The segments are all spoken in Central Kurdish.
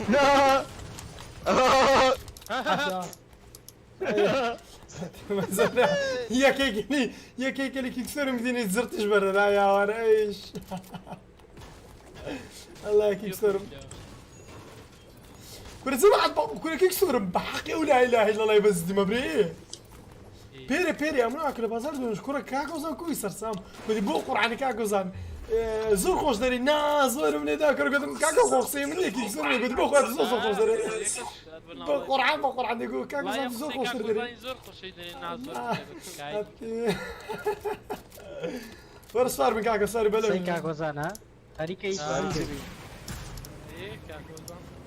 نا. یەکێکی یەکێکی لە کیکسەرم دینی زرتش بەرەدا یاوەرە ئەیش الله کیکسەرم کورە جەماعەت کورە کیکسەرم بە حەقی ئەو لا اله الا الله بەس دیمە برێ پێرێ پێرێ ئەمن ئاکە لە بازار دۆش کوڕە کاکۆزان کوی سەرسام گوتی بۆ قورعانی کاکۆزان زۆر خۆش دەری نا زۆرم لێدا کڕ گوتم کاکە خۆ قسەی من یەکی زۆر لێ گوتی بۆ خۆت زۆر زۆر خۆش دەری بۆ قورعان بۆ قورعان دەگو کاکۆزان زۆر خۆش دەری زۆر خۆشی دەری نا زۆر وەرە سوار بن کاکە سواری بەلە قسەی کاکۆزان ها خەریکە هیچ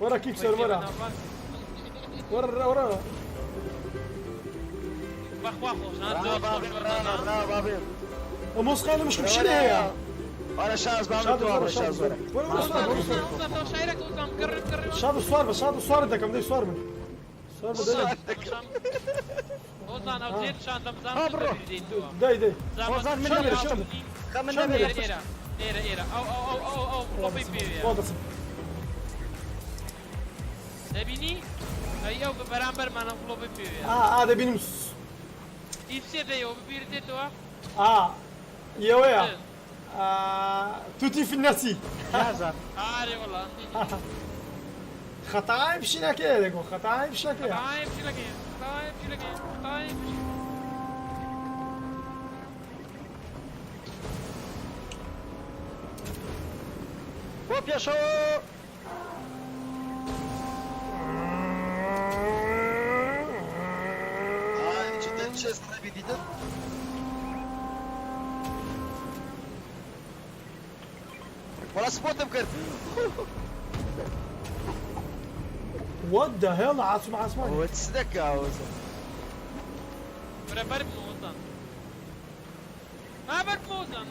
وەرە کیک سەر وەرە وەرە وەرە بەخوا خۆش مۆسقا لە مشک شلێ هەیە وەرە شاز با وەرە شاز وەرە وەرە وەرە سوار وەرە سوار شاد سوار بە شاد سوار دەکەم دەی سوار بن سوار بە دەی ئۆزان ئەو جێت شان دەمزان دەی دەی ئۆزان من شان خەمن شان نەبێت ئێرە ئێرە ئێرە ئەو ئەو ئەو ئەو ئەو گڵۆپەی پێوەیە وا دەچم دەبینی ئەی ئەو بەرامبەرمان ئەم گڵۆپەی پێوەیە ئا ئا دەبینم ئیسێ دەیەوە ببیرت دێتەوە ئا ئێوەیە توتی في النسي نازان ئارێ وەڵا خەتای پشینەکەیە دەگۆ خەتای پشەکەیە خەتای پشیلەکەیە خەتای پشیلەکەیە خەتای پشیلەکەیە بۆ پێشەوە جدا چێست نەبی دیتن وەڵا سپۆتم کرد What the hell عاصم عاسمانی ئەوە چ دەکا ئەوە برە بەر بمە ئۆزان ها بەر بمە ئۆزان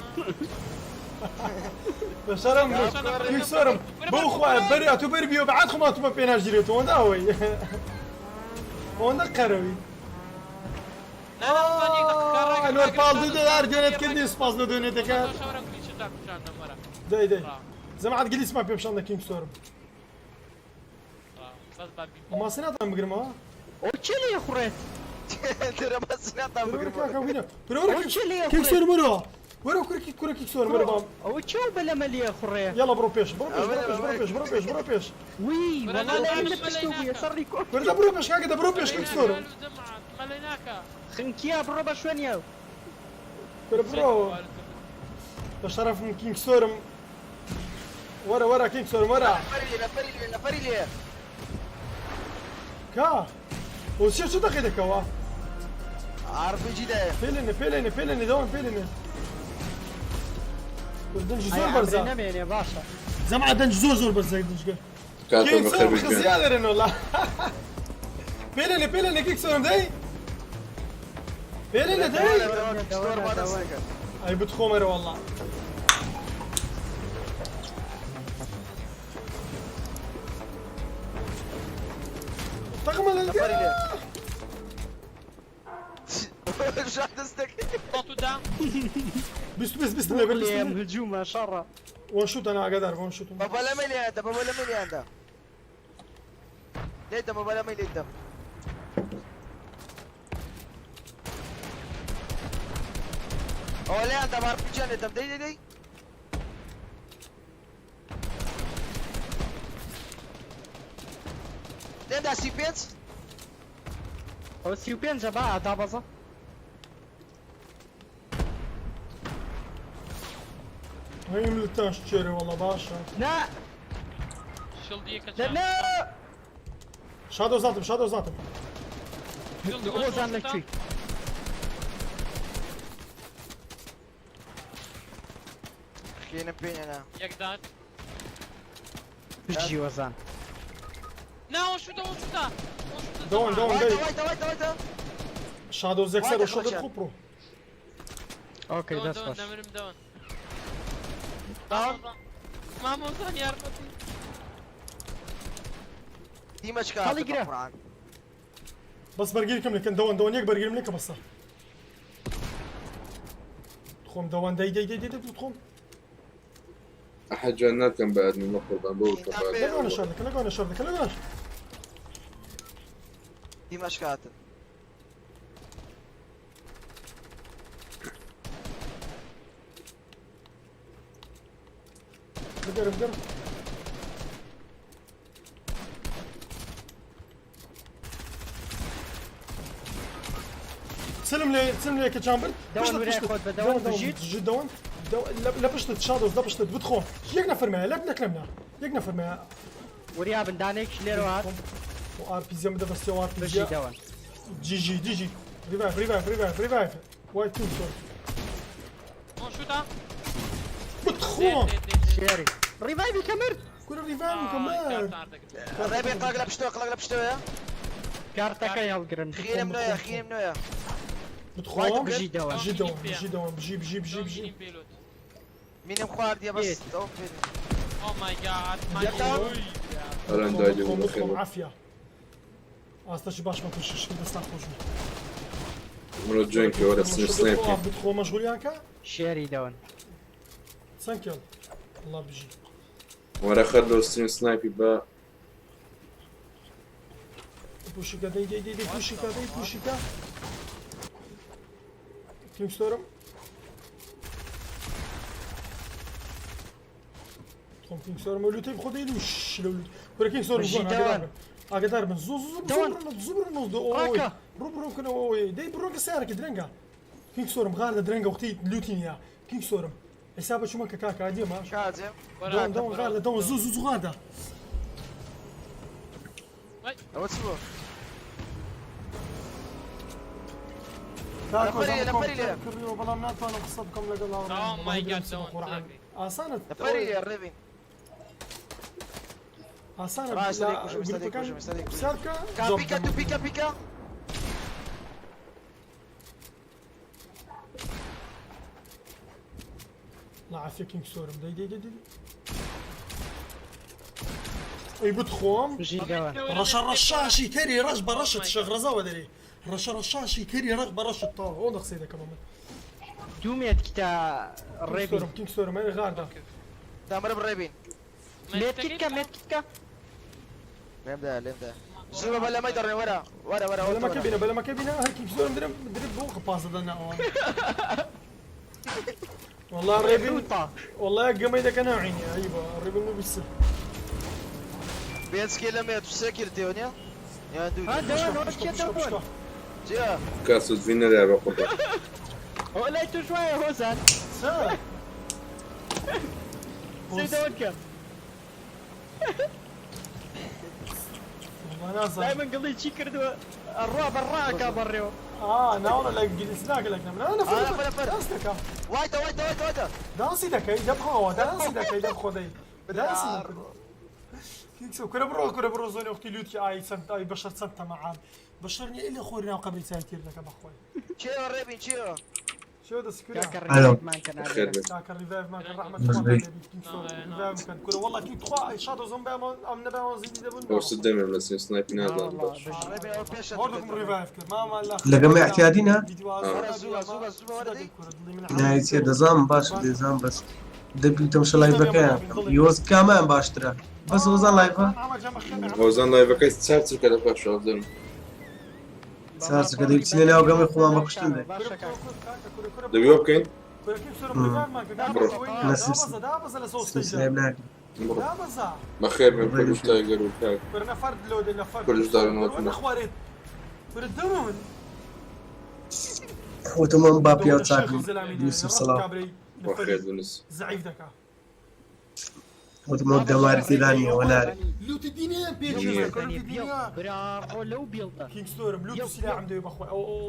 بەشەرم کیکسەرم بۆ خوایە بەری ئەتوو بەری بیەوە بەعاد خۆمان تومە پێ ناژیرێت ئەوەندە ئەوەی ئەوەندە قەرەوی ئەنوەر پاڵ دوو دۆلار دۆنێت کردی سوپاس لۆ دۆنێتەکە دەی دەی جەماعەت گلیسمان پێ پیشان دە کینگ سۆرم ماسی ناتان بگرمەوە ئەو چێ لێ خوڕێت ترە ماسی ناتان بگرمەوە بگرمەوە کاکە بینە برۆ ئەو چێ لێ کینگ خوڕێت سۆرم وەرەوە وەرە کورکی کورە کینگ سۆرم وەرە بام ئەوە چێ و بەلەمە لێ خوڕێ یاڵا بڕۆ پێش بڕۆ پێش بڕۆ پێش بڕۆ پێش بڕۆ پێش بڕۆ پێش وی وەڵا لە لە پشتەوە بوویە سەر ڕیکۆ وەرە دە بڕۆ پێش کاکە دە بڕۆ پێش کینگ سۆرم خنکیا بڕۆ بە شوێنیە کورە بڕۆ بە شەرەفم کینگ سۆرم وەرە وەرە کینگ سۆرم وەرە نەفەری لێ نەفەری لێ نەفەری لێ کا ئەو چیە چ دەقی دەکەوە ئاڕپیجی دایە پێلێنێ پێلێنێ پێلێنێ دەوام پێلێنێ دەنج زۆر بەرزە نەمێنێ باشە جەماعەت دەنج زۆر زۆر بەرزە دەنجگە کاکە کینگ بەخێر سۆرم بێیت خزیا دەرێن وەڵا پێلێنێ پێلێنێ کینگ سۆرم دەی پێلێنێ دەی زۆر با دەست دەکەن ئەی بتخۆمەرە وەڵا تەقمە لە نەفەری لێ شا دەست دەکەن بیست بیست بیست لێ بەر بیست لێم هجومە شەڕە وەن شوتە نا ئاگادار وەن شوتە بە بەلەمەی لێیاندا بە بەلەمەی لێیاندا لێدەم بە بەلەمەی لێدەم ئەوە لێیاندا بە ئارپیجیان لێدەم دەی دەی دەی لێدا 35 ئەوە 35 ە با دابەزە هەیم لە تاش چێرە وەڵا باشە نا شڵدیەکە لە نا شادۆ زاتم شادۆ زاتم ئۆزان لە کوێی خێنم پێ نێنا یەکدان بژی وەزان نا شوتە شوتە دەوەن دەوەن دەی وایتە وایتە وایتە شادۆ زەکسەر و شۆدت خۆ پرۆ ئۆکەی دەست خۆش دەمرم دەوەن مامۆزان یارمەتی دیمەشکا هەڵیگرە. قورئان بەس بەرگیرکەم لەکەن دەوەن دەوەن یەک بەرگیرم لەکە بەسە خۆم دەوەن دەی دەی دەی دەی خۆم. ئەحە جوان ناتکەم بە admin بەقوربان بۆ وتم بە admin. لەگۆنە شەڕ دەکە لەگۆنە شەڕ دەکە لەگۆنە. دیمەشق هاتن. بگەرە بگەرە. سلم لێ سلم لێ کە چان برد. دەوەن پشتت ورای پشتت. خۆت بە دەوەن دەوەن دەوەن بژیت. بژیت دەوەن. لە پشتت شادۆز لە پشتت بتخۆ. یەک نەفەرمایە لە نەکرمنا. یەک نەفەرمایە. وریا بن دانێکش لێرەوە هات. و ئار پی زیم بدە بەستێ و ئار پی بژی زی. دەوەن. جی جی جی جی. ریڤایڤ ریڤایڤ ریڤایڤ ریڤایڤ. وای تو سۆر. شوتا بتخۆ. شێری. ڕیڤایڤی کە مرد. کورە ریڤایڤ کەمەر. ڕێبین قاق لە پشتەوە قاق لە پشتەوەیە. کارتەکەی هەڵگرن. خێرم نوێیە خێرم نوێیە. بتخۆ. بژی دەوەن. بژی دەوەن بژی دەوەن بژی بژی بژی بژی. مینم خواردیە بەس ئەوم پێ. Oh my god. یەکەم. ئەران دای لێ بوو بتخۆم بەخێر بێت. عافیە. ئاستەشی باشمان پێشکەش کرد دەستان خۆش بێت. منۆ جوێن کە وەرە سنر سنایپ کەین. بتخۆ مەشغولیان کە؟ شێری دەوەن. چەند کێڵ؟ الله بژی. وەرە خەر لۆ ستریم سنایپی بە پوشیکە دەی دەی دەی دەی پوشیکە دەی پوشیکە. کینگ ستۆرم. خۆم کینگ ستۆرم و لوتەی خۆ دەی لوش لەو لوت. کورە کینگ ستۆرم بژی زۆر دەوەن. ئاگادار بن. ئاگادار بن زوو زوو زوو دەوەن. بڕۆن زوو بڕۆن ئۆی. ڕاکە. ڕوو بڕۆن کەنەوە ئۆی. دەی بڕۆن کە سیارەکە درەنگە. کینگ ستۆرم غار لە درەنگە وەختی لوتی نییە. کینگ ستۆرم. حسابە چوومە کە کاکە ئادیەمە. کاجێم. دەوەن دەوەن غار لە دەوەن زوو زوو زوو غاردا. ئەوە چی بوو؟ کاکۆ لەپەری زانم لەپەری لێ. کڕیەوە بەڵام ناتوانم قسە بکەم لەگەڵ Oh my God، دەوەن، قورعان. ئاسانە لەپەری لێ ڕێبین. ئاسانە ڕاستە لە دەیکوژم، ئێستا گروپەکان دەیکوژم، ئێستا دەیکوژم. پرسیار بکە کا جواب پیکە بدەمەوە. تو پیکە پیکە. لا عافیە کینگ ستۆرم دەی دەی دەی دەی ئەی بتخۆم بژی دەوەن. ڕەشە ڕەشاشی کەری ڕەش بە ڕەشت شێخ ڕەزاوە دەرێ ڕەشە ڕەشاشی کەری ڕەش بە ڕەشت تاوە ئەو قسەی دەکەم من. دوو مێت کیتە ڕێبین. ستۆرم کینگ ستۆرم ئەی غاردا. دامرم ڕێبین. مێت کیتکە مێت کیتکە. لێم دا لێم دا. زوو بە لەمەی دەڕێ وەرە وەرە وەرە بەلەمەکە بینە بەلەمەکە بینە هەر کینگ ستۆرم درم درم بۆ پازدە ناوە. والله ڕێبین ڕووتە. والله گەمەی دەکە ناوعینی ئەیبە ڕێبین بوو بیست. پێنج کێ لە مێت و سێ کێ تێوە نییە؟ یان دوو. ها دەوەن ئەوە چیە دەوەن؟ جیا. کاس و جوین نەرێ بەقوربان. ئەوە لای توش وایە هۆزان. سا. سێ دەوەن کە. والله نازانم. لای من گڵی چی کردووە؟ ئەڕوا بە ڕاکە بەڕێوە. آه ناوڵە لە ئینگلیزی ناکە لە من أنا آه، نەفەر، نەفەر. دانس دەکا وایتە وایتە وایتە وایتە. دانسی دەکەی دەبخەوە دانسی دەکەی دەبخۆ دەی دانسی دەکەی. کیکسۆ کورە بڕۆ کورە بڕۆ زۆنی وەختی لوتکی ئای چەند ئای بەشەر چەند تەمەعان بەشەر نییە ئیلا خۆری ناو قەبری چای تیر دەکە بەخۆی. چێوە ڕێبین چێوە؟ چێوە دەست کورە؟ کاکە ئەلۆ. ڕێبینمان کە بەخێر نادرێ. بێت. کاکە ڕیڤایڤمان کە ڕەحمەت بەس خوا بێ. لێ بیت کینگسۆ ڕیڤایڤ بکەن کورە والله کینگ تخوا ئای شادۆ زۆم بەمان ئەم نەبەمان زیندی دەبوون. ئەو سد دەمێم لە ستریم سنایپی نازانم والله باش. بژی. ڕێبین ئەوە پێشە. هەردووکم ڕیڤایڤ کرد ماما لە لەگەمە اعتیادینە؟ وەرە زووە زووە زووە وەرە دەی. ناوی چیە دەزانم باشە دەزانم بەس دەبی تەمشە لایڤەکەیان بکەم. یۆز کامیان باشترە؟ بەس هۆزان لایڤە؟ هۆزان لایڤەکەی چار چرکە لە پاش دەم. چار چرکە دەی بچینە ناو گەمەی خۆمان بە کوشتن دەی. باشە کاکە. دەبی وە بکەین؟ بڕۆ. سنایپ ناکەم. بڕۆ. بەخێر بێن کوردش تایگەر و کاک. کوردش دارنەوە. وتم با پیاو چاکم. یوسف سڵاو. بەخێر بنس. زعیف دەکا. وتم ئەو دەماری تێدا نییە وەنارێ. لوتی دینێ پێ نییە. برا ڕۆ لەو بیڵدە. کینگ ستۆرم لوت و سلاحم دەوێ بەخۆی ئەو ئەو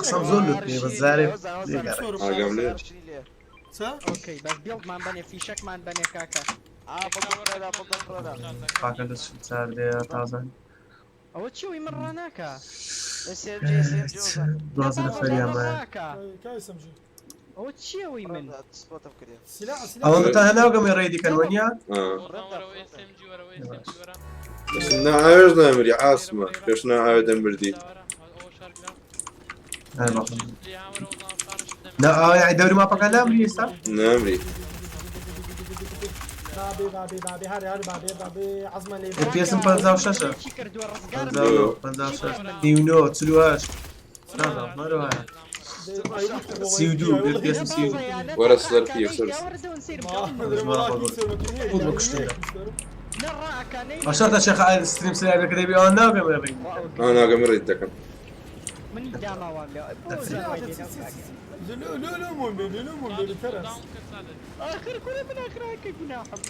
قسەم زۆر لوت پێ بەس جارێ لێگەڕێ. ئاگام لێ. چە؟ ئۆکەی بەس بیڵدمان بەنێ فیشەکمان بەنێ کاکە. ئا بەڵدەم ڕێدا بەڵدەم ڕێدا. پاکە لە چ چار دەیە تازان. ئەوە چی ئەوی من ڕاناکا؟ SMG SMG هۆزان. 12 نەفەریان مایە. ڕاکا. کای سەمجی ئەوە چی ئەوەی من؟ سپۆتم کردێ. سلاح سلاح ئەوەندە تا هەناو گەمەی ڕێی دیکەن وەنیە؟ بەس ناوێش نامری عاسمە پێش ناوێ دەمردی. هەر بەخۆم. نا ئایا دەوری ماپەکان نامری ئێستا؟ نامری. بابێ بابێ بابێ هەرێ هەر بابێ بابێ عەزمان لێ ئێ پێسم 56 ە. چی کردووە ڕزگارم 59 56 39 48 نازانم هەروەها 32 بێ پێسم 32. وەرە سلەر پی یەکسەر. باشەتە شێخ ستریم سلایبەکە دەبی ئەوان ناگەم ڕێ. ئا ناگەم ڕێت دەکەم. منی داماوام لێ لو لو لو مون بێ لو مون بێ تەرەس. آخر كل من آخر هيك جناحم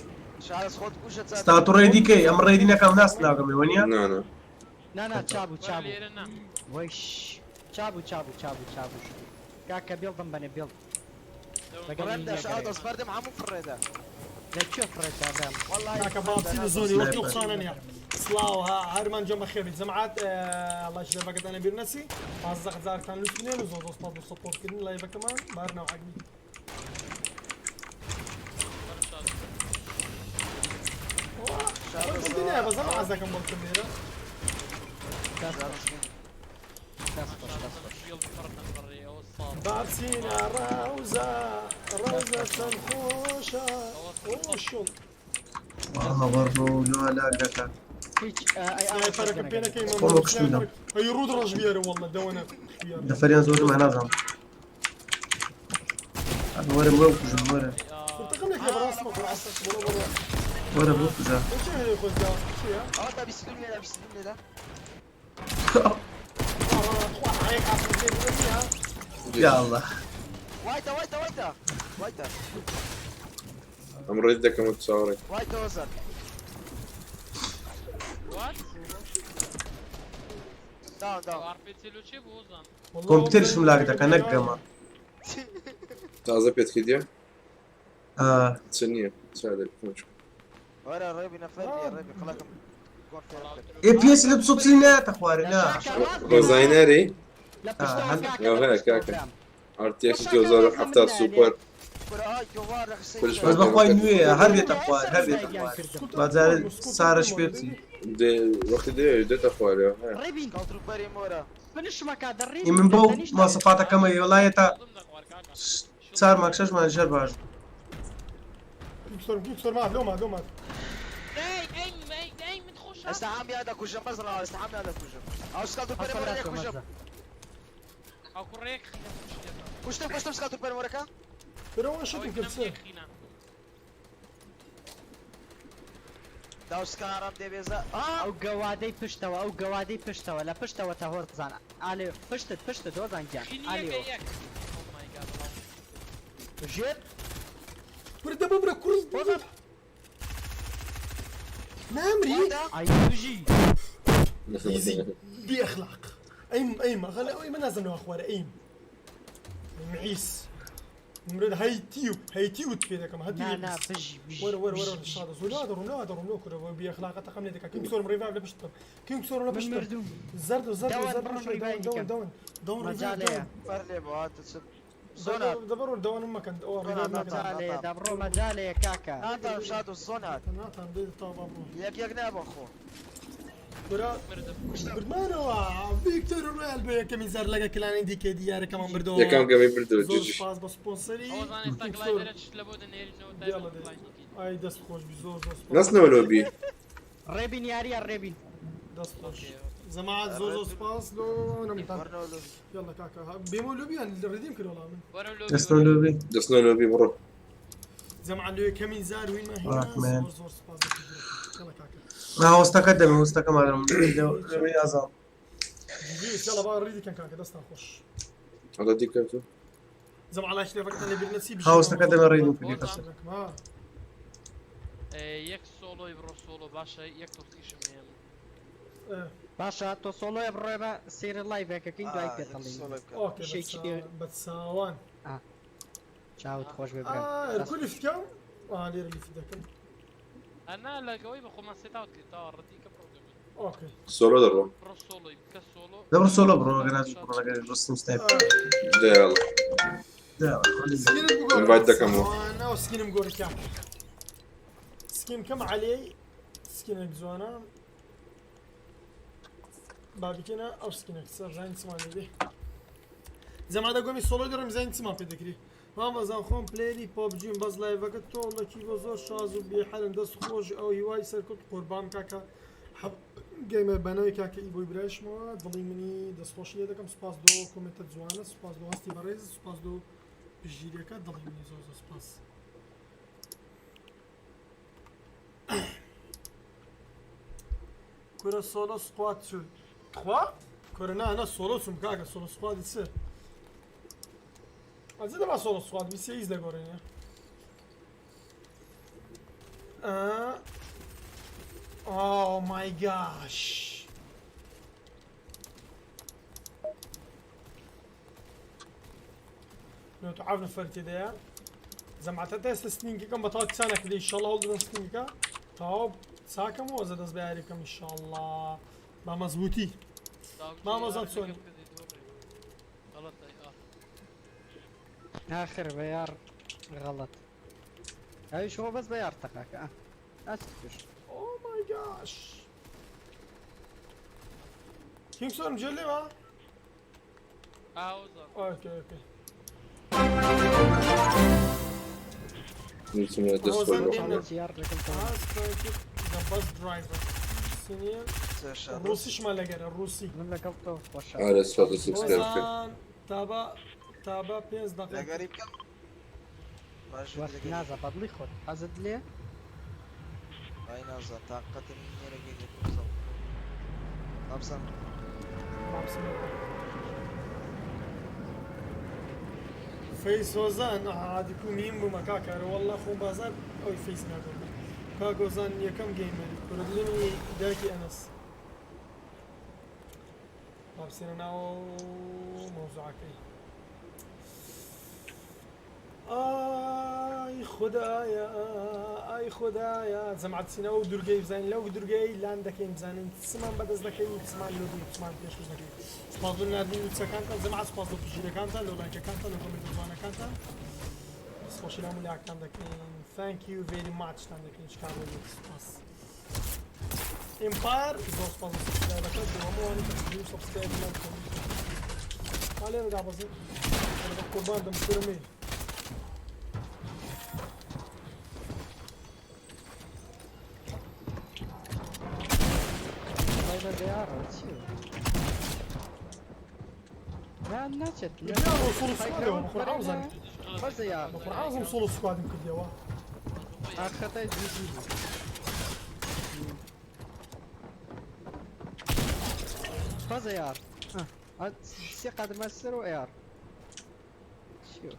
شارس خۆت کوشە چا ستا تو ڕێدی کەی ئەم ڕێدی نەکەم ناس ناگەم وەنیە؟ نا نا. نا نا چابو چابو لێرە نا. ويش چابو چابو چابو چابو کاکە بێڵدم بەنێ بێڵ لەگەڵ فڕێدا شادۆس فەردم هەموو فڕێدا. لە کوێ فڕێدا بێڵ؟ والله کاکە باچینە زۆنی وەختی قسانە نییە. سڵاو ها هەرمان جەم بەخێر بێت جەماعات الله لایڤەکەتان لەبیر نەچی 15 هەزارتان لوت بنێن و زۆر زۆر سپاس بۆ سەپۆرتکردن لایڤەکەمان بارنەوە عەگمی. دنیا بەس ئەمە عەزەکەم بۆ بکەم لێرە. دەست خۆش دەست خۆش. بێڵ فڕ نەفڕێ ئەوە ساڵ. بابچینە ڕەوزە ڕەوزە چەند خۆشە خۆشڵ. والله بەڕۆ لۆ لاگ دەکات. هیچ ئەی سنایپەرەکە پێ نەکەی خۆم کوشتم. هەی ڕوود ڕەش بیێرە والله دەوەنە بیێرە. دەفەریان زۆرم نازانم. وەرە بۆ بکوژم وەرە. تەقم لێک لە بەڕاستمە قورعە بڕۆ بڕۆ. وەرە بۆ بکوژە. چی هەیە خۆزگا چییە؟ ئەوە تا 22 لێدا 22 لێدا. یا الله. وایتە وایتە وایتە وایتە ئەم ڕێت دەکەم و چاوەڕێ. وایتە وەزەر. وات؟ داون داون. ئارپێ لۆ چێ بوو وەزان؟ کۆمپیوتەریشم لاگ دەکە نەک گەمە. تازە پێت کردیە؟ آه. چ نییە چا دەبی کۆچ. وەرە ڕێبی نەفەر ڕێبی قڵەکەم گۆن فێر بکە. ئێ پێس لە 240 نایەتە خوارێ نا. ڕۆزاینەری لە پشتەوە کاکە ئەو لە هەیە پشتەوە کاکە. برام. RTX 2070 سوپەر. کورە ئای گۆوار لە خسەی کورش بەس بەخوای نوێیە هەر دێتە خوار هەر دێتە خوار. بازار سارەش پێ بچی. دێ وەختی دێ دێتە خوارێ هەیە. ڕێبین کاڵتروپەری مۆرە. بنشمەکە دەڕی ئی من بەو ماسەفاتەکەمە وڵایەتە دڵم دەخوار کاکە. چار مانگ شەش مانگ ژەر باش بوو. كيكسور مات لو مات لو مات. دەی ئەی ئەی ئەی من خۆش ئێستا هەم یادە کوژم بەس ڕاوە ئێستا هەم یادە کوژم. ئەو سکاڵتروپەری مۆرە لێ کوژم. ئەو کوڕێک خینە کوشتێتە. کوشتم کوشتم سکاڵتروپەری مۆرەکە. ترى شتم ئەوەی كرسي. خینە خینە. داو سکارم دێبێزە. ئا ئەو گەوادەی پشتەوە ئەو گەوادەی پشتەوە لە پشتەوە تا هۆزان ئالێ پشتت پشتت هۆزان گیان خینیەکە ئالێ یەک. Oh my God. ژێر برد ببرة كرز نامري ئای بژی ايزي باخلاق ايم ايم غلا ايم لازم له اخوار ايم معيس مرد هاي تيو هاي تيو تفيدك ما نا نا هاتي بژی بژی ورا ورا ورا الشاطئ زولا درون لا درون لو كره باخلاق تقم لك كينغ سورم ريفايف لبشتم كينغ سورم من لبشتم مردوم زرد زرد دون زرد برون دون ريفايف دون كان. دون دون مەجالەیە فەر لێ بۆ هاتە چ زۆنات. دبروا دون ما كان او ريفايف ما كان مەجالەیە دەبڕۆ مەجالەیە کاکە ناتان شاد و زۆنات. ناتان بيد طابا یەک یەک نابە خۆ. برا مردم. بردمانەوە ڤیکتۆر ڕۆیال بۆ یەکەمین زار لەگە کلانی دیکە دیارە کەمان بردەوە. یەکەم گەمەی بردەوە زۆر جیجی. سپاس بە سپۆنسەری ئەوەزان ئێستا کینگ سۆر. گلایدەرە چ لە بۆ دەنێرینەوە یاڵا تایبەت دەی. گلایدیکی. ئای دەست خۆش بی زۆر زۆر سپاس. نەستنەوە لۆبی. ڕێبین یاریە ڕێبین دەست خۆش زەماعات زۆر زۆر سپاس لۆ نەمتان. وەرنەوە لۆ. يلا كاكا بيمو لوبي الرديم كل والله من وەرە لۆبی دەستنەوە لۆبی. دەستنەوە لۆبی بڕۆ. زەماعات لۆ یەکەمین زار وین ما هنا وراك مان. زۆر زۆر سپاس يلا كاكا نا هۆستەکە دەمێ هۆستەکەمانم لەوەی نازانم. جي يلا بقى الريدي كان كاكا دەستان خۆش. ئەڵە دیکەوتو. زەماعات لا شتێ فەکتان لەبیر نەچی ها هۆستەکە دەمێ ڕێدیم کردی قەسە. ما یەک سۆلۆی بڕۆ سۆلۆ باشە یەک تۆسکیشم هەیە من. باشە تۆ سۆلۆیە بڕۆێمە سەیرە لایڤەکەکەین دوای پێتەڵین. اوكي شيء كبير. بتساوان چاوت خۆش بێ برام. الكل في كم؟ اه ليرة اللي في ذاك. ئەنا لەگەوەی بە خۆمان سێتاوت کرد تا ڕەدیکە بڕۆ گەمە. اوكي سۆلۆ دەڕۆ. بڕۆ سۆلۆی بکە سۆلۆ. دەبڕۆ سۆلۆ بڕۆ گەناج بڕۆ لەگەر ڕستم سنایپەر. دێ یاڵا. سكين بقول انفايت دكم. انا وسكين مقول كاك سكين كم علي سكينك زوانا بابكينا او سكينك زين سمان بي زعما هذا قومي سولو درم زين سمان في ذكري. مامەزان خۆم player ی PUBG م بەس live ەکە تۆڵەکی بۆ زۆر شاز و بێحەلم دەست خۆش ئەو هیوای سەرکەوت قوربان کاکە حەب gamer بەناوی کاکە ئیبۆی برایشمەوە دڵی منی دەستخۆشی لێ دەکەم سوپاس دۆ comment ە جوانە سوپاس دۆ هەستی بەڕێز سوپاس دۆ پشتگیریەکە دڵی منی زۆر زۆر سوپاس. کورە solo squad چوو تخوا کورە نا نا سۆلۆ چوم کاکە solo squad ی چ ئەزە دەما solo squad بیسێ ئیز دەگۆڕێنێ Oh my gosh. نۆ نەفەر تێدایە جەماعەتە تا ئێستا skin ەکەم بە تەواو چا نەکردی ئیشەڵڵا هەوڵ دەدەم skin ەکە تەواو چاکەم و ئەزە دەست بە یاری بکەم ئیشەڵڵا بە مەزبووتی مامۆزان چۆنی؟ آخر بيار غلط هاي شو بس بيار تقاك اه اسكتش Oh my gosh. کینگ سۆرم جێ لێوە؟ ئاوزە okay okay. نووسم لە دەست ڕۆزان خۆش دێنە. يار لكم Has created the bus driver. Senior ڕوسیشمان لەگەرە ڕوسی. من لەگەڵ تۆ خۆشە ئارە سوپاس لە subscribe بکەن ڕۆزان تابا تابا پێنج دقیقە. لەگەری بکەم باش وەخت لەگەری نازە بەدڵی خۆت حەزت لێ ئای نازان تاقەتم نییە لەگەری بکەم نابزانم فەیس هۆزان عادی کو میم بوومە کاکە والله خۆم بازار ئەوی فەیس ناگۆڕم کاک هۆزان یەکەم gamer ی کوردلینی دایکی ئەنەس با بچینە ناو مەوزوعەکەی ئای خدایە ئای خدایە جەماعەت بچینە ئەو دوورگەی بزانین لەو دوورگەی لاند دەکەین بزانین چمان بەدەست دەکەین چمان لۆ دوو چمان پێشکەش دەکەین سپاس بۆ ناردنی وچەکانتان جەماعەت سپاس بۆ پشتگیرەکانتان لۆ لایکەکانتان لۆ comment ە جوانەکانتان دەستخۆشی لە هەموو لاکتان دەکەین thank you very much تان دەکەین شکار بۆ سپاس ئیمپایر زۆر سپاس بۆ subscribe ەکەت بۆ هەمووانی کە پشتگیری و subscribe مان بکەن با لێرە دابەزین بە قوربان دەم کورمێ وڵای بە بەیارەوە چییە نا ناچێت برا solo squad ەوە بە قورعان زانم بەس یار بە قورعان زم solo squad م کردیەوە ئاخەتای جدی بوو بەس یار سێ قادرمە سەر و ئەیار چییە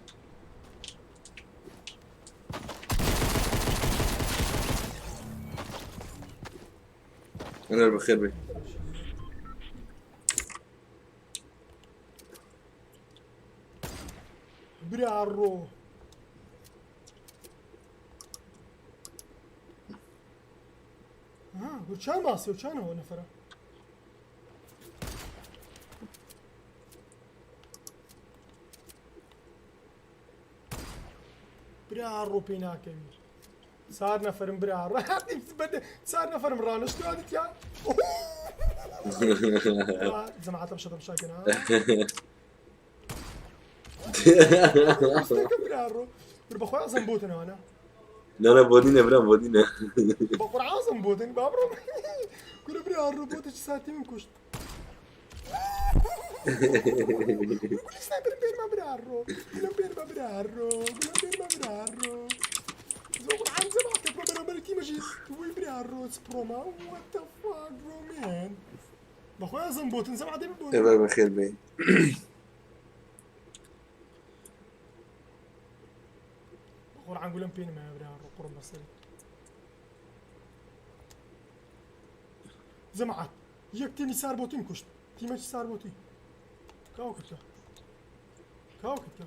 ئەنەر بەخێر بێ برا ڕۆ ها چان ماسی و چانەوە نەفرە برا ڕۆ پێی ناکەوی چار نەفرم برا ڕۆ چار نەفرم ڕانشتووە دیتیا جەماعەتە بشە تەمشاکەنا برا ڕۆ بەخۆی ئازم بۆتنەوەە نا نا بۆ دینە برام بۆ دینە بە قورعازم بۆتن با بڕۆم کورە برا ڕۆ بۆتە چ ساتی من کوشت گولی sniper بێرمە برا ڕۆ گولم بێرمە برا ڕۆ گولم بێرمە برا ڕۆ زۆر قورعان جەماعەتە بڕۆ بەرامبەر تیمەشی وی برا ڕۆ چ پرۆما what the fuck bro man بەخۆی ئازم بۆتن جەماعەت دەبی بۆتن ئێوە بەخێر بێ قورعان گولم پێ نمایە برا ڕۆ قوڕم بەسەری جەماعەت یەک تیمی سار بۆتیم کوشت تیمەکی سار بۆتی کاو کردە کاو کردە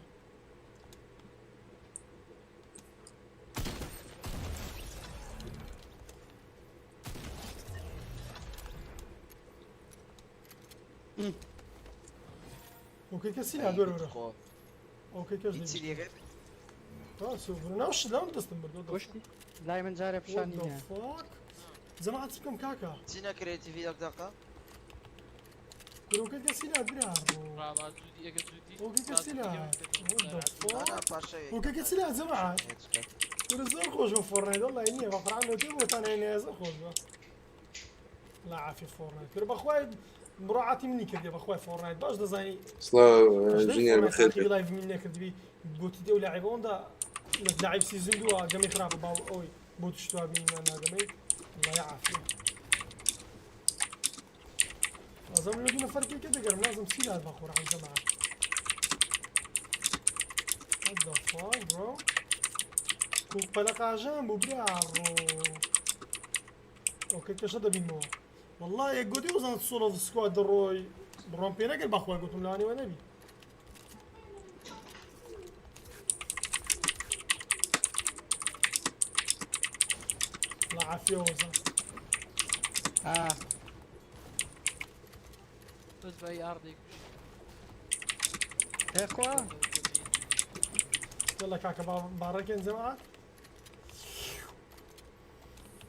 okay کەسی نا دوێرە okay کەس هیچی لێگەر ناو شلام دەستم بردو کوشتی لای من جارێ پیشانی What the نییە fuck جەماعەت چ بکەم کاکە چی نەکرێتی ڤیدیۆ دقە کورۆکە کەسی لا برا بابا جودی ئەگە جودی ئۆکە کەسی لا What the نا نا fuck؟ پاشەیە وەکە کەسی لا جەماعەت کورە زۆر خۆش بە فۆرنایت وەڵڵاهی نییە بە قورعان لۆ تێ بۆتان هێنێ زۆر خۆش بە لا عافی فۆرنایت کورە بەخوای مڕاعاتی منی کردێ بەخوای فۆرنایت باش دەزانی سڵاو هەژدەی جونیەر فۆرنایت بەخێر تاقی بێ لایڤ من نەکردبی گوتی دێ و لاعیبە ئەوەندە لە لاعیب سیزن دووە گەمەی خراپە باو ئەوەی بۆ توشتوا بینیمان ناگەمەی الله يعافيك لازم لو دون فرق كده قرم لازم سيلات بخور عن جماعة. What the fuck bro؟ کو پەلەقاژان بوو برا ڕۆ. ئۆکەی کەشە دەبینمەوە. والله یەک گوتی وزانت سۆڵۆ سکواد دەڕۆی بڕۆم پێ نەکرد بەخوای گوتم لەوانەیە نەبی. الله عافية وزان. آه بەس بە ئاڕ دەیکوژی ئێخوا يلا كاكا باركين جماعة.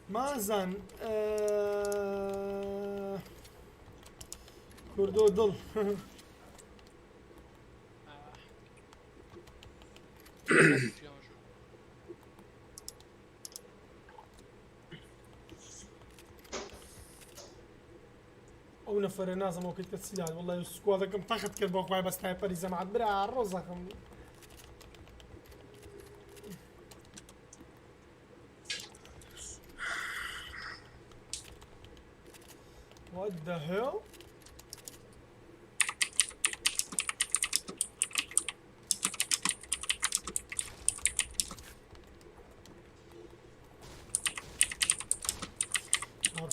مازن كردو دل. ئەو نەفەرە نازم ئەو کەیت کە چی لات والله سکوادەکەم تەخت کرد بۆ خوای بە سنایپەری زەمعات برا ڕۆزەکەم. What the hell?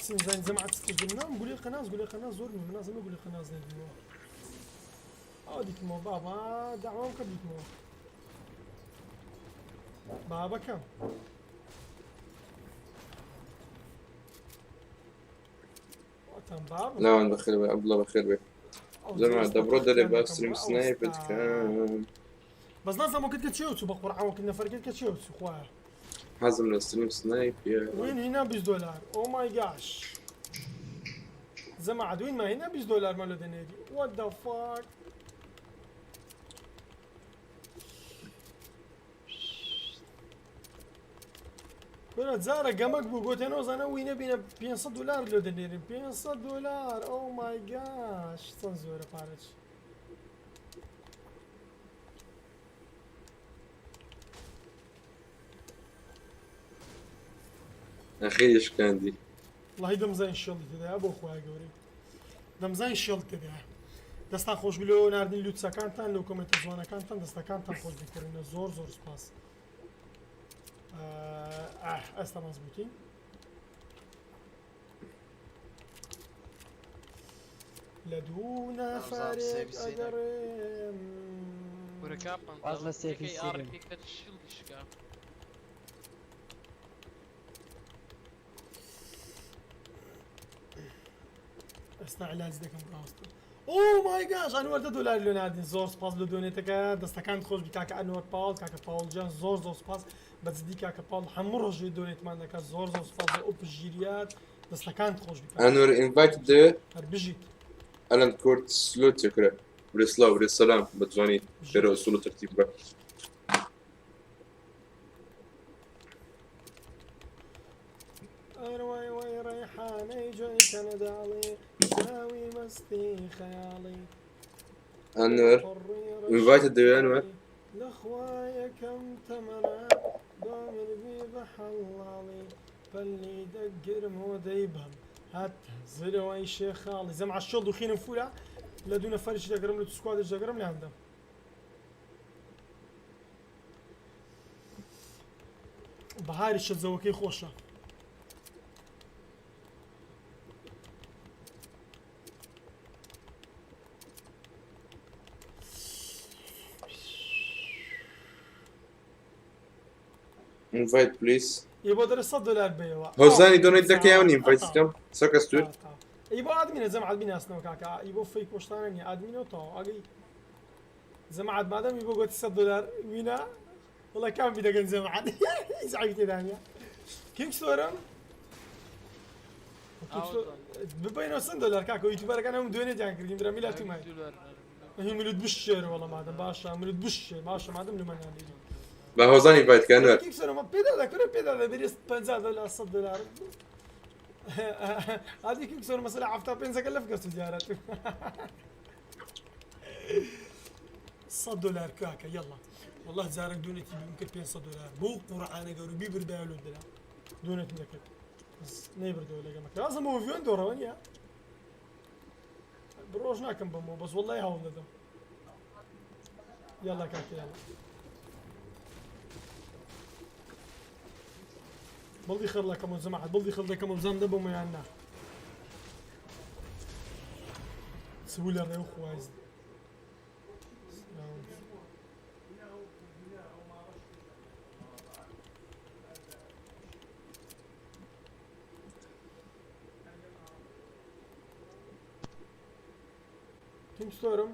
بسين زين زعما تستجمنا قولي قناص قولي قناص زور من ناس قولي قناص ندمو اه ديك مو بابا دعوة ديك مو بابا كم وطن بابا لاوان بەخێر بێ عەبدوڵڵا بەخێر بێ أو جەماعەت زي دەبڕۆ دەرێ با كم ستریم أو سنایپت استا. کەم بس لازم وقت كتشيوتو بقرعة وقت نفر كتشيوتو خويا حەزم لە ستریم سنایپ وين هنا 20 دولار او ماي جاش زعما وين ما هنا 20 دولار مالو دنيدي وات ذا فاك كنا زارا قمك بو قلت انا وزانا وين بينا 500 دولار لو دنيري 500 دولار او ماي جاش سنزورة بارش ئەخیری شکاندی والله دەمزانی شێڵی تێدایە بۆ خۆیان گەورەی دەمزانی شێڵ تێدایە دەستان خۆش بی لۆ ناردنی لوتسەکانتان لۆ کۆمێنتە جوانەکانتان دەستەکانتان خۆش بکڕینە زۆر زۆر سپاس. ئاه ئێستا مەزبووتین لە دوو نەفەرێک ئەگەڕێم. کورەکە واز لە سێفی پەنجەکەی ئاڕ سیرم. پێکەر شیڵدی شکا. ئێستا علاج دەکەم ڕاستە. ئۆ مای گاش ئەنوەر دە دۆلار لۆ ناردین زۆر سپاس لە دۆنێتەکە دەستەکان خۆش بی کاکە ئەنوەر پاڵ کاکە پاوڵ گیان زۆر زۆر سپاس بە جدی کاکە پاڵ هەموو ڕۆژێ دۆنێتمان دەکات زۆر زۆر سپاس بۆ ئەو پشتگیریات دەستەکان خۆش بی کاکە. ئەنوەر ئینڤایت دەوێ هەر بژیت. ئەلەند کورد سلوت چکرە برێ سڵاو برێ سەلام بە جوانی لێرە ئوسوڵ و تەرتیب بە. ئەروای وای ڕەیحانەی جوێی کەنەداڵی چاوی مەستی خەیاڵی ئەنوەر ئینڤایتت دەوێ ئەنوەر لە خوایەکەم تەمەنا دۆمربی بە حەڵاڵی پەلی دەگرم و دەیبەم هەتا زرەوەی شێخاڵی زەم عەشۆڵ دوخینم فورە لە دوو نەفەریش دەگرم لە سکوادش دەگرم لە هەندەم بەهاری شەزەوەکەی خۆشە. ئینڤایت پلیس. ئی بۆ دەرە 100 دلار بەیەوە. هۆزانی دۆنێت دەکەی یان ئینڤایت بکەم سەکەستور ئی بۆ ئادمینە جەماعەت بیناسنەوە کاکە ئی بۆ فەیک پۆشتانە نییە ئادمینەوە تەواو ئەگەی جەماعەت مادەم ئی بۆ گوتی 100 دلار وینا وڵا کام بی دەگەن جەماعەت هیچ عەیبی تێدا نییە کینگ سۆرم ببینەوە چەند دۆلار کاکە یوتیوبەرەکان هەموو دوێنێتیان کردین برا میلا تومای هی ملوت بشێر وەڵا مادەم باشە ملوت بشێ باشە مادەم لەمانیان دیدی بە هۆزانی بایت کە ئەنوەر کیک سەرەوە پێدا دەکرێت پێدا دەبێت 50 دۆلار 100 دۆلار هذه كيك سەر مەسەلە 75 ەکە لەف گەست دیارە 100 دۆلار کاکە یەڵا والله جارێک دونێتی بم کرد 500 دۆلار بۆ قورعانە گەورە بیبردایە لۆ درا دونێتم دەکرد بەس نەیبردەوە لەگەمە لازم بۆ ڤیۆن دۆڕەوە نییە بڕۆژ ناکەم بەمەوە بەس والله هەوڵ دەدەم یاڵا کاکە یاڵا بەڵی خڕ لەکەمەوە جەماعەت بەڵی خڕ دەکەمەوە بزانم دەبەمەوە یان نا سبوو لە ڕێ و خوایز تیم ستۆرم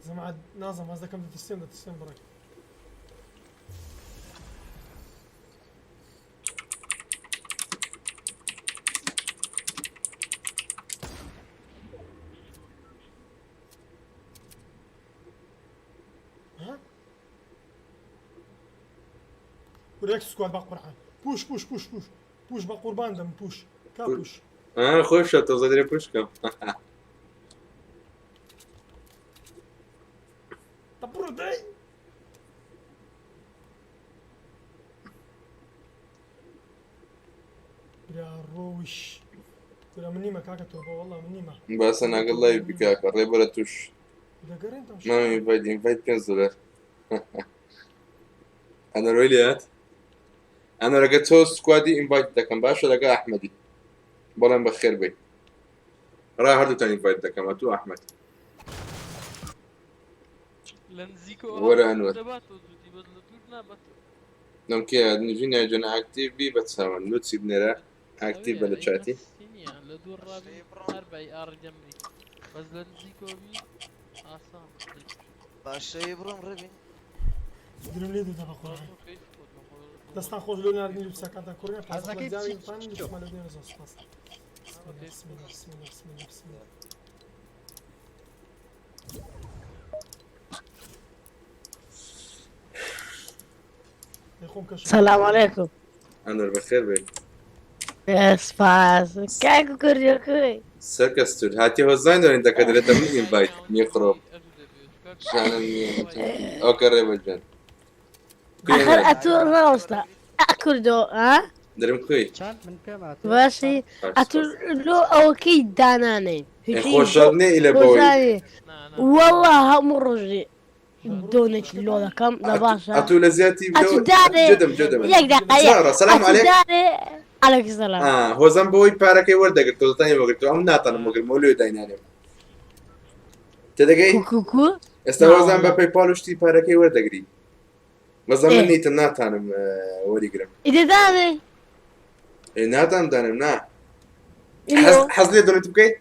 زەماعەت نازم هەست دەکەم دەترسێم دەترسێم بڕێک ها ورێک سکواد بە قورعان پوش پوش پوش پوش پوش بە قوربان دەم پوش کا پوش خۆشە تۆزە درێ پوشکەم دەبڕۆ دەی برا ڕۆش برا من نیمە کاکە تۆ بە والله من نیمە باسە ناگەڵ لای بکاکە ڕێبەرە توش دەگەڕێن تەماشا مام ئینڤایت ئینڤایت 5 دۆلار ئەنەرۆی لێات ئەنەرەگە تۆ سکوادی ئینڤایت دەکەم باشە لەگە ئەحمەدی بەڵێم بەخێر بێ ڕا هەردووتان ئینڤایت دەکەم تو ئەحمەد لە نزیکەوە وەرە ئەنوەر دەباتەوە زووتی بەس لە دوور ناباتەوە نەم کێ نژینە جۆن ئاکتیڤ بی بە چاوان لۆ چی بنێرە ئاکتیڤ بە لە چاتی نییە لە دوور ڕابی هەر بە ئاڕ دەمری بەس لە نزیکەوە بی ئاسان باشەی بڕۆم ڕێبین درم لێ دەدا بە قورعان دەستان خۆش لۆ ناردنی لوبسەکانتان کوڕێ حەزەکەی جاوی چی- فان چی- لوبسمان لە دێنە زۆر سپاس بسم الله بسم الله بسم الله بسم الله بسم الله دەی خۆم کەش سلام علیکم ئەنوەر بەخێر بێ سپاس کاک کوردیەکەی سەرکەستور هاتی هۆزان دەرێن دەکە دەرێتە من ئینڤایت میخڕۆ شانم نییە ئۆکە ڕێبەر جان ئەخر ئەتۆ ڕاوەستا کوردۆ ها دەرم کوێی چەند من پێم هاتێ باشی ئەتۆ لۆ ئەوەکەی دانانێ خۆشاد نێ ئیلە بەوەی خۆشانی والله هەموو ڕۆژی دۆنێکی لۆ دەکەم لە باشە ئەتو لە زیاتی ئەتو دانێ جدم جدم یەک دقیقە سارة سلام ئەتو عليك دانێ عەلەیکم سەلام هۆزان بەوەی پارەکەی وەردەگرت تۆزتانی وەگرتەوە ئەم ناتانم وەگرمەوە لێ داینانێم تێدەگەی کوکو ئێستا هۆزان بە پەیپاڵ و شتی پارەکەی وەردەگری بەزە من نیتم ناتانم وەریگرم ئیدە دانێ ئێ ناتانم دانێم نا حەز لێ دۆنێتم بکەیت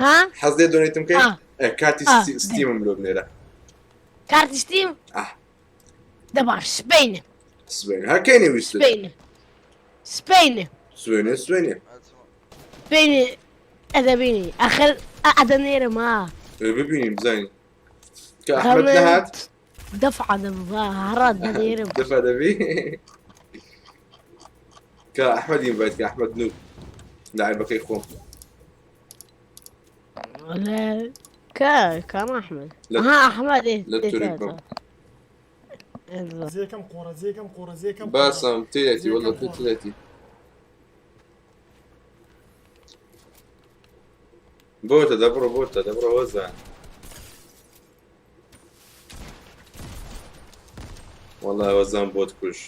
ها حەز لێ دۆنێتم بکەیت کارتی ستیمم لۆ بنێرە کارتی ستیم دە باش سبەینێ سبەینێ هەر کەی نەویست سبەینێ سبەینێ سوێنێ سوێنێ سبەینێ ئەدەبینی ئەخر ئەدەنێرم ها ببینیم بزانین کە ئەحمەد نەهات دەفعە دەبا هەڕا دەنێرم دەفع دەبی کە ئەحمەد ئینڤایت کە ئەحمەد نوور لاعبەکەی خۆم لا کە کام ئەحمەد ها ئەحمەد لە تورک بم زێکەم قۆڕە زێکەم قۆڕە زێکەم باسم تێتی والله تێتی بۆتە دەبڕۆ بۆتە دەبڕۆ هۆزان والله هۆزان بۆت کوش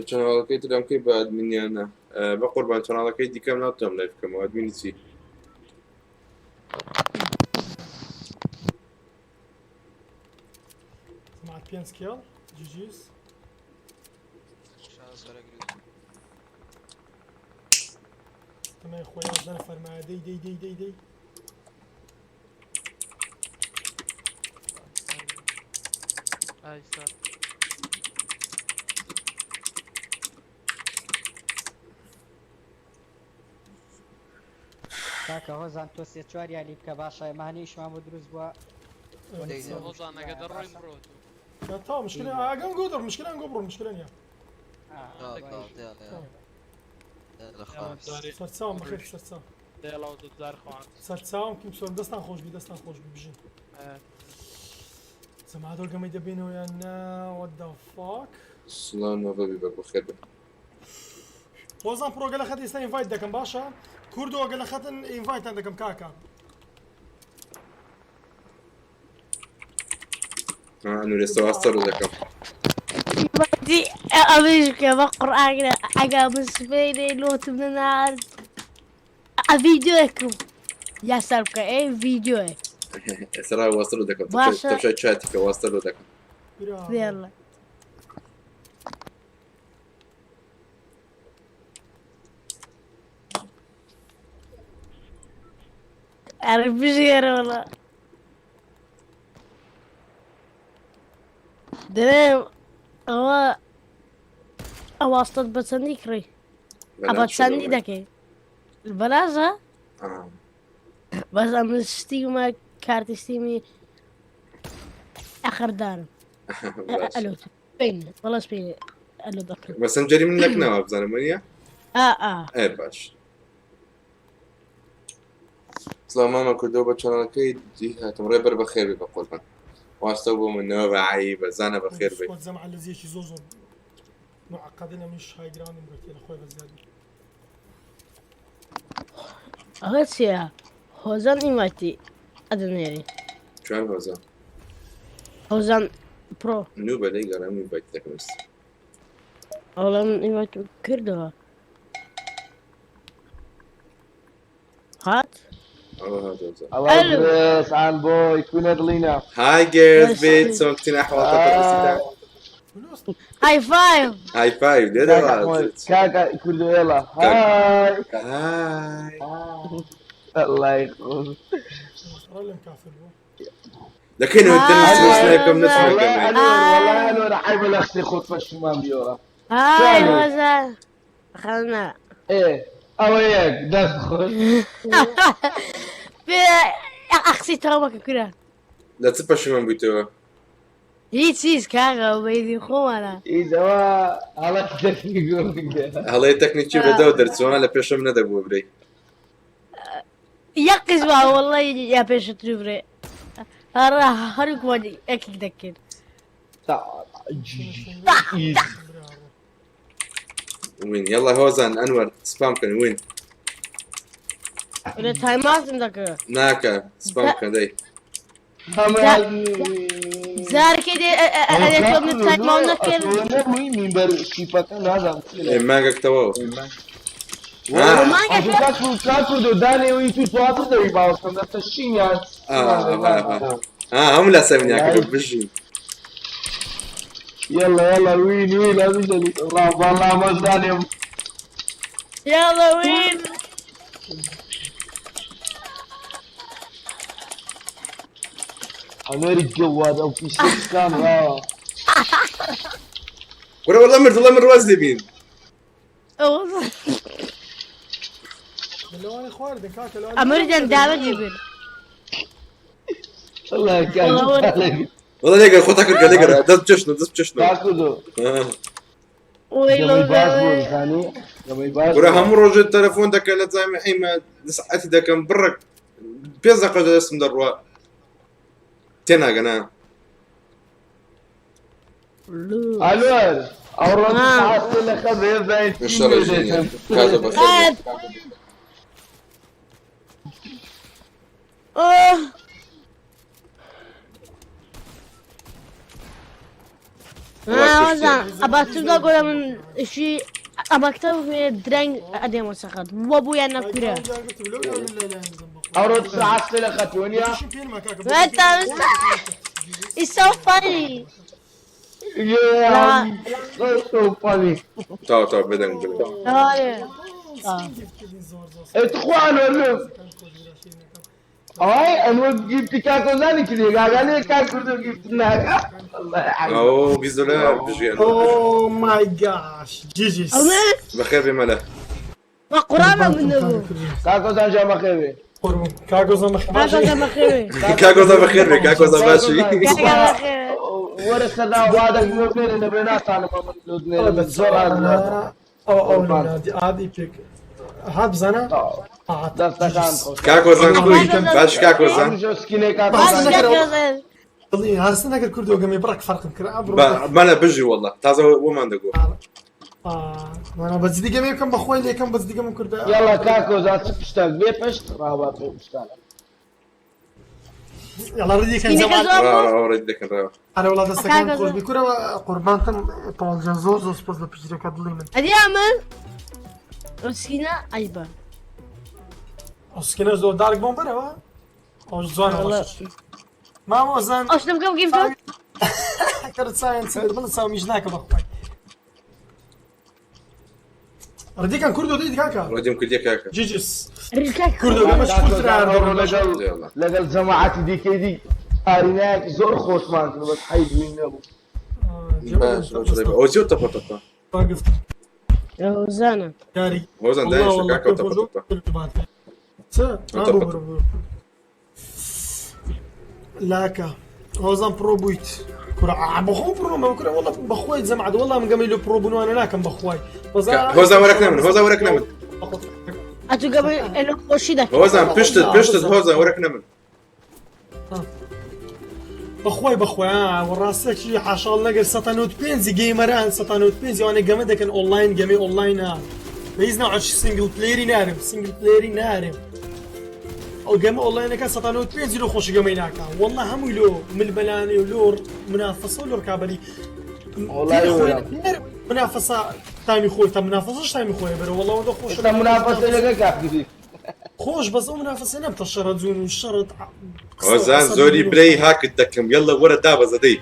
چەناڵەکەی ترم کەی بە ئەدمینیانە بە قوربان چەناڵەکەی دیکەم ناتوانم لای بکەمەوە ئەدمینی چی مع پێنج کێڵ جیجیز شانس وەرەگریت. تەمای خۆیان زەنە فەرمایە دەی دەی دەی دەی دەی. ئای سەر. کاکە هۆزان تۆ سێ چوار یاری بکە باشە ئێمە هەنیشمان بۆ دروست بووە. هۆزان ئەگە دەڕۆین بڕۆ تۆ. تا مشكلة اقام قدر مشكلة نقبر مشكلة نيا. سەرچاوم بەخێر سەرچاو. دێڵەوە دوجار خوان. سەرچاوم کیم سۆر دەستان خۆش بی دەستان خۆش بی بژین. جەماعەت گەمەی دەبینەوە یان نا what the fuck. سڵاو نۆڤە بی بە بەخێر بێ. هۆزان پرۆگە لە خەت ئێستا ئینڤایت دەکەم باشە کوردۆگە لە خەتن ئینڤایتان دەکەم کاکە. ئەنور ئێستا واستە ڕوو دەکەم. دی ئەویش بکە بە قورئان ئەگا من سبەینێ لۆتم نەنارد ئە ڤیدیۆیەکم یاسار بکە ئێ ڤیدیۆیەک. ئێستا ڕا واستە ڕوو دەکەم. باشە. تەمشای چاتی کە واستە ڕوو دەکەم. يلا عارف بجير والله دريم هو واسطة بەچەندی کڕی بەلاش ئەبە چەندی شدەوە. دەکەی بەلاشە آه. بەس ئەم ستیمە کارتی ستیمی ئەخردارم. باش. ئەلو بین وەڵا سپین ئەلو دەکەم. بەسەم جەری من نەکنەوە بزانم وەنیە؟ ئا ئا. ئێ باش. سڵاو مامە کوردەوە بە چەناڵەکەی دی هاتم ڕێبەر بەخێر بێ بە قوربان. واستە بۆ منەوە بە عیبە زانە بەخێر بێ. سوپاس جەماعە لە زیەکی زۆر زۆر معقدن ئەمیش های گراوندم گرتیە لە خۆی بە زیادی. ئەوە چییە؟ هۆزان ئینڤایتی ئەدەنێری. چوان هۆزان؟ هۆزان پرۆ. نوو بە لێی گەڕێم ئینڤایت دەکەم ئێستا. ئەوڵا من ئینڤایت کردەوە. هات؟ ئەوە هات هۆزان. الله يدرس عن بوي كنا دلينا. هاي جيرز بيت سوكتين أحوال تطرسيتا. هاي فايف. هاي فايف ليه كاكا كاكا كله يلا هاي هاي. الله يخلص. رلم كافر بو. لكن قدام سنايكم نفس والله انور والله انور عيب الاخ خطفه شمام بيورا. هاي هۆزان خەنا. ايه او وياك دخل. ئەخسی تەواوەکە کورە. لە چ پەشیمان بوویتەوە؟ هیچ هیچ کاکە بەیدی خۆمانە. اذا هلا تكنيك هەڵەی تەکنیکی بەدەوە دەرچووە لە پێشم نەدەبوو برێ. یەقیش وا والله یا پێشتر برێ. هەر هەروکمان یەکێک دەکرد. وين يلا هۆزان ئەنوەر سپام بکەن وین. لە تایمازم دەکرد. ناکە سپام بکەن دەی. جارێکی دێ ئەرێ تۆ من تایماو نەکرد. منبر سیفەکە نازانم ئێ مانگەک تەواو. کاکو دانێوی تو دواتر دەوی باوەستم دەستە شینیان. هەموو لە سەمینیاکە بژین. يلا يلا وين وين هذا الله والله ما زاني. يلا وين؟ امريكا جواد او في 6 كان اه. ولا والله مرد والله من رواز دەبین. لەوانەی خواردن کاکە لەوانەی ئەمریکان داوەتی بن. والله كان والله لێگەر خۆتا کردگە لێگەر دەست بچێشنە دەست بچێشنە. تاكلو. وەی باش بوو زانی باش. ورە هەموو ڕۆژێ تەلەفۆن دەکە لە جامیعیمە سعەتی دەکەم بڕک پێنج دەقە دەستم دەڕوا تێناگەنا. الو او ساعات اللي خذ يبدا إن شاء الله جيني. كازا بخير. هۆزان ئەباتودا گۆرە من شی ئەمەکتەب درەنگ ئەدێمە سەخەت بۆ بوویان نەکورە. او ساعات اللي خذ It's so funny. Yeah, that's so funny. تاو تاو بێدەنگ بێدەنگ. آره. ئەی تخوا ئەنوەر لۆ ئای ئەنوەر gift ی کاک هۆزانی کردی گاگا لێ کاک کوردۆ gift ناکا والله عەیب. ئەو 20 دۆلار بژی ئەنوەر بژی. oh my gosh GGs ئەمە بەخێر بێ مەلا. بە قورئان من نەبوو. کاک هۆزان جان بەخێر بێ. قوربان کاک هۆزان بەخێر کاک هۆزان بەخێر بێ. کاک هۆزان بەخێر بێ کاک هۆزان باشی. کاک بەخێر بێ. وەرە سەر ناو وادەک بۆ بێنە لەبێ ناتانم ئەمن لۆت نێرم زۆر ئازار. ئەو ئەو ئادی پێک هات بزانە دەستەکان خۆش. کاک هۆزان کوی باش کاک هۆزان. ئەمجۆ سکینەی کاک باش هۆزان. کاک هۆزان. دڵی هەرسە نەکرد کوردۆ گەمەی بڕک فەرقم کرد ئەبڕۆ مەلا بژی والله تازە وەمان دەگۆ. مانا بە جدی گەمەی بکەم بەخۆی لێکەم بە جدی گەمەم کردە. یاڵا کاک هۆزان چ پشتاک بێ پشت ڕاوا پێ پشتانە. یاڵا ڕێدی کەن سکینەکە جەمال. زۆر ڕا بوو. ڕا ڕێدی دەکەن ڕا. ئەرێ وڵا دەستەکان کاک خۆش هۆزان. بی کورەوە قوربانتم تەواو جان زۆر زۆر سپاس لە پشتگیریەکە دڵی من. ئەدی ئەمن ئەو سکینە عەیبە. ئەو سکینە زۆر دارک بۆم بەرەوە ئەو جوانە والله. مامۆزان ئەو شتە بکەم gift کەرت چاویان چ بڵێ چاومیش ناکە بەخوای. ڕدیکان کوردۆ دیت کاکە. ڕێدیم کردیە کاکە. GGs. ڕیکاک کوردۆ گەمەش کاک فولتر هۆزان ئەوڕۆ ئاردۆ. لەگەڵ یاڵا. لەگەڵ جەماعەتی دیکەی دی ئارینایەکی زۆر خۆشمان کرد بەس حەیف بووین نەبوو. باش باش ڕێ ئەو چی تەپە تەپە. واقفت هۆزانە. یاری. هۆزان والله دایشە والله کاکە پێم تەپە خۆش تەپە. بوو. چ؟ تەپە بوو تەپە. بوو. لاکە هۆزان pro بوویت کورە بەخۆم pro مە کورە والله بەخوای جەماعەت والله من گەمەی لۆ pro بوونوانە ناکەم بەخوای. هۆزان وەرەک نەمن هۆزان وەرەک نەمن. ئەتوو گەمەی ئێلۆ خۆشی دەکەی. هۆزان پشتت پشتت هۆزان وەرەک نەمن. بەخوای بەخوای وەڕاستێکی حاشاڵ نەگەر 195 gamer ان 195 ئەوانە گەمە دەکەن ئۆنلاین گەمەی ئۆنلاینە بە هیچ ناوعێکی single player ی نارم single player ی نارم ئەو گەمە ئۆنلاینەکە 195 لۆ خۆشی گەمەی ناکا والله هەمووی لۆ ململانێ و لۆ منافەسە و لۆ ڕکابەری وەڵای وەڵا. منافەسە تامی خۆی تا منافەسەش تامی خۆی بەرە والله وەندە خۆشە ئێستا منافەسە لەگەڵ کاک کردی. خۆش بەس ئەو منافەسە نەبتە شەڕە جوون و شەڕت هۆزان زۆری برەی هاکت دەکەم یاڵا وەرە دابەزە دەی.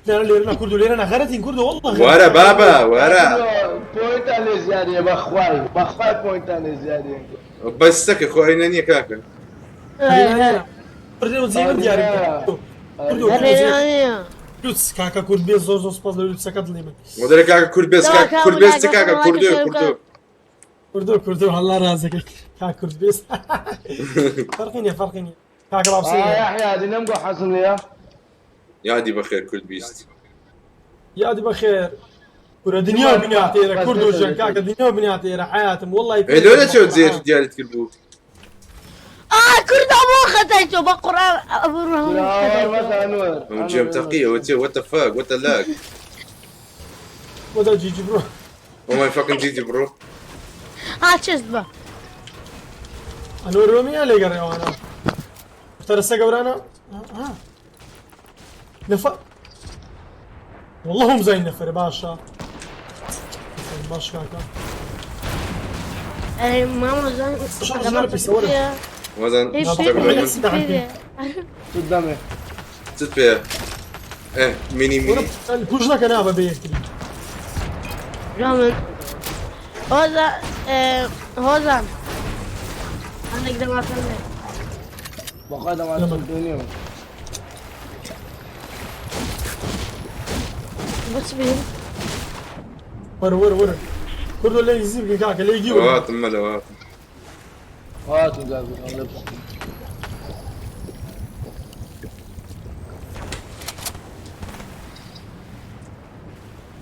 لا لێرە نا کوردو لێرە نا غەرەتین کوردو والله غەرەتین. وەرە بابە وەرە. point تان لێ زیادیە بەخوای بەخوای point تان لێ زیادیە. بەس سەکە خۆ ئەینە نییە کاکە. کوردو جێ من دیارم کوردو لوتس کاکە کورد بێ زۆر زۆر سپاس لە لوتسەکە دڵی من. مۆدەرە کاکە کورد بێز کاکە کورد بێز چ کاکە کوردۆ کوردۆ. کوردۆ کوردۆ هەڵا ڕازەکە کاک کورد بێز. فەرقی نییە فەرقی نییە کاکە بابسێ. یاحیا دی نەمگۆ حەزم لێیە. یادی بەخێر کورد بیست. یادی بەخێر. کورە دنیا بنیاتێرە کوردۆ ژەن کاکە دنیا بنیاتێرە حیاتم والله. ئێ لۆ نەچێت زێر دیاریت کرد بوو. ئا کوردە بۆ خەتای تۆ بە قورئان ئەبوو ئەم جێم تەقیە وە چێ what the fuck what the lag. What the GG bro. Oh my fucking GG bro. ها چست بە. ئەنوەر وەمیە لێگەڕێوانە. تەرەسە گەورانە. ها. نەفەر. والله هم زين نەفەرە باشە. باش کاکە. ئەرێ مامۆزان هۆزان دەمێ. چت پێیە؟ ئێ مینی مینی. پوش نەکە نابە بێ یەکتری. ڕامن هۆزان هۆزان هەندێک دەماتەن لێ. بەخوای دەماتەن پێ نییە. بچ بین. وەرە وەرە وەرە. کوردۆ لێی زی بکە کاکە لێی گی وەرە. هاتم مەلە هاتم. هاتم کاکە لە پشت.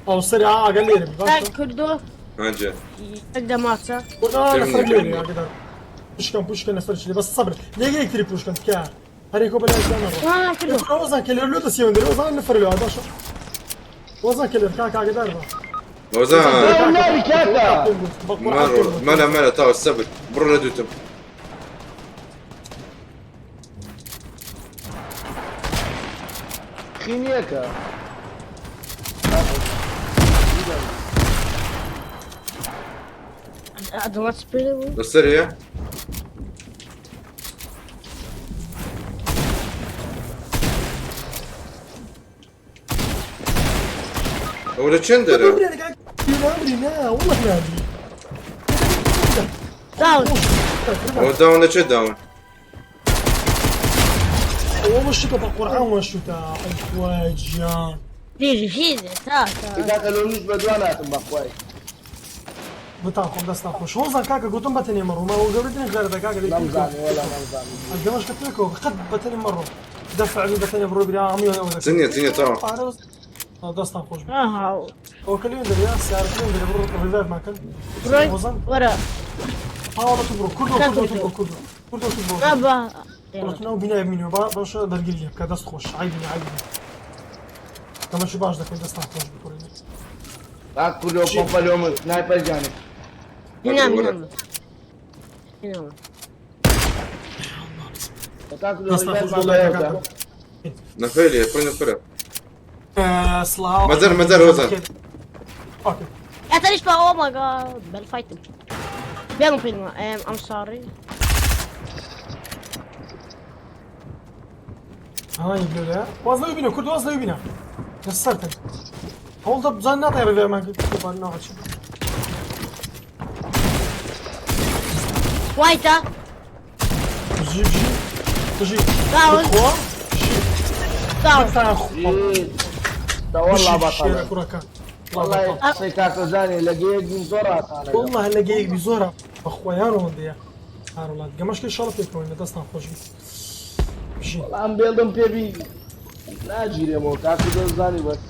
ئەو سەری ئاگەر لێرە بی باشە. کوردۆ هەنجە. یەک دەماچە. کوردۆ نەفەر لێرە ئاگەدار. پشکەم پشکە نەفەر چی بەس سەبر لێگە یەکتری پشکەم تکایە. هەرێکۆ بەلای جانەڕۆ. وەزان کە لێر لۆ دەسیەوە دەرێ وەزان نەفەر لێ باشە. وەزان کە لێر کاکە ئاگەدار بە. هۆزان. مەلا مەلا تاوە سەبر بڕۆ لە دووتم. خینیەکە. ئەدەمات پێ بوو. لەسەر هەیە؟ ئەوە لە چەند دەرە؟ نامری نا والله نامری. Down. ئەوە down دەچێت down. ئەوە وەشتە بە قورعان وەشتە ئەی خوایە گیان. جیجی جیجی تا تا. کاکە لۆ منیش بەدوا ناتم بەخوای. بتان خۆم دەستان خۆش هۆزان کاکە گوتم بەتەنێ مەڕۆ ماوە گەورەترین غیرەتە کاکە دەی نەمزانی وەلا نەمزانی. ئەگەمەش کە پێکەوە قەت بەتەنێ مەڕۆ دەفعلی بەتەنێ بڕۆ برا هەموویان ئەوە دەکەن. زنیە زنیە تەواو. پارە دەستان خۆش بێ. ئاها. ئەوە کە لێن دەریا سیارەکە لێن دەرێ بڕۆ ڕیڤایڤ ماکەن. بڕۆی هۆزان وەرە. هاوڵە تو بڕۆ کوردۆ کوردۆ تو بڕۆ کوردۆ کوردۆ تو بڕۆ. بابا. بڕۆ تو ناو بینای بینەوە با باشە بەرگری لێ بکە دەست خۆش عەیب نییە عەیب نییە. تەماشی باش دەکەن دەستان خۆش بێ کوڕینە. کاک کوردۆ پۆمپە لۆ من سنایپەر گیانێ. هینام وەرە. هینام. هینام. کاک کوردۆ دەستان خۆش ڕیڤایڤمان بۆ لایکەکان. بەیەوە. نەفەر لێ کوڕی نەفەرە. سڵاو. مەزەر مەزەر هۆزان. ئۆکەی. يا ترى oh my god بالفايت بينو بينو I'm sorry. ها يبلو لا واز لو بينا كرد واز لو بينا نسرتن هولد اب زان نعطي ريفير ما كنت نوع شي. وايتا جيب جيب تجي داون. خوا جيب داون. والله بطل. كرة والله قسەی کاکەزانێ لە گەیەک بیم زۆر ئاسانە. والله لەگەیەک بی زۆرە بەخوایان ڕۆندەیە هاروڵات گەمەشکەی شەڵ پێکەوەین لە دەستان خۆش بی. بژین. وەڵا ئەم بێڵدم پێ بی ناگیرێمەوە کاکو دەزانی بەس.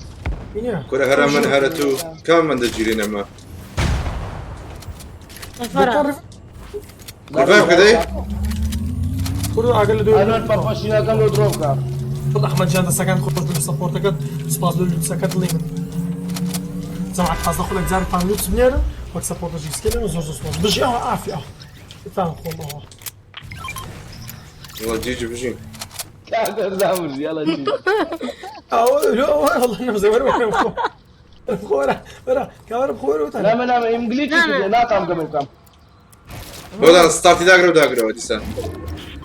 بینە. کورە هەرە من هەرە تو کام من دەگیرێنەمە؟ نەفەرە. ڕیڤایڤ کەدەی؟ کوردۆ ئاگەر لە دوێ ئەنۆن پەپەشینەکەم لۆ درۆ بکە. ئەحمەد جان دەستەکان خۆش بن سەپۆرتەکەت سپاس لۆ لوتسەکەت دڵی من. جەماعەت پازدە خولەک جارێکتان لوتس بنێرن وەک سەپۆرتە جیسکێنن زۆر زۆر سپاس بژی ئەوە ئافی ئەوە تان خۆم ئەوە. وەڵا جیجی بژین. کاکە زامرزی یاڵا جیجی. ئەوە لۆ ئەوە والله نەمزە وەرە وەرە بخۆ. بخۆ وەرە وەرە کاوەرە بخۆ وەرە وتان. نامە نامە ئینگلیزی کردێ ناتام گەمە بکەم. هۆزان ستارتی داگرە و داگرەوە دیسان.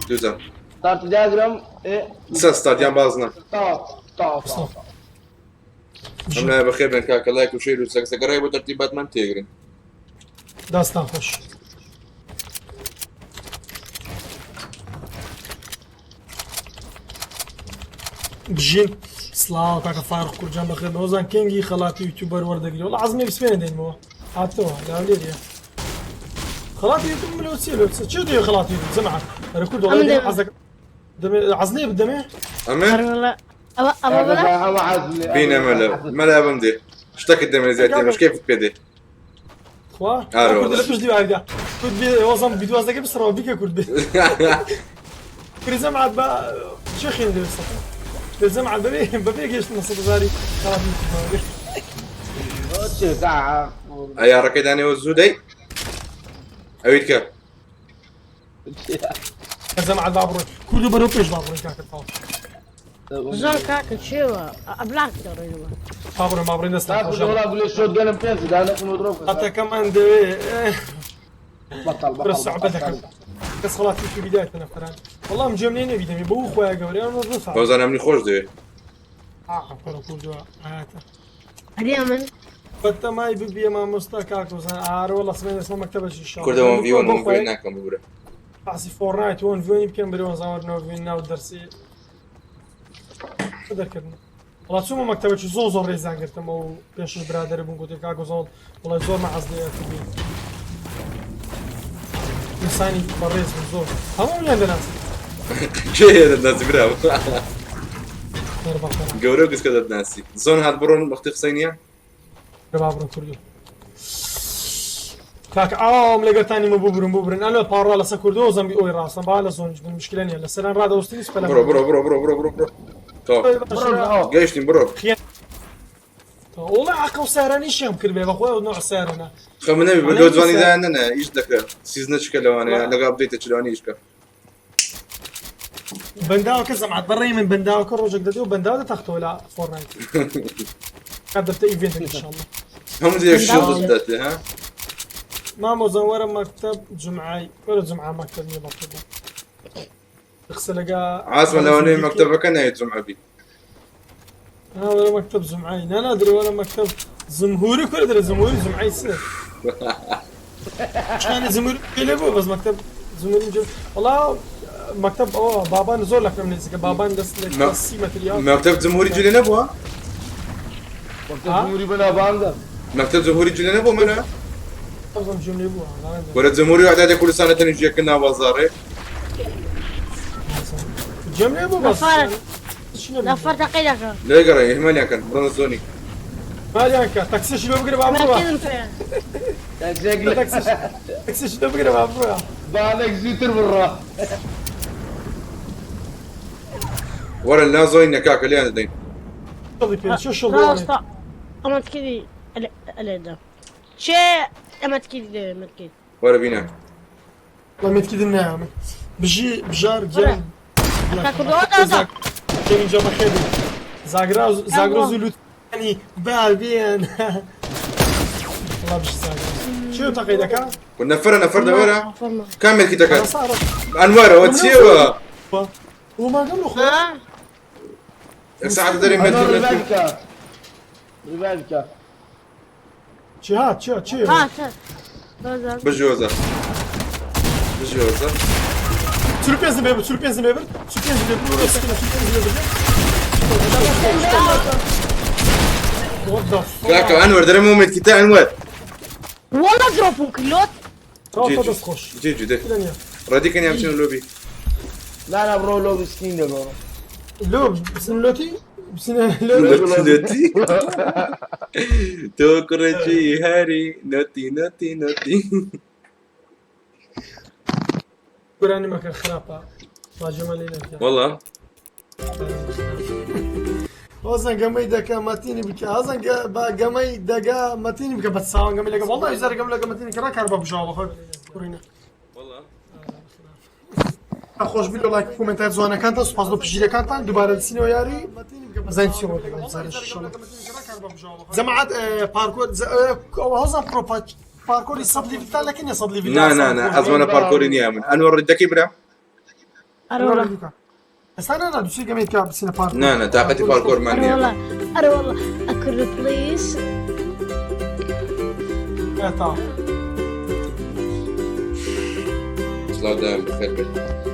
دووجار. ستارتی داگرم ئێ دیسان ستارتیان باز نا. تاو تاو تاو. ئەم لایە بەخێر بێن کاکە لایک و شەیر و سەکسەکەڕای بۆ تەرتیباتمان تێگرن. دەستان خۆش. بژین. سڵاو کاکە فاروق کوردجان بەخێر بن. هۆزان کێنگی خەڵاتی یوتیوبەر وەردەگری؟ وەڵا عەزمی بسپێنە دێنمەوە. هاتەوە لاولێریە. خەڵاتی یوتیوب لۆ چییە لۆ چیە؟ چێ دەوێ خەڵاتی یوتیوب جەماعەت؟ ئەرە کورد وەڵا ئەمن دەمێ دەمێ. عەزەکە دەمێ عەزلێ بدەمێ؟ ئەمە؟ ئەرە ئەوە ئەوە بڵێ؟ ئەمە عەزلێ. بینە مەلا مەلا بم دێ. شتەکت دەمێ زیاتر دێمەش کەیفت پێ دێ. خوا؟ ئارە کورد لە وەڵا. پشت دیواردا. کورد بێ وەزەم بیدوازەکە بسڕەوە بیکە کورد بێ. کورد جەماعەت بە چێ خێن دەوێ سەفەر؟ بێ جەماعەت بەبێ بەبێ گەیشتنە سەد هەزاری خەڵاتی یوتیوب. ئەیاڕەکەی دانێوە زوو دەی؟ ئەویت کە؟ جەماعەت با بڕۆین. کوردو بەرەو پێش با بڕۆین کاکە تەواو. زۆر کاکە چێوە ئەبلاک دەڕێنەوە. با بڕۆین با بڕۆین دەستان کاکو خۆش. وەڵا گولێ شۆتگەنم پێنج دانەکم و درۆ بکە. خەتەکەمان دەوێ. بەتەڵ برە بەتەڵ سەعبە دەکەم. کەس خەڵاتی یوتیوبی دایتە نەفەران. وەڵا ئەم جێم لێ نییە بیدەمێ بەو خۆیان گەورەیان زۆر سەعبە. هۆزان ئەمنی خۆش دەوێ. ئا کوڕە کوردووە ئاەتە. هەریا من؟ بەتەمای ببیە مامۆستا کاکۆزان. ئارە وەڵا سبەینێ دەچمە مەکتەبەکی ئینشاڵڵا. کوردە وەن ڤی وەن بۆ وەن ڤی خۆی ناکەم ببرە. باسی فۆرنایت وەن ڤیۆنی بکەم برێ وەزان وەرنەوە ڤیۆنی ناو دەرسی دەرکردن. وەڵا چوومە مەکتەبەکی زۆر زۆر ڕێزیان گرتم ئەو پێشش برادەرە بوون گوتی کاکۆزان وەڵای زۆر مەعەز لێ کردی. ئینسانی بەڕێز بوون زۆر هەموویان دەناسی. کێ دەناسی برا؟ گەورە گسکە دەناسی. زۆن هات بڕۆن وەختی قسەی نییە؟ با بڕۆن کوردی. کاک ئاوم لەگەرتانی مە ببرن ببرن. ئەلۆ پاڕا لەسەر کوردەوە زەمبی ئەوی ڕاستم با لە زۆنیش بن مشکلە نییە لەسەران ڕادەوەستنیش پەلە. بڕۆ بڕۆ بڕۆ بڕۆ بڕۆ بڕۆ بڕۆ. تەواو. گەیشتین بڕۆ. وەڵا عەقڵ سارانیشیان کرد بێ بەخۆی ئەو نوع سارانە. خەمە نەبی بە لۆ جوانی دایان نەنە ئیش دەکرا. سیزنە چکە لەوانەیە لەگەڵ ئەپدەیتە چلوانی ئیش کە. بەنداوەکە زەمعەت بەڕێی من بەنداوەکە ڕۆژێک دەدێ و بەنداو دەتەختەوە لە فۆرنایت. کات دەبتە ئیڤێنتێک ئینشاڵڵا. هەموو جێیەک شیڵد دەداتێ ها؟ مامۆزان وەرە مەکتەب جمعای وەرە جمعە مەکتەب نییە بەقوبە. قسە لەگا عاسمە لەوانەیە مەکتەبەکە نایەت جمعە بی. ها وەرە مەکتەب جمعای نا نادرێ وەرە مەکتەب جمهوری کورە دەرێ جمهوری جمعای سێ. شانی زمور لێ بوو بەس مەکتەب زموری جێ وەڵا مەکتەب ئەوە بابان زۆر لە کەم نزیکە بابان دەست لە 30 متر یا مەکتەب جمهوری جولێ نەبووە؟ مەکتەب جمهوری بەناوبانگە. مەکتەب جمهوری جولێ نەبوو منە؟ ئەوزم جێم لێ بووە وەرە جمهوری و ئەعدادی کوردستانە تەنی جێکە ناو بازاڕێ. جێم لێ بوو بەس نەفەر نەفەر تەقەی دەکەن. لێگەڕێ ئیهمالیان کەن بڕۆنە زۆنی. مالیان کە تەکسیش لۆ بگرە با بڕوا. مەرکەزم پێ. تاکسێک تەکسیش لۆ بگرە با بڕوا. بالێک زووتر بڕوا. وەرە لا زۆنی نەکاکە لێیان دەدەین. شڵی پێ چێ شڵ ڕاستە ئەمە تکیدی ئەلێدا چێ ئەمە تکیدی دەوێ مەتکید. وەرە بینە. وەڵا مێتکیدم نایە من. بژی بژار گیان. کەمی جا بەخێر بێی. زاگرا زاگرۆز و لوتانی بابێن. وەڵا بژی زاگرۆز. چێ تەقەی دەکا؟ نەفەرە نەفەر دەوەرە. کام مێتکی دەکات؟ ئەنوەرەوە چیەوە؟ وماگەم لە خۆ. ساعت دەرێ مێتکی مێتکی. ریڤایڤ کە. چی هات چی چی؟ هات بژی هۆزان. بژی هۆزان. 45 لێ برد 45 لێ برد 45 لێ برد 45 لێ برد. What the fuck? کاکە ئەنوەر دەرێ مێتکی تا ئەنوەر. وەڵا درۆپم کردلۆت. دەست خۆش. جێ جێ دێ. ڕەدیکەن یان بچینە لۆبی. نا نا بڕۆ لۆبی سکین دەگۆڕم. لۆ بچن لۆتی؟ بچنە لۆبی؟ لۆتی تۆ کوڕێکی هەری نۆتی نۆتی نۆتی. گۆرانی مەکە خراپە. واجەمە لێ نەکە. وەڵا. هۆزان گەمەی دەکە مەتینی بکە هەزان بە گەمەی دەگا مەتینی بکە بە چاوان گەمەی لەگە وەڵا ئیزار گەم لەگە مەتینی کە ڕاکار بە بژاوە خۆی کوڕینە. خۆش بی لە لایک کۆمێنتات جوانەکانتان سوپاس بۆ پشتگیریەکانتان دووبارە دەچینەوە یاری بزانین چی ڕوو دەگەڵ بزانین شەڵە. جەماعەت پارکۆر ئەوە هۆزان پرۆ پارکۆری 100 لیڤلتان لەکە نیە 100 لیڤل نا نا نا ئەزمانە پارکۆری نییە من ئەنوەر ڕێدەکەی برا؟ ئەرۆڵا ئێستا نا نا دووسێ گەمەی کە بچینە پارکۆر. نا نا تاقەتی پارکۆرمان نییە. ئەرۆڵا ئەرۆڵا ئەکرد پلیس. تا سڵاو دایم بەخێر بێت.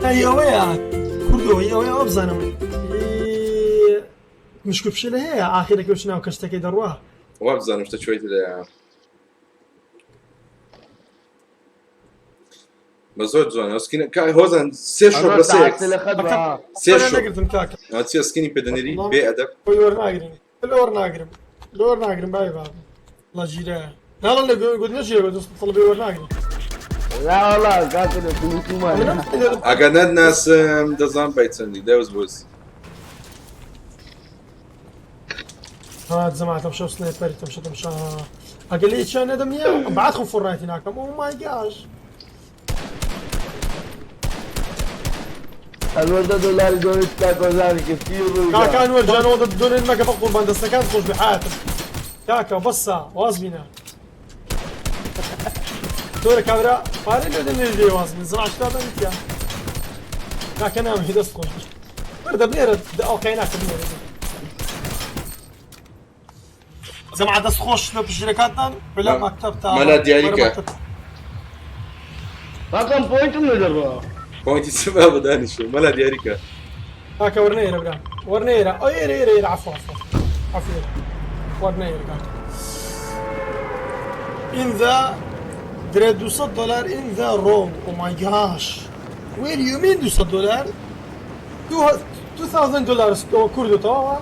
ئەی ئەوەیە کوردۆ ئەی ئەوەیە ئەوە بزانم مشک و پشیلە هەیە ئاخیرەکە و چناو کەشتەکەی دەڕوا. وا بزانم شتە چۆیت لە بە زۆر جوانە سکینە کا هۆزان سێ شۆ بە سێ سێ شۆ نەگرتم کاکە. چیە سکینی پێ دەنێری بێ ئەدەب. خۆی وەرناگرین لۆر ناگرم لۆر ناگرم بای باب وەڵا ژیرایە ناڵە لە گوت نەژیرە گوت طلبی وەرناگرم. لا وەڵا کاکە لە توومان. ئەگەر نەتناسم دەزانم بای چەندی دەوز بۆز. هات جەماعەت تەمشە سنایپەری تەمشە تەمشە ئەگەر لێ چیان نەدەم نییە بعد خۆم فۆرنایتی ناکەم ئۆ مای گاش. ئەنوەر دە دۆلاری دۆنێت کاکۆزانی کرد چی ڕووی کاکە ئەنوەر جان ئەوە دۆنێت مەکە بە قوربان دەستەکان خۆش بێ حیاتم کاکە بەسە واز بینە تۆرە کابرا پارەی لێ دەنێری لێ واز بین زڕع شتا بەنیتیا کاکە نامەی دەست خۆش بێ وەردە بنێرە ئەڵقەی ناکە بنێرە جەماعەت دەست خۆش لە پشتگیرەکانتان بلا مەکتەب تا مەلا دیاریکە. کاکەم پۆینتم لێ دەڕوا. پۆینتی چ بابە دانیشە مەلا دیاریکە. کاکە وەرنەیەرە برا وەرنەیەرە ئەو ئێرە ئێرە ئێرە عەفو عەفو عەفو ئێرە وەرنەیەرە کاکە In the درێ 200 دلار in the room oh my gosh where you mean 200 دلار 2000 دلار کوردو تەواوە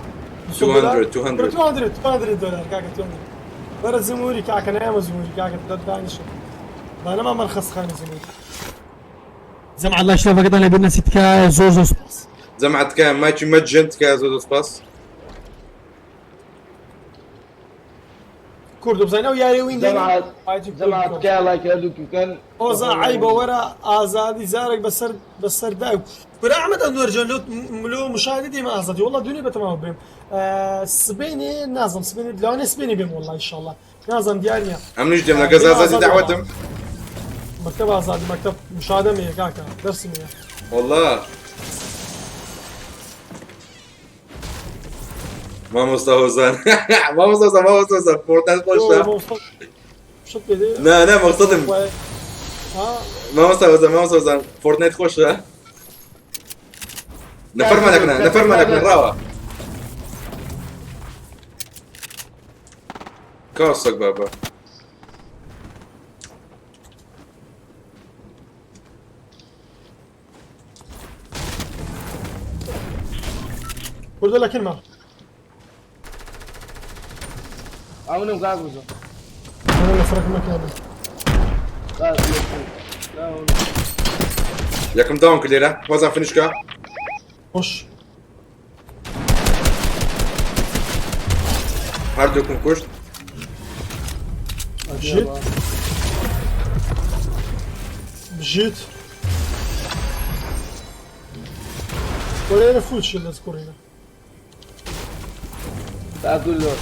200 200 200 200 دلار کاکە 200 بەرە زموری کاکە نایەمە زموری کاکە دانیشە بانەما مەرخەسخانی زموری. جەماعەت الله شتافەکەتان لەبیر نەچیت تکایە زۆر زۆر سوپاس. جەماعەت تکایە مایکی مەجێن تکایە زۆر زۆر سوپاس. کوردو بزانین ئەو یاریە وین دێنین. جەماعەت تکایە لایک هەردووکی بکەن. ئۆزا عەیبە وەرە ئازادی جارێک بەسەر بەسەر دایک کورە ئەحمەد ئەنوەر جان لۆ لۆ مشاهدە دێمە ئازادی وەڵا دونێ بەتەماوە بێم سبەینێ نازم سبەینێ لەوانەیە سبەینێ بێم وەڵا ئینشاڵڵا نازم دیار نییە. ئەمنیش دێم لەگەز ئازادی دەعوەتم. مەکتەب ئازادی مەکتەب مشاهدەم هەیە کاکە دەرسم هەیە. وەڵا مامۆستا هۆزان مامۆستا هۆزان مامۆستا هۆزان فۆرتنایت خۆشە. نا نا مەقسەدم مامۆستا وەزان مامۆستا وەزان فۆرتنایت خۆشە نەفەرمان نەکەن نەفەرمان نەکەن ڕاوە کاوسەک بابا کوردە لە کنما ئەونم کاک وزە ئەوە لە فرەک مەکانە یەکەم داون کرد لێرە وەزان فنیشکە خۆش هەردووکم کوشت بژیت بژیت وەرە فول شی لەس کوڕینە کاکولۆ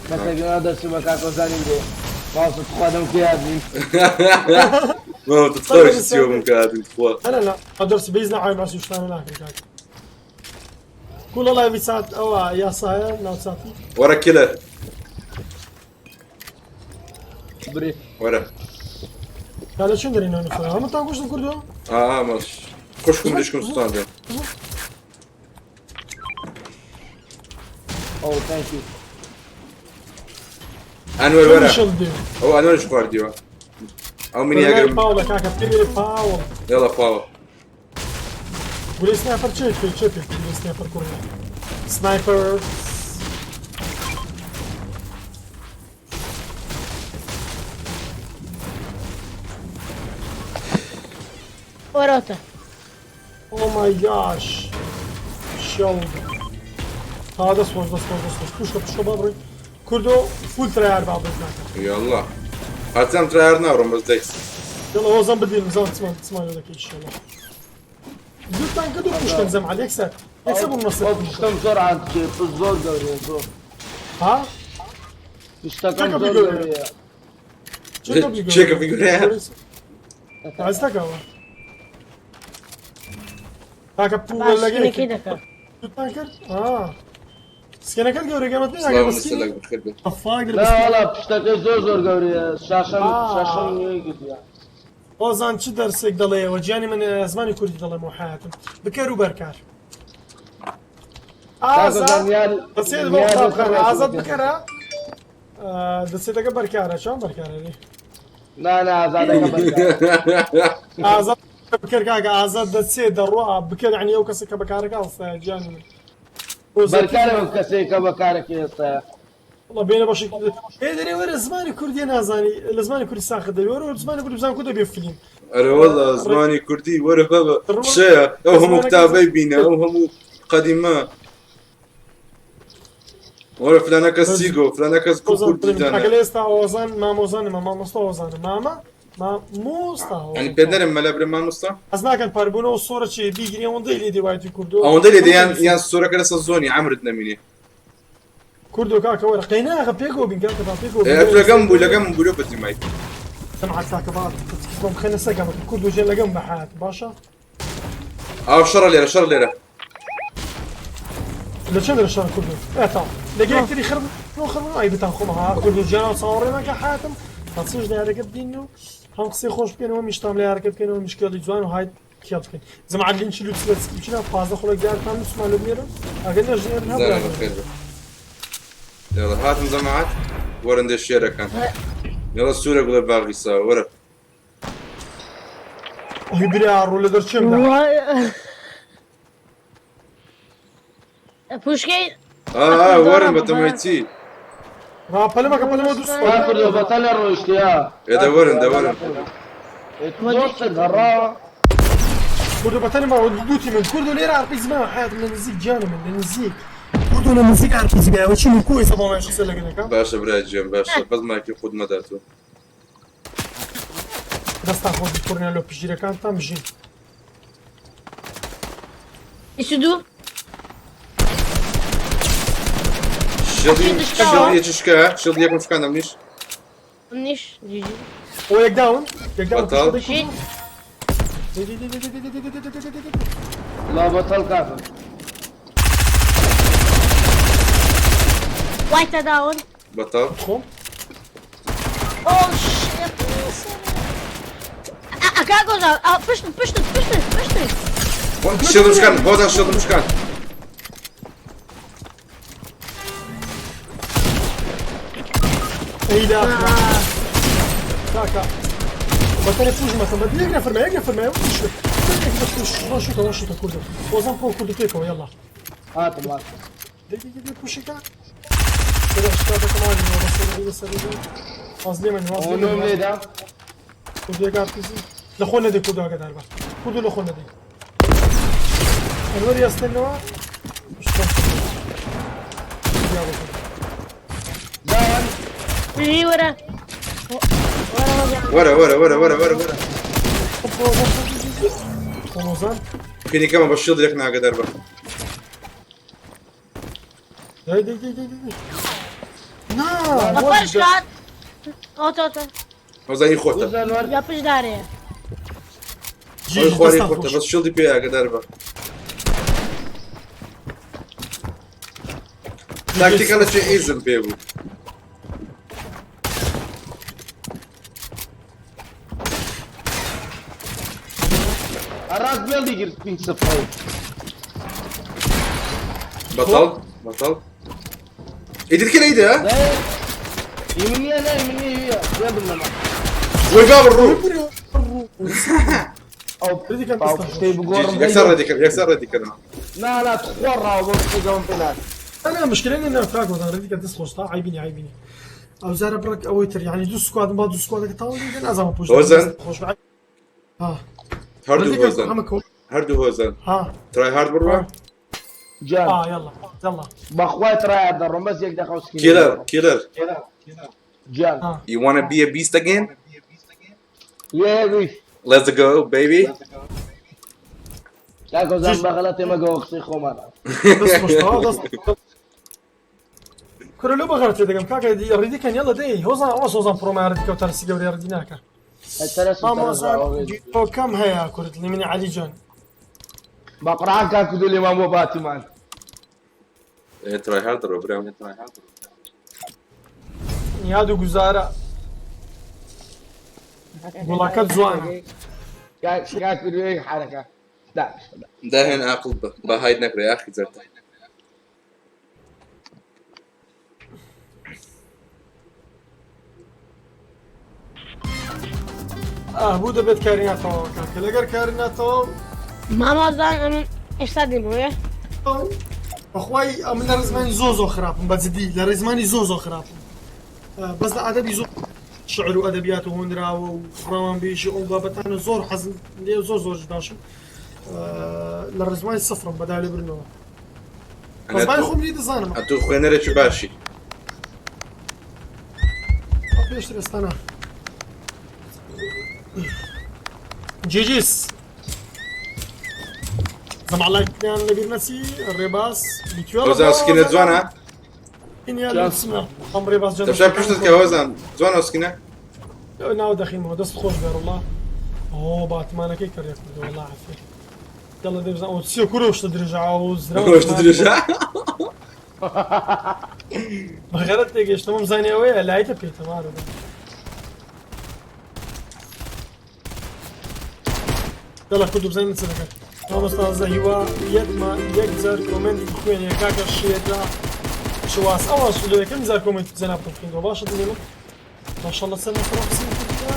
کەسێک دەرچوو بە کاکۆزانیم دێ ماوسە تخوا دەم کێ هاتین ما تتخۆش چیوە بم کە هاتین تخوا لا لا درس بيزنا عايم عسو شتانە ناکەن کاک کوڵە لایڤی سات ئەوە یاسایە ناو ساتی وەرە کیلەر برێ وەرە تا لە چێن دەرێنەوە نفرە هەمووتان کوشتن کوردۆ ئا مەش خوشکم دشکم سوتاندن ئەو تانک یو ئەنوەر وەرە شڵ دێ ئەو ئەنوەرش خواردیوە ئەو منی ئەگرم پاوڵە کاکە پێ پاوڵ یاڵا پاوە گولەی سنایپەر چێ پێ چێ پێ گولەی سنایپەر کوڕینە سنایپەر وەرەوتە Oh my gosh. شڵ. تا دەست خۆش دەست خۆش دەست خۆش پوشکە پوشکە با بڕۆین کوردۆ فول ترایار با بڕۆین کاکە یاڵا هاتم ترایار ناڕۆم بەس دەی يلا هو بدي نظام تسمع تسمع لك ان شاء الله دوتان كدو پوشکن زم على يكسر يكسب النص ئەو پشتم زۆر عادچێ پشت زۆر گەورەیە زۆر ها پشتەکەم چەکە زۆر بگەورەیە. گەورەیە چێکە بگەورەیە؟ عزتك هو کاکە پوڵ باش لەگەی سکینەکەی دەکا دوتان کرد اه سکینەکەت گەورە گەمەت سڵاو مستەلەک بخێر بێ لا وەڵا پشتەکەی زۆر زۆر گەورەیە شاشەم شاشەم نوێی گرتیە ئۆزان چ دەرسێک دەڵێەوە گیانی من زمانی کوردی دەڵێم و حیاتم بکەر و بەرکار ئازاد دەچێت بۆ قوتابخانە ئازاد بکەرە دەچێتەکە بەرکارە چۆن بەرکارە لێ نا نا ئازادەکە بەرکارە. ئازاد بکەر کاکە ئازاد دەچێت دەڕوا بکەر یعنی ئەو کەسە کە بەکارەکە هەڵسایە گیانی من بەرکارە ئەو کەسێک کە بەکارەکەی هێستایە والله بێنە بەشێک ئێ دەرێ وەرە زمانی کوردیە نازانی لە زمانی کوردی ساخت دەبێ وەرە زمانی کوردی بزان کو دەبێ فلیم ئەرە وەڵا زمانی کوردی وەرە بابە شەیە ئەو هەموو کتابەی بینە ئەو هەموو قەدیمە وەرە فلانە کەس چی گۆ فلانە کەس کو کوردی کاکە دانە لە ئێستا ئۆزان مامۆزانە مامۆستا ئۆزانە مامە مامۆستا یعنی پێ نەرم مەلا برێ مامۆستا ئەس ناکەن پاربوونەوە سۆرە چێ بیگری ئەوەندەی لێ دێوایەتی کوردۆ ئەوەندە لێ دەیان یان سۆرەکە لەسەر زۆنی عەمرت نەمینێ کوردۆ کاکە وەرە قەیناغە پێکەوە بین کاکە با پێکەوە ئێ، ئەتو لەگەم بوو لەگەم بوو لۆ بەجی مایک سمعت کاکە با بۆم بخەنە سەگەمە کوردۆ ژێن لەگەم بە حیات باشە ئاو شەڕە لێرە شەڕ لێرە لە چەند لە شەڕ کوردۆ ئێتا لەگە یەکتری خرب نۆ خرب ئەی بتان خۆمە ها کوردۆ گیانەوە چاوەڕێ مەکە حیاتم تا چش لە یارەکە بدین و هەم قسەی خۆش بکەنەوە میشتام لە یارەکە بکەنەوە میشکێڵی جوان و هایت کێڵ بکەن زەمعات لینکی لوتس لە سکریپچنا 15 خولەک دیارتان نووسمان لە بنێرن ئەگەر نەژنێرن زانە هەبوو بەخێر بێ یاڵا هاتم جەماعەت وەرن دێ شێرەکان یاڵا سوورە گوڵێ باغی ساوە وەرە ئەی برا ڕوو لە دەرچێم دا پوشکەی ئا ئا وەرن بەتەمای چی ڕا پەلەمەکە پەلەمە دوو وا کوردۆ بەتەنە ڕۆیشتیا ئێ دەوەرن دەوەرن زۆر سەر هەڕاوە کوردۆ بەتەنی ماوە دووتی من کوردۆ لێرە ئارپی زمان حیاتم لە نزیک گیانە من لە نزیک کوردۆ لە نزیک ئارپی زمان چی من کوی سەباڵ قسە لەگەڵ دەکەم باشە برای گیان باشە بەس مایکی خۆت مەداتەوە دەستان خۆش بکوڕنە لۆ پشگیرەکانتان بژین 22 شڵی شکاوە. شڵی یەکی شکا شڵی یەکم شکاندم منیش منیش جیجی ئەو یەک داون یەک داون بەتاڵ. شیت لا بەتەڵ کاکە وايتە داون بەتاڵ خۆم ئۆ شێت. کاک هۆزان پشتت پشتت پشتت پشتت. شێڵم شکان هۆزان شێڵم شکان. ئەی لا کاکە بەتەنێ پوش مەکەم بە یەک نەفەرمە یەک نەفەرمە شوتە شوتە کوردە هۆزان پۆ کوردە پێکەوە یەڵا. هاتم هاتم. دەی دەی دەی پوشەکە شکاتەکەمان واز لێ من واز لێ ئەو نۆم من لێدا. کوردیەکە پیسی لە خۆ نەدەی کوردو ئاگادار بە کوردو لە خۆ نەدەی ئەنوەری ئەستێنەوە. داوان. ژی وەرە وەرە هۆزان. وەرە وەرە وەرە وەرە وەرە وەرە. هۆزان. پینیکەمە بە شیڵد یەک ناگەدار بە. دەی دەی دەی دەی دەی نا. بە شکات ئۆتۆ ئۆتۆ. هۆزانی خۆتە. هۆزان وەر. یا پشت دارەیە. ئەوی خواری خۆتە بەس شیڵدی پێ ئاگەدار بە. تاکتیکە لە چێ ئیزم پێ بوو. ڕاست بێڵی گرت پینج سفر. بەتەڵ بەتەڵ. ئیتر کە لەیدە؟ يمنية لا يمنية هي بيض لما وی بابە ڕوو. او شتي بقور. یەکسەر ڕێدی کردم یەکسەر ڕێدی کردم. لا لا تخورها وبقوم بنات. انا مشكلة انه كاك وزان ردي كانت تسخوش عيبيني عيبيني او زار برك اويتر يعني دو سكواد ما دو سكواد تاول لازم بوش. هۆزان. خوش بعد ها. هەردوو هۆزان هەردوو هۆزان. ها. ترای هارد بڕوە. جان. اه يلا يلا. بخواي ترى درهم بس يقدر خوش. کیلەر کیلەر. جان. ها. You wanna be a beast again? يا بي. Let's go baby. كاكو زان بغلطي ما قوقسي خو ما بس خوش بس كره لو بغرت دقم كاكا ردي كان يلا دي هوزان اوس هوزان برو ما ردي كوتر سي قوري ردي ناكا. ماموزان كم هيا كرة اللي علي جان. بقرعان كاكو دولي ما مو باتمان. ترای هارد ڕۆ برام. نيادو گوزارە گوڵەکەت جوانە. كاكو دولي حركة لا. داهێن عاقڵ بە با هاید نەکرێ یاخی زەرتە. ئاه بوو دەبێت کاری ناتەواو کاکە لەگەر کاری ناتەواو. مامۆزان ئەمن ئێستا دێمەوە. بەخوای ئەمن لە ڕێزمانی زۆر زۆر خراپم بە جدی لە ڕێزمانی زۆر زۆر خراپم بەس لە ئەدەبی زۆر شعر و ئەدەبیات و هۆنراوە و ڕەوانبێژی ئەو بابەتانە زۆر حەزم لێ زۆر زۆر باشم لە ڕێزمانی سفرم بەدا لێ برنەوە ڕێزمانی خۆم لێ دەزانم. ئەتوو خوێنەرێکی باشی. پێشتر ئێستانا جیجیس زەما لایکیان لەبیر نەچی ڕێباز بیتوێ. هۆزان سکینە جوانە؟ ئەم ڕێباز جان. تەمشا پشتت کە هۆزان جوانە سکینە؟ ناو دەخیمەوە دەست خۆش بێ والله. ئەوە باتمانەکەی کردێ کردو والله عافیە. يلا دەبزان ئەو چیە کورە شتە درێژە ئەو زرا شتە درێژە؟ بەغەرەت تێگەیشتم زانی ئەوەیە لایتە پێتەمارە. يلا کوردو بزانین چ دەکەن. مامۆستا زەهیوا یەکما یەک جار کۆمێنتی بخوێنێ کاکە شێرا شواس ئەوە لە یەکەم جار کۆمێنت جەناب بخوێنەوە باشە دڵی من ماشاءالله سەر نەفەر قسەی کردیە.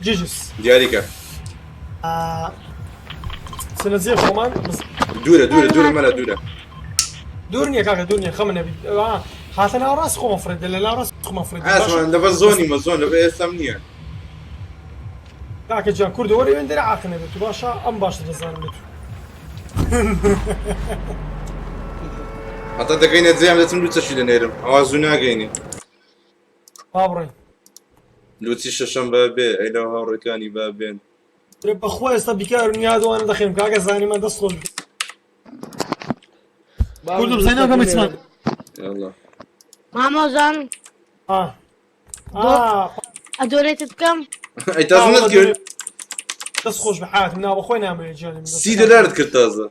جيجس. دیاریکە. سنەزیە خۆمان بس. دوورە دوورە دوورە مەلا دوورە. دوور نییە کاکە دوور نییە خەمە نەبی هاتە ناوەڕاست خۆمە فرێدە لە ناوەڕاست خۆمە فرێدە. ئاسمان لەبەر زۆنی مە زۆن لەبەر ئێستام نییە. کاکە جان کوردە وەرە وێن دەرە عاقل نەبێت و باشە ئەم باشتر دەزانم بێت. هەتا دەگەینە جێیان دەچم دوو چەشی دەنێرم ئەوە زوو ناگەینێ. با بڕۆین. لوتی شەشەم با بێ ئەی لەو هاوڕێکانی با بێن. بەخوا ئێستا بیکار و نیادوانە دەخێنم کاکە زانی من دەست خۆش بێ. کوردو بزانین ئەو گەمە چمان. يلا. مامۆزان. ها ئەدۆنێتت بکەم؟ ئەی تازە نەتکرد؟ دەست خۆش بە حیاتم نا بەخۆی نامەوێت گیانی من 30 دۆلارت کرد تازە.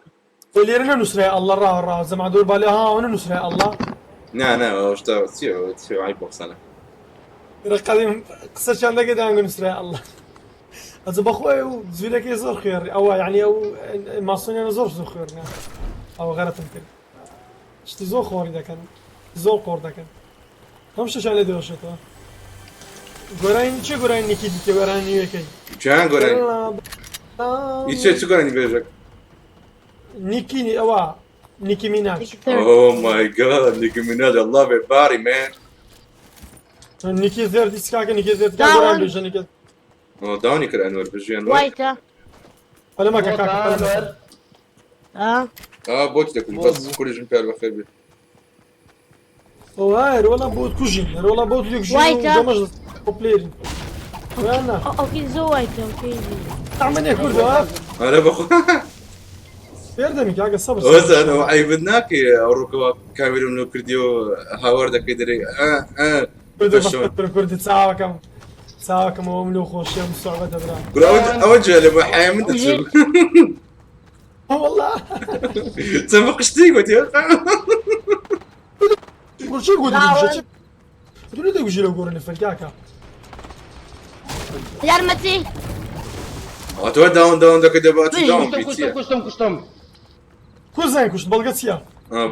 لێرە نەنووسرای ئەڵڵا ڕاوە ڕاوە جەماعە دۆر بالێ ها ئەوە نەنووسرای ئەڵڵا. نا نا ئەوە شتە چییە ئەوە چییە عەیب بۆ قسانە. قەدیم قسەشیان دەکرد دەیانگوت نووسرای ئەڵڵا. ئەجە بەخۆی و زویرەکەی زۆر خوێڕی ئەوە یعنی ئەو ماسۆنیانە زۆر زۆر خوێڕنە ئەوە غەرەتم کرد شتی زۆر خۆڕی دەکەن زۆر قۆڕ دەکەن هەم شتەشان لێ دەوەشێتەوە گۆرانی چێ گۆرانی نیکی دیتێ گۆرانی نوێکەی چیان گۆرانی ئی چێ چ گۆرانی بێژەک؟ نیکی ئەوە نیکی میناج. Oh my god, Nicki Minaj, I love her body, man. نیکی زێردی چکاکە نیکی زێرد گۆران بێژە نیکە داونی کرد ئەنوەر بژی ئەنوەر. وایتە پەلەمەکە کاکە پەلەمەکە. ئا بۆچ دەکوژ بەس کوڕیژم پێ بەخێر بێ. ئەوە وەڵا بۆت کوژین وەڵا بۆت لێکژین وایتە. دەمەش بۆ پلێرین نا ئۆکەی زۆر وایتە ئۆکەی. تەعمەنێ کوردەوە ئەرە بەخۆ فێر دەمی کاکە سەبر ئۆزان ئەوە عەیبت ناکەی ئەو ڕووکەوە کامێرم لۆ کردیەوە هاوار دەکەی دەرێ ئا ئا بەشەوە. کوردی چاوەکەم چاوەکەم ئەوم لۆ خۆشیە ئەم سوعبەتە برا. برا ئەوە جوێ لە بۆ حەیە من دەچوو. والله چەند بە قشتی گوتی چی گوتی چی تو نەدەگوژی لەو گۆڕە نەفەر کاکە. یارمەتی تۆ داون داون دەکەی دەبا تو داون کوشتم بی کوشتم چییە؟ کوشتم کوشتم. کو زای کوشت بەڵگە چییە؟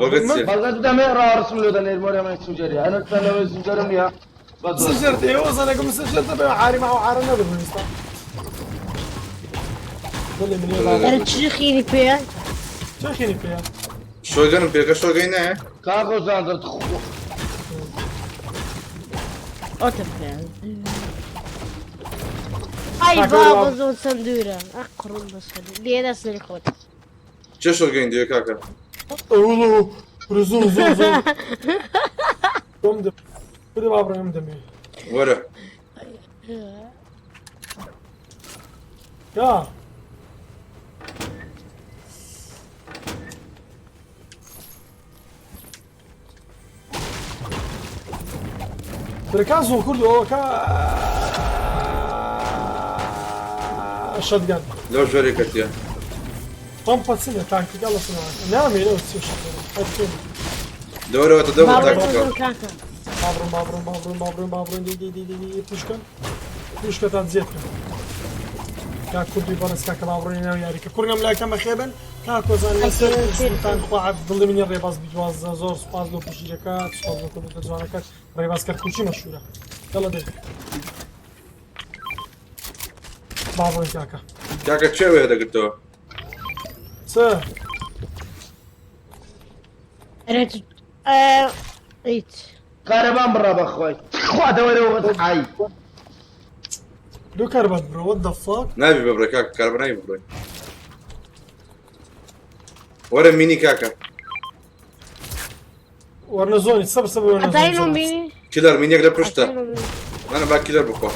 بەڵگە چییە؟ بەڵگە دەمێ ڕاڕسم لۆ دەنێر مۆرە من سوجەری ئەنە لەوەی سوجەرم نییە بەس وەرە. سجرت ئێوە زانەکەم سجرت بە عاری مع عارە نەبم ئێستا. دڵی منی ئەرە چ خێری پێیە؟ چه خێری پێیە؟ شۆگەنم پێکە شۆگەی نایە؟ کاکۆ زان دەرت خۆ. ئۆتم پێیە. ئای بابا زۆر چەند دوورە ئەقڕم بەسەر لێرە سەری خۆت. چه شۆگەین دوێ کاکە؟ ئەوڵ زۆر زۆر زۆر بۆم دە بودە با بڕێم دەمێ. وەرە. یا برکان زۆر کرد ئەوەکە شەتگەن. لەو ژۆرێکەتیە. پەمپە چنە تاکتیکا لە سنەوە نامێ لەو چی شەتگەن. دەورەوە تە دەبوو باوەڕ تاکتیکا. زۆر کاکە. بابڕم بابڕم بابڕم بابڕم بابڕم دی دی دی دی دی پوشکەن پوشکەتان زیێتکەن. کا کوردی بەڕێز کاکە بابڕۆنی ناو یاریکە کوڕنم لایکەم بەخێبن کاکۆزان لەسەر سوڵتان خوا دڵی منی ڕێباز بیدوازە زۆر سوپاس لۆ پشگیرەکە سوپاس لۆ کۆمێنتە جوانەکەت ڕێباز کەرکوکی مەشهورە دەڵە دێ بابڕۆین کاکە. کاکە چێ وێ دەگرتەوە؟ چ؟ ئەرێ هیچ. کارەبان بڕا بەخوای خوا دەوەرەوە بەس ئای. لۆ کارەبات بڕە what the fuck؟ نابی ببڕێ کاکە کارەبا نابی ببڕێ. وەرە مینی کاکە. وەرنە زۆنی سەبر سەبر وەرنە ئەتای زۆنی. بینی؟ کیلەر مینیەک لە پشتە. ئەنا با کیلەر بخوا.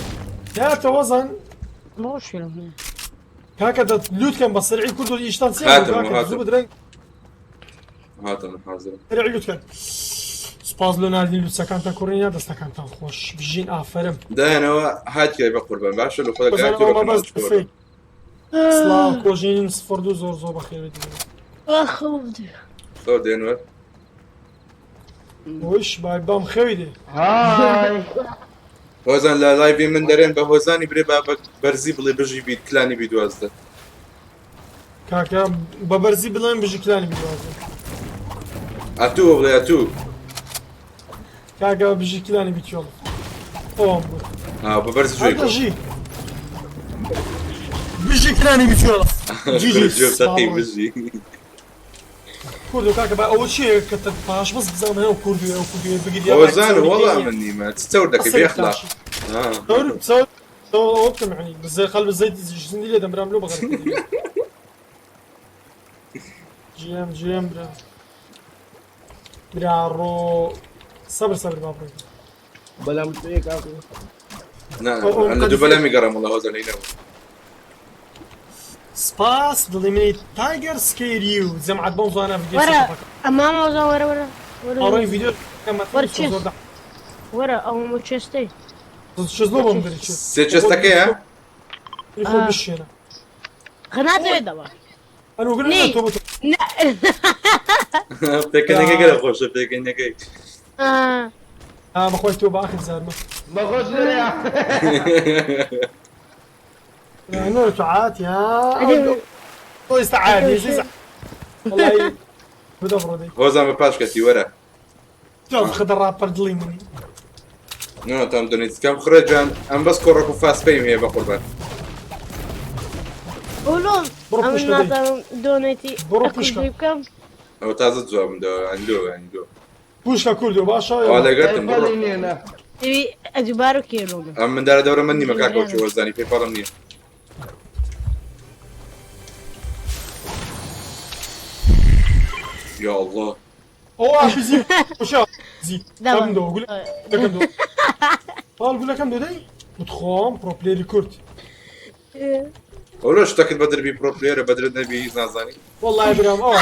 ناتە وەزان بۆشێ. کاکە دە لوتکەم بە سەرعی کورد و ئیشتان چیە هاتم، کاکە هاتم. زوو بدرەنگ هاتم حازرم. سەرعی لوتکەن. سوپاس لۆ ناردنی لوتسەکانتان کوڕینە دەستەکانتان خۆش بژین ئافەرم. دایانەوە هاتیای بە قوربان باشە لە خۆ بەزان گاتی ئەوە بەکەم بەس چۆرە. فەیک. سڵاو کۆژین سفر دوو زۆر زۆر بەخێر بێت. خەوم دێ. خەو دێنوەر. وش بای بام خەوی دێ. های. هۆزان لە لایڤی من دەرێن بە هۆزانی برێ با بە بەرزی بڵێ بژی بیت کلانی بی دوازدە. کاکە بە بەرزی بڵێن بژی کلانی بی دوازدە. ئەتوو بڵێ ئەتوو. کاکە بژی کلانی بی چۆڵ. ئەوم بوو. بە بەرزی جوێ هەر ژی. بژی کلانی بی چۆڵ. جی جی. جوێ تەقی بژی. کوردو کاکە با ئەوە چییە کە پاش بەس بزانم ئەو کوردوێ ئەو کوردوێ بگیری هۆزان وەڵا من نیمە چ چەور دەکەی بێ ئەخلاق. دور بسوي اوكي يعني بس خل بالزيت زندي لي دمرام لو بغير جي ام جي ام برا برا رو صبر صبر بابا بەلام تۆ کاکو. نا أنا دوو بەلامی گەڕام وەڵا هۆزان لەینەوە. سباس دڵی منی تایگەر سکێری و جەماعەت بەم زوانە ڤیدیۆ وەرە ئەمام وەزان وەرە وەرە ئەوڕۆی ڤیدیۆ وەرە چێست. وەرە ئەو مۆچێستەی. شزلۆ بۆم دەری چێ سێ چێستەکەیە؟ خۆ بشێنە. خناتەوێت دەوە. ئەنوگرن نی. تۆ نا پێکەنەکەی گەلە خۆشە پێکەنەکەی. آه. آ بەخۆی تۆ بە ئاخر زارمە. بەخۆش لێرەیە. نور تعات يا أدي- الله يستعان يزيز والله بدبر دي هۆزان بە پاش کەتی وەرە. تاخذ الرابر دلي مني نۆ تام دۆنیت کەم خڕێ جان ئەم بەس کۆڕەک و فاس پێیم هەیە بە قوربان. ولون بڕۆ ئەمن پشتە دەی. نازانم دۆنێتی بڕۆ ئەکوردی پشکە. بکەم. ئەوە تازە جوابم داوە ئەندۆ ئەندۆ. بوشكا كوردو باشا ئەوە لەگەرتم بڕۆ. پەیپەڵی نییە نا. ئەوی ئەجوبارو کێلۆمە. ئەم مندارە دەورە من نیمە کاکەوە چی وەزانی پێپەڵم نییە. یا الله او بزي وشا زي دابا. كم دو قول كم دو قال قول كم دو دي بتخوم برو بلاير كورد ئەو لە شتەکەت بەدر بی پرۆ پلێرە بەدرت نەبی هیچ نازانی. والله يا برام او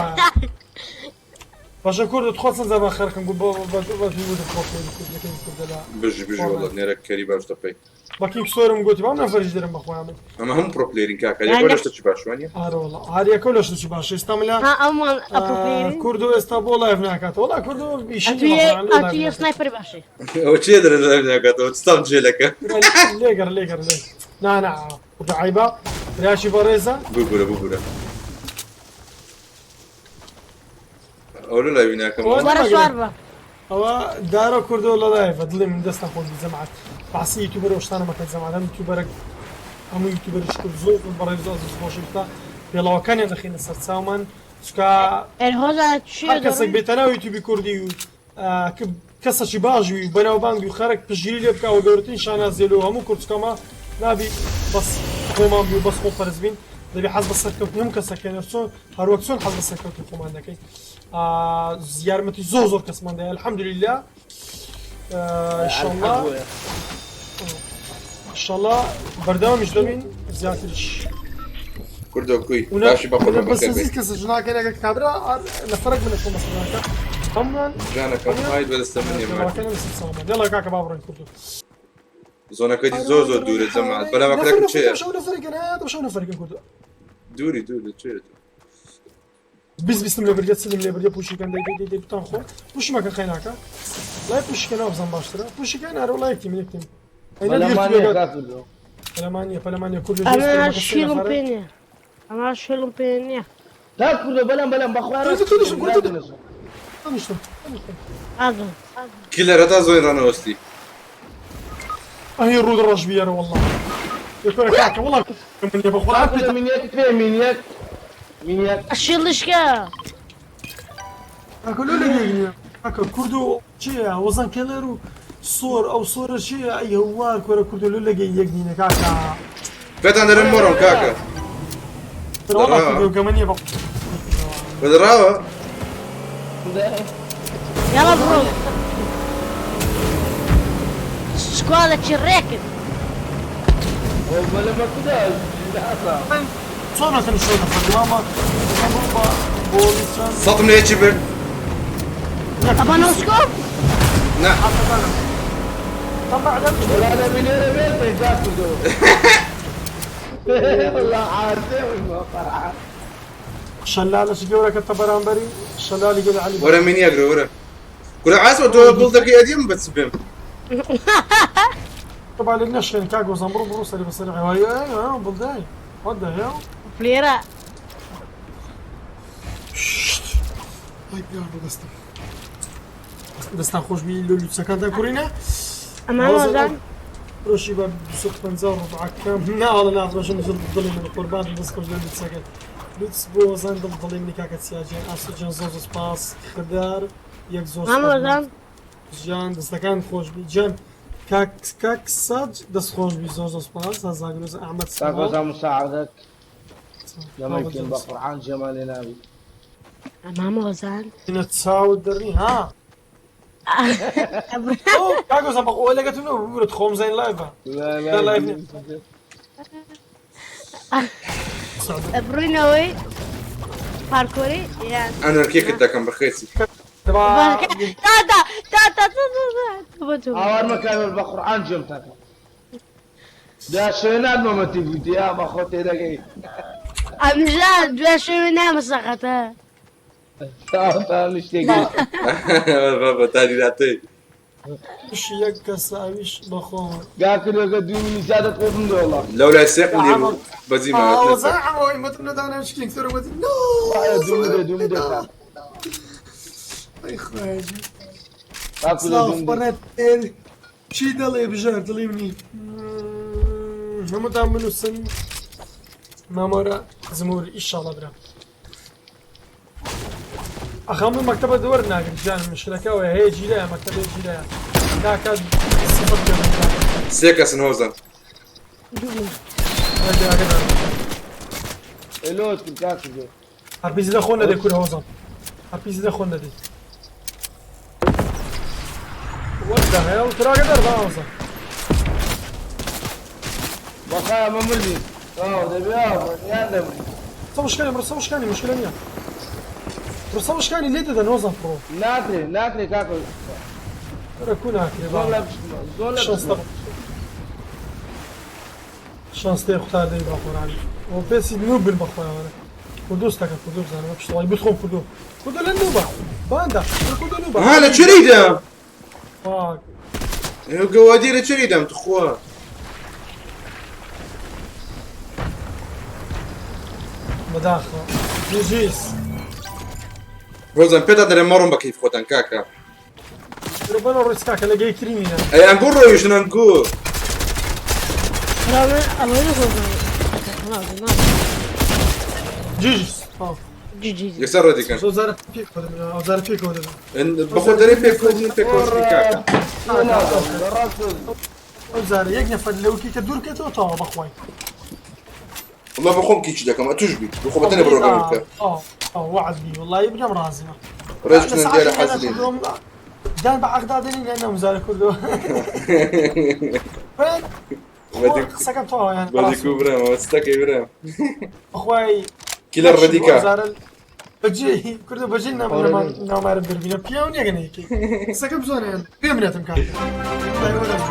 باشا كورد تخوت زمان خيركم قول بس بس بس برو بلاير كورد لكن كورد لا بژی بژی وڵات نێرە کەری باش دەپەی. باكينج سورم قلت ما نفرج درم بخويا من ئەمە هەموو پرۆ پلێرین کاکە یەکۆ لە شتەکی باشوانە. هذا والله هذه كلش شو باش استعملها ها ئەومان ئەپرۆپلێرین. كوردو استا بو لايف ناكات والله كوردو بيشي ئەتوێ ئەتوێ سنایپەر باشی. ئەوە چیە دەرە لای ناکاتەوە چتام جێلەکە. ليقر ليقر ليقر نا نا عيبه راشي باريزا ببورە ببورە. ئەو لە لای ناکەم. وەرە سوار بە. ئەوە دارە کوردەوە لە لایڤە دڵی من دەستان خۆش بی جەماعەت باسی یوتیوبەر و شتانە مەکەن جەماعەت هەم یوتیوبەرە هەموو یوتیوبەریش کرد زۆر زۆر بەڕێز زۆر زۆر خۆشی بکە پێڵاوەکانیان دەخینە سەر چاومان چونکە ئەر هۆزان چێ هەر کەسێک بێتە ناو یوتیوبی کوردی و کەسێکی باش بی بەناوبانگ و خەرک پشتگیری لێ بکە و گەورەترین شانازیە لۆ هەموو کوردچکەمە نابی بەس خۆمان بی و بەس خۆ پەرست بین دەبی حەز بە سەرکەوتنی هەموو کەسەکەین چۆن هەروەک چۆن حەز بە سەرکەوتنی خۆمان دەکەین یارمەتی زۆر زۆر کەسمان دایە الحەمدللە ئینشاڵڵا ئینشاڵڵا بەردەوامیش دەبین زیاتریش کوردۆ کوی باشی بە قوربان بەس بەخێر بێی. نزیک کەسە ژناکەنەکە کابرا لە فەرق من لە مەسەلەکە هەمووان ژانەکەم ئاید بەدەستە من نییە ماتی. پێڵاوەکانیان لەسەر چاومان یاڵا کاکە با بڕۆین کوردۆ زۆنەکەی زۆر زۆر دوورە جەماعەت بەلامەکەرەکم چێیە؟ شەو نەفەرێکە شەو نەفەرێکە کوردۆ دووری دوور چێ بیست بیستم لێ بردیە چلم لێ بردیە پوشیکەن دەی دەی دەی بتان خۆ پوشی مەکە خەیناکە لای پوشیکە ناو بزان باشترە پوشیکە نارە وڵای یەکتیم یەکتیم بەلەمان نییە کاک کوردۆ. پەلەمانیە پەلەمانیە کورد ئەمە شیڵم پێ نییە. ئەمە شیڵم پێ نییە. کاک کوردۆ بەلام بەلام بەخوا تۆ تۆ دەشم، کوردۆ دەشم. ئازم. کیلەرە تا زۆی ڕانەوەستی. ئەهی ڕوود ڕەش بیێرە والله یەکۆرە کاکە وڵا من بەخوا کاک کوردۆ مینیەک پێ مینیەک مینیەک. شیڵشکە. کاکە لۆ لەگەی نییە کاکە کوردۆ چییە وەزان کێلەر و سۆر ئەو سۆرە چییە ئەی هەوار کۆرە کوردۆ لۆ لەگەی یەک نینە کاکە پێتان دەرم مۆڕم کاکە. والله کوردۆ گەمە نییە بە بەدراوە یاڵا بڕۆ. سکوادەکی ڕێکن. ئەو بەلەمە کودا ئاسا. چۆن ئەتەن شەو نەفەر ماما بۆ بۆڵی چەند سەتم لە یەکی برد. ئەبا نۆسکۆپ؟ نا طبعا ولا أنا مليون بيت کاک کوردۆ. والله عارفة والله. شلالە چ گەورەکە تە بەرامبەری شەلالی گەل عەلی وەرە مینی ئەگرە وەرە. کورە عاسمە تۆ گوڵ دەکەی ئەدیم بەچ بێم. طبعا لك نشكن كاكو زمرو برو سري بسري هاي ايوه بلداي What the hell؟ پلێرە. هاي بيار دەستم دەستان خۆش بی لۆ لوچەکانتان کوڕینە ئەمان هۆزان. فرۆشی بە 250 ڕبعەکەم ناوەڵە نافرۆشم زۆر دڵی من قوربان دەست خۆش لە لوچەکەت لوچ بۆ وەزان دڵ دڵی منی کاکە چیاجیان ئاسۆ جان زۆر زۆر سپاس خدار یەک زۆر مام سپاس هۆزان. جان دەستەکان خۆش بی جان کاک کاک ساج دەست خۆش بی زۆر زۆر سپاس هەزاگرۆز ئەحمەد کاک سڵاو. هۆزان مساعدەت لەمە سڵاو. بکەین بە قورعان جەمالێ ناوی. ئەمام هۆزان. ئینە چاوت دەرنی ها ئەو کاک هۆزان بە ئەوە لەگەتون بورت خۆم زین لایڤە لا لا لايف لا بڕۆینەوەی پارکۆری یان ئەنەر کێکت دەکەم بەخێسی. تبا تاتا تاتا تاتا ئاوار مەکە بە قورعان جێم تاکە. دا شوێنات مەمەتی بوویت یا بە خۆ تێدەگەی. ئەمژا دوێ شوێ نامە سەقەتە. تا شتێکی بابا تادیراتەی تووشی یەک کەسە ئەویش بەخۆمە. گاکردەکە دوو منی زیادە خۆم دۆڵە. لەولای سێقم لێ بوو بەجی ئاوەزا عەمەوەی مەتم نەدانا شکینگ سەر وەتی نۆ. دوو دێ دوو دێ. ئەی خوایە. کاکو سڵاو دوو دێ. بەڕێت چی دەڵێ بژار دڵی منی هەمووتان بنووسن مامۆرە زمور ئیشاڵە برا. ئەخە من مەکتەبە دووەر ناگرم گیان مشکلەکە ئەوەیە هەیە جیلایە مەکتەبێ جیلایە کاکە سفر پێ بکە. سێ کەسن هۆزان. ئەگە ئەگە لۆت کرد کاکو دێ. هەر پیسی لە خۆ نەدەی کورە هۆزان هەر پیسی لە خۆ نەدەی. What the hell تراگە دەربا هۆزان. بەخوا ئەمە مردی. ئاو دەبێ ئاو یان دەمری. سەوشکانی بڕۆ سەوشکانی مشکلە نییە. بڕۆ سەوشکانی لێ دەدەن هۆزان بڕۆ. ناکرێ ناکرێ کاکو. ترە کو ناکرێ زۆر لە با. پشتمە زۆر لە شانستە پشتمە. شانستەی قوتار دەی بە قورئانی. و پێسی نوو بن بە خۆیانە. کوردۆس تەکە کوردۆ بزانم پشتڵی بتخۆم کوردۆ. کوردۆ لە نووبە. باندا کوردۆ نووبە. ها لە چریدەم فاک. گەوادی لە چریدەم تخوا. بەداخەوە. جیجیس. هۆزان پێتا دەرێ مەڕۆم بە کەیف خۆتان کاکە. بەنە ڕۆی کاکە لە گەیترینی نە. ئەی ئەنگۆ ڕۆیشتن ئەنگۆ. ئەوە جیجیس. جیجیس. یەکسەر ڕێدیکەن. زۆر زارە پێکەوە دەبن ئەو زارە پێکەوە دەبن. بەخۆ دەرێ پێکەوتن پێکەوتن کاکە. ئەو زارە یەک نەفەر لەوکی کە دوور بکەێتەوە تەواو بەخوای. والله بەخۆم کیچ دەکەم ئەتوش بیت بخۆ بەتەنێ بڕۆگەم بکە. وعد بی والله بنەم ڕازیمە. ڕێژنن دیارە حەزلین. دان بە عەقدا دێنین لە نەمزارە کوردۆ. قسەکەم تەواو یان بەدی کو برام ئەوە ستەکەی برام. بەخوای کیلە ڕەدیکا. بەجێ کوردە بەجێ نامارم دەربینە پیاو نییە یەکێ قسەکەم زۆنیان پێم نێتم کاکە.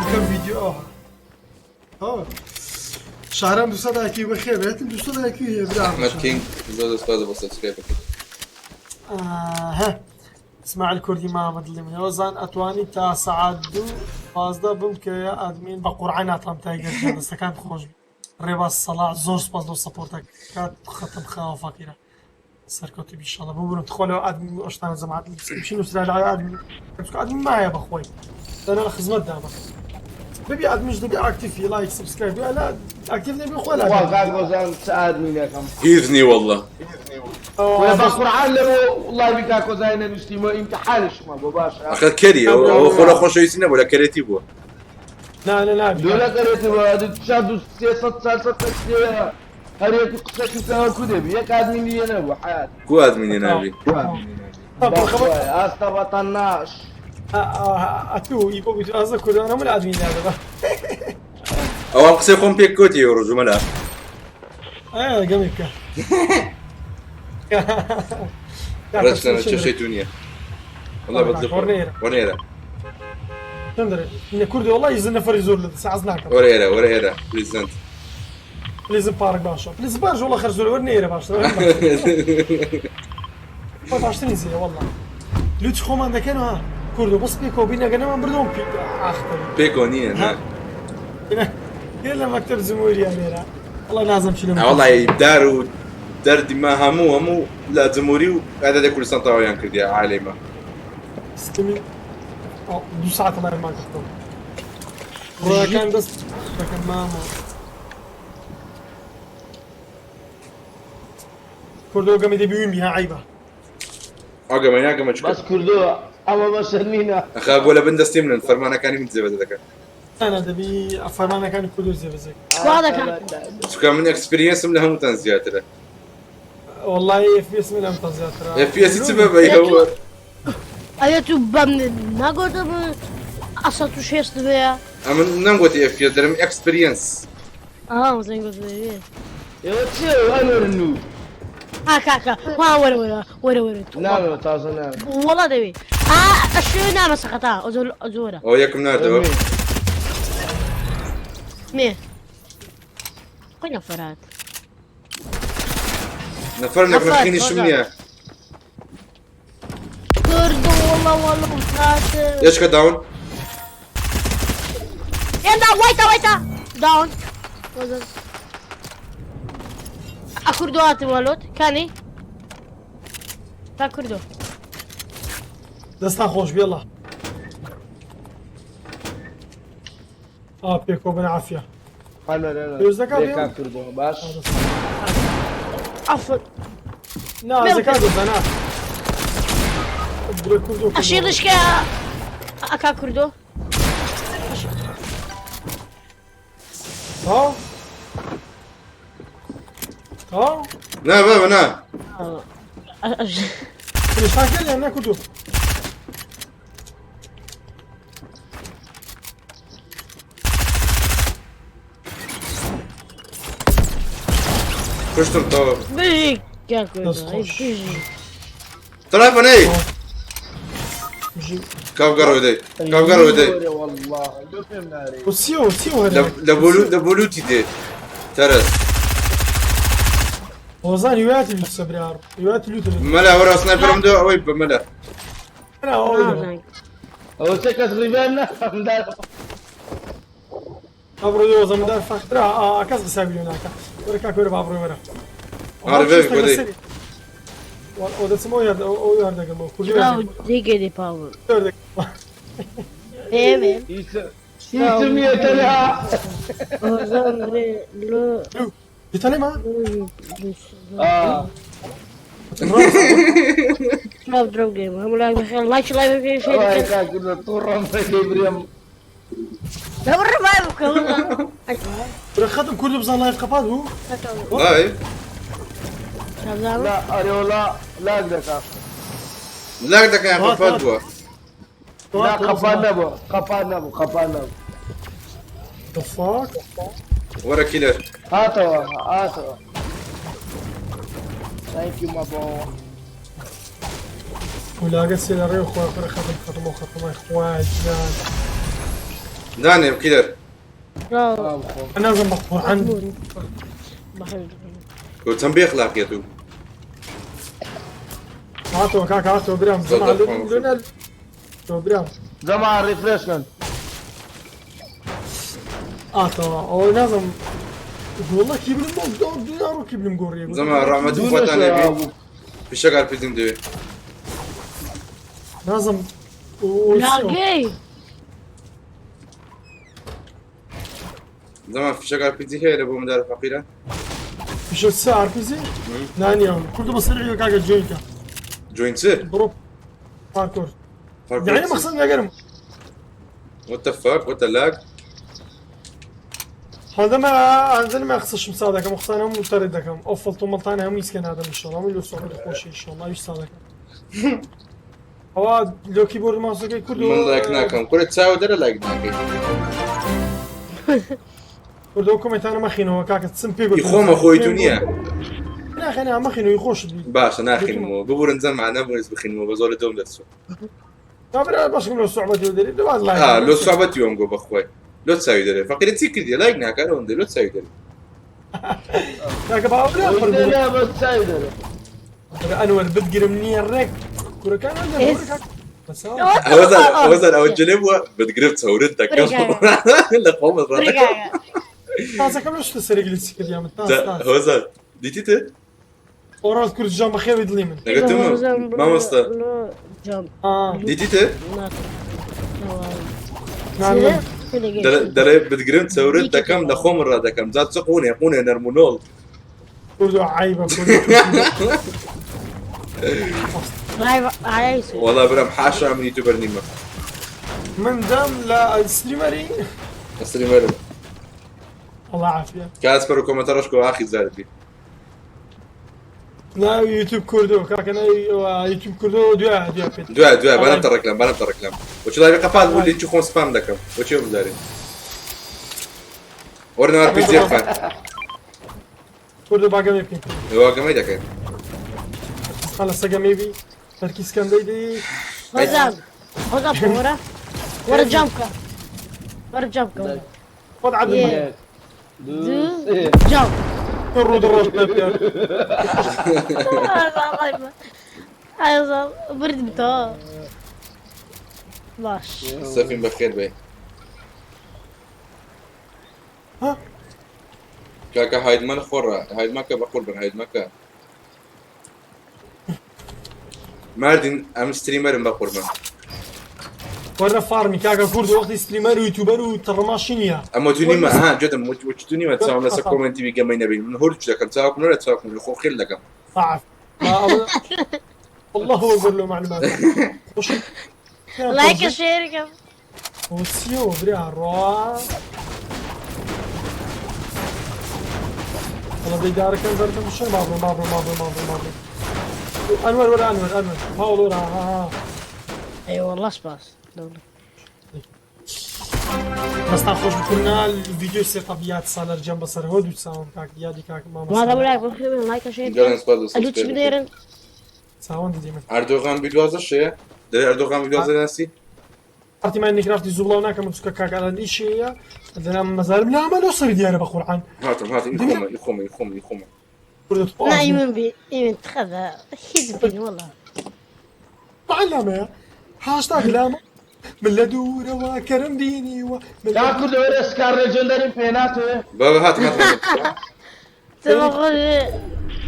بکەم ڤیدیۆ ئەوها. ئەوە. شارم دووسەد ئاکی بەخێر بێتن دووسەد ئاکی هەیە برا. ئەحمەد کینگ زۆر دەستپازە بۆ سەبسکرایبەکەی. ها اسماعیل کوردی مامە دڵی من هۆزان ئەتوانی تا سەعات دوو پازدە بمکەیە ئادمین بە قورعە ناتوانم تایگەر گیان دەستەکان خۆش بی. ڕێباز سەڵاح زۆر سپاس لەو سەپۆرتە کات خەتم خاوە فەقیرە سەرکەوتوو بی ئینشاڵڵا ببورم تخوا لەو ئادمین و ئەشتانە جەماعەت چی نووسرا لە ئادمین چونکە ئادمین مایە بەخۆی دەنا لە خزمەت دامە ببی ئادمیش دەبی ئاکتیفی لایک سبسکرایب لا ئاکتیف نەبی خۆ لا وا کاک هۆزان چ ئادمینەکەم. هیچ نی والله. بە قورعان لەبۆ لایڤی کاک هۆزانی نەنووسیمەوە ئیمتحانیشمە بۆ باشە. ئەخر کەری ئەوە خۆ لە خۆشەویستی نەبوو لە کەرێتی بووە. نا نا نا دوو لە کەرێتی بووە چوار دوو سێ سەد چوار سەد کەس لێیە هەر یەک قسەکی کەوە کو دەبی یەک ئادمینی لێ نەبوو حەیات. کو ئادمینی نابی؟ ئاستا وەتەن ناش. ئەتوو ئی بۆ بیت ئازە کوردانە من ئادمین نابێ. ئەوان قسەی خۆم پێک کۆتی ئێوە ڕۆژومەلا. ئێ گەمی بکە. ڕێچنە کێشەی تو نییە. والله بەدڵی خۆم. وەرنێرە. چۆن دەرێ؟ نە کوردی والله ئیزن نەفەری زۆر لە دەست عەز ناکەم. وەرێرە وەرێرە پریزنت. پلیزن پارک باشە. پلیزن پارک والله خەرج زۆر وەرنێرە باشتر. باشترین زیە والله. لوچ خۆمان دەکەنەوە کوردۆ بەس پێکەوە بین ئەگەر نەمان بردەوە ئاختە. پێکەوە نییە نا. لێ لە مەکتەب جمهوریە لێرە. والله نازم چی لە والله دار و دەردی ما هەموو هەموو لە جمهوری و ئادادی کوردستان تەواویان کردیە عالەیمە. سیستمی دوو ساعتە لایمان کردەوە. ڕۆیەکان دەست دەکەن مامە. کوردۆ گەمی دەبی وین بی ها عیبە. ئاگەمە ناگەمە چکە. بەس کوردۆ ئەوە بەسەر نینە. ئەخا بۆ لە بن دەستی منن فەرمانەکانی من جێبەجێ دەکەن. نا دەبی فەرمانەکانی کوردۆ جێبەجێ. وا دەکات. چونکە من ئێکسپریەنسم لە هەمووتان زیاترە. والله اف بي اس من هەمووتان زیاترە. اف بي اس چ بەبەی هەوە؟ ئەیە تو بەم ناگۆتم ئەسە تو شێست بەیە. ئەمن نەمگوتی اف بي اس دەرم ئێکسپریەنس. ئەها مەسەن گوت بێ. ئێوە چییە ئەنوەرن نوو؟ ها کاکە وا وەرە وەرە وەرە وەرە. نامەوە تازە نامەوە. وەڵا دەوێ. ئا ئەشێ نامە سەقەتا ئەزۆرە. ئەوە یەکم ناردەوە. مێ. قوینە فەرات. نەفەر نەفەر، نەفرخینیشم هۆزان. نییە کوردو والله والله خاتم یەشکە داون يلا ويتا ويتا داون وزن اكوردو هاتم ولوت كاني تا كردو دەستان خۆش بێڵە ئا پێکۆ بن عافیە پێویستەکە بێ کاک کردو باش عفوا نا زەکا دەزانا بڵێ کوردۆ کوردۆ. اشيلش كا اكا كردو تەواو تەواو نا بابە نا پرێشان کرد یان نا کوردۆ کوشتم تەواو بيجي كا كردو دەست خۆش. بيجي تەلایفە نەی بژی. کاف گەڕەوە دەی کاف گەڕەوە دەی والله لۆ پێم نارێ و چیەوە چیەوە هەرێ لە بۆلو لە بۆلوتی دێ تەرەس هۆزان هیوایەتی لوتسە برار هیوایەتی لوتە مەلا وەرە سنایپەرم دۆ ئەوەی بە مەلا نا ئەوەی ئەوە سێ کەس ڕیڤێم نەکەم ئەبڕۆ دۆ زەمدار فەخترا ئا کەس حسابی لێ ناکە وەرە کاک وەرە با بڕۆ وەرە ئا، ڕێڤێ بۆ دەی. ئەو دەچم ئەو یار ئەو یار دەگەمەوە کوردی لا ديجي دي باور یار دەگەمەوە. ايه هیچم نییە تەنها وزن لو دیتەنێ ما آه. شباب دروب جيم هم لايك بخير لايك لايك بخير وای شير کاک کردو تووڕەم دەکەی برێم دبر ريفايف والله برە خەتم کوردی بزان لایف قەپات بوو لایف لا ئەرێ وەڵا لاگ دەکا لاک دەکەن قەپات بووە لا قەپان نەبوو قەپان نەبوو قەپان نەبوو The fuck? وەرە کیلەر هاتەوە هاتەوە Thank you my boy. ولاگە سێ لە ڕێ خۆ خۆ خەتم خەتم و خەتمای خوای گیان دانێم کیلەر نازم بە قورعان تۆ چەند بێ ئەخلاقیەت و هاتەوە کاکە هاتەوە برام زەما لۆ تۆ برام زەما ڕیفرێش کەن هاتەوە ئەوە نازم والله کیبلم بۆ دو ڕۆ کیبلم گۆڕیە زەما ڕەحمەتی خواتان لێبی فیشەک ئارپیجیم دەوێ نازم لاقي زەما فیشەک ئارپیجی هەیە لە بۆ مدارە فەقیرە فیشەک سێ ئارپیجی نانیە کوردو بەسەر کاکە جوینکە جوین چ بڕۆ پارکۆر یعنی مەخسەد نەگەرم What the fuck? What the lag? هەندەمە هەندەمە قسەشم سا دەکەم قسانە هەموو تەرێ دەکەم ئەو فڵت و مەڵتانە هەموو ئیسکە نادەم ئینشاڵڵا هەموو لۆ سعودی خۆشی ئینشاڵڵا ویش سا دەکەم ئەوە لۆ کیبۆرد ماوسەکەی کوردو من لایک ناکەم کورە چاو دەرە لایک ناکەی کوردەوە کۆمێنتانە مەخینەوە کاکە چم پێ گوت ئی خۆمە خۆی تو نییە ناخێنە مەخینەوەی خۆشت بی باشە ناخینمەوە ببورن زەمع نەبوویست بخینمەوە بە زۆر لە دۆم دەرچوو نابرا باشکم لۆ سعبەتی دەری لەواز لایک ئا لۆ سوعبەتی وەم گۆ بەخوای لۆ چاوی دەرێ فەقیرە چی کردیە لایک ناکات ئەوەندە لۆ چاوی دەرێ کاکە با برا فەرموو. لا بەس چاوی دەرێ ئەنوەر بتگرم نییە ڕێک کوڕەکان هەندە بەس ئەوەزان ئەوەزان ئەوە جلێ بووە بتگرم چەورت دەکەم لە خۆمت ڕادەکەم تازەکەم لە شتە سەرێک لیسی کردیان من تاز تاز هۆزان دیتیتە ئۆڕاست کورد جان بەخێوی دڵی من لەگەتم مامۆستا دیتیتە دەڵێ بتگرم چەورت دەکەم لە خۆم ڕادەکەم جا چ قوونێ قوونێ نەرمونۆڵ کوردو عیبە کوردو والله برام حاشا من یوتیوبەر نیمە من دەم لە ستریمەری ستریمەرم الله عافية کاسپەر و کۆمەتە ڕەشکۆ ئاخی زاربی ناوی یوتیوب کوردو کاکە ناوی یوتیوب کوردو دوای دوای پێت دوای دوای بانم تەڕێکلام بانم تەڕێکلام وەچ لای قەپات بوو لینکی خۆم سپام دەکەم وەچی بزارێ وەرنە ئارپیجی بکەن کوردو باگەمێ بکەین واگەمەی دەکەین خلص سەگەمێ بی تەرکیز کەم دەیدی هۆزان هۆزان وەرە وەرە جامکە وەرە جامکە خۆت عەدل یەک، دوو سێ جام. ڕوو دەڕۆژ نەبیار. بردم تۆ باش. سەفین بەخێر بێ. ها؟ کاکە هایدمەن خۆڕە هایدمەکە بە قوربن هایدمەکە. ماردین ئەم ستریمەرم بە قوربان. وەرە فارمی کاکە کورد وەختی ستریمەر و یوتیوبەر و تەڕماشی نییە. ئەمە تو نیمە ها جدم وچ تو نیمە چاوم لەسەر کۆمێنتی بی گەمەی نەبین من هورد دەکەم چاوکم نەرە چاوکم خۆ خێل دەکەم. ضعف. ما الله اكبر له معلومات. لايك شير کەم. وسيو برا ڕوا. والله دەیدارەکەم بەردەم شەر مابڕۆ مابڕۆ مابڕۆ مابڕۆ مابڕۆ. ئەنوەر وەرە ئەنوەر ئەنوەر پاوڵ وەرە ها ها. ئەی والله سپاس. دەوڵە. دەستان خۆش بکردنا ڤیدیۆی سێ طبیعات سالەر جەم بەسەر هۆ دوو چاوم کاک یادی کاک مادە مامۆستا. ولاک بخێر بێن لايك شير گەڵێن سپاس دەست ئەدوو چ بدێرن؟ چاوەن دیدی من. ئەردۆغان بی دوازدە شەیە دەرێ ئەردۆغان بی دوازدە ناسی؟ پارتی ماینکرافتی زوو بڵاو ناکەم چونکە کاک ئالان ئیشەیە دەنام مەزارم لامە لەو سەری دیارە بە قورعان. هاتم هاتم ئی خۆمە ئی خۆمە ئی خۆمە ئی خۆمە. کوردە نا ئیمن بی ئیمن تخەذا هیچ بین والله. معلمەیە هاشتاگ لامە من لە دوورەوە کەرم بینیوە من لە تا کوردە وەرە سکار لێجەندەریم پێ ناتێ. بابا هاتم هاتم هاتم. تەمەخۆش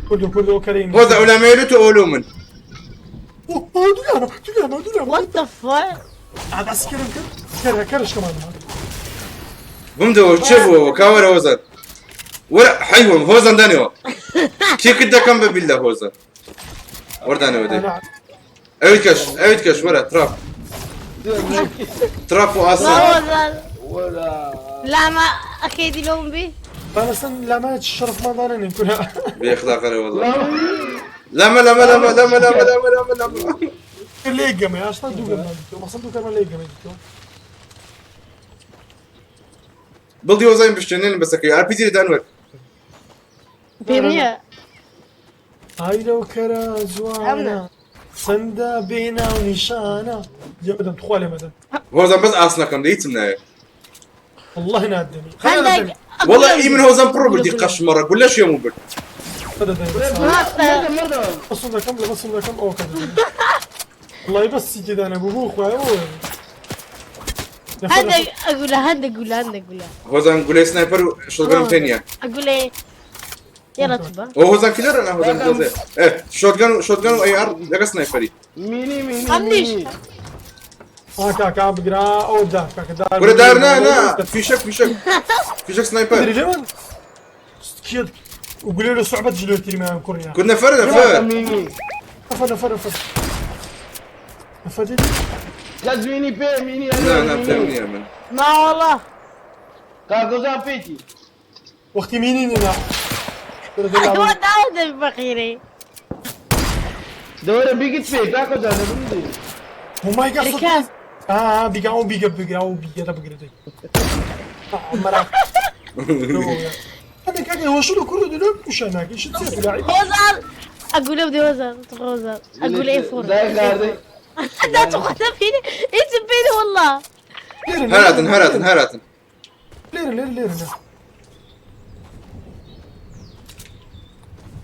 کوردۆ کوردۆ کەرین. هۆزە ئەولامەیە تو ئەولو من. دوولامە دوولامە دوولامە. What the fuck؟ عاد عسكرم کرد کەرە کەرش کەمان بمدەوە چێ بووەوە کاوەرە هۆزان. وەرە حەیوەم هۆزان دانێەوە. کێکت دەکەم بە بیلە هۆزان. وەردانەوە دەی. ئەویت کەش ئەویت کەش وەرە تراپ. تراپ و ئاسان. هۆزان وەرە. لاما ئەکەیدی لەوم بی؟ بەسن لامە شەرفماندانە کورە. بێ ئەخلاقەرە والله. لەمە لەمە لەمە لەمە لەمە لەمە لەمە لەمە. لێ گەمە هاشتا دوو گەمە دیتەوە مەسەن دوو کەمە لێ گەمە دیتەوە. بڵدی هۆزان بشتێنن بەسەکەی ئارپیجی دانوەر. پێم نییە. ئای لەو کەرە جوانە چەندە بێنا و نیشانە لێ بدەم تخوا لێ مەدەن. هۆزان بەس ئاسنەکەم دە هیچم ناوێ. والله نادەمی. هەندێک والله ئی من هۆزان پڕ بردی قەشمەڕە گولەش یەمو برد. مردم مردم. بەسم دەکەم لە بەسم دەکەم ئەو کە والله بەس سیتێدانە بوو بۆ خوایە هەندێک ئەگولە هەندێک گولە هەندێک گولە. هۆزان گولەی سنایپەر و شۆتگەنم پێ نییە. ئەگولێ يلا تبا. ئەو هۆزان کیلەرە نا هۆزان دۆزێ. ئێ شۆتگەن و شۆتگەن و ئەی ئار لەگە سنایپەری. مینی مینی ئەمنیش. مینی. ها کاکا بگرا ئەو دار کاکە دار. وەرە دار نا نا فیشەک فیشەک فیشەک سنایپەر. دەری لێوان کێت وگولێ لە سوعبەت جلوێ تریمان کوڕیان. کورد نەفەر نەفەر. مینی. نەفەر نەفەر نەفەر نەفەر دیدی؟ کەس مینی پێ مینی نا نا پێم مینی. نییە من. ما والله. کاکۆزان پێتی. وەختی مینی نینا. أيوة داود الفقيري. دەوەرە بیگت پێ کاکۆزان دەبم. وما يقصد ركاب. اه بيقع او بيقع بيقع او بيقع ده بقرا مرا هذا كان هو شنو كله ده مش هناك ايش تصير لاعب هوزان أقول ابدي هوزان هوزان أقول اي فور. دای خاردەی. لا تاخذ فيني ايش فيني والله. هەراتن هەراتن هەراتن. لير لير لير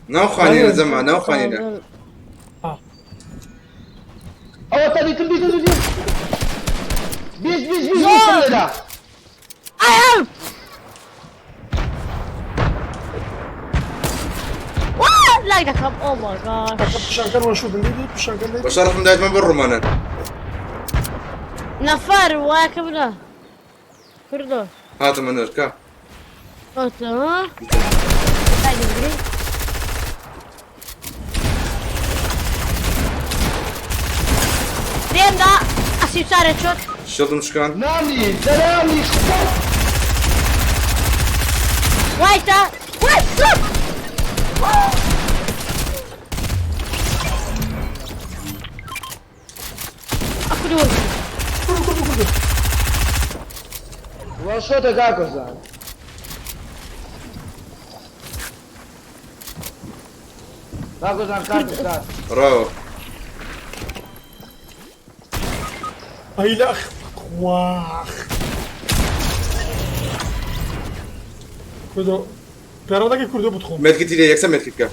ناو خانینە زەما ناو خانینە. ئەوە تا دیتم دیتم دیتم. بیست بیست بیست بیستم لێدا. I help. What? لا دخل oh my gosh. بشان كان وشوف ندي بشان كان بە شەرفم دایتمە بڕ ڕمانە. نفر واكبنا كردو هاتم ئەنەر کا. قلت ها تعال ديم دا اسيب سارة شوت. شڵم شکان. نامی دەرامی. وايتا وايتا اكل وزن. كله كله كله وەشۆتە کاکۆزان. کاکۆزان کاکۆ کاک. ڕاوە. هاي لا اخ واخ كله پێڕەدەکەی کوردۆ بتخۆم. medkit ی لێ یەکسەر medkit کە.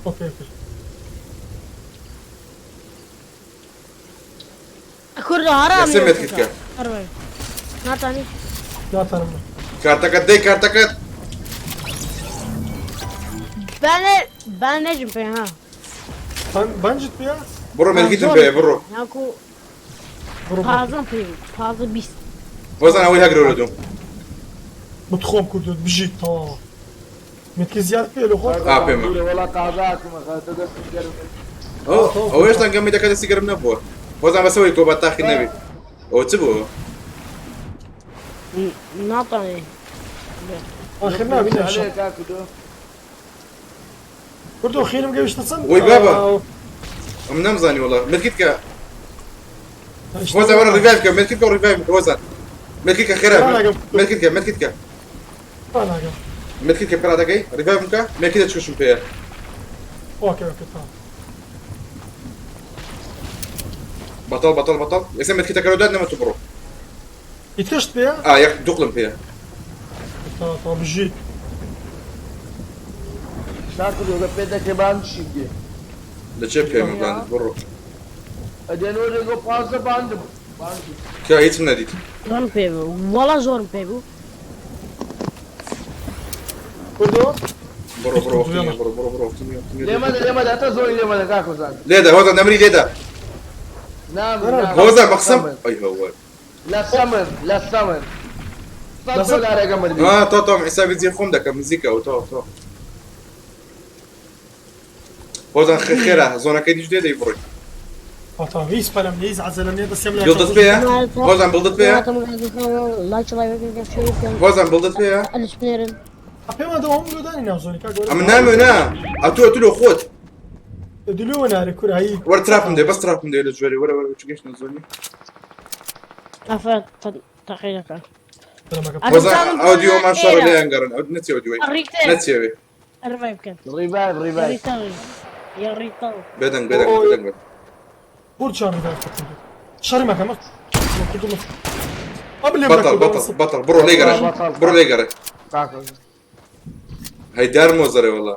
okay okay. کوردۆ هەرام یەکسەر medkit کە. ئەڕۆی ناتانی ناتانم. کارتەکەت دەی کارتەکەت. بانێ بانێژم پێ ها. بانجت پێ؟ بڕۆ medkit م پێ بڕۆ. ناکو پازەم پێ بوو پازە 20. هۆزان ئەوەی هەگرەوە لە دوم. بتخۆم کوردۆ بژیت تەواوە. medkit زیاد پێ لە خۆت؟ ئا پێمە. وەڵا تازە هاتمە خاتە دەستم گەرم. ئەو هێشتا گەمی دەکە دەستی گەرم نەبووە. هۆزان بەسەوەی کۆ با تاخی نەبی. ئەوە چ بوو؟ ناتانی. آخر نابینە کوردۆ خێرم گەویشتە چەند؟ وەی بابا. ئەم نەمزانی وەڵا medkit کە. هۆزان وەرە revive کە medkit کە revive کە هۆزان. medkit کە خێرا medkit کە medkit کە. medkit کە پێرا دەکەی revive بکە medkit چوشم پێیە. okay okay تمام. بەتەڵ بەتەڵ بەتەڵ ئێستا medkit ەکە داد نەمە تو بڕۆ. ئیتکەشت پێیە؟ ئا یەک دوقلم پێیە. تەواو بژیت. شاکر لە پێ دەکەی بان چی دێ؟ لە چێ پێمە باندت بڕۆ. ئەدێنەوە لێگۆ پازە باندم. کە هیچم نەدیت. زۆرم پێ بوو وەڵا زۆرم پێ بوو. کوردۆ؟ بڕۆ بڕۆ وەختی نییە بڕۆ بڕۆ بڕۆ وەختی نییە. لێمەدە لێمەدە هەتا زۆری لێمەدە کاک هۆزان. لێدە هۆزان دەمری لێدە. نام هۆزان بەقسەم ئەی هەوە. لە سەمر لە سەمر. سەد دۆلارەکە مردی. ئا تۆ تۆم حیسابی جێ خۆم دەکەم نزیکە ئەو تۆ تۆ. هۆزان خێرا زۆنەکەی دیش دێ دەی بڕۆی. تەواو هیچ پەلەم نییە هیچ عەجەلەم نییە دەستیم لە بڵدت پێیە؟ هۆزان بڵدت پێیە؟ هۆزان بڵدت پێیە؟ پێمان دەوە هەموو لۆدانی ناو زۆنی کاک وەرە. ئەمن نامەوێ نا ئەتوو ئەتوو لۆ خۆت. دلۆ نارێ کورە هەی. وەرە تراپم دێ بەس تراپم دێ لە جوێرێ وەرە وەرە چگەشتە زۆنی. ئەفە تەقی دەکەن. هۆزان ئەو دیوەمان شەڕ لێیان گەڕن ئەو نەچێ دیوەی نەچێوێ. revive بکەن. revive revive. يا ريتاو. بێدەنگ بێدەنگ بێدەنگ بێ. بۆ چیان revive کردن؟ شەڕی مەکە مە. بەتەڵ بەتەڵ بەتەڵ بڕۆ لێ گەڕێ بڕۆ لێ گەڕێ. هەی دار مۆزەرێ وەڵا.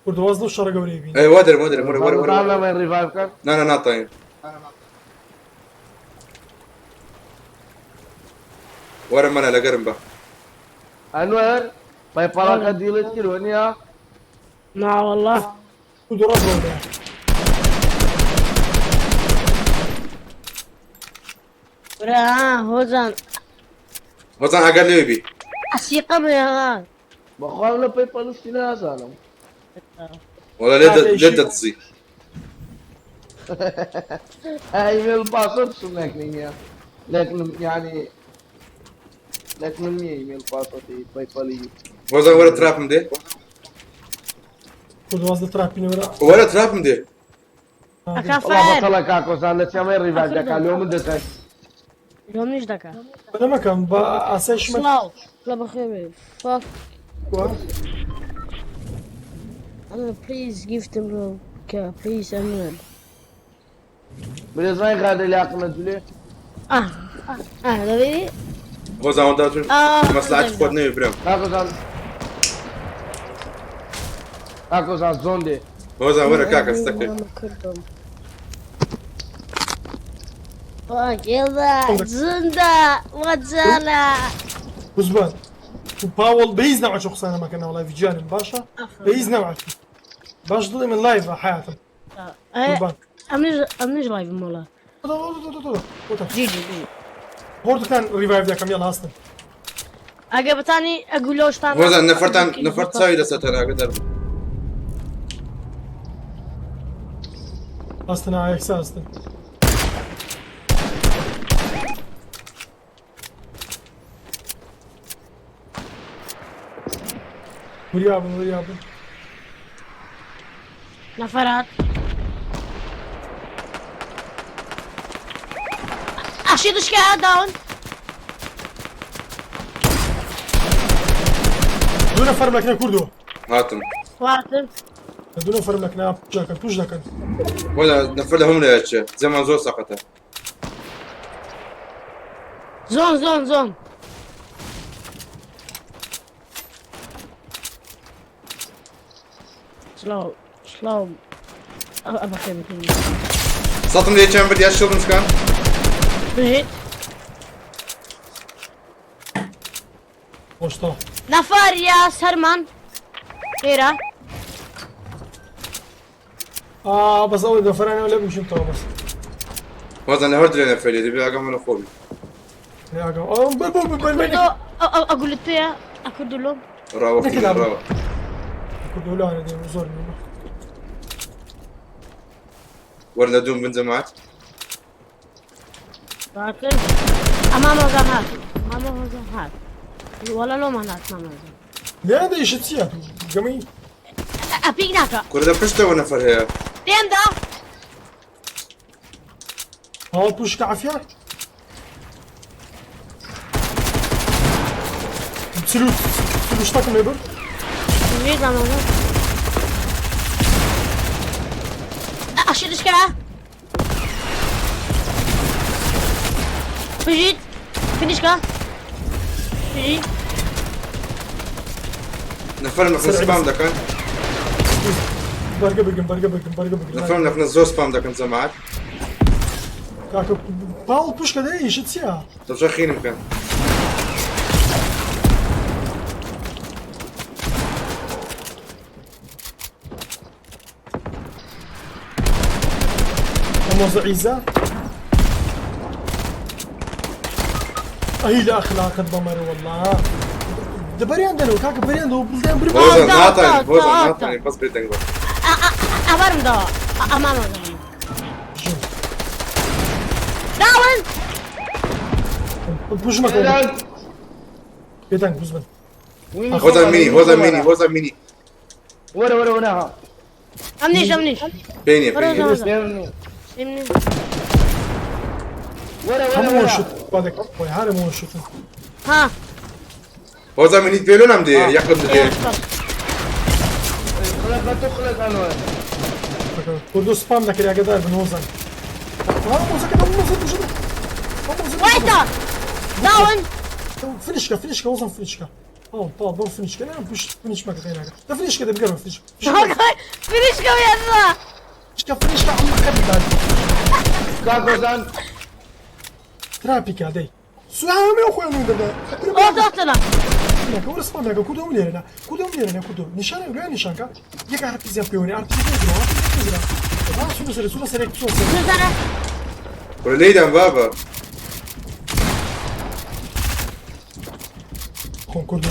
کوردۆ واز لەو شەڕە گەورەی بین. ئەی وا دەرم وا دەرم وەرە وەرە وەرە. revive کەن. نا نا ناتانین. وەرە مەلا لەگەرم بە. ئەنوەر پەیپەڵەکە دیڵت کرد وەنیە؟ نا والله. کوردۆ ڕاست بڕۆ. برا هۆزان. هۆزان ئاگات لێوێ بی. ئەسیقەم ها. بەخوا لە پەیپەڵ شتی نازانم. وەڵا لێت دەدزی. email password شم لەکنی لەکنم یعنی لەکنم نییە email password ی پەیپەڵی. هۆزان وەرە trap م دێ. کوردۆ واز لە تراپینە وەرە. وەرە trap م دێ. ئەکا وەڵا فەر. بەتەڵە کاک هۆزان لە چێمەی revive دەکا لۆ من دەکەن. لۆ منیش دەکا. نەمەکەم بە ئاسایش مە. سڵاو لە بەخێر بێ. Fuck. أنا please give them please أنور. برێزای غادە لاقمە جولێ. آه آه دەبینی؟ هۆزان وەدا مەسلحەتی خۆت نەوێ برام. کاک هۆزان کاک هۆزان zone دێ. هۆزان وەرە کاکە ستەکەی. Fuck يلا زندا وجالا. وزبان. باول بەهیچ نەوعە چۆ قسانە مەکەنەوە live گیانم باشە؟ بەهیچ نەوعە. باش دڵی من live حیاتم. ئەمنیش live م وەڵا. جی جی جی. هۆردووکتان revive دەکەم یاڵا هەستن. ئەگە بتانی ئەگولۆشتان. هۆزان نەفەرتان نەفەر چاوی لەسەرتان ئاگادار بن. هەستن ئا یەکسا هەستن. وریا بن وریا بن. نەفەرات. ئەشی دشکە down. دوو نەفەر لەکنە کوردۆ. هاتم. واتم. دوو نەفەر لەکنە push دەکەن push دەکەن. وەلا نەفەر لە هەموو لایە چێ زەمان زۆر سەقەتە. zone zone zone. سڵاو سڵاو ئەبەخێ بکەین. سەتم لێ چیان برد یا شڵم شکان؟ بژیت. خۆشتە. نەفەر یا سەرمان ئێرە. آه بس ئەوەی دەفرانەوە لە بشم تەوە بەس. هۆزان لە هەر درێ نەفەری دەبێ ئاگام لە خۆ بی. ئاگام ئەو بە بۆ بە بە ئەگولت پێیە ئەکردولۆم. ڕاوە ڕاوە. کوردولانە دێم زۆر نیمە. وەرنە دوم بن جەماعەت. باکر ئەمام هۆزان هات مامە هۆزان هات وەڵا لۆمان هات مامە هۆزان. لێرە دەیشت چییە گەمەی ئەپیک ناکە. کورە لە پشتەوە نەفەر هەیە. لێمدا. هاوڵ پوشکە عافیە. چلو چلو شتەکم لێ برد. بژیت مامە هۆزان. ئەشیرشکە. بژیت فینیشکە. بژیت. نەفەرم لە سپام دەکەن. بەرگە بگرم بەرگە بگرم بەرگە بگرم. نەفەرم لە زۆر سپام دەکەن جەماعەت. کاکە پاڵ پوشکە دەی ئیشت چییە؟ دەبشە خینم بکەن. موزع عيزة أي لا أخلاق الضمر والله دبريان دلو كاك بريان دو بلدان بري هۆزان ناتانی هۆزان ناتانی بەس بێدەنگ بە. ئەبەرم داوە ئەمام هۆزان. داون. بوش مەکە بێدەنگ بوز بن. هۆزان مینی هۆزان مینی هۆزان مینی. وەرە وەرە وەرە ها. ئەمنیش ئەمنیش. پێ نییە پێ نییە. وەرە وەرە هەموو وەرە. شت بادەک خۆی هەر هەموو شت. ها. هۆزان منیت پێ لۆ نام دێ یەقلم دێ. خلق تۆ خلق ئەنوە. کوردۆ سپام دەکرد ئاگادار بن هۆزان. ها موزەکە موزە بژە. وایتە. داون. فنشکە فنشکە هۆزان فنشکە. پاڵ پاڵ بۆ فنشکە نا پشت فنش مەکە خێناکە. دە فنشکە دەبگەڕە فنش. فینیشکە وێنە. فنشکە فنشکە عم خەبی باد. کاک هۆزان ترافیکا دەی. سوامێ خۆیان دەدا. ئۆزاتنە. نەکە وەرە سپام دەکە کوردۆم لێرە کوردۆم لێرە کوردۆ نیشانە لێ نیشانکە یەک ئارپیزیان پێوەنی ئارپیزیان پێوەنی ها سوونە سەر سوونە سەر سوونە سەر سوزانە. کورە لێیدام بابە. خۆم کوردۆ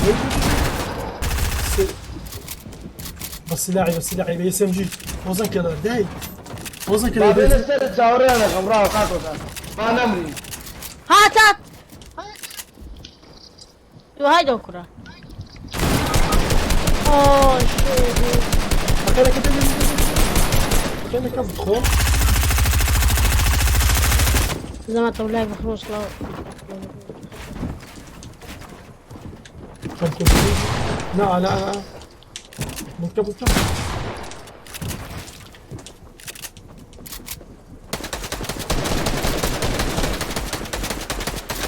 بس لاعب بس لاعب اس ام جي وزن كذا داي وزن كذا بابێ لەسەر چاوەڕێیان دەکەم ڕاوە کاک هۆزان. با نەمرین. هات هات. هاي دۆکرە. ئۆ شێت. كان كان بدخل زمان طولاي بخروج لو كم كنت لا لا لا من قبل كم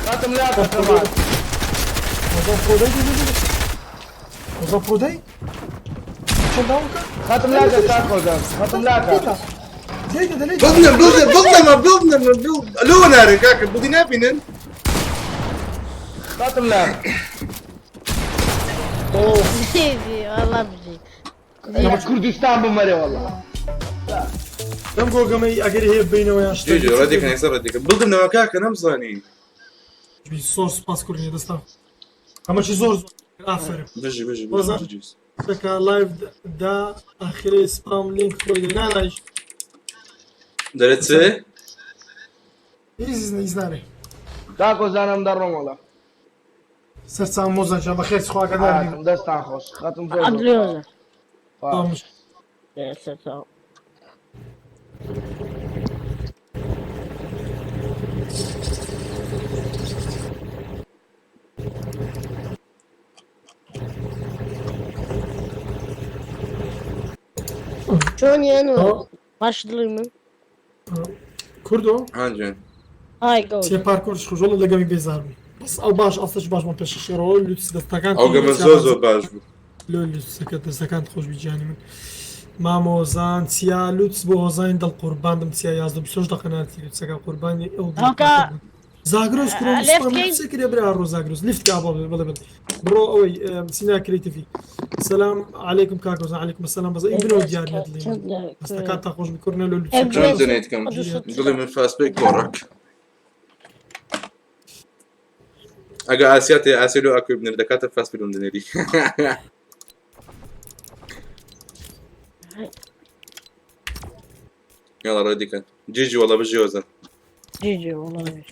خاتم لاکە جەماعەت. وزن برودي وزن برودي شن داونك خاتم لاکە کاک هۆزان. خاتم لاکە. ليه ده ليه بڵنە بڵنە بڵنەمە بڵنەمە لۆ نارن کاکە بڵی نابینن. خاتم لاکە. والله بژی. لە کوردستان بمەرێ والله. لەم گۆگەمەی ئەگەر هەیە بینەوە یان شتێک جێ ڕەدیکەن ئێستا ڕەدیکەن بڵدمنەوە کاکە نەمزانی. زۆر سپاس کوردنی دەستان ئەمە چی زۆر زۆر ئافەرم. بژی بژی وەزان. بژی شتەکە لایڤ دا ئاخرێ سپام لینک خۆی دێ نانایش دەرێت چێ؟ هیچ هیچ نارێ. کاک هۆزانم دەڕۆم وەڵا. سەرچاو مۆزان جان بەخێر خواگەدار هاتم دەستان خۆش. خاتم زۆر زۆر. عەبدولی هۆزان. خوا. سەرچاو. چۆنیان باش دڵی من کوردۆ هانجان های گەورە چێ پارکۆرش خۆشەڵە لەگەمی بێزار بوو بەس ئەو باش ئەستش باش بۆم پێشەشێرەوە لوتس دەستەکان ئەو گەمە زۆر زۆر باش بوو. لۆ لوتسەکە دەستەکان خۆش بی گیانی من. مامۆزان چیا لوتس بۆ هۆزانی دڵ قورباندم چیا 11 28 دقە نارتی لوتسەکە قوربانی ئەو دڵ هەوکە زاگرۆس کوڕۆ لێفت کەی؟ سکرێ برا ڕۆ زاگرۆس لیفت کا بڵێ بڵێ بڵێ بڕۆ ئەوەی سینا کرێتیڤی سلام علیکم کاک هۆزان علیکم السلام بەس ئەی بنەوە دیار نیە دڵی من دەستەکان تا خۆش بکورنە لۆ لوتسەکە چۆن دۆنێت کەم دڵی من فاست پێی کۆڕەک ئەگە ئاسیا تێ ئاسیا لۆ ئەکوێ بنێر دەکاتە فاست پێ لۆم دەنێری يلا ڕێدی کەن جیجی وەڵا بژی هۆزان جیجی والله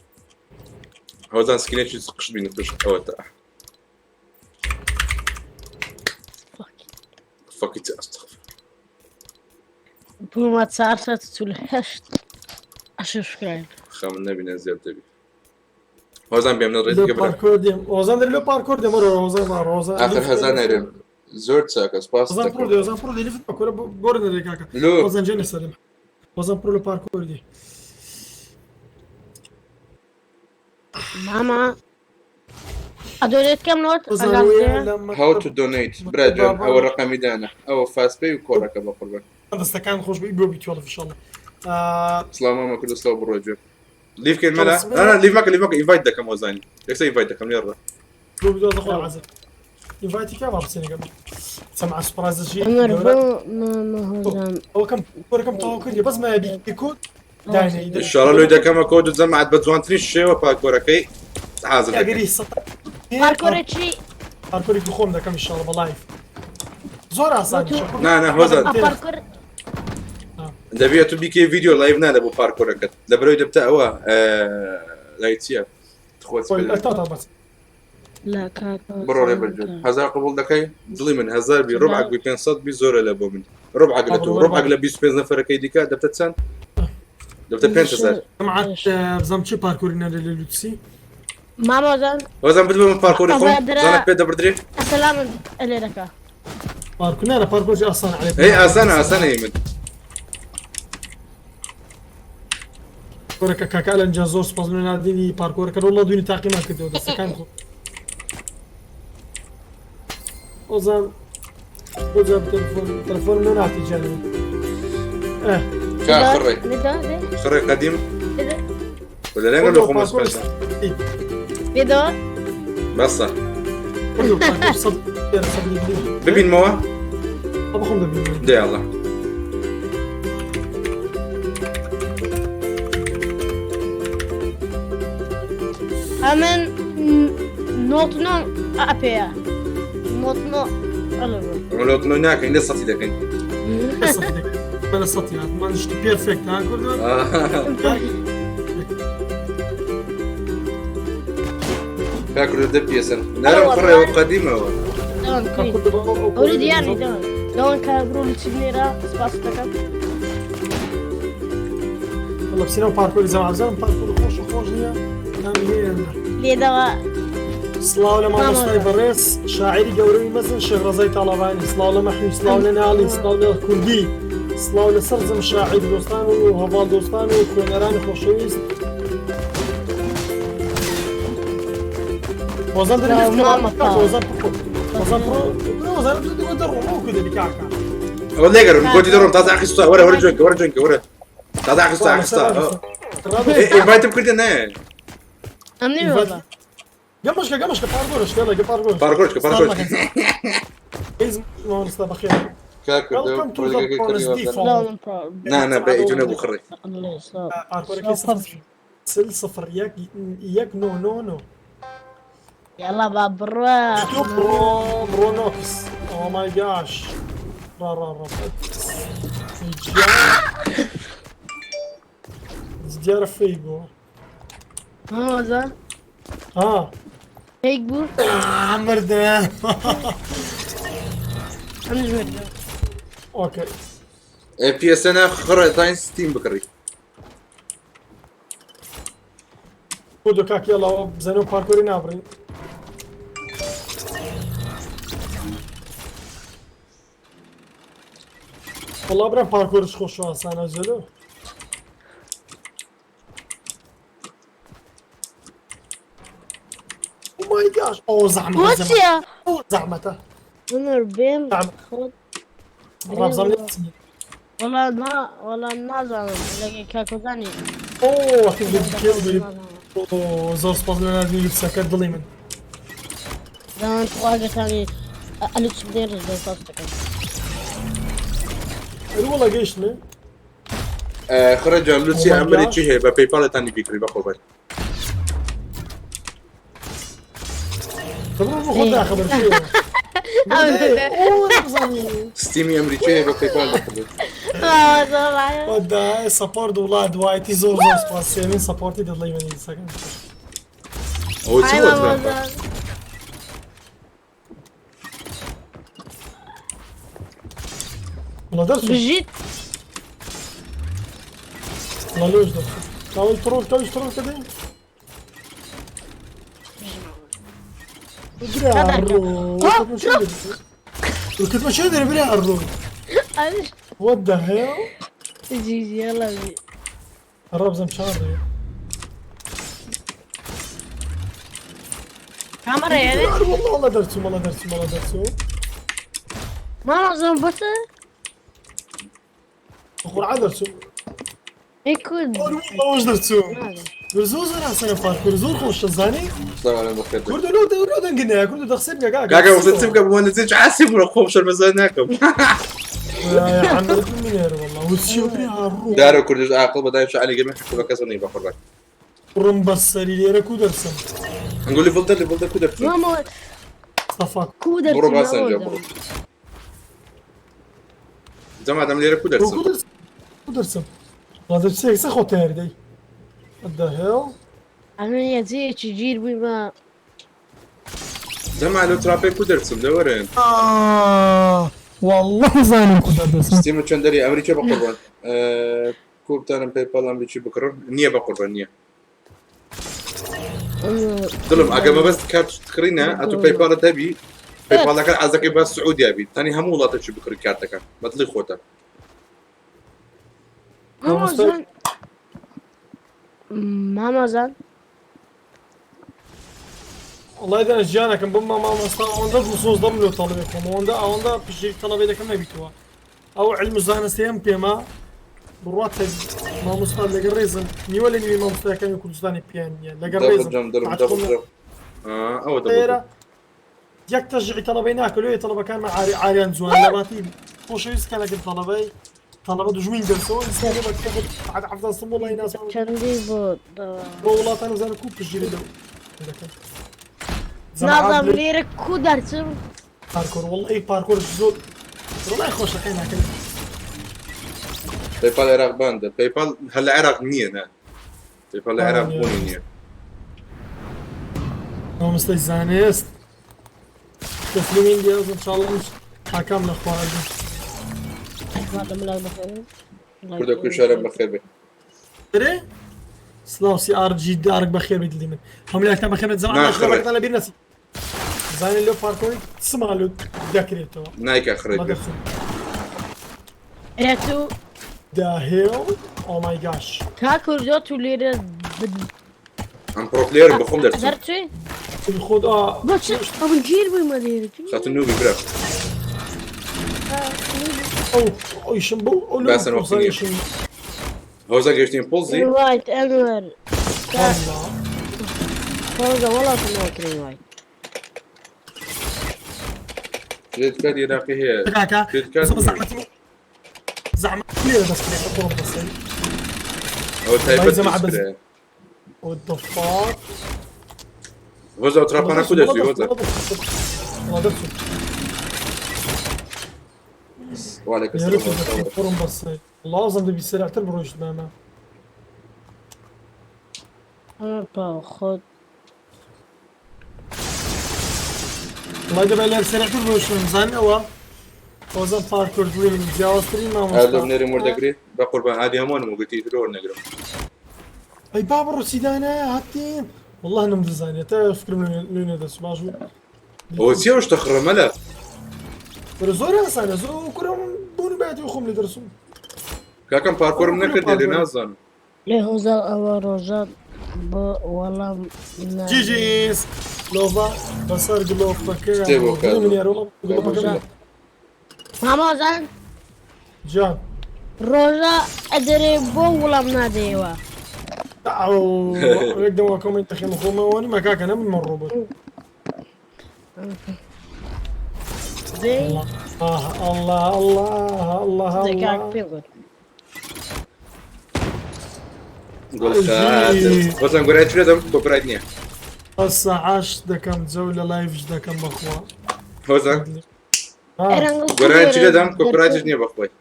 هۆزان سکینێکی قشت بینە توش ئەوە تا Fuck it استغفر بوومە 448 ئەشوشکراین خەم نەبینە زیاد دەبی هۆزان بێم لۆ ڕێدی کە برا پارکۆر دێم هۆزان دەری لۆ پارکۆر دێم وەرە هۆزان با ڕۆزان آخر هەزار نەرێم زۆر چاکە سپاس هۆزان پرۆ دەکەم دێ هۆزان پرۆ دێ لیفت بکە کورە بۆرە نەرێ کاکە لۆ هۆزان جێ نەسەرم هۆزان پرۆ لە پارکۆر دێ ماما ئەدۆنێت کەم لۆت هۆزان ئەگاز وەیە دێ لە How مەکتەب to donate برا جان ئەوە ڕقەمی دانە ئەوە فاست پێی و کۆڕەکە بە قوربان دەستەکان خۆش بی بۆ بیتوەڵ ان سڵاو مامە کوردە سڵاو بڕۆ گوێ لیڤ کەین مەلا نا نا لیڤ مەکە لیڤ مەکە ئینڤایت دەکەم هۆزانی یەکسەر ئینڤایت دەکەم لێڕە بۆ بیتوەڵ خۆ عازر ئینڤایتی کا بابسێنەکەم سەمع سوپرایز شی عمر گەورە بۆ مامە هۆزان ئەوە کەم کۆرەکەم تەواو کردی بەس مایە بی کۆد دانەی ئینشاءڵڵا لۆی دەکەمە کۆد و جەماعەت بە جوانترین شێوە پاکۆرەکەی حازر دەکەین ئەگەری سەد پارکۆرێکی پارکۆرێکی خۆم دەکەم ئینشاءڵڵا بە لایڤ زۆر ئاسانیشە نا نا هۆزان پارکۆر دەبێت تو بیکەی ڤیدیۆ لایڤ نا لە بۆ پارکۆرەکەت لە بەرەوەی دەبتە ئەوە لای چییە خۆت تا بەس لا کاکە بڕۆ ڕێ بەرجۆ هەزار قبول دەکەی دڵی من هەزار بی ڕبعک بی 500 بی زۆرە لە بۆ من ڕبعک لە تۆ ڕبعک لە 25 نەفەرەکەی دیکە دەبتە چەند دەبتە 5000 جەماعەت بزانم چی پارکۆری نارێ لە لوتسی مامە هۆزان هۆزان بدبە من پارکۆری خۆم زانە پێ دەبردرێ ئەسەلام لێ دەکا پارکۆر نارە پارکۆری ئاسان علێ ئەی ئاسانە ئاسانە هی من کۆرەکە کاکە ئەلەنجا زۆر سوپاس لە ناردنی پارکۆرەکە والله دوینی تاقیمان کردەوە دەستەکان خۆ ئۆزان بۆ جواب تەلەفۆن تەلەفۆن لۆ ناتی جانم اه کا خڕێ لێدا خڕێ قەدیم ولا لێنگە لۆ خۆم سپاس لێدا بەسە كله پارکۆر سەد سەد ببینمەوە ئەبە خۆم دەبینم دێ یاڵا ئەمن نۆتنۆ ئەپێیە نۆتنۆ ئەڵێ ئەمە لۆ ناکەین لە سەتی دەکەین بەلە سەتی هات من شتی پێرفێکت ها کوردۆ کاکردە دە پێسن نارم خڕێەوە قەدیمەوە دەوان کوی ئەوری دیانی دەوان دەوان کە بڕۆ لچ نێرە سپاس دەکەم والله بسینەوە پارکۆری زەمان بزانم پارکۆر خۆش و خۆش نییە نام هەیە یان نا. لێدەوە سڵاو لە مامۆستای بەڕێز شاعری گەورەی مەزن شێخ ڕەزای تاڵەبانی سڵاو لە مەحوی سڵاو لە ناڵی سڵاو لە کوردی سڵاو لە سەرجەم شاعیر دۆستان و هەڤاڵ دۆستان و خوێنەرانی خۆشەویست هۆزان دەری سڵاو مامۆستا. هۆزان پڕۆ هۆزان پڕۆ هۆزان دەڕۆ کو دەبی کاکە ئەوە لێگەرم گۆتی دەڕۆم تازە عەقی سوتا وەرە وەرە جوێنکە وەرە جوێنکە وەرە تازە عەقی سوتا عەقی سوتا ئینڤایتم کردە نێ ئەم نێ والله گەمەشکە گەمەشکە پارگۆرش يلا پارگۆرش پارکۆرچکە پارکۆرچکە ئیز مامۆستا بەخێر کاکردە Welcome to the bonus default. نا نا بە ئیتو نەبوو خڕێ پارکۆرەکەی صفر سل صفر یەک یەک نۆ نۆ نۆ يلا با بڕوا تۆ بڕۆ بڕۆ نۆکس ئۆ مای گاش ڕا ڕا ڕا دیارە فەیک بوو هۆزان ها فەیک بوو مردم ئەم مردم ئۆکەی PSN خڕێ تاین ستیم بکڕی بۆ دو کاک یاڵا بزانەوە پارکۆری نابڕین وەڵا برام پارکۆرش خۆش و ئاسانە جەلۆ Oh my gosh. ئەو زەحمەتە بۆ چییە ئەو زەحمەتە عمر بێم نعم. خۆت ڕابزانم لێ وەڵا نا وەڵا نازانم لەگەی کاکۆزانی. ئۆ وەختی کێ بگری ئۆ زۆر سپاس لە ناردنی لوتسەکە دڵی من. زمان تخواگەتانی ئەلوچ بدەین ڕز دەساز دەکەم. ئەرێ وەڵا گەیشتمێ. خڕە جان لوتسی Oh my ئەمریکی gosh. هەیە بە پەیپاڵتانی بیکڕی بە قوربان. دەبڕۆ بۆ خۆت داخە بەر شێوە. ستیمی ئەمریکی هەیە بە پەیپاڵ دەکڕێت. وەدا سەپۆرت وڵات دوایتی زۆر زۆر سپاس سێمین سەپۆرتی دڵی منی سەکەن. ئەوە چی بۆ ترامپە؟ وەڵا دەرچوو. بژیت. وەڵا لۆش دەرچوو. تاوەی تڕۆل تاویش تڕۆل کە دەین. برا ڕۆ. كنت مش قادر برا الرو. What the hell? جي جي يلا بي. الرب مشاري. كاميرا يعني والله والله درسو والله درسو والله درسو. ما نظن بس قرعة درسو. يكون والله واش درسو؟ زۆر زۆر ئاسانە پارکۆر زۆر خۆشە زانی. سلام علیکم بەخێر بێت. کوردە لۆ لۆ دەنگنەیە کوردە دەخسێ بکە کاکە. کاکە وەخت چ بکەم بۆ نزیک عاسی بوو خۆم شەرمەزار ناکەم. يا عم منير والله وتشي برا الرو. دارو کوردش عاقل بەدای شعلی گەمە حکو بە کەس نەی بە قوربان. ڕم بەسەری لێرە کو دەرسم. نقول لي فلتر لي فلتر کو دەرچوو. ماما صفاك. كودر بڕۆ باسەنجا بڕۆ. جەماعەت ئەم لێرە کو دەرچم. کو دەرسم کو دەرسم. والله دەرسێک سە خۆ تیاری دەی. What the hell? انا يا زي تجير بما جەماعەت لەو تراپەی کو دەرچم دەوەرن. آه والله زانم کو دەرسم. ستیمە چۆن دەری ئەمریکا بە قوربان. کو بتانم پەیپاڵ ئەمریکی بکڕم نییە بە قوربان نییە. دڵم ئەگە مەبەست کارت کڕینە ئەتو پەیپاڵت هەبی پەیپاڵەکە عەزەکەی بە سعودیا بی تانی هەموو وڵاتێکی بکڕی کارتەکە بەدڵی خۆتە. ماما زان ماما زان والله إذا ژیانەکەم بم مامۆستا ئەوەندە دڵسۆز دەم لۆ تەڵەبێ خۆم ئەوەندە ئەوەندە پشتگیری تەڵەبێ دەکەم نەبیتەوە ئەو علم و زانستەیەم پێما بڕوات مامۆستا لەگەڵ ڕێزم نیوە لە نیوەی مامۆستاکانی کوردستانی پێیان نییە لەگەڵ دەبڵ ڕێزم جەم دڵم دەبڵ جەم. ئەوە دەبڵ لێرە یەک تەشجیعی تەڵەبەی ناکە لۆیە تەڵەبەکانمان عاریان جوان لەباتی خۆشەویست کە لەگەڵ تەڵەبەی تەڵەبە دوژمین دەرسەوە ئینسانی مەکتەب عاد عەفدان سم وڵی ناس چەندی بۆ بۆ وڵاتان بزانە کو پشتگیری لەو دەکەن. نازم لێرە کو دەرچم. پارکۆر والله پارکۆر زۆر والله خۆشەکەی ناکەن. پەیپاڵ عێراق باندە پەیپاڵ هەر لە عێراق نییە نا پەیپاڵ لە عێراق بوونی نییە. مامۆستای زانست تەسلیمین دیاز ان شاء الله حاکام لە خواردن. کوردە کوشارە بەخێر بێ. ئەرێ سلاو سی ئار جی دارک بەخێر بێت دڵی من هەموو لایەکتان بەخێر بێت زەمان ناخڕێ. خراپەکەتان لەبیر نەچی. زانین لەو پارکۆری چما لۆ دەکرێتەوە. نایکە خڕێت بێت. ئێ تو The hell? Oh my gosh. کا کوردۆ تو لێرە ئەم پرۆپلێرم بەخۆم دەرچوو. دەرچووی؟ خۆت ئا بۆ چ ئەمن گیر بوویمە لێرە. خاتون نوبی برا. ئەو ئەویشم بەو ئەو لەو باسن وەختی نییە. ئەویشم. هۆزە گەشتین پۆزی؟ وايت ئەنوەر. فۆزە وەڵا تو ناکرێ وايت. کرێدت کارتی عێراقی هەیە. کاکە کرێدت کارت نییە. زەحمەتی زەحمەت لێرە دەست کرێت قوڕم بەسەری. ئەوە تایبەت زەمە عەبەس. دروست کرایە. What the fuck? هۆزە ئەو تراپانە کو دەرچووی هۆزە؟ والله دەرچوو. وعليكم لێرە السلام کو ورحمة الله. دەرچوو قوڕم بەسەری. والله ئەوزم دەبی سرعتر بڕۆیشت مامە. ئەمە پاو خۆت. والله دەبێت لێرە سرعتر بڕۆیشتم زانی ئەوە ئەوزم پارکۆر دڵی من جیاوازترین هەر مامۆستا. لەم نێرم وەردەگرێ بە قوربان هادی هەمووانم وگوتی تر وەرنەگرم. ئەی بابە ڕووسیدانە هاتیم. والله نەمدەزانێت تا فکرم لێ دەچوو باش بوو. ئەوە چییە ئەو شتە خڕە مەلە؟ بەرە زۆر ئاسانە زۆر کوڕم بوون بێتی خۆم لێ دەرسم. کاکەم پارکۆرم نەکردێ لێ نازانم. لێ هۆزە ئەوە ڕۆژە بۆ وەڵام جیجیس لۆڤا بەسەر گلۆپەکە شتێ بۆ کار من یارۆ گلۆپەکە مامۆزان. جان. ڕۆژە ئەدەرێ بۆ وڵام نادەیەوە. ئەو یەک دەمەوە کۆمێنت دەخێمە خۆمەوە نیمە کاکە نەبمە ڕۆبۆت. دەی الله الله الله دەی کاک الله. پێ گوت. گوڵ خاتر هۆزان گۆرانی چ لێدەم کۆپرایت نییە ئەسا عاش دەکەم جەو لە لایڤش دەکەم بەخوا. هۆزان ها. ئێرەنگڵ گۆرانی چ لێدەم دەرچوو. کۆپرایتش نییە بەخۆی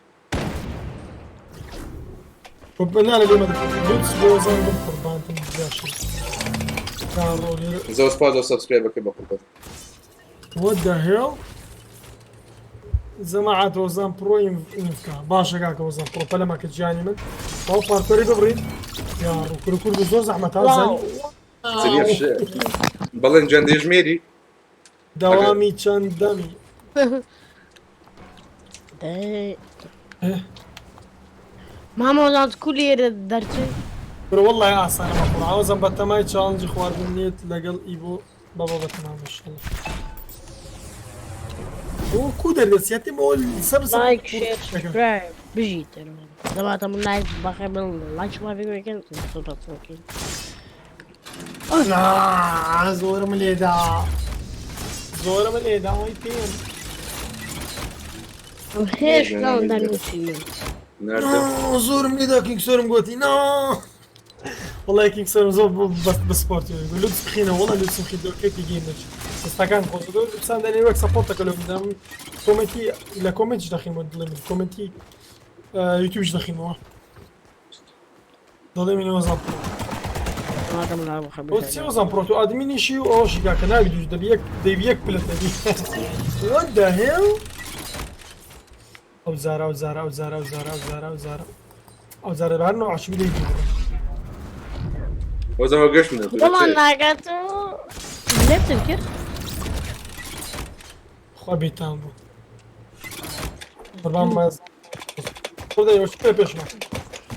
نا لە لێمە لوتس بۆ زان بم قوربانتم باشە. کاڕۆ لێرە. زۆر سپاس بۆ سبسکرایبەکە بە قوربان What the hell? جەماعەت هۆزان پرۆ ئینفکا باشە کاکە هۆزان پرۆ پەلەمە کە گیانی من ئەو پارکۆری ببڕین یا ڕوو کورد زۆر زەحمەتە زانی. سریع شێ بەڵێن جان دێژمێری دەوامی چەند دەمی دەی مامۆزان کو لێرە دەرچوو؟ برو والله ئاسانە بەخۆ ئاوەزم بەتەمای چاڵنجی خواردن نیت لەگەڵ ئیبۆ بابا بەتەمام انشالله. ئەوە کو دەردەچێتیم ئەوە سەر سەر لايك شير سبسكرايب بژیت دەباتە من لایک بەخێ بڵ لایک شما فيديو كان نا زۆرم لێدا زۆرم لێدا وەی پێم هێشتا دەنووسی من ناردم نا زۆرم لێدا کینگ سۆرم گوتی نا والله کینگ سۆرم زۆر بەس بە سپۆرتی لوتس بخینە والله لوتس بخین کێکی گەیمەچ ئێستاکان خۆش لوتسان دەنێ وەک سەپۆرتەکە لۆ بدەم کۆمێنتی لە کۆمێنتش دەخینەوە دڵێ من کۆمێنتی یوتیوبش دەخینەوە دڵێ من وەزان پرۆ دەباتە من لایک بەخێ ئەو چی وەزان پرۆ تو ئادمینیشی و ئەوەشی کاکە ناوی دوش دەبی یەک دەبی یەک پلت دەبی What the hell؟ ئەو زارا ئەو زارا ئەو زارا ئەو زارا ئەو زارا ئەو زارا ئەو زارا بە هەر نوع عشبی دەی بڕ هۆزان وە گەشت منە وەڵام ناگات لێتم کرد خوا بێتام بوو قوربان ماز خۆ دەی وەش پێ پێشمە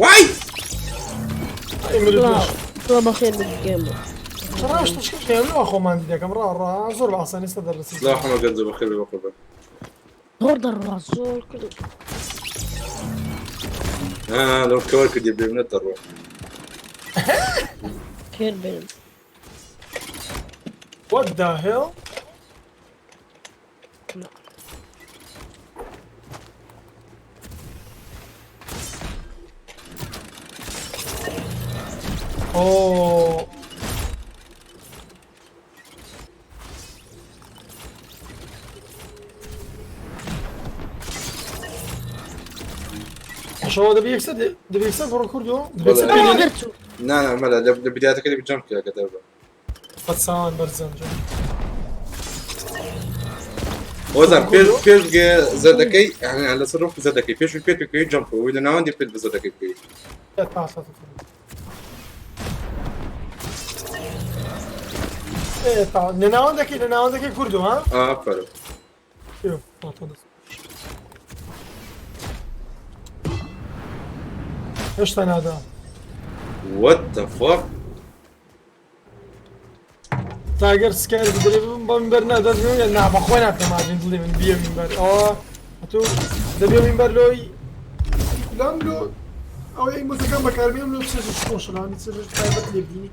وای ئەی مرد پێش تۆ بەخێر بگەم ڕاش تشکێ لەوە خۆمان دیدەکەم ڕا ڕا زۆر بە ئاسانی ئێستا دەرەسی سڵاو حەمە گەنجە بەخێر بێ بە قوربان زۆر دەڕوا زۆر کرد آه لو كور كردي بێ منە دەڕۆ خێر بێن What the hell؟ أوه عشان هو دەبی یەکسەر دەبی یەکسەر بڕۆ کوردۆ دەبی یەکسەر والله. وەڵام پێ دەرچوو نا نا مەلا لە بدايتەکە دەبی جەمپ کە دەبە بەساوان بەرزەنجە هۆزان پێش پێش بگێ زەردەکەی یعنی لەسەر ڕۆح زەردەکەی پێش پێ بکەوی جەمپ وی لە ناوەندی پێت بە زەردەکەی بکەوی لە ناوەندەکەی لە ناوەندەکەی کوردۆ ها؟ ئافەرم ئێ، تاڵ دەست. هێشتا نادا What the fuck تاگەر سکایل بدرێ بم بە منبەر نا دەست بێ نا بەخۆی ناکەم ئاژین دڵی من بیە منبەر ئەوە ئەتۆ دەبێ منبەر لۆی لەم لۆ ئەوەی مۆتەکان بەکاربێم لۆ چێژش خۆشە لامی چێژش تایبەت لێ بینی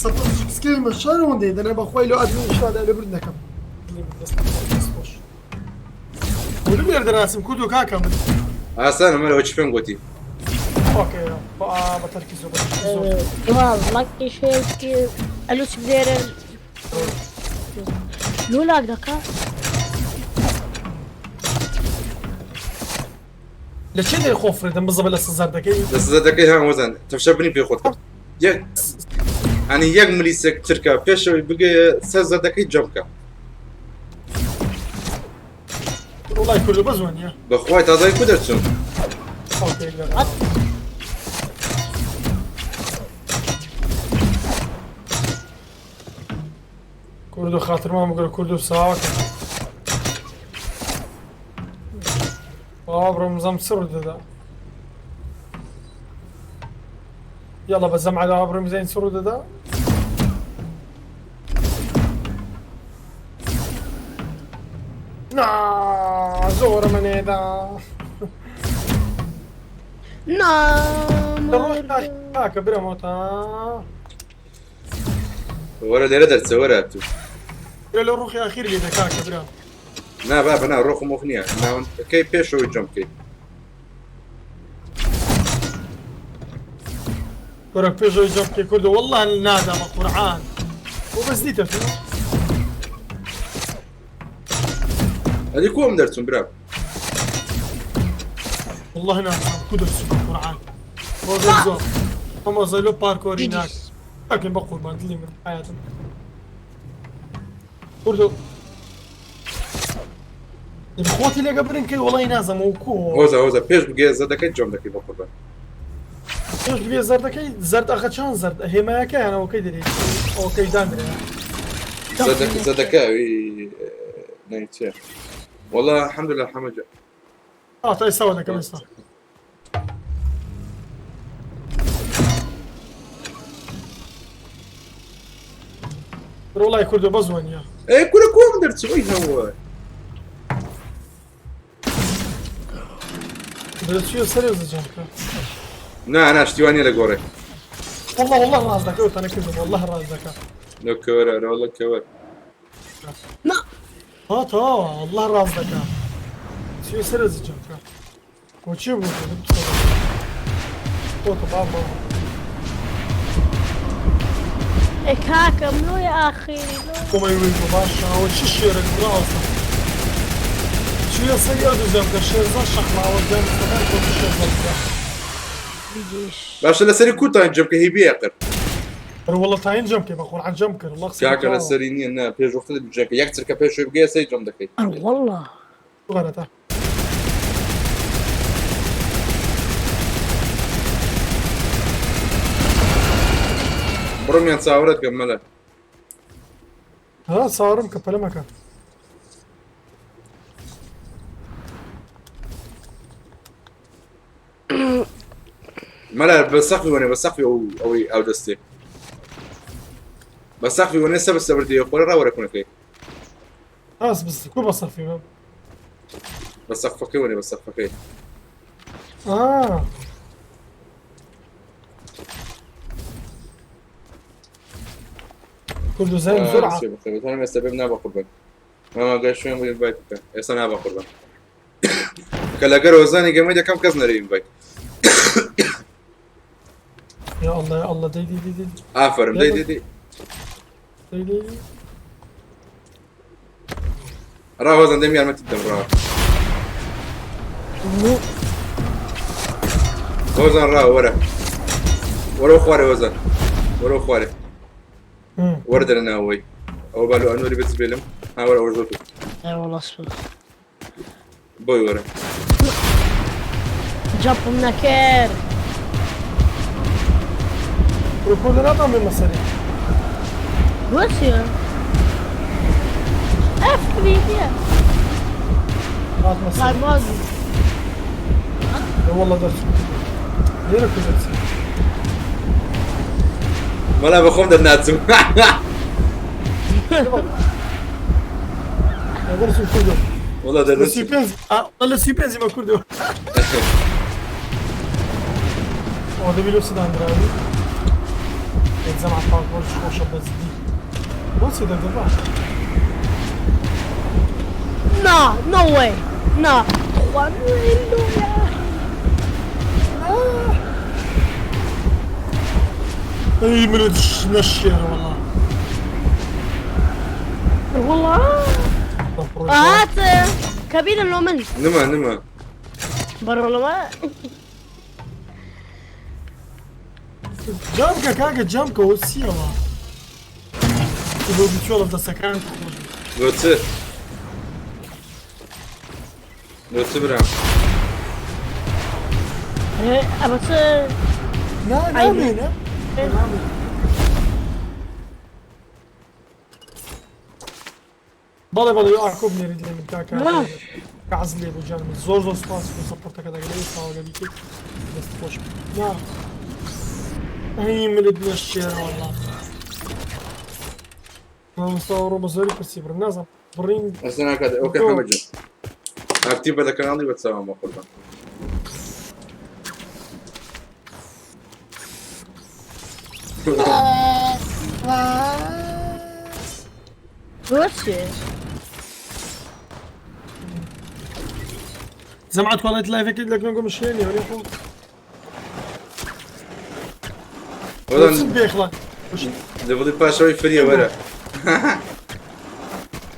سەپۆز سکایل مە شارەوەندەی دەنێ بەخۆی لۆ ئەدمین شادا لێ برد نەکەم دڵی من دەست دەست خۆش ولم لێر دەناسم کوردۆ کاکە من ئاسانە مەلەوە چی پێم گوتی ئۆکەی بە تەرکیزۆ بە تەرکیزۆ لايك شير ئەلوچ بدێرە لۆ لاک دەکا لە چێ دەی خۆ فرێدەم بزە بە لە سزاردەکەی لە زەردەکەی ها هۆزان تەفشە بنی پێ خۆت کرد یەک ینی یەک ملیسێک چرکە پێشەوەی بگێ سەر زەردەکەی جەمپ کە وڵای کوردۆ بەس وانە بەخوای تازای کو دەرچوم ئۆکەی لە کوردۆ خاترمان بگرە کوردۆ ساوەکە بابا بڕۆم سڕ دەدا يلا بزم على ابرم زين سرو دەدا نا زۆرە منێدا نا لە ڕۆژ کاکە برامەوە تا وەرە لێرە دەرچە وەرە تو. لە ڕۆخی ئاخیر لێ کاکە برام. نا بابە نا ڕۆخم وەخ نییە ناوەندەکەی پێشەوەی جەم بکەی. وەرە پێشەوەی جەم بکەی کوردە والله نادامە قورعان بۆ بەس دیتە تو. ئەدی کۆم دەرچوم برام؟ والله نادام کو دەرچوم قورعان. بۆ زۆر ئەمە زەلۆ پارکۆری ناک لكن بقول دڵی من حياتم کوردۆ خۆتی لەگە برن کەی وەڵی نازەمەوە کو هۆزە هۆزە پێش بگێ زەردەکەی جەم دەکەی بە قوربان. پێش بگێ زەردەکەی زەرد ئەخە چەند زەرد هێمایەکەیان ئەوەکەی دەرێ ئەوەکەی داندرێ. زەدەکە ئەوی ناوی چییە؟ والله الحمد لله حمد. تا ئێستا دەکەم ئێستا. والله کوردۆ بەس وانە. ئێ کورە کۆم دەرچوو ئەی هەوە. دەچووە سەرێ زەجەمکە. نا نا شتیوانیە لە گۆڕێ. والله والله ڕاست دەکە ئەوتانە کردم والله ڕاست دەکە. لەو کەوەرە ئەرە والله کەوەر. نا ها تا والله ڕاست دەکە. چیە سەرێ زەجەمکە. بۆ چی بوو؟ بۆ بابا. کاکە لۆی ئاخیری لۆ کۆمەی وی بۆ باشە ئەوە چ شێرێک ڕاستە. چیە سەری ئەو دوو شێرزا شەقڵاوە جان کۆ شێرزا بکە. بجيش باشە لەسەری کوتان جەم کە هی بێقر. والله تاین جەم کەی بە قورعان جەم کرد والله قسە کاکە لەسەری نییە نا پێش وەختە جەکە یەک چرکە پێشەوەی بگێ سەری جەم دەکەی. والله غلطة. بڕۆمیان چاوەڕێت کەم مەلە. ها صارم کە پەلە مەکە. مەلا بە سەقفی وەنێ بە سەقفی ئەو ئەوەی ئەو دەستێ. بە سەقفی وەنێ سەبر سەبر دێ خۆرە ڕاوەرە کونەکەی. خلاص بس کو بەسەفی بە. بە سەقفەکەی وەنێ بە سەقفەکەی. آه كله زين بسرعة. بەتوانم ئێستا بێم نا بە قوربان. ماما گەر شوێن بوو ئینڤایت بکە ئێستا نا بە قوربان. کە لەگەر هۆزانی گەمەی دەکەم کەس نەرێ ئینڤایت. يا الله يا الله دي دي دي دي ئافەرم دەی دەی دەی. دي دي ڕا هۆزان دەم یارمەتی بدەم ڕا. هۆزان ڕا وەرە. وەرە خوارێ هۆزان. وەرە خوارێ. وەرە دەرە ناوەی. ئەوە بالو ئەنوەری بەس بێلم. ها وەرە ئەوە زۆر اي والله اصبر بۆی وەرە. جاب منكر كل نظام من مصري. وش اف فيديو هات مصري. ماضي والله درس. ليه كل درس؟ مەلا بە خۆم دەرناچم. درس كله. والله دەرناچم. سيبنز لا سيبنز ما كردو. هذا بيلو سدان دراوي. اكزام على الباركور خوش بس دي. بص ده ده نا نو واي نا اخوان يا اخي. اي من الشير والله. والله هات كابين لو من نما نما. برا ما جامكا كاكا جامكا وسيوا. تبغى بتشوف ده سكان بۆ چ؟ بۆ چ برام؟ بس لا لا لا بەڵێ بەڵێ یاعقوب نێریت لێ من کاکە کە عەز لێ بوو گیان من زۆر زۆر سپاس بۆ سەپۆرتەکە دەگەڵ ئێستاوە بیکەیت دەست خۆش نا ئەی ملت نەشێر والله. مامۆستا ڕۆ بە زۆری پرسی بڕم نازانم بڕین. ئەستا ناکات ئۆکەی حەمە جان. ئاکتیڤ بە لە کەناڵی بەچاوم بە قوربان. بۆچێ؟ زەمعەت کواڵێت لایڤەکەی لەگەڵ گۆم شوێنی وەرێ خۆ هۆزان بێخڵا لەڤڵی پاشەوەی فریە وەرە.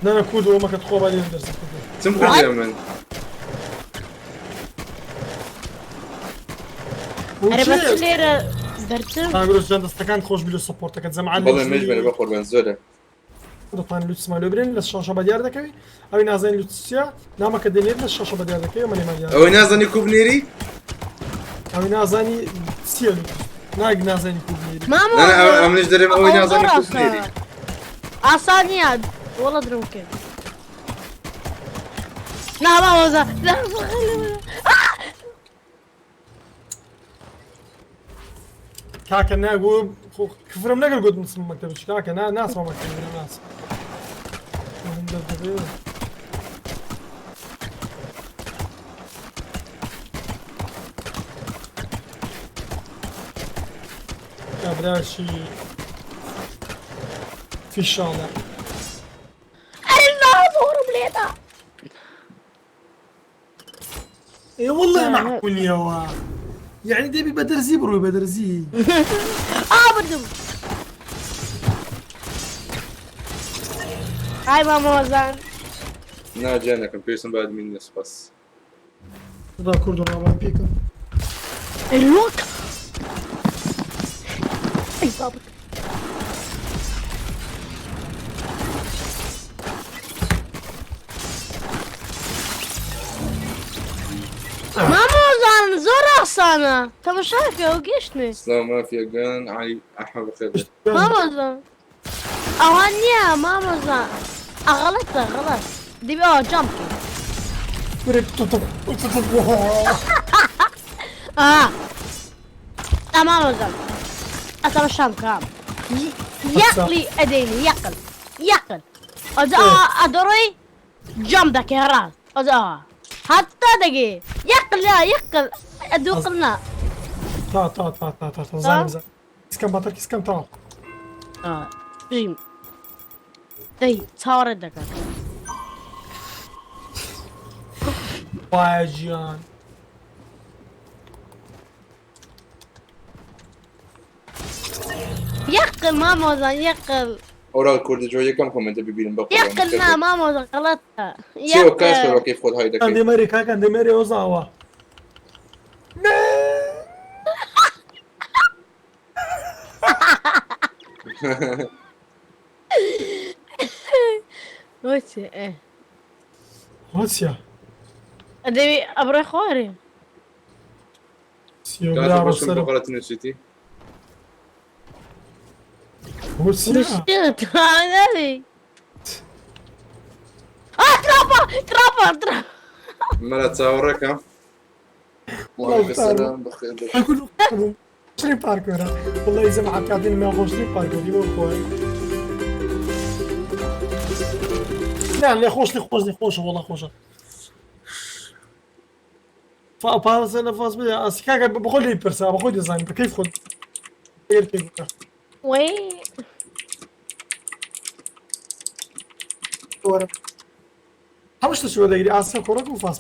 نا کورد وە مەکە خۆ با لێم دەرس چم کردیە من؟ ئەرێ بەس لێرە دەرچم؟ کاگرۆس جان دەستەکان خۆش بی لە سەپۆرتەکەت زەمعەت بەڵێ مێژ بێنە بەقوربان زۆرە. دەتوانن لوتسمان لێ برێن لە شاشە بەدیار دەکەوی ئەوی نازانین لوتسیا نامەکە دێنێت لە شاشە بەدیار دەکەوی ئەمە لێمان دیار ئەوەی نازانی کو بنێری؟ ئەوی نازانی چییە لوتس ناک نازانی کو بنێری. مامۆ نا نا ئەمنیش دەرێم ئەوەی ئەوە نازانی زۆر کو بنێری. ئاسانە. ئاسان نییە وەڵا درۆم کرد. نا مامۆزا نا کاکە ناگو کفرم نەکرد گوتم سم مەکتەب کاکە نا ناسمە مەکتەب ناس کابراشی فیشاڵە ئەرێ نا زۆرم لێدا. اي والله معقول يا وا يعني دبي بدرزي بروي بدرزي ئا بردم. های مامۆزان. نا گیانەکەم پێویستم بە ئەدمین نییە سوپاس. خدا کورد و ڕاوان پێکم ئەی لۆک. ئەی بابت. مامۆزان زۆر ئاسانە تەماشاکە ئەو گەشتێ. سڵاو مافیاگان عەلی ئەحمە بەخێر بێت. مامۆزان ئەوە نییە مامۆزان غەڵەتە غەڵەت دەبێ ئەوە جام بکەین. ئا مامۆزان ئەتەماشام بکە یەقلی ئەدەینی یەقل یەقل ئەجا ئەدەڕۆی جام دەکەی ڕاست ئەجا هەتا دەگەی یەقل لا یەقل ئەدوقل نا. تا تا تا تا تا تا زانم زانم کیسکەم بەتەر کیسکەم تەواو. بژیم دەی چاوەڕێت دەکات. وایە گیان. یەقل مامۆزان یەقل. ئۆرال کوردی جۆ یەکەم کۆمێنتە ببینم بەخۆم. یەقل نا مامۆزان غەڵەتە. چیەوە کاش بە کەیف خۆت های دەکەی. ئەندێ مەری کاکە ئەندێ مەری ئەوزاوە. بۆچی ئێ ڕووسیا دەوی ئەبڕێ خوارێ. سیۆ کاش برا بەشم ڕۆسەر بە غەڵەتی نووسیتی. ڕووسیا ناوی. ئا تراپە تراپە تراپە. مەلا چاوەڕێکە. وعليكم السلام بەخێر بێت. خۆشترین پارکۆرە والله زەمعە کاتین ما خۆشترین پارکۆر دی بۆ خۆی. نا لێ خۆش لێ خۆش لێ خۆشە والله خۆشە. فا لە فاز بدە ئەسی کاکە بەخۆ لێی پرسا بەخۆی دەزانی بە کەیف خۆت ئەگەر پێ بکە. وەی وەرە. هەموو شتێکی وەردەگری ئاسیا کۆڕەک و فاس.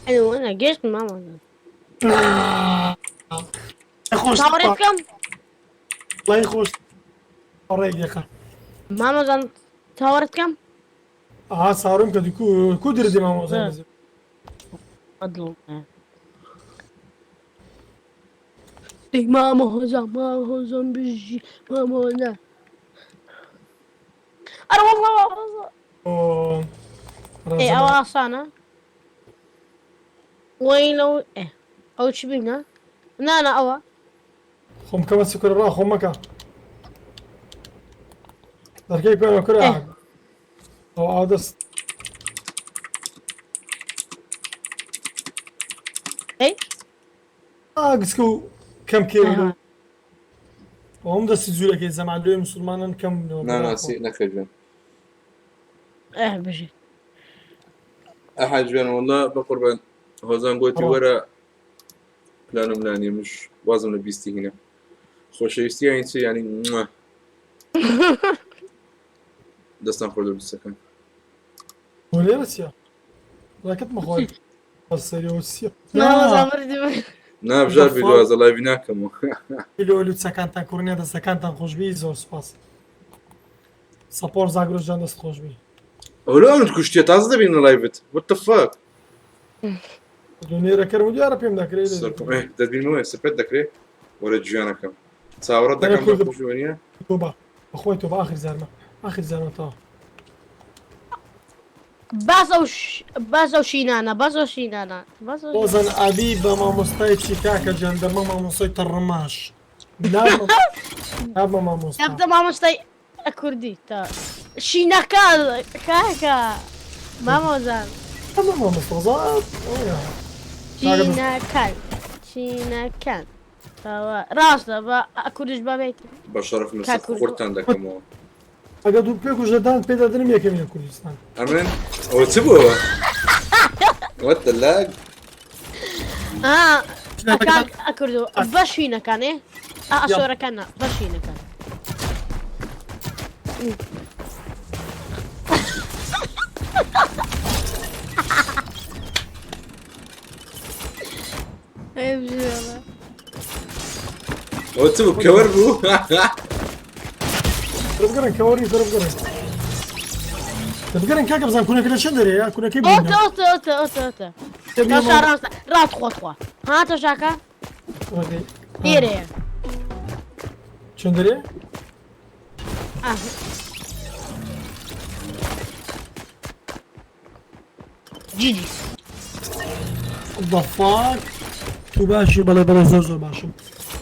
ئەنە گەشت مامۆزان. خۆش چاوەڕێ بکەم وڵی خۆش ڕێک دەکە. مامۆزان چاوەڕێت بکەم. ئاها ساڕم کە کو کو دردی مامۆزان. ئەدڵ. دەی مامۆزان مامۆزان بژی مامۆزان. ئەرە والله مامۆزان. ئێ ئەوە ئاسانە. وەی لەو ئێ ئەو چی بینە؟ نا نا ئەوە. خۆم کەمە سکرە ڕا خۆم مەکە. دەرکەی پێ کورە. ئێ. ئەو ئاو دەست. ئەی؟ ئاگسکە و کەم کێ ئەوم دەستی جوورەکەی زەمان لێ مسلمانان کەم نا نا سی نەخێر گیان. ئه بژی. ئەحە جوێن واللە بەقوربان هۆزان گۆتی وەرە پلانم لا نیە مش وازم لە بیستی هینە خۆشەویستی یانی چی یانی موah. دەستان خۆش دەبیستەکەن بۆ لێرە چییە ڕاکەت مەخۆ سەری چییە ناوەزا مردی نا بژار بی دوازە لایڤی ناکەمەوە. لۆ لوتسەکانتان کوڕنیە دەستەکانتان خۆشبی زۆر سوپاس سەپۆر زاگرۆس جان دەست خۆشبی. ئەولۆ ئەمنت کوشتیە تازە دەبینم لە لایڤت what the fuck. نێرەکەرم و دیارە پێم دەکرێت سەرکەم ئێ دەتبینمەوە ئێستا پێت دەکرێ وەرە گیانەکەم چاوەڕێت دەکەم کوردم. بەخۆشی وەنیە تۆبە بەخۆی تۆبە ئاخر زارمە ئاخر زارمە تەواو. باس ئەو باس ئەو شینانە باس ئەو شینانە باس ئەو هۆزان ئەبی بە مامۆستای چی کاکە جان دەبمە مامۆستای تەڕەماش نابمە نابمە مامۆستا دەبتە مامۆستای کوردی تا شینەکە کاکە مامۆزان دەبمە مامۆستا زات ئەوەیە. کاکە بس شینەکان شینەکان تاوە ڕاستە بە کوردش بابێت بە شەرەف کاک نسخ کوردۆ. خورتان دەکەمەوە ئەگەر دوو پێکوش لە دان پێدا دەنم یەکەمینە کوردستان. ئەمن ئەوە چ بووە What the lag آه ئەکردو بە شینەکان ئێ ئاسۆرەکان نا بە شینەکان ئەی بژێڵە. ئەوە چ بوو کەوەر بوو تربگەڕن کەوەری تربگەڕن تربگەڕن کاکە بزان کونەکە لە چەند دەرێ یا کونەکەی ئۆتە بینە ئۆتە ئۆتە ئۆتە ئۆتە تۆشا ڕاستە ڕاست خۆ تخوا ها تۆشاکە لێرەیە چەند دەرێ ئاه. جیجی The fuck تو باشی بەڵێ بەڵێ زۆر زۆر باشم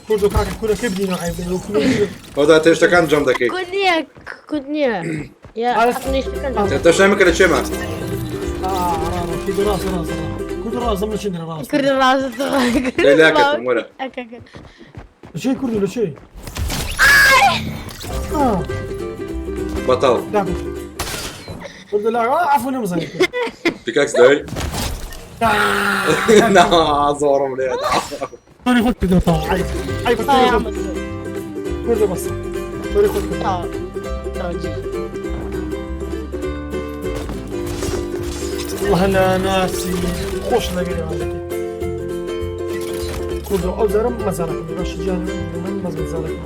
کوردۆ کاکە کونەکەی بینە عیب کونەکەی ئەودا تێشتەکان جەم دەکەی کورد نییە کورد نییە یا ئەقنیشتەکان تەشای مکە لە چێمە كنت راس راس كنت راس من شنو راس کورد ڕاستە تخوا لەلاکەتم وەرە ئەکەکە شيء كردو ولا شيء اه بەتاڵ لا كردو لا عفوا نمزح پیکاکس دای نا زۆرم لێ توري خذ كردو طبعا عيب عيب تا توري يا خذ عم كردو بس توري خذ كردو تا تا جي والله انا ناسي خوش لقري عليك كردو او زرم ما زالك باش جاني من ما زالك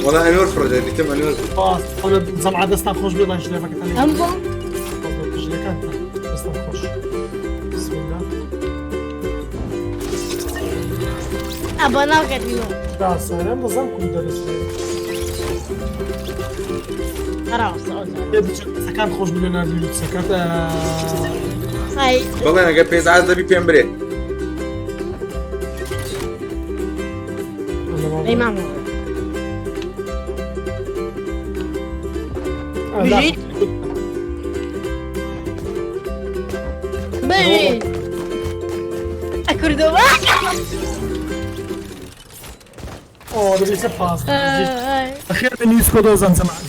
وەڵا ئەنوەر فڕ دیتم ئەنوەر خلاص زمعة دستان خوش بيضا شليفك هەم بۆم دستان خوش بسم الله ئەبە ناکەتینەوە لا سلام بزن كل درس ڕاستە ئەو زارە. سكان خوش بليوناردو سكان ئای بەڵێ ئەگەر پێزعاز دەبی پێم برێ ئەی مامۆ بژیت بژیت ئەکردەوە اوه ده بيصير باس ئای. اخيرا نيوز كودوزان زمان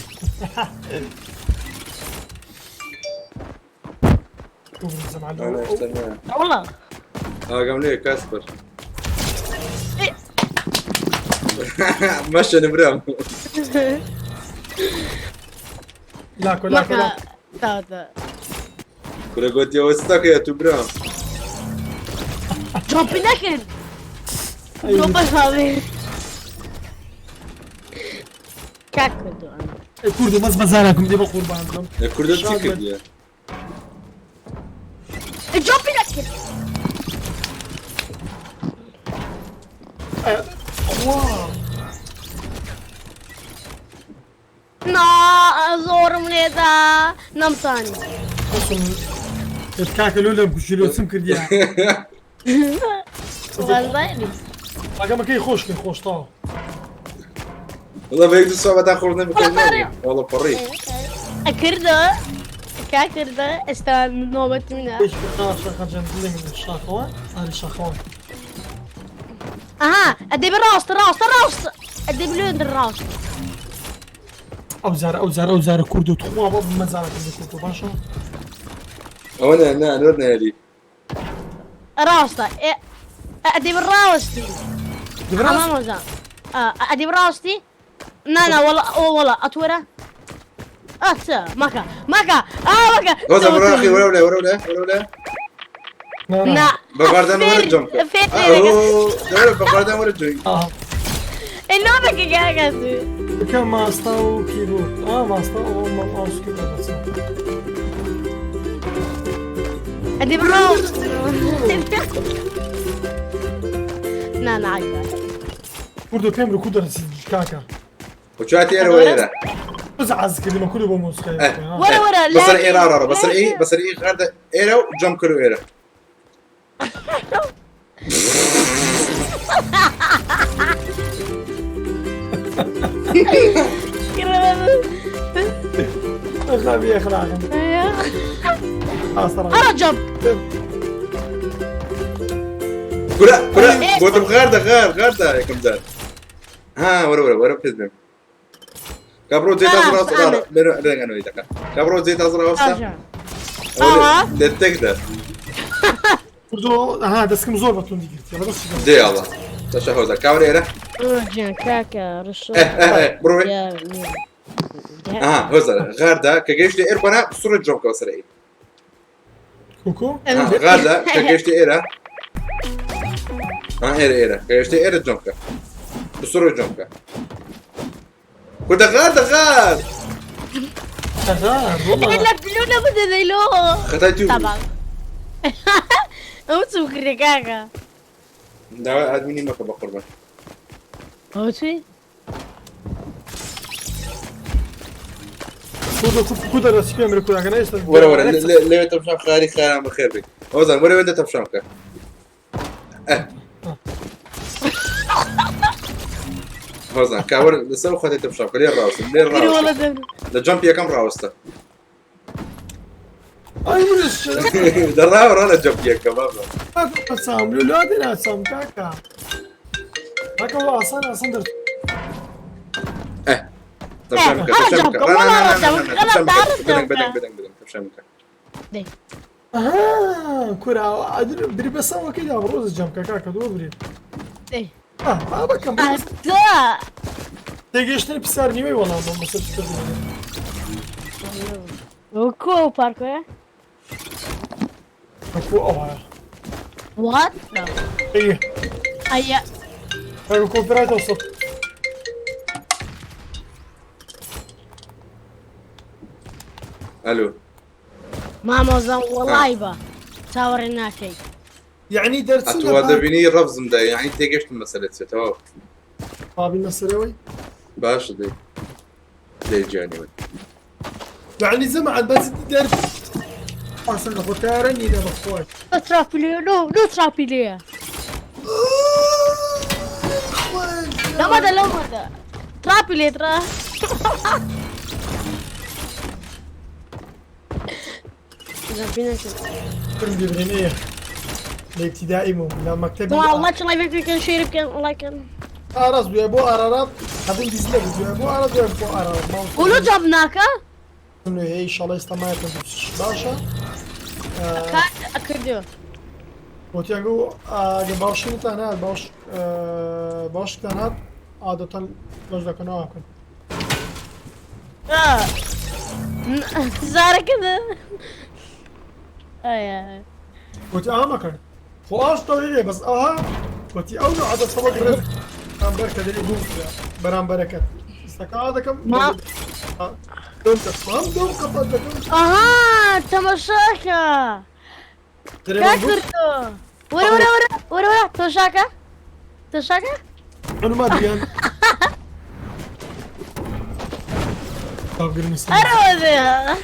ئەنا شتە نییە. وەڵا ئاگام لێ کاسپەر مەشە نمرم لاكو لاكو مەکە لاكو تا تا کورە گوتی ئەوە ستاکەیە تو برام جۆپی نەکرد جۆپەش هاوێ کاک کردو ئەمە كردو بس بزانكم دي بقربان کوردە چی کردیە جۆپی نەکرد واو نا زۆرم لێدا نەمتانی قسم كاكا لولا بكشيلو سم كرديا وەڵای اقام كي خوش كي خوش طاو وەڵا بە یەک دوو سوابەتان خۆش نەبکەن وەڵا پەڕی. وەڵا پەڕی ئەکردە کاکردە ئێستا نۆبەت منە ايش شاخه جنب من الشاخوان هذه الشاخوان ئەها ئەدەی بە ڕاستە ڕاستە ڕاستە ئەدەی بلوێن ڕاست ئەو جارە ئەو جارە ئەو جارە کوردۆ تخوا بۆ مەزارە کوردۆ کوردۆ باشە. ئەوە نا نا نۆر نایەلی. ڕاستە ئێ ئەدی ڕاوەستی. دبراست مامۆزا ئەدی ڕاوەستی نا نا وەڵا ئەو وەڵا ئەتوەرە ئەچە مەکە مەکە ئا مەکە هۆزان بڕۆ ئەخی وەرە ولێ وەرە ولێ وەرە ولێ. نا نا نا بە غاردان وەرە جەم کە. فێر ئەو دەوەرە بە غاردان وەرە جوین. ئا لۆ دەکە کاکە بکە ماستا و کیبۆرد ئا ماستا و ماوس کیبۆرد بەسە. ئەدی ڕاوەستی نا نا عیبە کوردۆ پێم ڕکو دەرسی کاکە. وچاتی ئێرە وەرە ئێرە. بەس عەز کردمە کوردۆ بۆ مۆسیقای ئێ. وەرە وەرە بەسەر ئێرە ڕا بەسەر ئێ بەسەر ئێ غاردە ئێرە و جەم کرد و ئێرە. ئەخلاقی ئەخلاقم. ئاسەڕ. هەرە جەم کورە کورە گوتم غاردە غار غاردە یەکەم جار. ها وەرە وەرە وەرە پێت بێم. کابرۆ جێت ئاز ڕاست ڕا لێرە لێرە دەکا. کابرۆ جێت ئاز ڕاستە. ئا. لە تێکدا. کوردۆ ئەها دەستکم زۆر بە توندی گرت. یاڵا بەس چی دێ یاڵا. تەشە هۆزە کاورە ئێرە. گیان کاکە ڕشۆ ئێ ئێ ئێ بڕۆ وێ. ئەها هۆزە غاردا کە گەیشتە ئێر خۆنا سوڕت جۆم کەوە سەر ئێ. کوکۆ ها، غاردا کە گەیشتە ئێرە. ها ئێرە ئێرە کە گەیشتە ئێرە جۆم کە. بسوڕت جۆم کە. کوردە غاردە غار. غار والله لە لۆ نەبدەدەی لۆ خەتای تو. طبعا ئەو چوکرێ کاکە داوای ئادمینی مەکە بە قوربان. ئەو چی کوردۆ کو دەرسی پێم ڕکو دەکەن ئێستا وەرە وەرە لەوێ تەمشام خاری خاران بەخێر بێت. هۆزان وەرە وێندە تەمشام کە. ئە. هۆزان کاوەر لەسەر خۆتی تەمشام کە لێ ڕاوستم لێ کردی وەڵا ڕاوستم. دەم لە جەمپ یەکەم ڕاوستە. ئەی مرش دەڕاوە ڕا لە جەمپ یەکەم بابا. سام لۆ لۆ دێنا سام کاکە. کاکە وا ئاسان ئاسان دەر ئە. تەمشام کە تەمشام کە. ڕا نا نا نا نا نا تەمشام کە. بەدەنگ بەدەنگ بەدەنگ بەدەنگ تەمشام کە. ئەها کورا بری بەسەوەکەی دا ڕۆز جەمکە کاکە دۆ بری. دەی. ئا بابەکەم ئەدا تێگەیشتنی پرسیار نیوەی وەڵام بۆ مەسەر کردن. کۆ ئەو پارکۆیە کو ئەوە. وات ئەی ئەیە کاکە کۆپیرایت وسط. ئەلو. مامۆزان وەڵای بە چاوەڕێ ناکەی یعنی دەرچوون ئەتووا دەبینی ڕەفزم دا یعنی تێگەشتم مەسەلە چێتەوە. قابل مەسەرەوەی باشە دەی. دەی گیانی من. یعنی زەمعت بەس دەر ئاسان خۆ تارە نینە بەخۆی. لۆ تراپی لێ لۆ لۆ تراپی لێیە لەمەدە لەمەدە تراپی لێ ترا جەمپی نەکرد كرم بيبرين ايه الابتدائي مو لا مكتبي والله چ لايف بکەن شێر بکەن ڵایکن ارز بيا بو ارارات هذين ديزلك بيا بو ارارات بيا بو ارارات ما ولو جەم ناکە انه هي ان شاء الله يستمع باشا کات ئەکردیۆ وتیانگو اگه باش تنها باش باش تنها عادة باش دكنا اكل زارەکە ئایا وتي اه ما كان خلاص طبيعي بس اه وتي اول عدد سبق رزق بركة دي بوم برام بركة استقعد كم ما- انت ما دوم قطع دكم ئەها تەمەشاکە کاکردۆ وەرە وەرە وەرە وەرە وەرە تۆشاکە تۆشاکە انا ما ادري انا طب قرمي ئەرە وەرە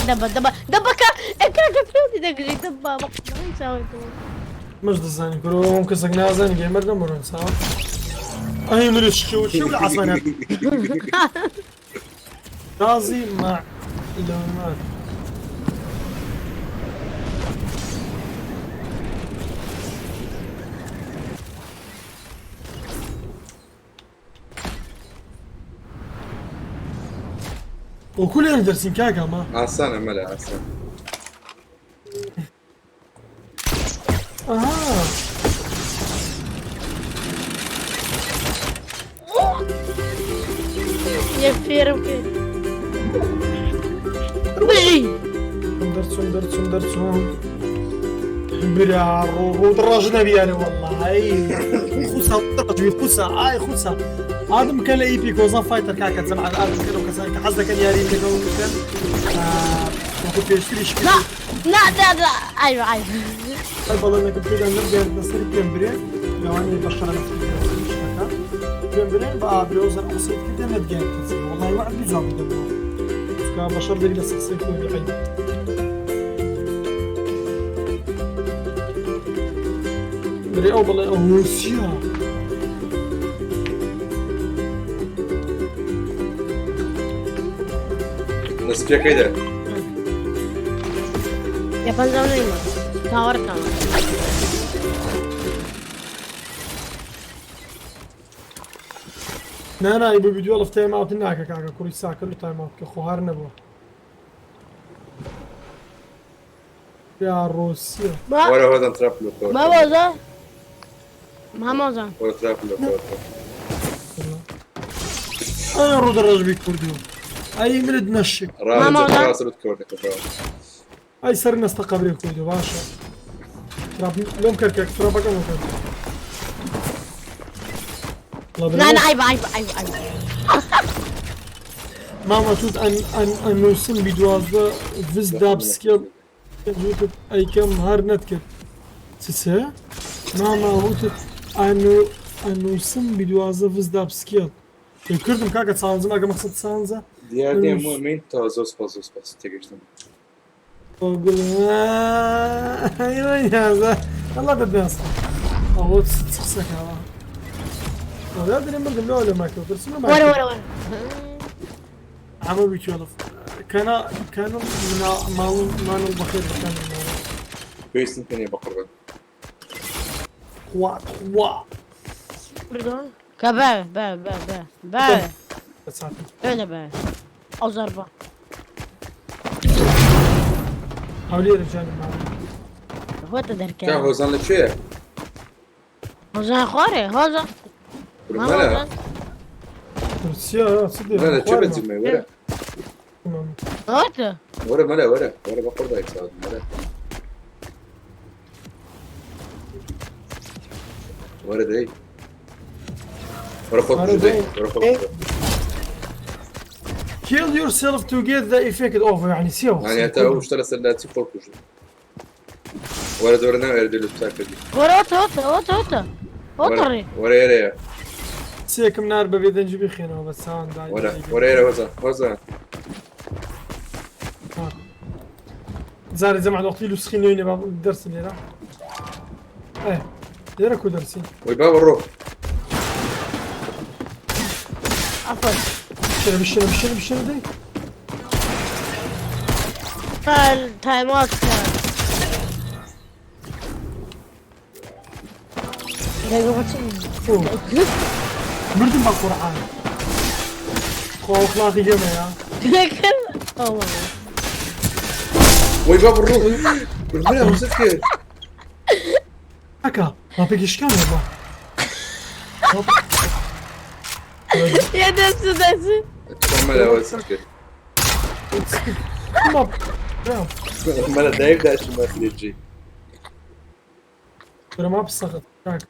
دەبە دەبە دەبەکە کاکە پێوتی دەگری دەبا مش دزاني كرو ممكن سقنازن جيمر نمر انسان اي مرش شو شو العصمة رازي مع لونات وەکو لێرە دەرسین کاکە ما ئاسانە مەلا ئاسان. ئەها یەک فێرم کرد بژی دەرچوم دەرچوم دەرچوم برا ڕۆ ڕۆ ڕەژ نەبیانە وەڵڵای خوسا ڕەژوی خوسا ئای خوسا ئادم کە لە ئیپی کۆزان فایتەر کاکە جەماعەت ئادم کە لەو کەسان کە حەز دەکەن یاری لەگەڵ بکەن وەکو پێشتریش کرد نا نا نا نا عیب عیب هەر بەڵێنەکە پێدان نەمگەیاندنە سەری پێم برێ لەوانەیە بە شەرە شتەکە پێم برێن بە ئابرێ و زەر قسەی کردە نەتگەیان کەسی وەڵای وەعد بی جوابی دەمەوە چونکە بەشەر دەبی لە سەقسەی خۆی بی عەیب. برێ ئەو بڵێ ئەو رووسیا لە سپیەکەی دە. یە پەنجا و نۆی مە تاوەرکەمە نا نا ئی بۆ ڤیدیۆ ئەڵف time out ناکە کاکە کوڕی ساکە لە time out کە خۆهار نەبووە یا ڕۆسیە. ما وەرە هۆزان trap لۆ کەوە. ما وەزا مامۆزان وەرە trap لۆ کەوە. ئەی ڕوو دەڕەژبی کوردو ئەی منت نەشک ماما ڕاست وەزان ڕاست کەوە دەکەوە. ئەی سەر نەستە قەبرێ کوردو باشە trap لۆم کەر کە trap ەکەم لۆم کەر نا نا عیب عیب عیب عیب مامە توت ئەن ئەن ئەنووسم بی 12 ڤز داب سکێڵ وتت ئەیکەم هەر نەتکرد چ چ ماما وتت ئەنو ئەنووسم بی 12 ڤز داب سکێڵ کردم کاکە چاڵنجم ئەگە مەقسەد چاڵنجە دیار نییە مومین تا زۆر سپاس زۆر سپاس تێگەشتم. گوڵ الله ببێست ئەوە چ قسەکەوە لا دري مردم لا ولا ما كنت وەرە وەرە وەرە عمو بيتولف كان كانوا من مال مال البخير كان پێویستم پێ نییە بە قوربان. خوا خوا کە بە بە بە بە بە بە بە ئەو زەربە حولي رجال معه هۆتە کا دەرکە هۆزان لە کوێیە؟ هۆزان خوارێ هۆزان مەلا مامۆزان روسيا صدق مەلا لە کوێ بەجیمەی وەرە هۆتە وەرە مەلا وەرە وەرە بە قوربان یەکساوت مەلا وەرە دەی وەرە خۆت وەرە بژ دەی دەی. وەرە خۆت بژ. Kill yourself to get the effect over يعني سيو يعني هەتا ئەو شتە لەسەر لاچی خۆ کوژ وەرە دەورە ناوێرە دێ لە چاکردی وەرە هۆتە هۆتە هۆتە هۆتە هۆتە ڕێ وەرە ئێرەیە سێکم نار بەبێ دەنجی بخێنەوە بە ساوان دای وەرە وەرە ئێرە هۆزان هۆزان زاري جمع الوقت لو سخين وين باب درس ليرة ايه ليرة كو درسي وی با بڕۆ عفوا شنو بشنو بشنو بشنو دي تايم اوت مردم بە قورعان خوا ئەخلاقی گەمەیە وی با بڕۆ مەلا هۆزت کرد کاکە ڕاپێکی شکان وەڵا يا دس دس تخوا مەلا هۆزت کرد مەلا دایک داشی مەخرێجی ما بسەخت کاکە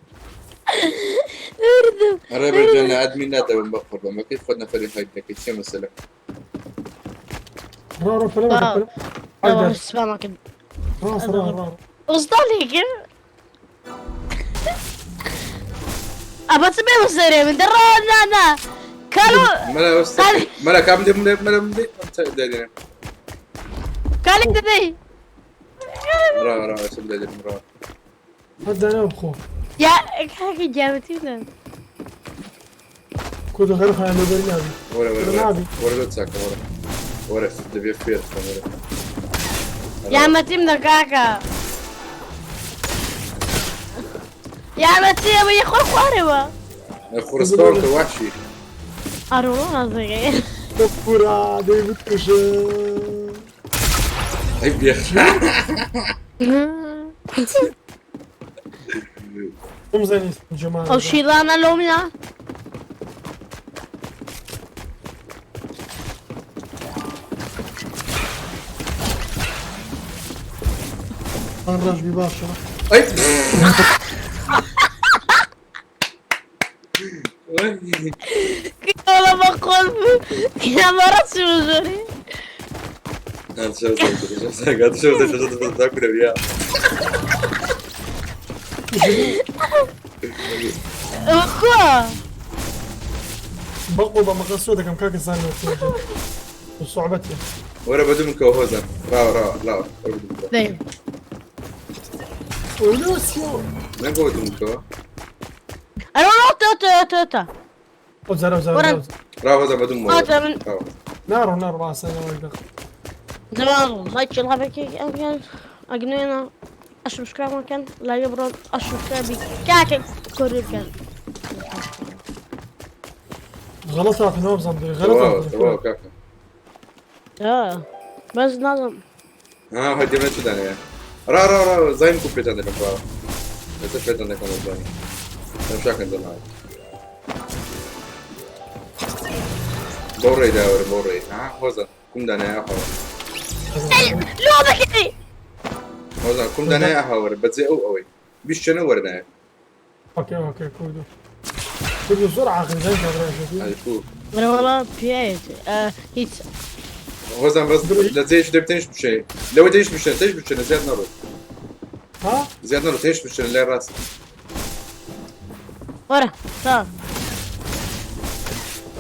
اردم ئەڕێ بەرجان لە ئەدمین نادەبم بە قوربان بەکەی خۆت نەفەری هایت دەکەی چیە مەسەلە ڕا ڕا پەلە مەکە، پەلە. سبامك ڕاست ڕا ڕا وصلي كيف ابى تسمع وسري من درا لا لا كانوا مەلا هۆزت کرد مەلا کام دێ ملێ مەلا ملێ دادێنم قالك ددي ڕا ڕا ئەسم دادێنم ڕا هەدا ناو بخۆ يا كاكي جابتينا کۆ غەر خۆیان لەبەری نابی وەرە وەرە وەرە نابی. وەرە لۆ چاکە وەرە وەرە دەبێ فێر بکەم وەرە يا متيمنا كاكا يا متي يا خو خواري خورستان کە وحشی اروح صغير کورە دەی بکوژە. ئەی بێخ. بمزانی جەمان. ئەو شیڵانە لەو منە. ڕەش بی باشە. ئەی. کەڵە بە خۆت کامەرە چوو ژۆری. خوا. بەقۆ بە مەقەسۆ دەکەم کاکە زانێت صعوبتي. وەرە بەدوم کەوە هۆزان، ڕاوە ڕاوە ڕاوە، وەرە بەدوم کەوە. دەی. ولوسيو. نەگۆ بەدوم کەوە. ئەرە تۆ تۆ تۆ تۆ. وزر وزر. ورا. وزر. ڕاوە هۆزان بەدوم هاتە من. ڕاوە. نارو نارو راسا زمان لايك شلها بك اجنينا اشوف ما كان لا يبرد اشوف بي كاك كوري كان. غلط نوب زندري تەواوە غلط. تەواوە کاکە. بس نظم. ها هەی دێمە چ دانەیە؟ ڕا ڕا ڕا زایم کو پێتان دەکەم، ڕاوە ئێستا پێتان دەکەم زانی تەمشاکەن دەناوە بەو ڕێی داوەرە بەو ڕێی. ها هۆزان کوم دانەیە ئەهاوە. لو بكي. هۆزان کوم دانەیە ئەهاوەرە بەجێ ئەو ئەوەی بیشتە وەرنایە. اوكي اوكي كودو كودو بسرعة اخي زين ئەی کو. انا والله بيت هيت. هۆزان بەس لە جێش دەبتێنش بچێ لەوە تێش بچێن تێش بچێنە زیاد نەڕۆ. ها؟ زیاد نەڕۆ تێش بچێنە لای ڕاست. ورا تا.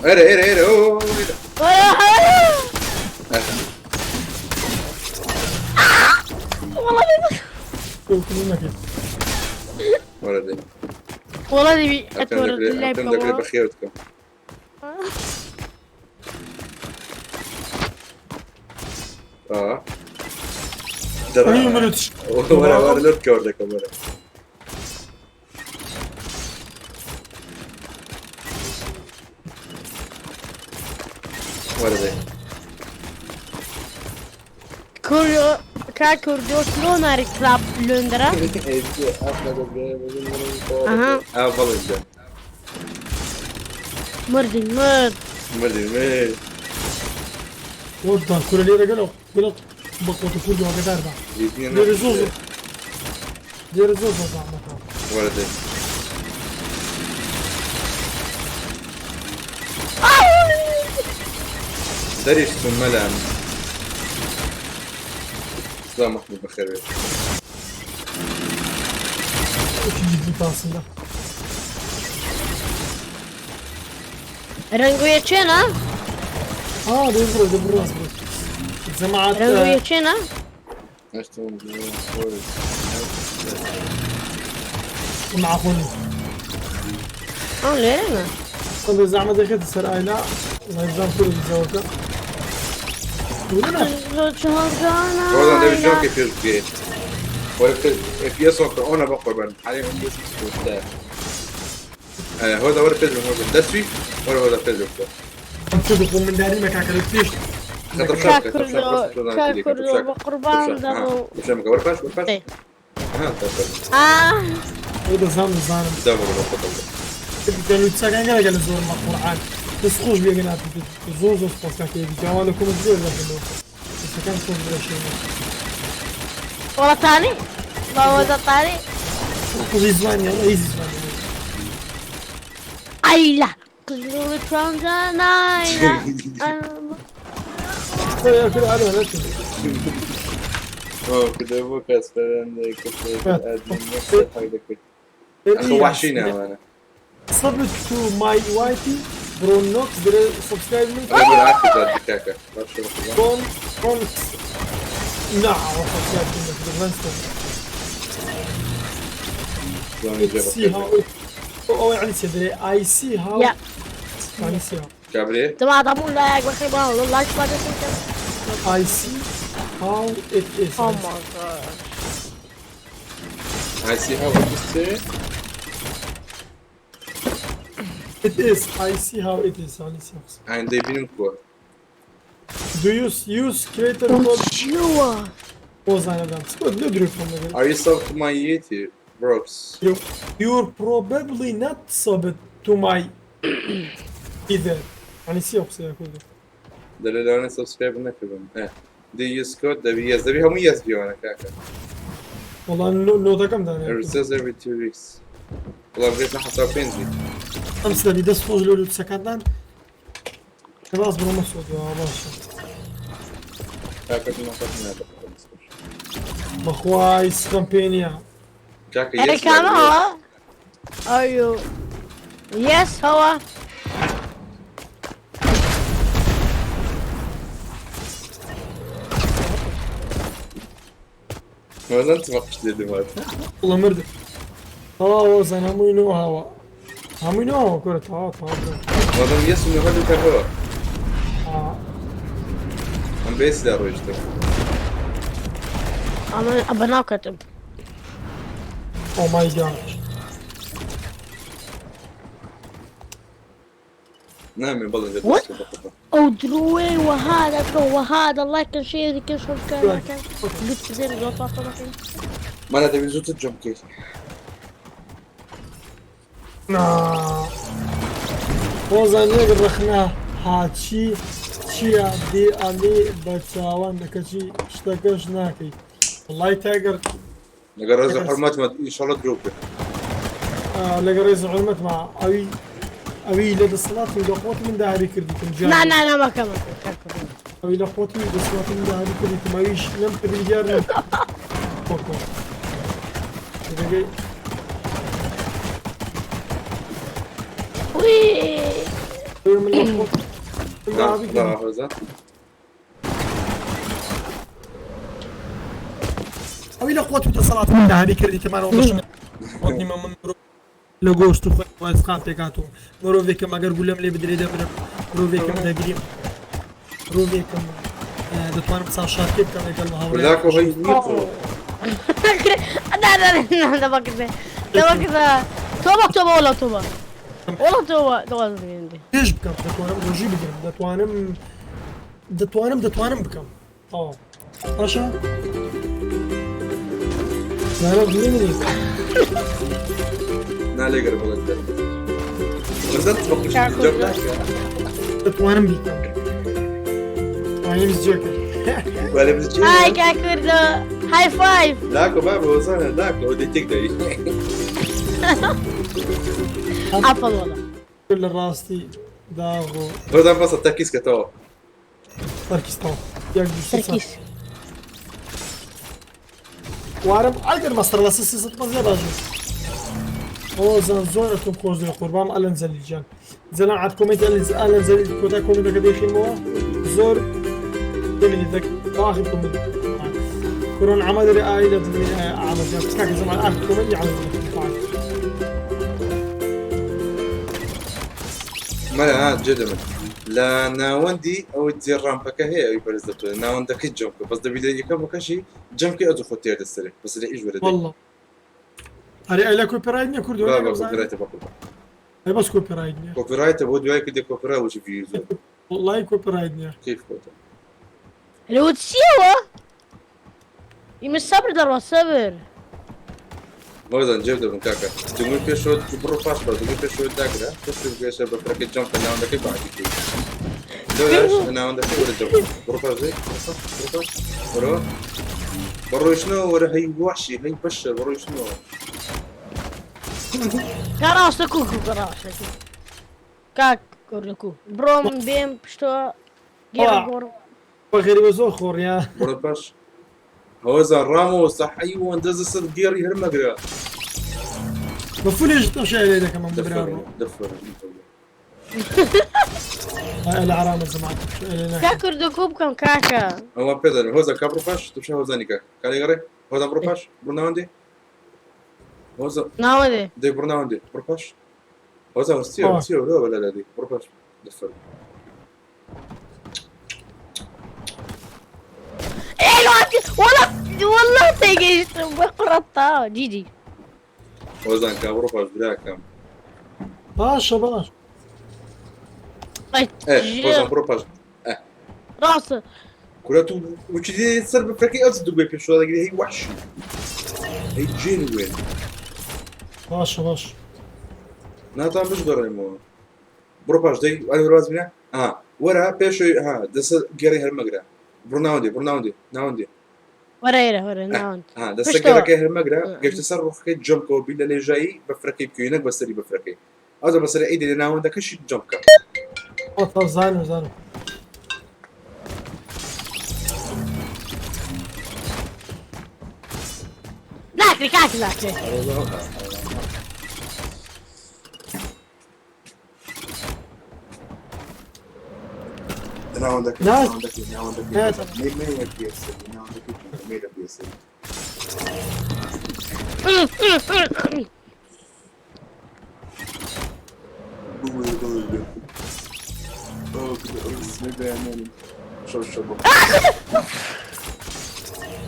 ئێرە ئێرە ئێرە ئەو ئێرە. ورا. والله كل وەرە دەی. والله دي ئەم اتورد اللعب. دەکرێت بەخێوت بکەم. ئا أيوة ملوتش. وەرە وەرە لۆت کەوە دەکەم وەرە. وەرە دەی. كوريو كاكوردو شلون كلاب لندرا. أها. ئا بەڵێ جا. مردي مرد. مردی مرد. وضع كل اللي رجلو قلت بقوة كودو هكذا أربعة. دير زوزو دير زوزو زعما. وەرە دەی. دەریش چون مەلام. سلام محمود بەخێر بێت. جدي باسلة. رنگوية چنا؟ اه دي برو دي برو برو جماعة. رنگوية چنا؟ مع خوني. اه ليه؟ طب زعما دخلت سر ايلا الله يجزاهم كل الزوجة. ولا هۆزان دەبی جۆکێ پێش بگەیت. وەرە FPS کە ئەوە بەقۆ بن حالێ من بس هۆزا وەرە پێش بم هۆزا دەسوی وەرە هۆزا پێش بکە. تدخل من داري مكاك ليش؟ خاطر شاك خاطر شاك بس كاكوردو بقربان دابو. شاك وەرە پاش وەرە پاش. إيه. ها طب. اه. وده زام زام. دابا بەقۆ. كانوا يتساقن قال قال زور مع القرآن بس خوش بيجنا زور زور سبوس كاكي جوالكم زور لكنه بس كان خوش بلا شيء. والله ثاني ما ثاني. خوش زواني الله يزي زواني. ايلا كل ترانزانا. كل هذا لا كده بوكاس اخو وحشينا انا. سب تو ماي وايتي برونوكس دري سبسكرايب من. انا بالعافيه كاكا. كون كونكس نعم سبسكرايب منك سي هاو او يعني سي اي سي هاو يعني سي هاو كابري. جماعة ضموا لايك وخيبان لايك بعد. I see how it is. Oh my god. I see how it is. It is. I see how it is. يعني سي عندي بينهم كوا. Do you use creator code? چیوە؟ هۆزانە دام. چ لێ درێ بکەم لەگەڵ. Are you sub to my YouTube, Brooks? You're probably not subbed to my either. يعني سي قسەیە کوردی. دەلێ لەوانەیە سەبسکرایب نەکردم. ئێ. Do you use code? دەبی یەس دەبی هەموو یەس بیوانە کاکە. وەڵا نۆتەکەم دانێ. It says every 2 weeks. وەڵا بگەیتە 75 بی. ئەم سەری دەست خۆش لۆ لوتسەکانتان. باس بڕۆ مەسعود باشە. کاکە نەخۆش نابێت. بەخوای سخەم پێ نییە. کاکە ئەرێ یەس کامە لابی. هەوە؟ Are you Yes هەوە. هۆزان تفەقش لێ دەبات. وەڵا مردم. تەواو هۆزان هەمووی نۆ هاوە. هەمووی نۆ هاوە کورە تەواو تەواو. وەڵام یەس و نۆ هەردوو کار هەوە. آه. ئەم بێسدا ڕۆیشتم. ئەمە بەناو کەتم. Oh my god. نامێ بەڵێ لە What? دەست بەقوبە. ئەو درۆێ وەها دەکە وەها دەڵای کە شێری کە شۆکەکە لوت زێر زۆر پاسە دەکەین. مالا دەبی زووتر جەم بکەیت. نا. هۆزان یەک ڕەخنە هاچی چییە دێ ئەلێ بە چاوان کەچی شتەکەش ناکەی. وەڵای تاگەر لەگەڵ ڕێز و حورمەتمە ئینشاڵڵا درۆ بکە. لەگەڵ ڕێز و حورمەتمە ئەوی ئەوی لە دەسەڵاتی و لە قوتی من داهری کردیتم نا گیان نا نا مەکە مەکە کاکە. ئەوی لە قوتی و دەسەڵاتی من داهری کردیتم ئەویش لەم کردی دیار نەم کۆکۆ دەگەی وی ئەوی من لە قوتی من نا داهری نا کردیتم هۆزان. ئەوی لە قوتی و دەسەڵاتی من داهری کردیتم ئەوە بەشم قوتنیمە من مرۆڤ لە گۆشت و خوێن وایسقان پێکاتوم مرۆڤێکم ئەگەر گولەم لێ بدرێ دەمرم مرۆڤێکم دەگریم مرۆڤێکم دەتوانم چاوشارکێ بکەم لەگەڵ هاوڕێیان ولاکۆ هەی نییە بڕۆ. نا نا نا دەبەکردێ دەبەکردە تۆبە تۆبە وەڵا تۆبە وەڵا تۆبە دەوازێندێ پێش بکەم دەتوانم ڕۆژی بگرم دەتوانم دەتوانم دەتوانم بکەم تەواو باشە زانم دڵی منی نا لێگەر بڵێ دەر. هۆزان تفەقش جەم ناکە. دەتوانم بیکەم ئایم جۆکر وەلێ بچێ. های کاکردە های فایف. لاکۆ بابە هۆزانە لاکۆ ئەو دەی تێک دەی. ئەپڵ وەڵا. لە ڕاستی داغۆ هۆزان بەسە تەرکیز کەتەوە. تەرکیز تەواو یەک دوو سێ چوار. تەرکیز. وارم ئەگەر مەستەر لە سێ سێ بەزێ باش هۆزان زۆرتم خۆش دەوێ قوربام ئەلەن زەلیل گیان جەلان عاد کۆمێنتی ئەلەن زەلیل کۆتا کۆمێنتەکە دەیخینەوە زۆر دەمێنی دەک ئاخر کۆمێنت کۆرۆن عەمە دەرێ ئای لە دڵی عەمە گیان کاکە زەمان ئاخر کۆمێنتی عەمە مەلا ها جێ دەمن. لە ناوەندی ئەوەی جێ ڕامپەکە هەیە ئەوی بەرز دەتوانێت ناوەندەکەی جەم بکە بەس دەبی لە یەکەم بکەشی جەم بکەی ئەو خۆت تێر دەسەرێ بەس لە ئیش وەرە دەی. والله ئەرێ ئەی لە کۆپیڕایت نییە کوردی بابە کۆپیڕایتە بەقوبە. ئەی بەس کۆپیڕایت نییە کۆپیڕایتە بۆ دوای کردی کۆپیڕایت وەچی ڤیو زۆر. وەڵڵاهی کۆپیڕایت نییە. کەیف خۆتە. لەوە چیەوە؟ ئیمە سەبر دەڕوا سەبر. هۆزان جێب دەبن کاکە دنگوی پێشەوە بڕۆ پاش بە دنگوی پێشەوە داگرە پێشەوە بگەشە بە فرەکەی جەم کە ناوەندەکەی بەعدی بکەی. لەولاش لە ناوەندەکەی وەرە جەم بڕۆ پاش دەی بڕۆ پاش وەرەوە بەڕۆیشتنەوە وەرە هەی وەحشی هەی بەشە بەڕۆیشتنەوە. کاڕاستە کو کو کاڕاستە کو کاک کوردەکو بڕۆم بێم پشتەوە گێڕ گۆڕ. بە غەریبە زۆر خۆڕیا. بڕۆ پاش هۆزان ڕامەوە حەیوان دەست سەد گێڕی هەر مەگرە. بە فولێژ تەمشای لێ دەکەم ئەم برا ڕۆ. دەفەرم لە عرامە جەماعەت کاک کوردەکو بکەم کاکە. ئەوە پێ دەڵێم هۆزان کا بڕۆ پاش تەمشای هۆزانی کاک کارێگەڕێ هۆزان بڕۆ پاش بڕۆ ناوەندێ هۆزان ناوەندێ. دەی بڕۆ ناوەندێ بڕۆ پاش هۆزان وەستیەوە وەستیەوە لەوە بەلا دەی بڕۆ پاش دەفەرم. والله والله تێگەیشتم بە قڕەتا جیجی. هۆزان کا بڕۆ پاش براکەم. باشە باش. هۆزان بڕۆ پاش. ڕاستە. کورە تو وچی دێ سەر بەفرەکەی ئەو دوگمەی پێشەوە دەگری هەی وەحشی هەی جێن وێن. باشە باش. ناتوان بشگەڕێمەوە. بڕۆ پاش دەی ئەرێ وەرە واز بینە. ئا وەرە پێشەوەی ها دەسە گێڕی هەر مەگرە. بڕۆ ناوەندێ بڕۆ ناوەندێ ناوەندێ. وەرە ئێرە وەرە ناوەند. ها دەسە پشتەوە. گێڕەکەی هەر مەگرە گەشتە سەر ڕۆخەکەی جەمکەوە بی لە لێژایی بەفرەکەی بکەوی نەک بەسەری بەفرەکەی. ئەوجا بەسەری ئەی دێ لە ناوەندەکەشی جەمپ بکە. ئەوە زانم زانم. ناکرێ کاک ناکرێ. ناوەندەکەی نا. ناوەندەکەی ناوەندەکەی نا. مەی مەیە پێسەری ناوەندەکەی مەیە پێسەری.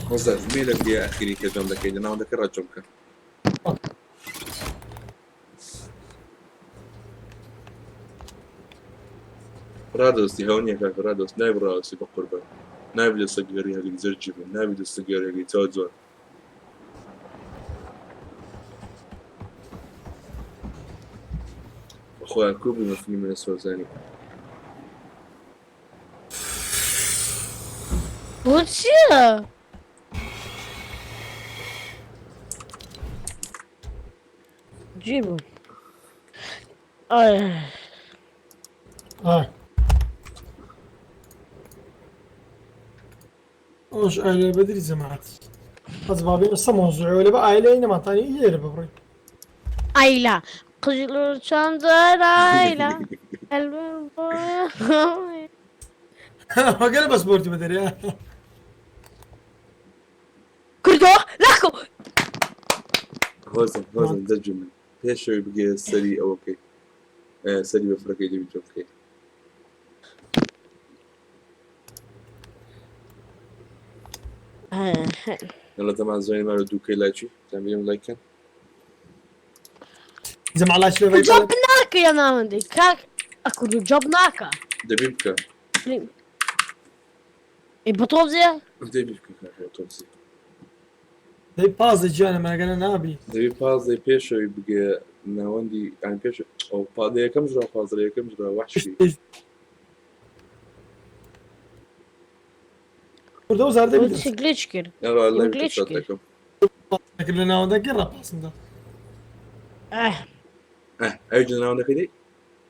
هۆزان مێلە بێ ئەخیری کە جەم دەکەی لە ناوەندەکە ڕا جەم بکە. ڕادۆستی هەو نییە کاکە ڕادۆست نایب ڕاوەستی بە قوربان نابی دەستە گێڕی هەگری زەرجی بوو نابی دەستە گێڕی هەگری چاو جوان. خۆیان کو بوومە فیلمی لە سۆزانی. بۆ چییە؟ گیر بووم. ئای. ئای. ئەوش ئایلە بەدری جەماعەت. بەس بابی ئێستا مەوزوعی وەلە بە ئایلەی نەماتانی ئێرە ببڕی. ئایلا قژ چەندەر ئایلا وەگەر بەسپۆرتی بەدەرێ. کوردۆ لاکۆ. هۆزن هۆزن دەرجی من پێشەوەی بگەیە سەری ئەوەکەی سەری بەفرەکەی دەبی تۆ بکەی. يلا تمام زوين مالو دوكي لايتشي تعملين لايك كان جمع لايك لێ جەب ناکە یا ناوەندی کاک ئەکوردو جەب ناکە. دەبی بکە. ئێ بە تۆبزێ؟ دەبی بکە کاکە تۆبزێ. دەی پازە گیانە ماگەنە نابی. دەبی پازدەی پێشەوەی بگە ناوەندی یان پێش ئەو پادە یەکەم ژرا پازدە یەکەم ژرا وەحشی. کوردە و زار دەبی. چ گلچ کرد؟ يلا لايك گلچ کرد. دەکەم. لە ناوەندەکەی ڕاپاسمدا. ئاه. ئەویش لە ناوەندەکەی دی؟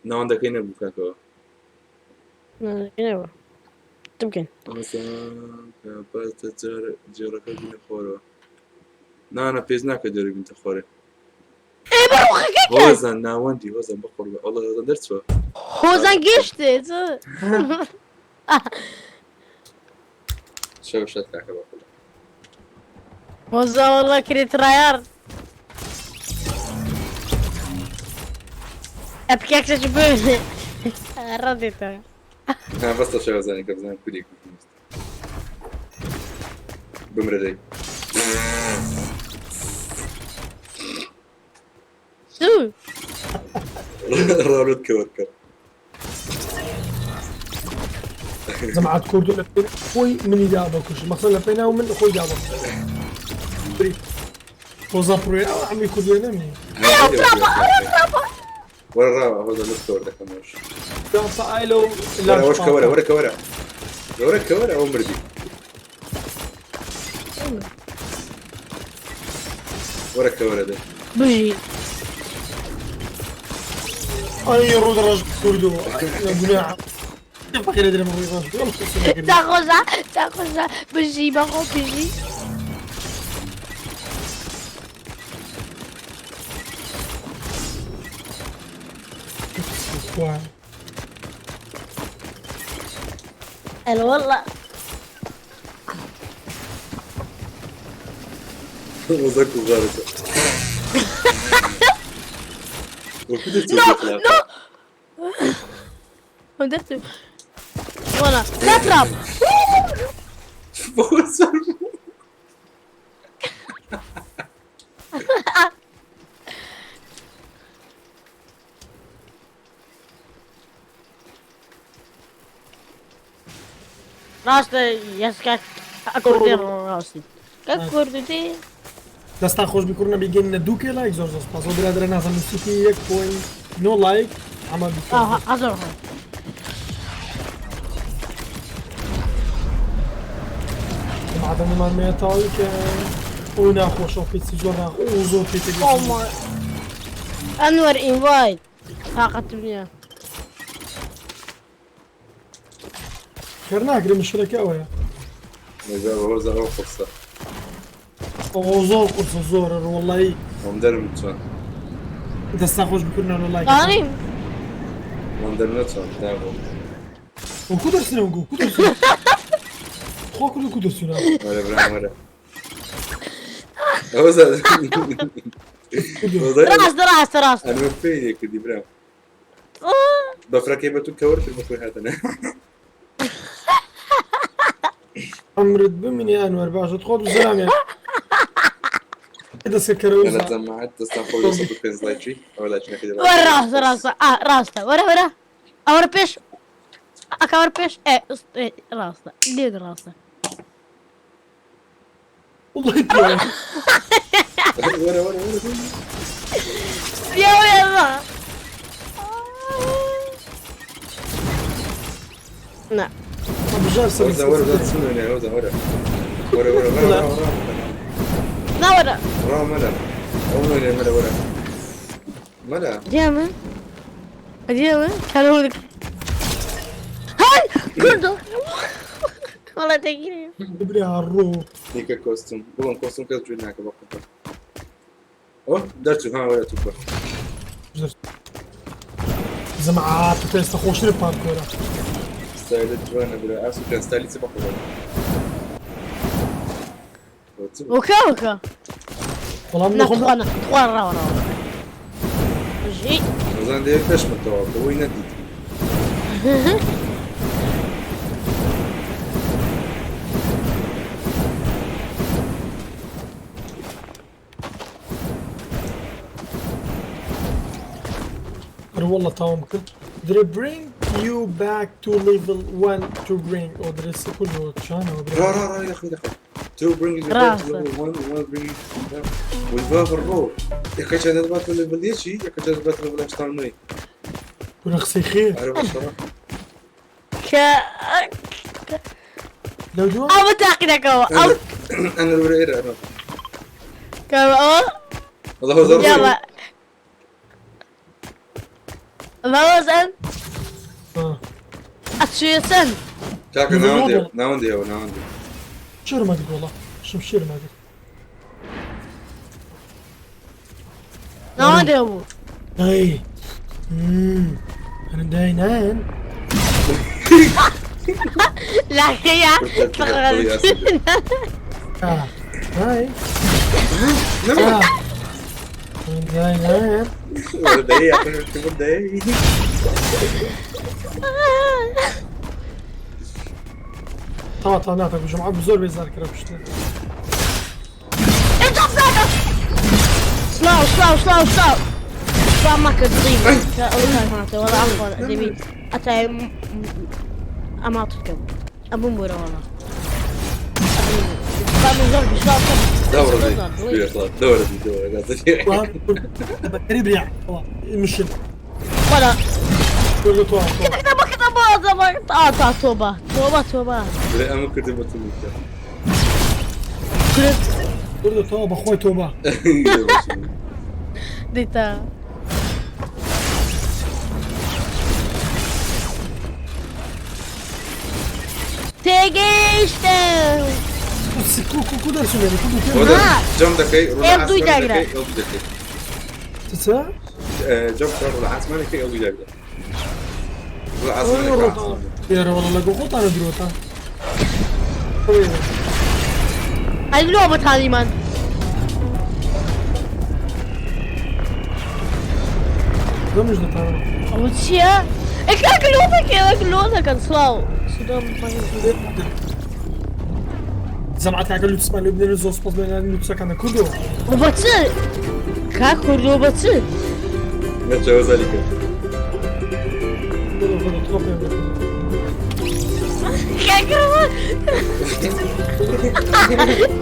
ناوەندەکەی نەبوو کاکەوە. ناوەندەکەی نەبوو. بکەن. ئەوسا پاستە جێڕەکە بینە خۆرەوە. نانە پێش ناکە جێرە بینتە خۆرێ. ئێ بەڕۆخەکە کرد. هۆزان ناوەندی هۆزان بەقوڕ بە ئەوڵە هۆزان دەرچووە. هۆزان گەشتێ. شەو شەت کاکە بەقوڕ. هۆزان والله کرێت ڕایار. ئەپکاکسە بێ. ڕەدێتەوە. ها بەستە شێوەزانی کە بزانم کوری بمرە دەی. زوو. ڕاولت کەوەر کە. جەماعەت کوردو لە پێ خۆی منی دا بەکوش مەخصەن لە پێناو من خۆی دا بەکوش. هۆزان پڕۆی ئەو عەمی کوردوێ نەمێ. وەرە ڕاوە هۆزان لەت کەوەر دەکەمەوەش. دافع ئایلە و وەرە وەش کەوەرە وەرە کەوەرە. وەرە کەوەرە ئەو مردی. وەرە کەوەرە دە. بژی. ئەی ڕوود ڕەش کوردو گوناح. فەقیرە درێم ڕووی ڕەش تا خۆشە تا خۆشە بژی بەخۆ بژی. أنا والله هۆزان کوژارەکە. وەکو دەچێت نو نو ودرت والله لا تراب. هۆزان ڕاستە یەسکا کوردی ڕاستی کە کوردی. دەستان خۆش بکڕنە بیگەنە 2K لایک، زۆر زۆر سپاس. ئەو برادەرە نازم نووسیتی 1.9 لایک ئەمە ئاه ئەزۆر. عدم مێتاوی کە ئەو ناخۆشە پێچی زۆر ناخ ئەو زۆر پێچی. ئەنوەر ئینڤایت تاقەتم نییە. خێر ناگرێ، مشکلەکە ئەوەیە. هۆزان ئەو قورسە. ئەو زۆر قورسە، زۆرە وەڵی. ئەم دەرم چۆن؟ دەستان خۆش بکردنە لایک. ئاریم. ئەم دەرم نەچۆن دابوو. کو دەرسنە گو کو دەرسنە خۆ کو دەرسنە. وەرە برام وەرە. هۆزان ڕاستە ڕاستە ڕاستە. ئەنوەر پێی لێ کردی برام. بەفرەکەی بە تو کەوەر کرد بەخۆی هاتەنە. عمرت بمنی ئەنوەر باشە خۆت زرامیان دەستکەرەوە. أنا تجمعت دەستان خۆش 105 لایکی ئەوە لایکی. وەرە ڕاستە ڕاستە ئا ڕاستە، وەرە وەرە ئەوەرە پێش ئەکا وەرە پێش، ئێ ڕاستە لێ ڕاستە. والله وەرە وەرە وەرە. يا يلا نا. بجار. هۆزان وەرە بزان چونە. هۆزان وەرە وەرە وەرە وەرە وەرە. نا وەرە. ڕا مەلا ئەو نوێنێ مەلا وەرە مەلا. ديما ديما كانوا لك هاي كردو والله تقريبا. بري الروح. نیکە کۆستوم بڵم کۆستوم کەس جوێ ناکە بە قوتە. ئەوە دەرچوو ها وەرە تووپە. زمعات تێستا خۆشتر پارکۆرە. ستایلت جوانە برا ئاسو کە ستایلی چ بەقوتە. وكا وكا. وەڵام نا خۆم. تخوانا تخوانا راو راو جي. هۆزان دەیە پێشمەتەوە بەوەی نەدیت. والله تمام کرد. They bring you back to level 1 to bring او درس كله چانه. ڕا ڕا ڕا یاخی دەخۆ To bring you back to level 1 1 bring you والباب الرو یەکە چەند دەبات لێڤڵ یەکی، یەکە چەند دەبات لێڤڵ 89. كنا خسي خير. ئەرە بەشەڕە. ك لو دوا. او تاقيدك او أنا الورا إيرا أنا. كم او. والله هو يلا ما آه. اتشيسن. کاکە ناوەندی ناوەندی ئەوە ناوەندی. شير ما قلت والله شمشير ما قلت. ناوندي ابو. اي انا داينان. لا يا آه. هاي آه. انا داينان. دەی دەی. طبعا طبعا نعطيك جمعة بزور بيزار كرا بشتي. انت سلاو سلاو سلاو سلاو سلاو ما كتضيم والله عفوا دبي اتاي اماطك ابو مورا والله دورة دي دورة دي دورة. قريب ريع مش ولا كله طوع. كتب كتب اه توبة توبة توبة. لا أنا كنت بتمنى. كله توبة خوي توبة. ديتا تيجيشتن. كو كو كو درسو يعني كو كو. جەم دەکەی ڕوو لە ئێم دووی ئاسمانەکەی داگرە. ئەو دوو دەکەی. تسا جەم کە ڕوو لە ئاسمانەکەی ئەو دوو داگرە. ڕوو لە ئاسمانەکەی. يا والله لقوا خط انا دروتا. اللعبة هذه مان. دمج ده أو چییە؟ ئەکاک لۆتەکە وەک لۆتەکەن سڵاو سودام. زعما کاکە لوتسمان لبنان زۆر سپاس بێنان لوتسەکانە کوردۆ. بە چ؟ کاک کوردۆ بە چ؟ نەچەوە زالی کرد.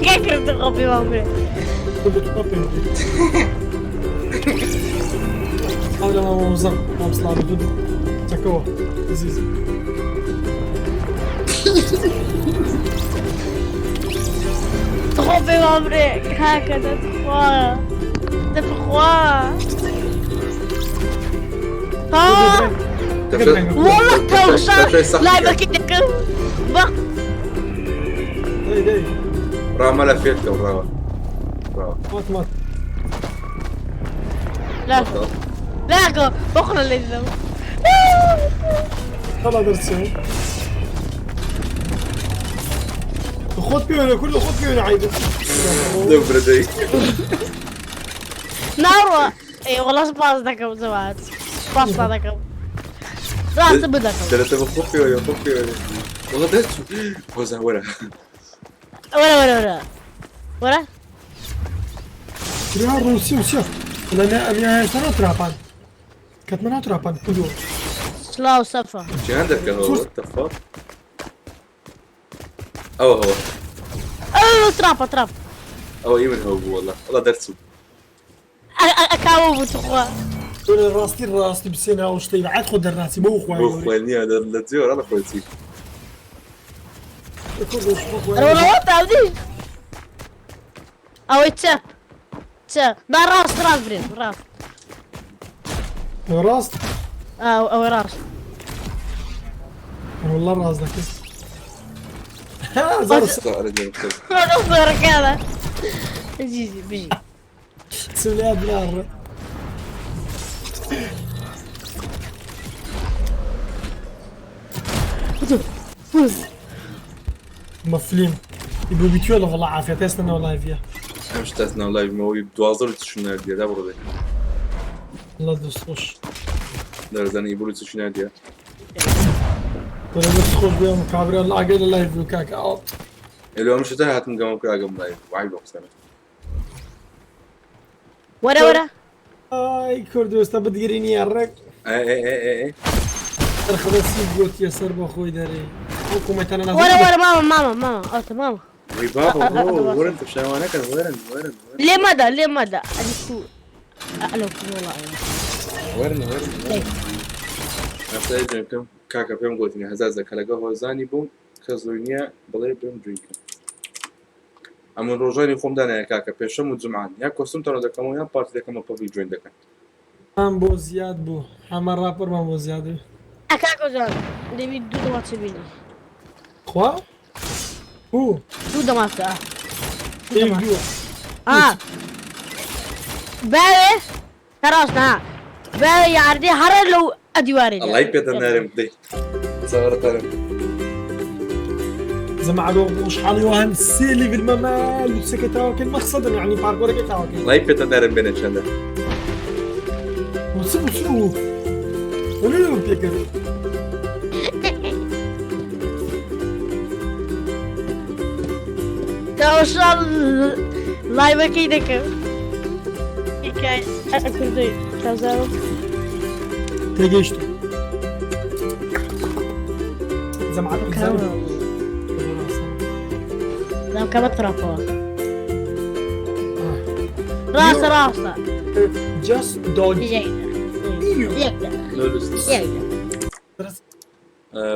کاکە تخوا پێمان برێ. سڵاو لە مامۆزم مام سڵاو دوو چەکەوە عزیز. تخوا پێمان برێ کاکە دەتخوا دەتخوا. ها والله تەوشا لایبەکەی دەکەم بە دەی دەی ڕامە لە فێرکەم ڕاوە ڕاوە. مات مات. لا لا بخرە لێ دەم. طلع درسه خۆت پێوێنە کورد خۆت پێوێنە عیبە. دەبرە دەی. ناڕۆ ئێ وەڵا سپاس دەکەم زەوات سپاس دەکەم ڕاستە بدەکەم. دەرەتە بە خۆ پێوێنە خۆ پێوێنە. وەڵا دەرچوو. هۆزان وەرە. وەرە وەرە وەرە وەرە. ترا ڕوسی و چیە لەنە ئەمیا هێشتا ناتراپان کەتمە ناتراپان کردووە. سلاو سەفا. جیهان دەکەەوە what the fuck؟ ئەوە هەوە. ئەو تراپە تراپ. ئەوە ئیمن هەو بوو وەڵا وەڵا دەرچوو. ئەکاوە بوو تخوا. ڕاستی ڕاستی بسێنە ئەو شتەی عاد خۆ دەرناسی بۆ بۆ خوای خۆی نییە لە جێوە لە خۆی چی. ڕۆڵەوە تاودی. ئەوەی چەپ چەپ با ڕاست ڕاست برێن ڕاست. ڕاست. ئەوەی ڕاست. والله ڕاست دەکەی. زۆرەکانە. جیجی بژی. سولاد بلار. مفلين يبو بيتيولا والله عافية تستنى والله فيها. ئەم شتاسنا لایڤمەوەی دوازدە چ نردیە دا بڕۆ دەی. الله دەستخۆش. دەرزانە ئیبولی چ نردیە. ولا دەستخۆش بێم کابرا ئاگەی لە لایڤ بوو کاکە ئەو. ئێلو ئەم شتە هاتم گەمەم کرد ئاگەم لایڤ وای بۆ قسەنە. وەرە وەرە. ئای کوردوستە بدگری نییە ڕێک. ئێ ئێ ئێ ئێ ئێ. سەر خەدە سی گوتیە سەر بۆ خۆی دەرێ. حکوومەتانە نازانم. وەرە وەرە مامە مامە مامە ئەوتە مامە. وەی بابا وەرن تەشاوانەکەن وەرن وەرن لێ مەدە لێ مەدە ئەلیکو ئەلو وەڵا. وەرن وەرن وەرن. ئەسای جوێنکەم کاکە پێم گوتنی هەزار زەکە لەگەڵ هۆزانی بووم کە زۆر نییە بڵێ بم جوێنکەم. ئەمن ڕۆژانی خۆم دانایە کاکە پێشەم و جمعان یا کۆستمتانە دەکەمەوە یان پارتی دەکەمە پەبلیک جوێن دەکەن. مان بۆ زیاد بوو هەمە ڕاپەرمان بۆ زیاد بوو. ئەکاکۆ جان دەبی دوو دەماچە بینی. خوا؟ بوو. دوو دەماچە. ئێ دووە. باوێ تەڕاست ها باوێ یاردێ هەرە لەو ئەدیوارێ. ئەڵای پێتە نارم بدەی. چاوەڕێتانم. زعما وشحال يوهان سي ليفل ما مال وسكت تاوكل مقصدا يعني باركورك تاوكل. ئەڵای پێتە نارم بێنە چەندە. وسب وسو ولو بيكر. تەوشا لایڤەکەی دەکەم. کوردی تازاوە. تێگەیشت. زعما لەم کەمە ترافەوە. ڕاستە ڕاستە. Just dog. یەکدا یەکدا.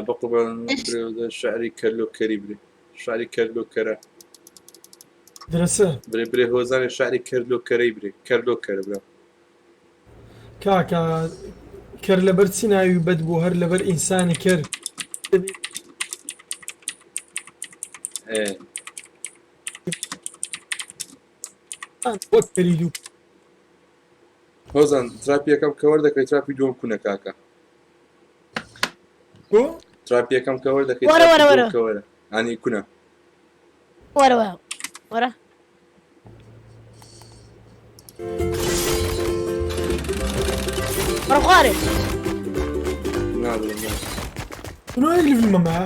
بە قوربان شعری کەرلۆ کەری برێ شعری کەرلۆ کەرە. درسە. برێ برێ هۆزانی شعری کەرلۆ کەرەی برێ کەرلۆ کەرە برا. کاکە کەر لەبەر چی ناوی بەد بوو هەر لەبەر ئینسانی کەر. ئێ. وەک کەری دوو. هۆزان تراپی یەکەم کەوەر دەکەی تراپی دووەم کونە کاکە. بۆ؟ تراپی یەکەم کەوەر دەکەی وەرە، وەرە، تراپی دووەم وەرە. کەوەرە. ئانی کونە. وەرە وەرە وەرە. وەرە خوارێ. نادرم نا. شنو یەک ليفل مەمە؟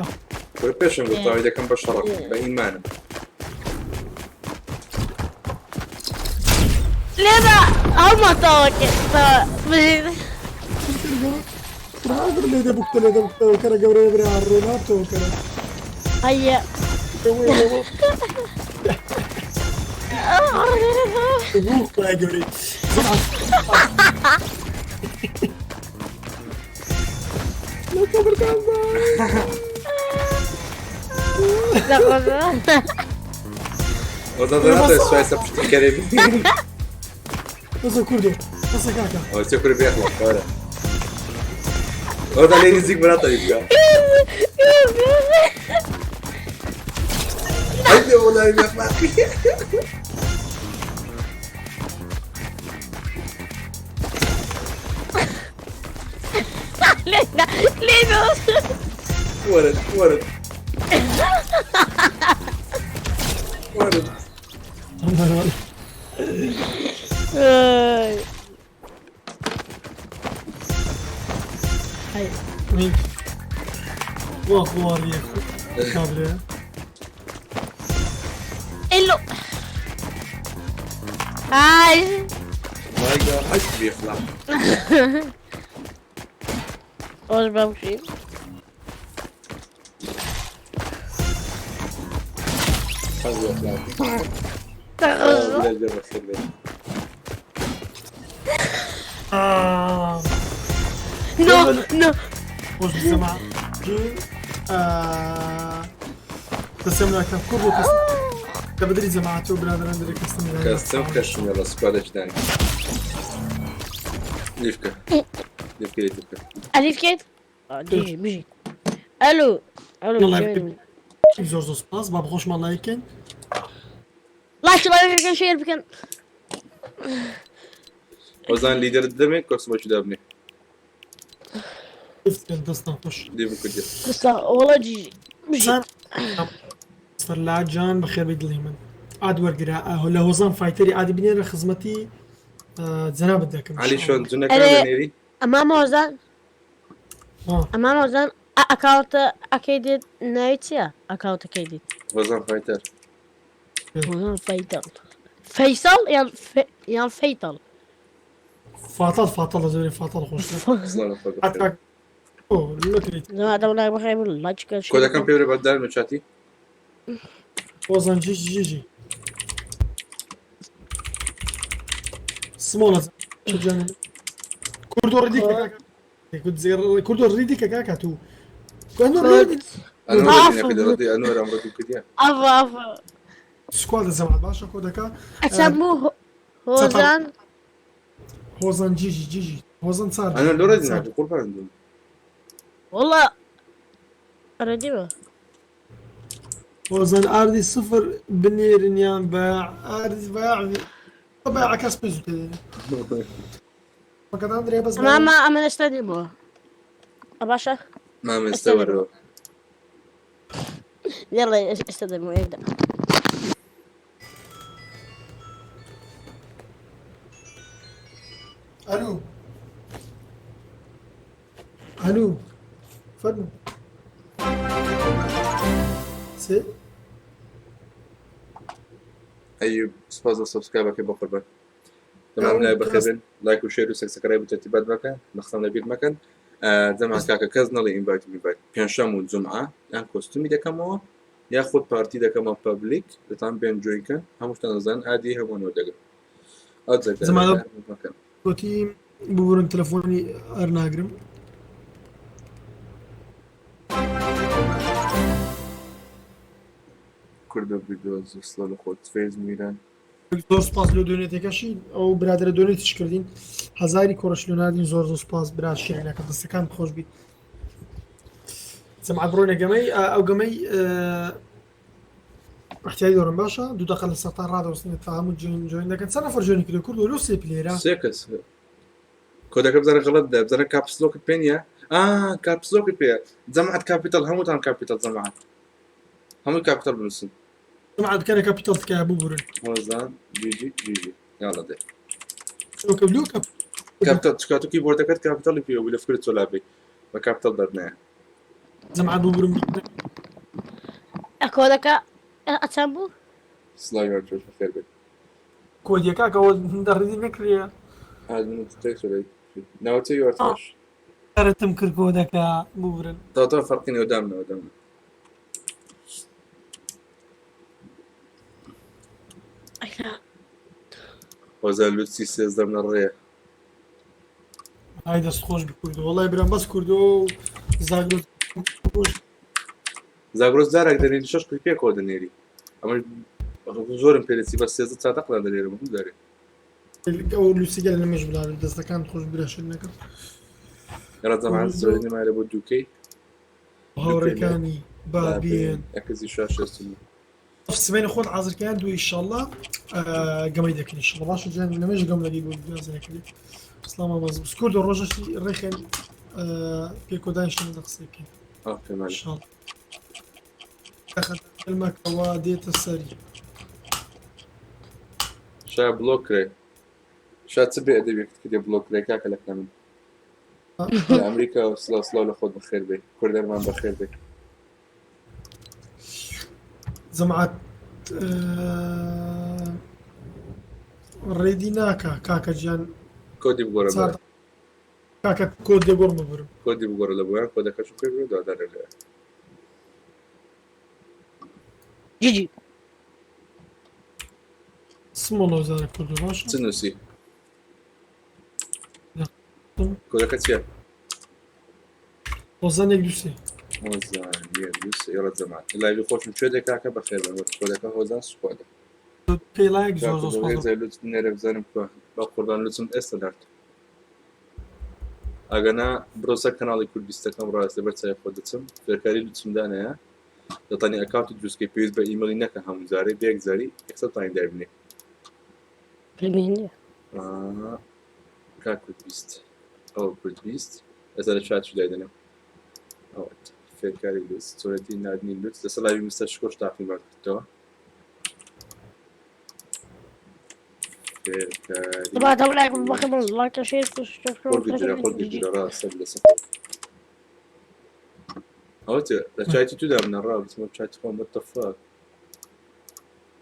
وەرە پێشم گوت تاوی دەکەم بە شەڕە بە ئیمانم. لێدا هەڵمەتەوەکە بژیت. قرآن لێ دەبووکتە لێ دەبووکتەوە کەرە گەورەیە برا ڕێناتەوە کەرە. هەیە. خوای گەورەی. هۆزان دەناتە سوای سە پشتی کەرێ بی. بەسە کوردۆ بەسە کاکە. ئەوە چێ کوری بێخڵە وەرە. هۆزان لێ نزیک براتە بکە. هەندێ وەڵای بێخلاقی. لێدا لێدا. وەرە وەرە. وەرە. وا خواڕیە کابرا. ئەلو. ئای. مایگا حەج بێخلاق. خۆش بەمشی. حەج بێخلاق. نۆ نۆ. خۆش بزەما. دەسێم ناکەم کوڕ و کەس لە بەدری جەماعەت و برادەران دەرێ کەستم کەستم کەشم لە سکوادێکی دانی. لیفکە. لیفکە لیفکە. ئەلیف کەیت؟ دیژی بژی. ئەلو ئەلو. زۆر زۆر سپاس با بخۆشمان لایکەین. ڵایک ڵایک بکەن شێر بکەن. هۆزان لیدەر دەمێ کۆسمەکی دابنێ. دەستان خۆش. لێ بکردێ. دەستا وەڵا جیژی بژی. سەرلا جان بەخێر بێی دڵی من. ئاد وەرگرە لە هۆزان فایتەری ئادی بنێرە خزمەتی جەنابت دەکەم. عەلی شۆن جنەکان ئەرێ دەنێری؟ ئەمام هۆزان ئەمام هۆزان ئەکاونتە ئەکەی دێت ناوی چییە ئەکاونتەکەی دێت؟ هۆزان فایتەر. هۆزان فەیتەڵ فەیسەڵ یان یان فەیتەڵ؟ فاتەڵ فاتەڵ لە زۆری فاتەڵ خۆش. حتا جەماعەت لایک بخێر بن لایک بکەن شێر کۆدەکەم بکەن. پێ برێ بەدارم چاتی. هۆزان جیجی جیجی. سمۆڵە جانم. کوردۆ ڕێدی کوردۆ ڕێدی کە کاکە تو. ئەنوەر ڕێدی نەکردی ڕێدی ئەنوەر ئەم ڕێدی کردیە. ئەڤ ئەڤ. سکوادە جەماعەت باشە کۆدەکە. ئەچەم بوو هۆزان. هۆزان جیجی جیجی هۆزان چار. ئەنوەر لۆ ڕێدی ناکە قوربان دوم. وەڵا ڕێدیمە. هۆزان ئاردی سفر بنێرنیان بە ئاردی باع باع کەس پێ زوو فقط ئەندرێ بەس ماما ئەمە ئێستا دیمەوە. باشە. مامە ئێستا وەرەوە. يلا ئێستا دەمەوە یەک دەقە. ئەلو ئەلو فەرموو سێ ئەیوب سپاس بۆ سەبسکرایبەکەی بۆ قوربان. تەمام لای بەخێر بن لایک و شێر و سەکسکرایب و تەرتیبات بکەن لە خستان لەبیر مەکەن جەماعەت کاکە کەس نەڵێ invite و invite پێنجشەم و جومعە یان کۆستومی دەکەمەوە یاخود پارتی دەکەمە public دەتان بێن join کەن هەمووشتان دەزانن add ی هەمووان وەردەگرن ئەو جەگە زمانە گوتی ببورن تەلەفۆنی ئەرناگرم. کوردە ڤیدیۆ سڵاو لە خۆت فێز میران. زۆر سپاس لۆ donate ەکەشی ئەو برادرە donate یش کردین هەزاری کۆڕش لۆ ناردین زۆر زۆر سپاس برا شیرینەکە دەستەکان خۆش بی جەماعەت بڕۆینە گەمەی ئەو گەمەی احتیاجی دۆرم باشە دوو دقە لە سەرتان ڕادەوەستن تا هەموو join join دەکەن چەند نەفەر join ی کردو کوردۆ لۆ سێ player ە سێ کەس کۆدەکە بزانە غەڵەت دە بزانە caps lock ت پێ نییە ئا caps lock ت پێیە جەماعەت capital هەمووتان capital جەماعەت هەمووی capital بنووسن جەماعەت بکەنە capital تکایە ببورن. هۆزان GG GG یاڵا دێ. لۆکە لۆکە capital چکا تۆ keyboard ەکەت capital ی پێوە بوو لە فکرت چۆلا بی بە capital دەرنایە. جەماعەت ببورن. کۆدەکە ئەچەند بوو؟ سڵاوی هەر جۆش بەخێر بێت. کۆدیە کاکە ئەوە دەڕیدی نەکرێ. ئاد من تێکس وەرەی ناوچەی یۆرتاش. کارتم کرد کۆدەکە ببورن. تا تا فەرقی نیە دامنەوە دامنەوە. هۆزان لوتسی سێزدەم لە ڕێ. ئای دەست خۆش بی کوردۆ وەڵای برام بەس کوردۆ و زاگرۆس خۆش. زاگرۆس جارێک دەنێری شەش قوی پێکەوە دەنێری، ئەمە زۆرم پێدەچی بە 13 چادەقلان دەنێرم هەموو جارێ. ئەو لوسی گەل لەمەش بلابێت دەستەکان خۆش برا شت نەکەم. یاڵا جەماعەت کوردۆ زۆری نەمایە بۆ دووکەی دووکەی لە هاوڕێکانی با با بێن بێن ئەکەزی شاشێست و سبەینێ خۆت حازرکەیان دوو ئیشەڵا گەمەی دەکەین ئیشەڵا باشە جان لەمەش گەم لەگەی بۆ نازانێکردی سڵام مامۆستا بس کوردۆ ڕۆژەشی ڕێخێن پێکۆ دانیشتن لە قسەی بکەین ئۆکەی مالە. ئیشەڵا کەلمەکەوە دێتە سەری. شا بلۆک کرێ شا چ بێ ئەدەبێکت کردێ بلۆک کرێ کاکە لە کەمن لە ئەمریکا و سلاو سلاو لە خۆت بەخێر بێ کوردەرمان بەخێر بێ. جەماعەت ڕێدی ناکا کاکە گیان. کۆدی بگۆرە برا. کاکە کۆد دەگۆڕمە برم. کۆدی بگۆرە لە بۆیان کۆدەکەش پێ بگرە دوادارێ لێ. جیجی. سمۆڵ زارە کوردۆ باشە. چ نووسی؟ کۆدەکە چییە؟ هۆزان یەک دوو سێ. هۆزان یەک دوو سێ یاڵا جەماعەت live ی خۆشم کوێ دێ کاکە بەخێر بن وەرە کۆدەکە هۆزان squad ە. پێی لایک زۆر کاکە زۆر بۆ سپاس. هێزای لوتس بنێرە بزانم کوە بە قوربان لوتسم ئێستا نارد. ئەگەنا بڕۆ سەر کەناڵی کوردیستەکەم ڕاست لەبەر چای خۆ دەچم فێرکاری لوتسم دانایە دەتانی account ی دروستکەی پێویست بە ئیمەڵی نەکە هەموو جارێ بە یەک جاری یەکسەر تانی دایبنێ. ببینێ. کاک کوردبیست ئەوە کوردبیست ئێستا لە چات دایدەنێم ئەوە فێرکاری لوتس چۆنێتی ناردنی لوتس لەسەر live ی مستەر شکۆش تاقیمان کردەوە فێرکاری طبعا طبعا بخدم لايك شير خۆت گرە خۆت گرە ڕاستە لەسەر ئەوە چ لە چاتی تو دامنا ڕا بچمە چاتی خۆم what the fuck.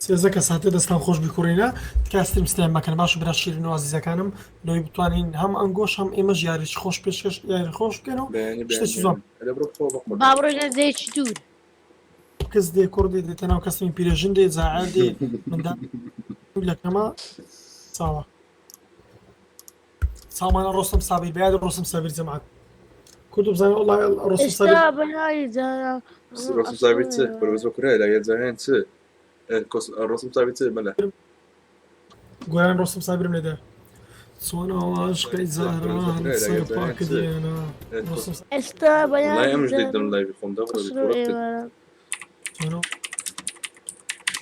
سێزدە کەس هاتێ دەستان خۆش بی کوڕینە تکایە stream snipe مەکەن باشە برا شیرین و ئازیزەکانم لەوەی بتوانین هەم ئەنگۆش هەم ئێمەش یاریی خۆش پێشکەش یاری خۆش بکەین و بەیانی بەیانی شتێکی جوان بەیانی ئەرێ بڕۆ بخۆ بە با قوربان. بڕۆینە دەیەکی دوور. کەس دێ کوڕ دێ دێتە ناو کەسمی پیرێژن دێ زاعر دێ منداڵ لەکەمە ساوە سامانە ڕۆستم سابیر بەیاد ڕۆستم سابیر جەماعەت کورد بزانێ وەڵڵا ڕۆستم سابیر ئێستا بەناوی جانا ڕۆستم سابیر چ بەرەوە کورە لە جاهێن چ ڕۆستم سابیر چ مەلا گۆران ڕۆستم سابیرم لێدا چۆن ئاشقی چ بەرەوە جاران کورە لە سەر جاهێن پاک چ دێنا ڕۆستم ئێستا وڵای بەیانی ئەمش جانا دەیدەم live ی خۆم دا بڕۆ قسر و توڕە بکەن ئێواران. چۆن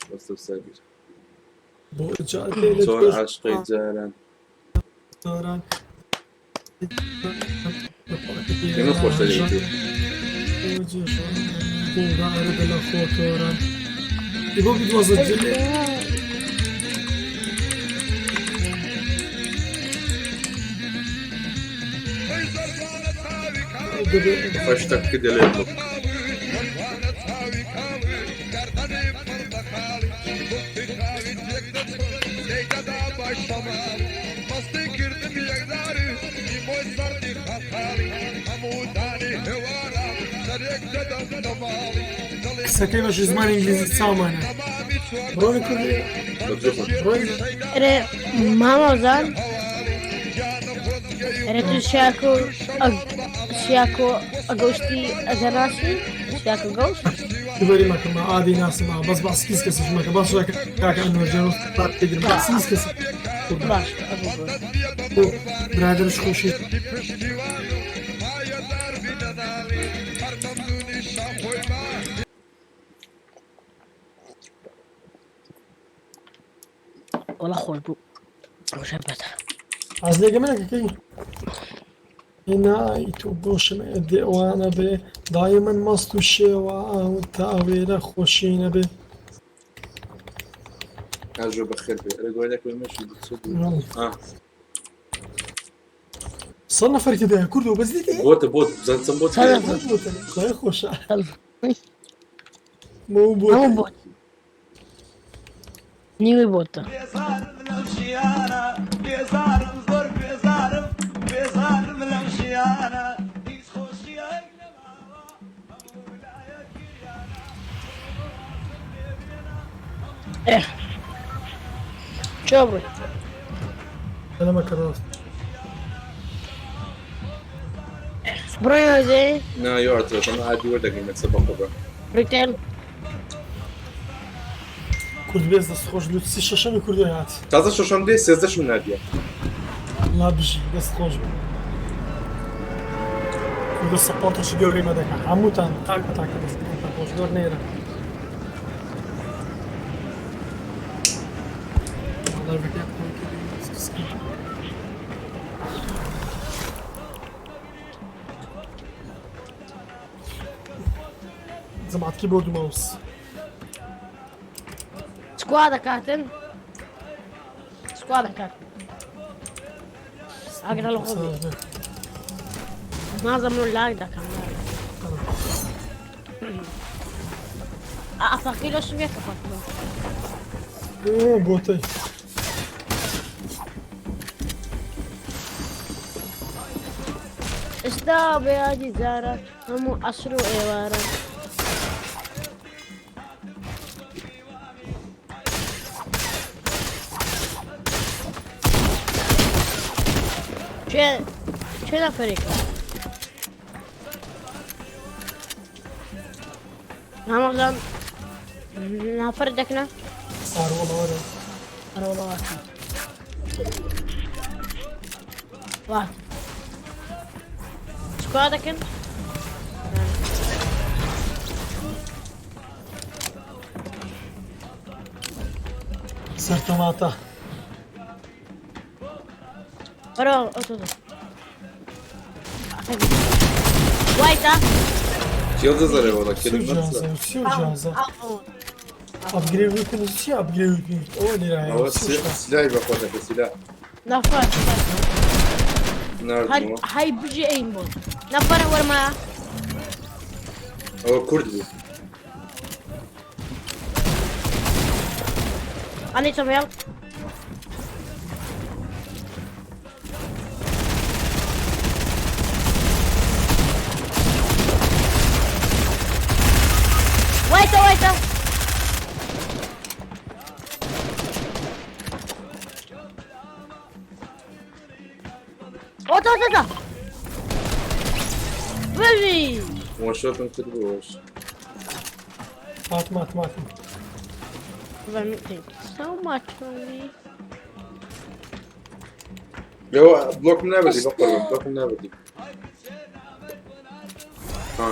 ڕۆستم سابیر بۆ جادێ لە چۆن پێش عاشقی جاران جاران ئێمە خۆشتە لێی تۆ. بۆ بدوازە جلێ خۆش شتەک کردە لێ بڵۆ. قسەکەی بەشی زمانی ئینگلیزی چاومانە ڕۆنی کوردی ڕۆنی ئەرێ مامۆزان ئەرێ تو شاکۆ شاکۆ ئەگەشتی ئەزەناسی شاکۆ گەوشت دوبەری مەکەمە ئادی ناسم بەس باس کیس کەسیش مەکە باس کاکە ئەنوەر جان باس کیس کەس باش برادرش خۆشی وەڵا خۆش بوو ڕۆژە بەتە ئاز لێگە منەکەکەی هێنای تۆ بۆشم دێوانە بێ دای من مەست و شێوە تا ئەوێرە خۆشی نەبێ. ئاژۆ بەخێر بێ ئەرێ گۆرانیەک بێ مەشی چ بوو؟ ئا سەد نەفەر تێدایە کوردەوە بەس لێ بۆتە بۆت بزان چەند بۆت هەیە؟ بۆتە خۆی خۆشە مو بۆتە هەموو بۆت نیوەی بۆتە. ئێ چۆ بڕۆی؟ لەمە کەڕۆ. بڕۆ دێ. نا یۆ ئەترەس ئەمە ئادی وەردەگرین لەسەر بەقوڕە. ریتێل. کورد بێز دەست خۆش لوتسی شەشەمی کوردی هات. تازە شەشەم دێ سێزدەشم نادیە. لا بژی دەست خۆش بێ. کوردە سەپۆرتەشی گەورەی مە دەکا هەمووتان تاک بە تاکە دەستتان خۆش گەور نێرە. لایڤەکەی خۆی کردی. جەماعەت کیبۆرد و ماوس. سکوا دەکاتن سکوا دەکات ئاگرە لە خۆ بێ. نازم من لاگ دەکەم ئەفاقی لە شوێ کە فاتمە. بۆتەی. ئێستا بە یادی جارە هەموو عەسر و ئێوارە. چێ چێ نەفەرێکە هەمەزان نەفەر دەکنە ئاروەڵە وەرە. ئەرەوەڵە وا سکوا دەکەن سەر تەماتە. بەرەوە ئۆتۆ وایتە کێڵ دەزەرێ وەڵا چی کێڵ جازە نەتزە. چی جازە. ئەپگرێد بکەن چی ئەپگرێد بکەن ئەوە لێرە ئەوە سلاحی بەخۆ دەکە سلاح. نەفەر ناردمەوە. هەی بژی ئەیم بۆ نەفەرە وەرمایە ئەوە کورد بوو. I need some help. Wait, wait. Wait, wait, wait. Baby. وان شۆتم کرد بوو. هاتم هاتم هاتم. Thank you so much, homie. لەوە بلۆکم نابەتی بەقوڕە بلۆکم نابەتی. ها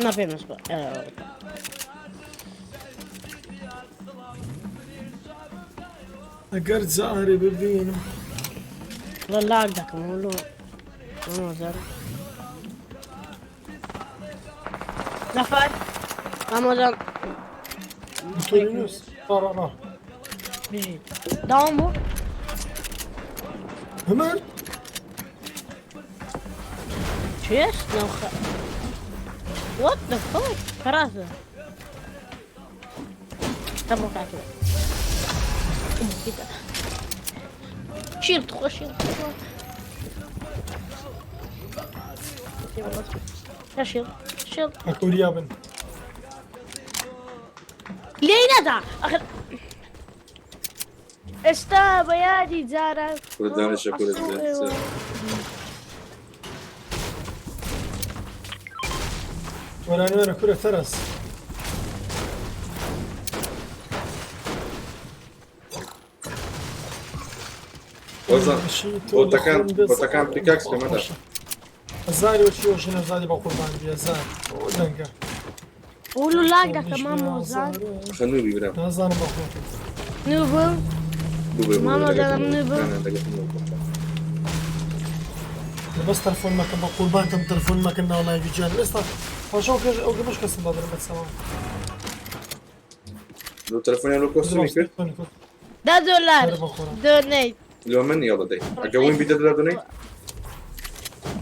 ما في مسبق. ئەگەر جارێ ببینم. والله عندك مولو مو نفر امازون تۆرینوس ڕا ڕا. بيجي داون بو همر شيش لو خ وات ذا فاك كراسة تبغى كده كده شيل تخش شيل يا شيل شيل ئەکۆریا بن. ليه ندع اخر استا بيادي زارا کورە دانیشە کورە دانیشە. وەرانێ وەرە کورە تەرەس. هۆزان تۆ لە بۆتەکان خۆم دەست بۆتەکان پیکاکس پێ مەدە. هەزاری وەچی وەشی نەزادی بە قوربان بی هەزار. ئەوە دەنگە. قولوا لاق ده كمان موزان خەنووبی برام. نازانم بە خۆم. نوبو بوو بێ بوو ماما لەگەڵ دەڵێم نوبە. لەگەڵ نوبە. بەس تەلەفۆن مەکەم بە قوربانتم تەلەفۆن مەکەن ناو لایڤی گیان. ئێستا پاشەو کەش ئەو گەمەش کەسم بابرم بەسەوە. لۆ تەلەفۆنیان لۆ کۆستومی کرد؟ ده دولار دونيت لۆ من یاڵە دەی. ئەگە وین بی دە دۆلار دۆنەیت؟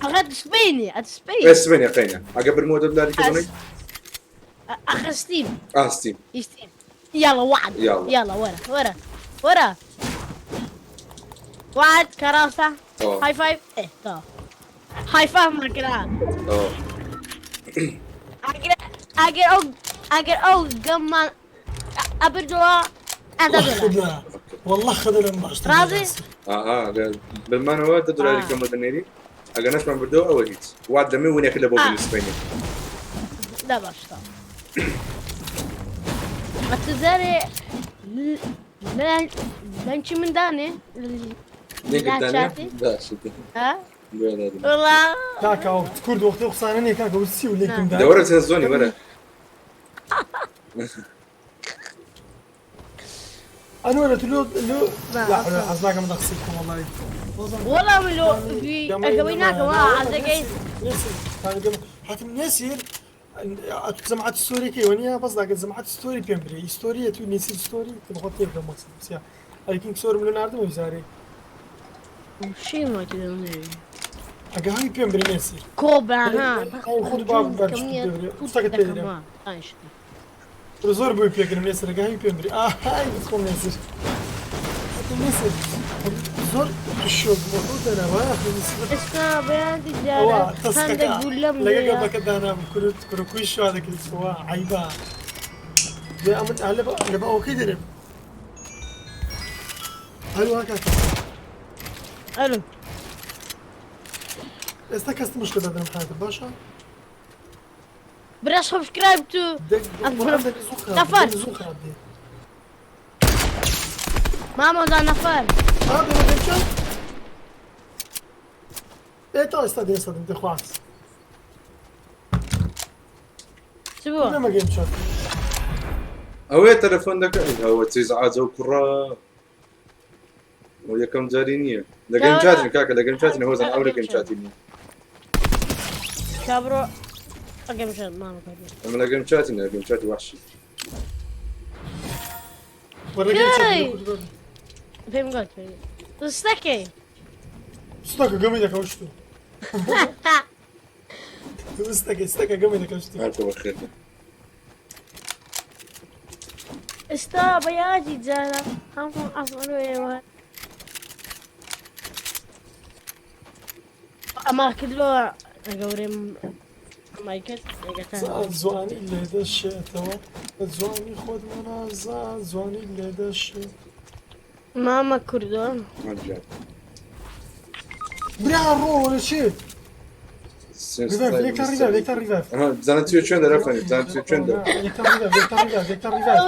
اخذت سبيني ئێ سبيني سبێنێ قەینە. ئەگە برمەوە دە دۆلاری کە دۆنەیت؟ اخذ ستيم ئاه ستیم. ستيم يلا وعد يلا. يلا ورا ورا ورا وعد كراسة ئەوە هاي فايف ايه طب هاي فايف ما كده ئەوە. اقدر اقدر او اقدر او قم ابردوا هذا دولار خذها والله خذها لهم باشتر راضي؟ ئاها ئەگەر بمانەوە دە دۆلاری کەم بۆ دەنێری ئەگەر نەشمان بردەوە ئەوە هیچ وات دەمێ ونێکە لە بۆ بنووسپێنی. دا باشتا ئەتزارێ لەنچی من دانێ کاکە ئەو کورد وەختی ئەو قسانە نییە کاکە وت سی و لێکم دا دەوەرە چەند زۆنی وەرە. ئەنوەرە تو لۆ لۆ لا حول حەز ناکەم لە قسەی بکەم وەڵی. وەڵا من لۆ ئەگەوەی ناکەم عەزەکەی حاتم نێسیر ئەتو جەماعەت ستۆریەکەی وەنیە بەس لاگە جەماعەت ستۆری پێم برێ ستۆریە تو نێسیر ستۆری تو بەخۆت تێ بکەم مەقسەد چیە ئەی کینگ سۆرم لۆ ناردم ویزارێ شی ماتی دەمێ ئەگە هەوی پێم برێ نێسیر کۆبا ها ئەو خۆت باوک باش شتەکەت پێ دەرێم زۆر بووی پێکردم نێسیر ئەگە هەوی پێم برێ ئاهای خۆم نێسیر نێسیر زۆر شۆک بوو خۆ دەرەوە ئێستا بەیانی جارە هەندێک گولەم لەگە گەپەکە دانام کورت کورکوی شوا دەکرد وا عیبە دێ ئەمن لە بە ئەوکەی دەرێم هەروە کاکە ئەلو ئێستا کەس مشکە دەدەم حاتم باشە برا سبسكرايب تو نفر. زوو خراپ دێ مامۆزا نەفەر ها دەمە دەچە ئێ تا ئێستا دێ ئێستا دێم دەخواست چ بووە نەمە گەیم چۆن ئەوەیە تەلەفۆن دەکە ئەوە چ ئیزعاجە و کوڕە ئەو یەکەم جاری نییە لە گەیم چاتین کاکە لە گەیم چاتین هۆزان ئەو لە گەیم چاتی نییە کابرۆ ئەگەم شەر مامە کابرۆ ئەمە لە گەیم چاتین لە گەیم چاتی وحشی وەرە گەیم چات کەی؟ پێم گوت پێم ستەکەی ستەکە گەمی دەکەوشت ستەکە ستەکە گەمی دەکەوشت هەرکە بەخێر بێ. ئێستا بەیادی جارە هەموو ئەسڵێوە ئەما کردەوە گەورەم ئەمای کرد ڕێگەتان زوانی لێ دەشێتەوە جوانی خۆت مەنازە جوانی لێ دەشێت مامە کوردۆ مەجال. برا ڕۆ لە چێ ریڤایڤ یەکتان ریڤایڤ یەکتان ریڤایڤ ئەها، بزانە چیە چۆن دەرەفەنی بزانە چیە چۆن دەر یەکتان ریڤایڤ یەکتان ریڤایڤ یەکتان ریڤایڤ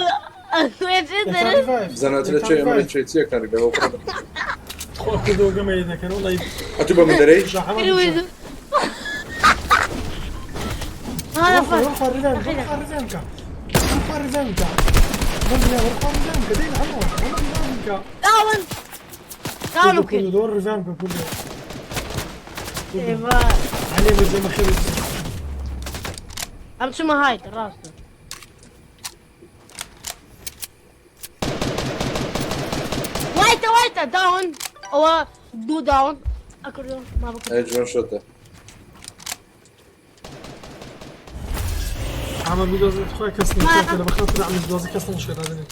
یەکتان ریڤایڤ بزانە چ لە چێ ئەمە لە چێ چیەکان ریڤایڤ ئەو کوڕە. خۆ کردەوە گەمە دەکەن وڵی ئەتوو بە من دەرەی داون داون كله دور ريفامك كله ايوه عليه زي ما خير ام شو ما هاي راسه وايتا وايتا داون او دو داون اكل ما بكل ئەی جوان شۆتە عم بيدوز خويا كسر انا بخاطر عم بيدوز كسر مش هذا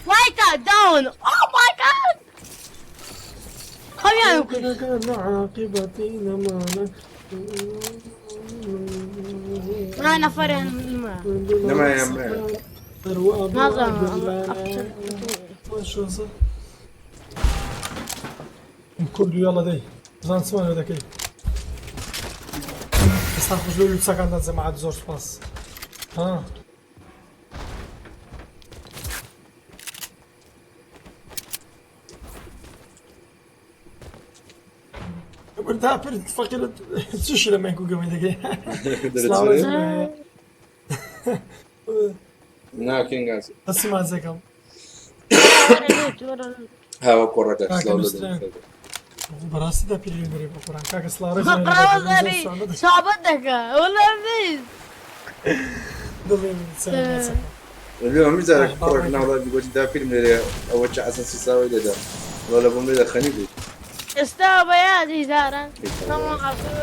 وايتا داون او ماي جاد خلينا كان عاقبتنا معنا ما نفر ما نما يا عمي. كله يلا دي زان سمان هذاك ئێستا خۆش لەو لوپسەکاندا جەماعەت زۆر سوپاس ها بردا پرد فەقیرت چیشی لە مێنک و گەمەی دەگەی دەرەچێ ناکەین گاز دەستی مازەکەم هاوە کوڕەکە کاکە سڵاو لە نووسرا. دەم. بەڕاستی دا پیری دەرێ بۆ قورآن کاکە سڵاو ڕێز قڕاوە شابەت دەکە وەڵا بێت دڵێ سەر اليوم مزارك کوڕێک ناوڵا گوتی دا فیلم لێرە ئەوە چه عەسەن سیساوی لێدا وڵا لە بۆم لێدا خەنی بوو ئێستا بەیادی جاران هەموو عەسڵ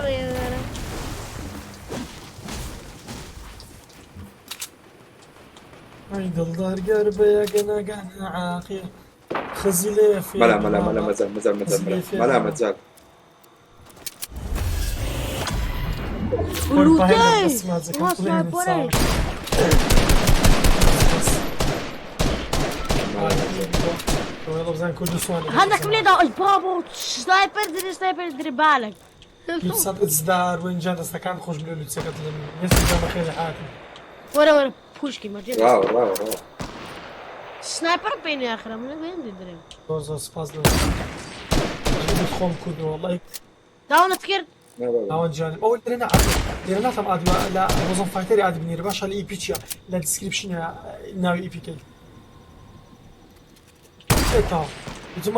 ئەی دڵدار گەر بە یەکەنەگەن عاقل خزی لێ فێ مەلا مەلا مەلا مەزال مەزال مەزال مەلا مەلا مەزال ولوتەی ما سنایپەرەی. مەلا مەزال وەڵا بزان کوردستان هەندێکم لێدا ئەی بابا سنایپەر درێ سنایپەر درێ بالک. سەد ئزدار وەنجان دەستەکان خۆش بلێ لوچەکەت لە من مێسی جان بەخێر هاتن. وەرە وەرە پوشکی مەجێ. ڕاوە ڕاوە ڕاوە. سنایپەر بینی ئاخرە من وێن درێم. زۆر زۆر سپاس لە خۆم کوردم وەڵی. داونت کرد. ناوەند جانم ئەوە لێرە نا لێرە ناتەم ئادما لە ڕۆزۆن فایتەری ئاد بنێرە باشە لە ئیپی چییە لە دیسکریپشنە ناوی ئیپیکەی تاو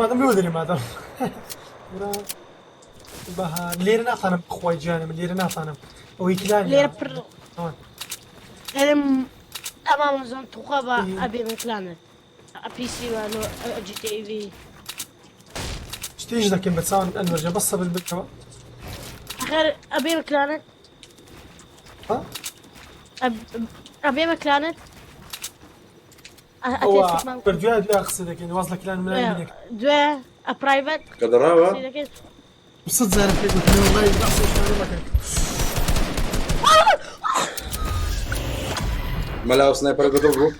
مادەم لۆ دەرێ مادەم بەها لێرە ناتانم خۆی گیانم لێرە ناتانم ئەوەی کلان لێرە پڕ ئەرم ئەمامەزۆن توخوا بە ئەبێ من کلانت پیسی وانۆ جی تی ڤی شتیش دەکەم بە چاوان ئەنوەرجە بەس سەبر بکەوە. ئەخەر ئەبێ مکلانت ئەبێ مکلانت دوای دوای قسە دەکەین واز لە کلان من دوای ئە پرایڤەت کە دەڕاوە سەد جارم پێ گوتن وەڵای بەحسی شتانە مەکەن. مەلا ئەو سنایپەرە بەدڵ بوو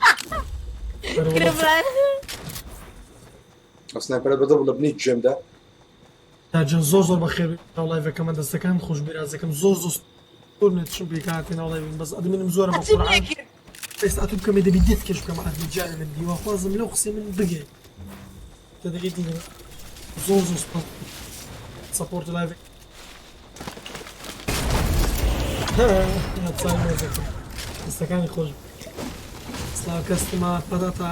ئەو سنایپەرە بەدڵ بوو لە بنی گوێمدا. تاجان زۆر زۆر بەخێر ناو لایڤەکەمە دەستەکان خۆش بیرازەکەم زۆر زۆر زۆر نێت چون پێکهاتێ ناو لایڤ بەس ئەدمینم زۆرە بە قورئان ئێستا ئەتوو بکەمێ دەبی دێت کێش بکەم ئەدمی جارێ من هیواخوازم لەو قسەی من بگەی تێدەگەی دیگە زۆر زۆر سوپاس سەپۆرت لایڤ دەستەکانی خۆش سلااو کەستمار پەداتا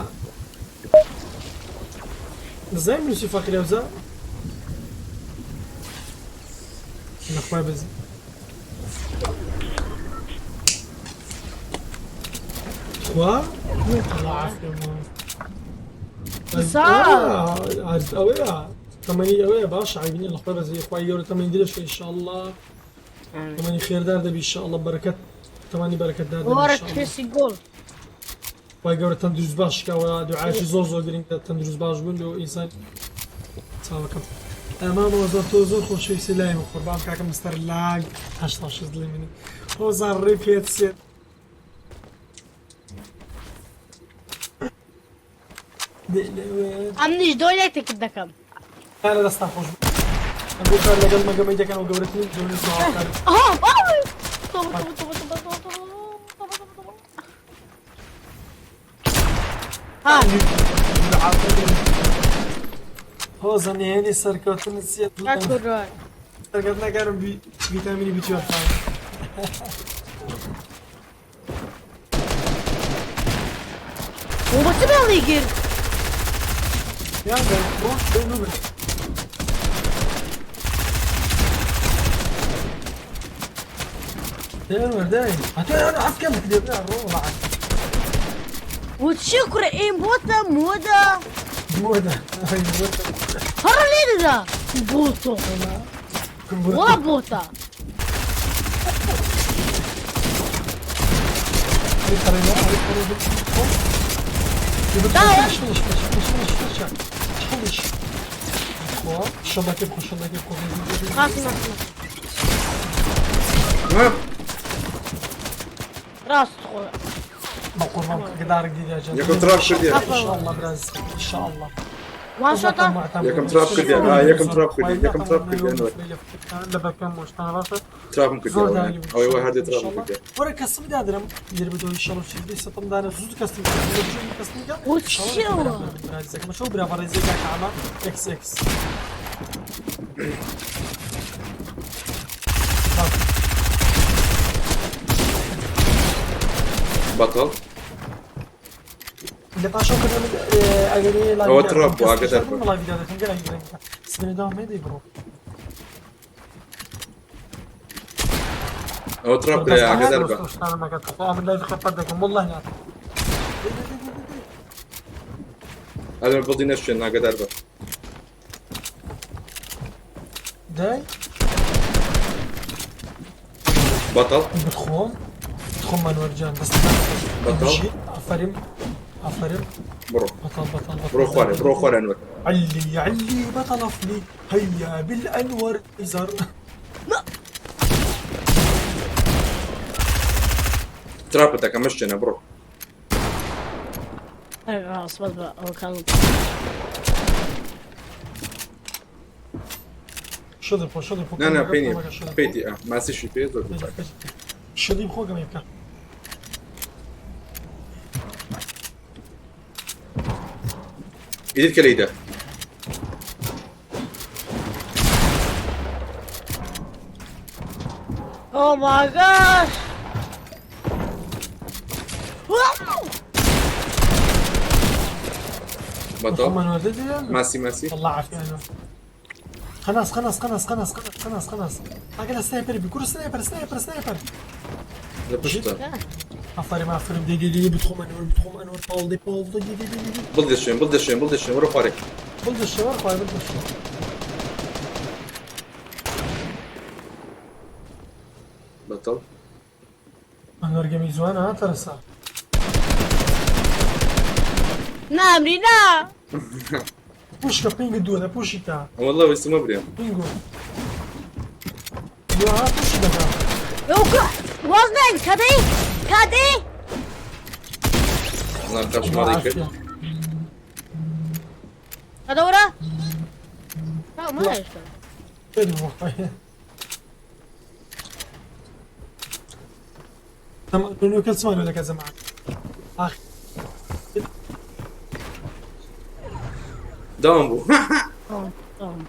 دەزانیم نووسی فەقیرە وزە لەخوای بزی خوا ئەوەیە تەمەنی ئەوەیە باش عیبنی لەخوای بەزی خوای گەورە تەمەنی درێژ کە ئینشاءاللە تەمەنی خێردار دەبی ئینشاءاللە بەرەکەت تەمەنی بەرەکەتدار دەبی وەرە ئینشاءاللە. کریسی گۆڵ خوای گەورە تەندروست باش کەوە دوعایشی زۆر زۆر گرنگە تەندروست باش بوون لۆ ئینسان چاوەکەم ئەمامەوە زۆر تۆ زۆر خۆشەویستی لای من قوربان کاکە مستەر لاگ 86 دڵی منی هۆزان ڕێ پێت سێت ئەمنیش دۆی لێتێکت دەکەم. لە دەستان خۆش بوو ئەم کار لەگەڵ مەگەمەی دەکەن و گەورەترین دۆنی زۆر هۆزە نهێنی سەرکەوتن چییە؟ سەرکەوتنەکانم ڤیتامینی بچوار بۆ چ بێڵی گرت؟ یان بۆ بێ داي أنا عفكم كده روح وتشي كرة إيه بوتا مودا مودا مودا هرا ليه ده بوتو ولا بوتا راس یەکەم تراپ کردیە. ان شاء الله براز ان شاء الله وان شوتە یەکەم تراپ کردیە. یەکەم تراپ کردیە. یەکەم تراپ کردیە ئەنوەر. تراپم کردیە. ئەوەی وای هەردێ تراپم کردیە. وەرە کەسم دادرم لێرە بەدەوە ئینشاءالله چی بێ سەتم دانە زوو کەسم کەسم کە شو برا بەڕێزی کاکە عەمە ئێکس ئێکس بەتەڵ لە پاشەوە کردم ئەگەری ئەوە تراپ بوو ئاگادار بە. لايڤ دادەکەم گەلێک گرنگە سبێنێ داوام مێدەی بڕۆ ئەوە تراپ کرایە ئاگادار بە. من لايڤ خەپەت دەکەم والله نا ئەمە بڵدی نەشوێن ئاگادار بە. دای بەتەڵ بتخۆم بتخۆم مەنوەرجان دەست بەتەڵ ئافەرم ئافەرم بڕۆ بطل بطل بطل بڕۆ خوارێ بڕۆ خوارێ ئەنوەر. علي علي بطل افلي هيا بالانور ازر تراپت دەکەم مەشتێنە بڕۆ. خلاص بس بقى هو كان شڵی بخۆ شڵی بخۆ نا نا گەمەکە پێی نییە گەمەکە شڵی بخۆ پێیتی ئا ماسیشی پێ زۆر چاکە. شڵی بخۆ گەمەی بکە. ئیدت کە لێیدا. Oh my gosh! Wow! بەتەڵ محمد وردي ماسی ماسی. الله عافية انا. قناص قناص قناص قناص قناص قناص اقل سنايبر بكل سنايبر سنايبر سنايبر. لە پشتە. افرم افرم دي دي دي بتخم انور بتخم انور باول دي باول دي دي دي دي دي. بڵ دەشوێن بڵ دەشوێن بڵ دەشوێن وەرە خوارێ. بلد الشوار خوي بلد الشوار. بەتەڵ. انور جميل زوان ها ترسا. نامري نا. بوش بينج دونا بوشيتا. والله ویستمە برێم. بينجو. ها بوشي دكا. يوكا وزنك كدي كدي. وەڵام کاش ماڵی کرد. هذا لا ما يشتغل. تمام كل سمان ولا كذا معك. اخ داوم بوو.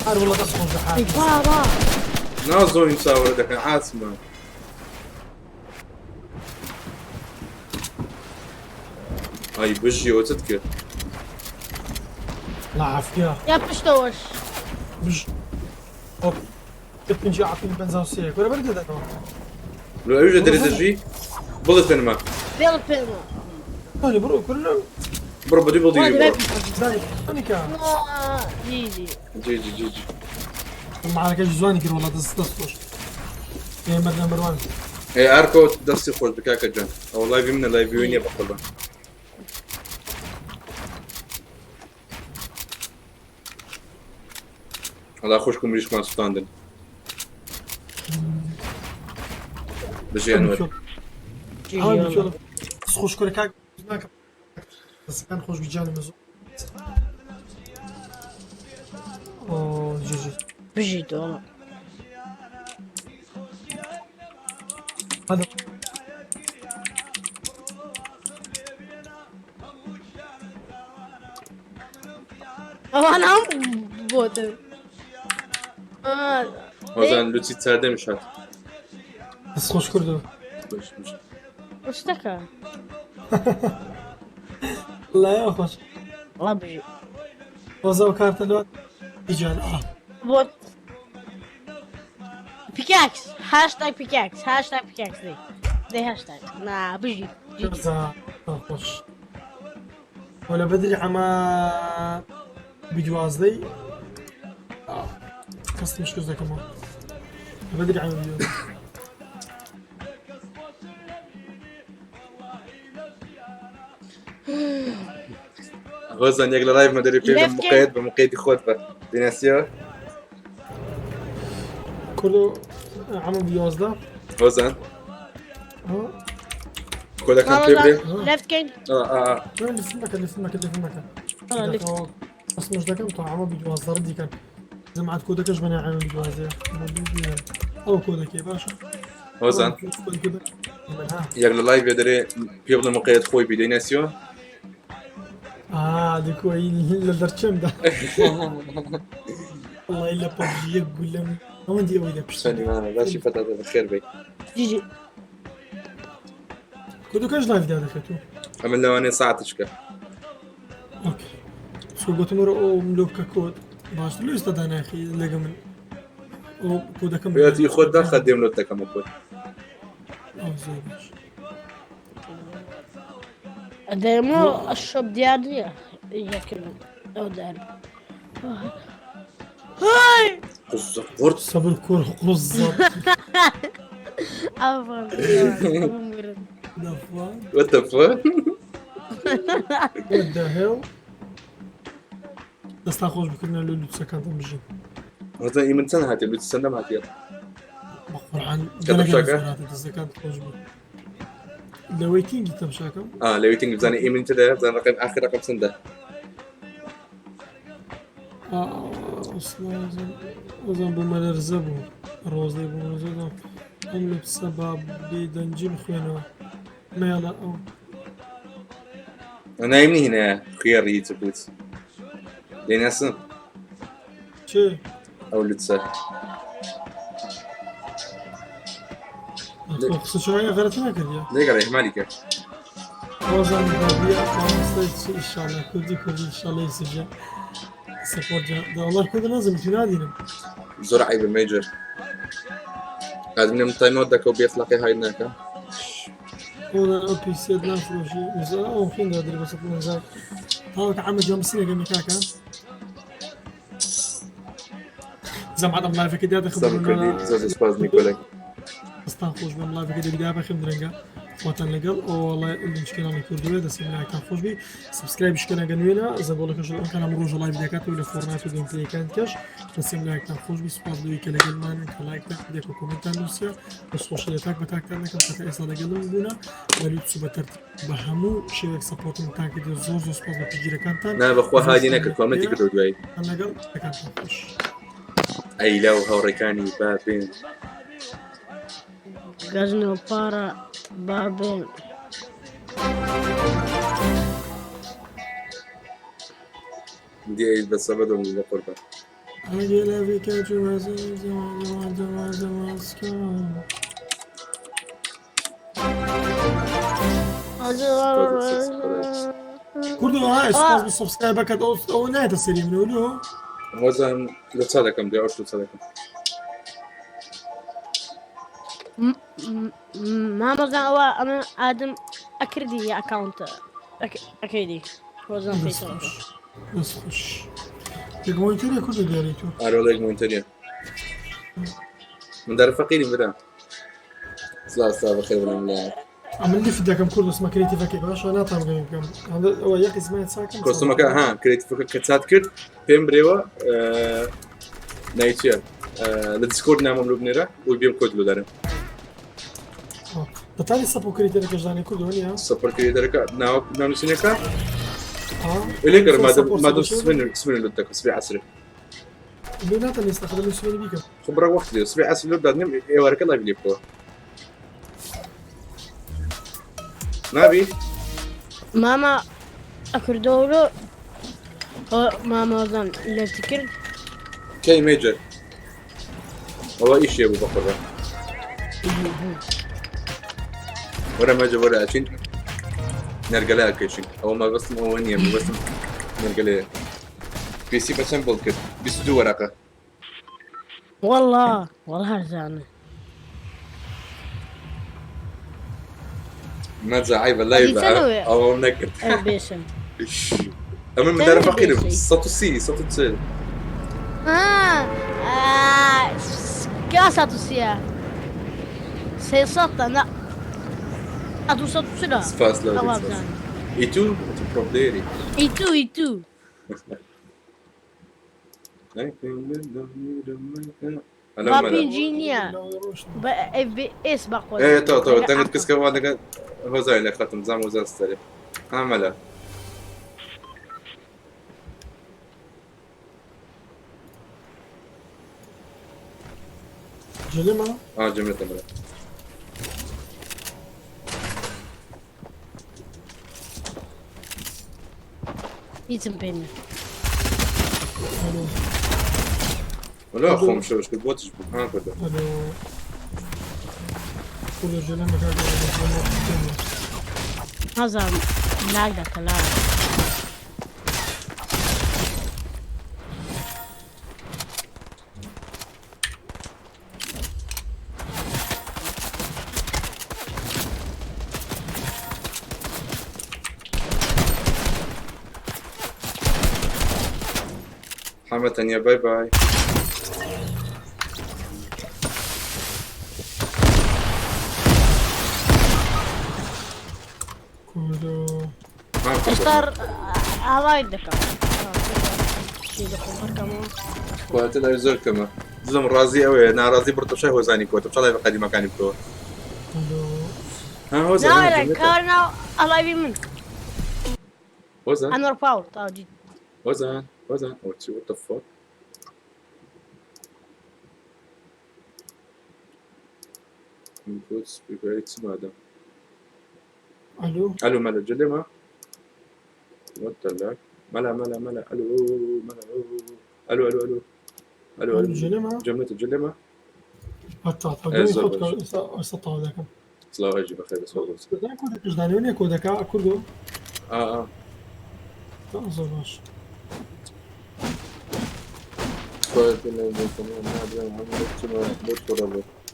عارف والله تسخن زحام. بابا. نازۆنیم چاوەڕێ دەکەن عاسمە. ئای بژیەوە چت کرد؟ لا عافية. يا بشتوش. بج. اوب. بنجي عافين بنزاوسيك ولا برد انا. لو ئەویش لە دەرێ دەژی بڵت پێنما. بيل بيلو. ثاني برو كله. بڕۆ بەدوی بڵ دیوی بڕۆ. داي انيكا. جي جي. جی جی جی جی. معك زواني كر والله دس دس خوش. جيمر نمبر 1. ئێ ئارکۆ دەستی خۆش بکاکە جان. ئەوە لایڤی منە لایڤی وی نییە بەقوڕبان. وەڵا خوشک و مریشکمان سوتاندن. بژی ئەنوەر. جي جي. خوش كل كاك بس كان خوش بجانب مزو. اوه جي جي. بجيت والله. هذا انا هم بوت. هۆزان لوچی چاردەمیش هات. بس خوش كردو. بژ بژ. اشتكى. لا يا خوش. والله بجي. وزو كارت الوقت اجان اه. بوت. بيكاكس هاشتاج بيكاكس هاشتاج بيكاكس دي دي هاشتاج نا بجي جي جي. خوش. ولا بدري عما بجوازدي. قصدي مش قصدي كمان. بدري عما بجواز. هۆزان یەک لە لایڤمە دەرێ پێ لێف مقێت بە مقێتی خۆت بە. دیناسیەوە؟ كله عما بجوازده. هۆزان ها کۆدەکەم پێ برێ؟ ليفت كين. ئا ئا ئا. اللي في المكان اللي في المكان اللي في المكان. آه، ليفت. بس مش دكم طبعا عما بجواز ردي كان. زعما كودك بني عما بجواز او كودك يا باشا. هۆزان كودك ها. یەک لە لایڤێ دەرێ پێ بڵێ مقێت خۆی بی دەیناسیەوە؟ اه ديك هو الا درتشم ده. والله الا ببجي يقول لهم عندي ويلا بش. چەندی مانە باشی فەتاتە بەخێر بی. جي جي. كودو كاش لايف ده دخلتو. ئەمن لەوانەیە ساعتشکە. اوكي. شو قلت مرة او ملوك كود باش لو استاذ انا اخي لقى من او كودا كم. پێتی خۆت داخە دێم لۆت دەکەمە کۆد. او زي باش. دايما الشوب ديالي ياكل او دار. هاي. قوزە قورت. صبر كور قزة. عفوا. The fuck? What the fuck? What the hell? دەستا خۆش بکردن لە لوتسەکانتان بژین. هۆزان ئی من چەند هاتیە لوچ چەندەم هاتیە؟ بە قورعان کە تەمشاکە؟ دەستەکان خۆش بوو. لە وەیتینگی تەمشاکەم؟ ئا لە ویتینگ بزانێ ئی من تێدایە بزانە ڕقم ئاخر ڕقم چەندە. ئەسڵ بوومەلەرزە بوو ڕۆزەی بوومەلەرزە ئەم لوتسە با بێدەنگی بخوێنەوە مێڵە ئەو نايمني هنا خيار يتبوت ديناسن چێ او لتسا قسەشەوەی غەرەت نەکردیە ليك على إهمالك ڕۆژان بابیە مامۆستای چی ئیشاڵە کوردی کوردی ئیشاڵە یوسفجان سەپۆرت جان دەوڵا کورد نازم تو نادینم زۆر عیبە مێجر ئادمینم تایمەوە دەکەو بێخلاقی های ناکە ئەوە ئەو پیسێت نافرۆشی ئەو خێن دادری بەسە پێنجار تاوەکە عەمە جان بسینەکەمی کاکە زەمعەت ئەم لایڤەکە دیار سەم کوردی زۆر زۆر سپاس نیکۆلای دەستان خۆش بم لایڤەکە دەبی بەخێم درەنگە خواتان لەگەڵ ئەوڵای لینچکەناڵی کوردوێ دەستم لایکتان خۆش بی subscribe شکەنەگە نوێنە زەنگۆڵەکەش ئەم کەنام ڕۆژە live دەکات و لە Fortnite و gameplay ەکان کەش دەستم لایکتان خۆش بی سوپاس لەوەی کە لەگەڵمان کە لایکتان دێک و comment تان نووسیە بەس خۆشی لە تاک بە تاکتان نەکەم کە ئێستا لەگەڵم بوونە بەلوتس و بە تەرتیب بە هەموو شێوەیەک support متان کردی زۆر زۆر سوپاس بە پشتگیرەکانتان نا بەخوا هادی نەکرد comment ی کردو دوایی لەگەڵ دەکانتان خۆش ئەی لەو هاوڕێکانی با بێن گەزن و پارە بابێن دی ئەی بە سەبەدەم بە قوربان کوردو ها سوپاس بۆ subscribe ەکەت ئەو نایەتە سەری منەوە لۆ وەزان لە چا دەکەم دوای ئەوش لە چا دەکەم مامۆزان ئەوە ئەمە ئادم ئەکردی یا account ئەکەیدی ڕۆزان دەست خۆش دەست خۆش یەک monitor ە کوردو دیاری تۆ ئارۆڵێک monitor ە من دارە فەقیریم برا سلا سلا بەخێر بڵێم لە ئەمن lift دەکەم کورد وسمە creative ەکەی باشە ناتوانم گەمی بکەم ئەوە یەک زمان چاکەم custom ەکە ها creative ەکە کە چات کرد پێم برێوە ناوی چییە لە Discord نامەم لۆ بنێرە و بێم کۆد لۆ دارم دەتانی support creator ەکەش دانێ کوردەوە نییە support creator ەکە ناو ناونووسینەکە لێگەڕ مادەم سمێن لۆ دەکەم سبێ عەسرێ لۆ ناتەن ئێستا خەدەم سمێنی بیکەم خۆ بڕە وەخت لێ سبێ عەسر لۆ دادنێم ئێوارەکە live لێ بکەوە نابی ماما ئەکردەوە مامۆزان لەتی کرد کەی مێجەر ئەوە ئیشێ بوو بەقڕە وەرە مەجە وەرە ئەچین نەرگەلە ئەکێشین ئەوە مەبەستم ئەوە نییە مەبەستم نەرگەلەیە پیسی بە چەند بڵ کرد 22 وەرەقە والله والله هەرزانە مەجە عیبە لای ئەوەم نەکرد بێشم ئەمە مدارە فەقیرم 130 140 کیا 130 سێ سەدە نا 240 سپاس لەو ئی تو تو pro player ی ئی تو ئی تو با پینجی نییە بە FPS بەخۆ ئێ تۆ تۆ دەنگت کسکە وا دەگە هۆزای لە خەتم زام هۆزان ستەرێ ها مەلا جلمە اه جملة مەلا هیچم پێ نییە ولا خۆم شەوش کرد بۆتش بوو ها کوردە ئەلۆ کوردە جلمە کاکە نازانم لاگ دەکە لاگ حەمە تەنیا bye bye کوردۆ ها کوردە ئێستا ئاوای دەکەم بەرکەمەوە کوالیتی لای زۆر کەمە دڵم ڕازی ئەوەیە ناڕازی بڕتەشای هۆزانی کۆتە چڵای بە قەدیمەکانی بکەوە ئەلۆ ها هۆزان ها ناوێرە جملەتە. کار ناو ئەڵاوی من هۆزان ئەنۆر پاوەر تاو جی هۆزان هۆزان ئەوە چی what the fuck ئەلو ئەلو مەلا جلێمە What the heck? مەلا مەلا مەلا ئەلو مەلا ئەلو ئەلو ئەلو ئەلو ئەلو جلێمە جەمەتە جلێمە هەتا ئێ، زۆر خۆت باش. ئێستا تەواو دەکەم سڵاو ئەجی بەخێر بێ، سڵاو بۆ. کۆدەکەش دانێ نییە کۆدەکە کوردۆ ئا ئا زۆر باش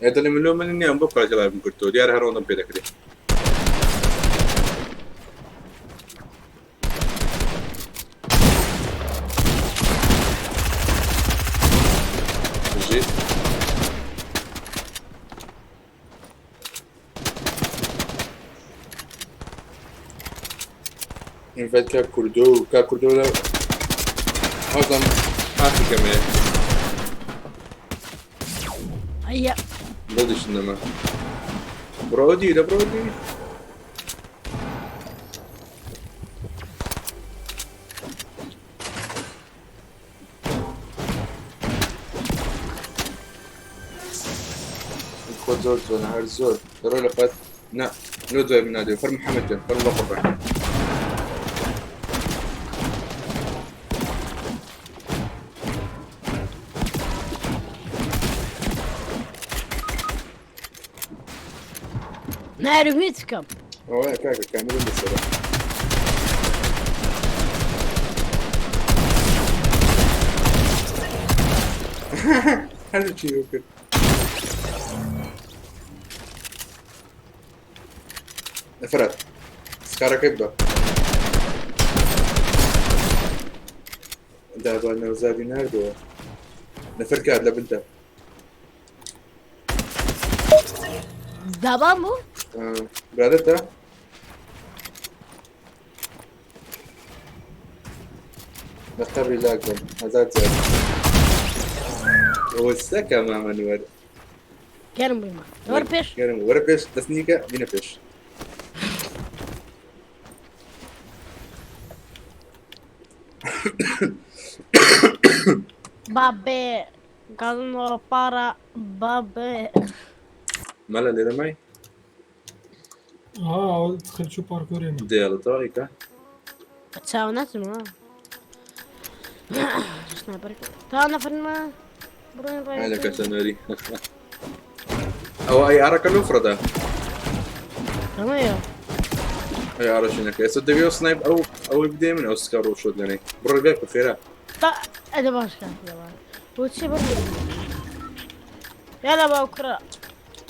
ئێ دەڵێ من لۆ من نییە بۆ کاتێ لایڤم کردەوە دیارە هەر ئەوەندەم پێ دەکرێ بژیت ئینڤایت کا کوردۆ کا کوردۆ لە هەڵدەم ئافریکەمێ هەیە بڵدیشن دەمە بڕۆ دی لە بڕۆ دی خۆ زۆر زۆر هەر زۆر دەڕۆ لە خۆت نا لۆ دوای من نادێ فەر محەممەد جان فەر بە قوڕبان نارم هیچ بکەم ئەوەیە کاکە کامێرم لەسەرە هەر چی کرد نەفرەت سکارەکەی بە دابا نەوزادی ناردەوە نەفر کات لە بنتە دابان بوو برادەتە لە قەبری لاکەم هەزار جار ئەوە سەکە مامە نوەر گەرم بوویمە وەرە پێش گەرم وەرە پێش دەستنیکە بینە پێش بابێ گازنەوە پارە بابێ مەلا لێرە مای ها دخل شو باركوري دێڵە تەواویکە چاو نەچمە تا نەفرمە بڕۆین هاي لك ڕێ تەنەری ئەوە ئەی ئارەکە لۆ فرەدا تەمەیە ئەی ئارەشینەکە ئێستا دەبێ ئەو سنایپ ئەو ئەوەی بدەی من ئەو سکار ڕۆ شۆت لەنێ بڕۆ بێ بکە خێرا تا ئەدە باش کات بۆچی بڕ یالا باو کوڕە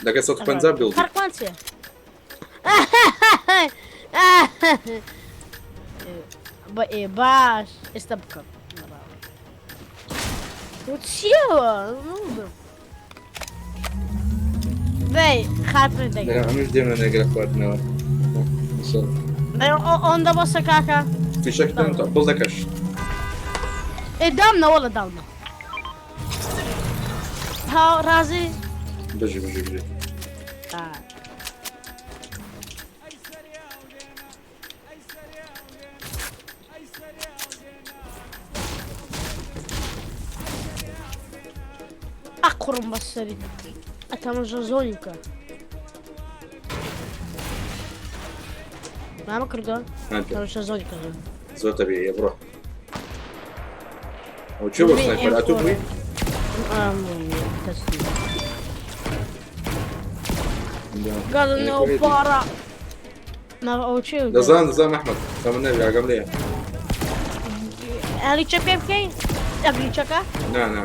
لەگە 150 بڵدی فەرقمان چییە؟ بە ئێ باش ئێستا بکەم بۆ چییەوە دەی خاتر دەگەم دەرم ئەمش دێمە نەگرە خواردنەوە ئەوەندە بەسە کاکە فیشەکتان تا بڵ دەکەش ئێ دامنە وەڵە دامنە ها ڕازی بژی بژی بژی آه. ئەقڕم بەسەری ئەتەمەژە زۆری بکە مامە کردووە تەمەشە زۆری کردو زۆر تەبیعیە بڕۆ ئەو چێ بۆ سنایپەر ئەتۆ بووی قالوا بارا ما ئەو چێ دەزان دەزان ئەحمەد خەمە نەبی ئاگام لێیە هەری چە پێ بکەین ئەگری چەکە نا نا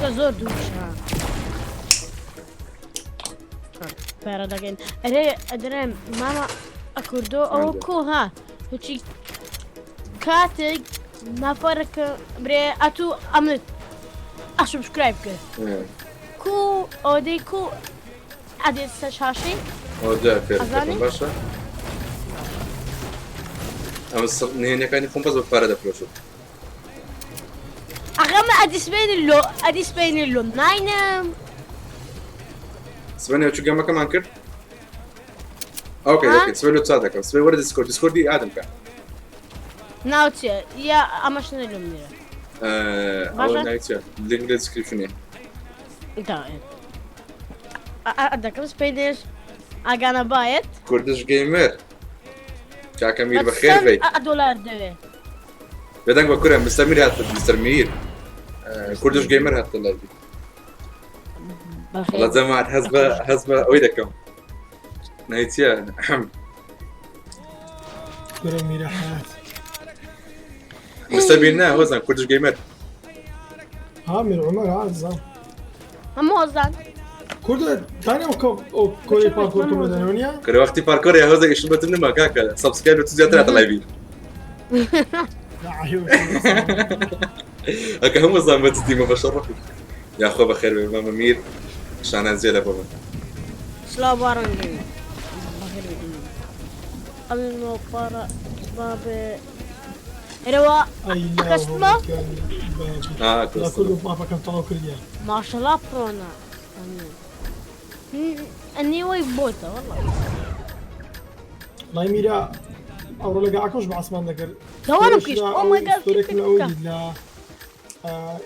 کە زۆر دووشە پارە دەکەین ئەرێ ئەدرێم مامە ئەکوردۆ ئەوە کۆ ها هیچی کاتێک نافەرەکە برێ ئەتوو ئەمنت ئەسوبسکرایب کرد کو ئەودەی کو ئەدێت سەر شاشەی ئەوە دا فێر ئەزانی؟ باشە ئەمە نهێنەکانی خۆم بەس بە پارە دەفرۆشم ئەغەمە ئەدی سبێنی لۆ ئەدی سبێنی لۆ ناینم سبێنێ چ گەمەکەمان کرد ئۆکەی ها؟ ئۆکەی سبێ لۆ چا دەکەم سبێ وەرە دیسکۆرد دیسکۆردی ئادم کە ناو چیە یا ئەمەش نە لۆم نیرە ئەوە باشە. ناوی چیە لینک لە دیسکریپشنێ دا دەکەم سپەینێش ئاگانە باێت. کوردش گەیمەر کاکە میر بەخێر بێیت. دۆلار دەوێ. بێدەنگ بە کورە مستەر میر هاتە مستەر میر کوردش گەیمەر هاتە لای وەڵا جەماعەت هەست بە هەست بە ئەوەی دەکەم ناوی چییە کورە میرە حەیات. مستەر میر نا هۆزان کوردش گەیمەر. ها میر عومەر ها ئازیزان. هەموو هۆزان. کوردە دانێ ئەو کۆرەی پارکۆر کە مەدەنەوە نییە؟ کورە وەختی پارکۆرە هۆزە ئیشم بە تو نما کاکە سەبسکرایب لە تو زیاتر هاتە لای بیر. ئەکە هەموو زان بە جدی مە بەشەڕەفی یاخوا بەخێر بێ مامە میر شانازیە لە بۆ من. سلاو باران بەخێر بێ ئەمن پارە بابێ ئەرەوە ئەکەستمە مافەکەم تەواو کردیە. ماشەڵا پرۆنە ئەنیوەی بۆتە والله. وەڵای میرا ئەوڕۆ لەگە ئاکۆش بەعسمان دەکرد. دەوانم کیش ئۆ مای گاد. ستۆرێکم لە ئەوەی دیت لە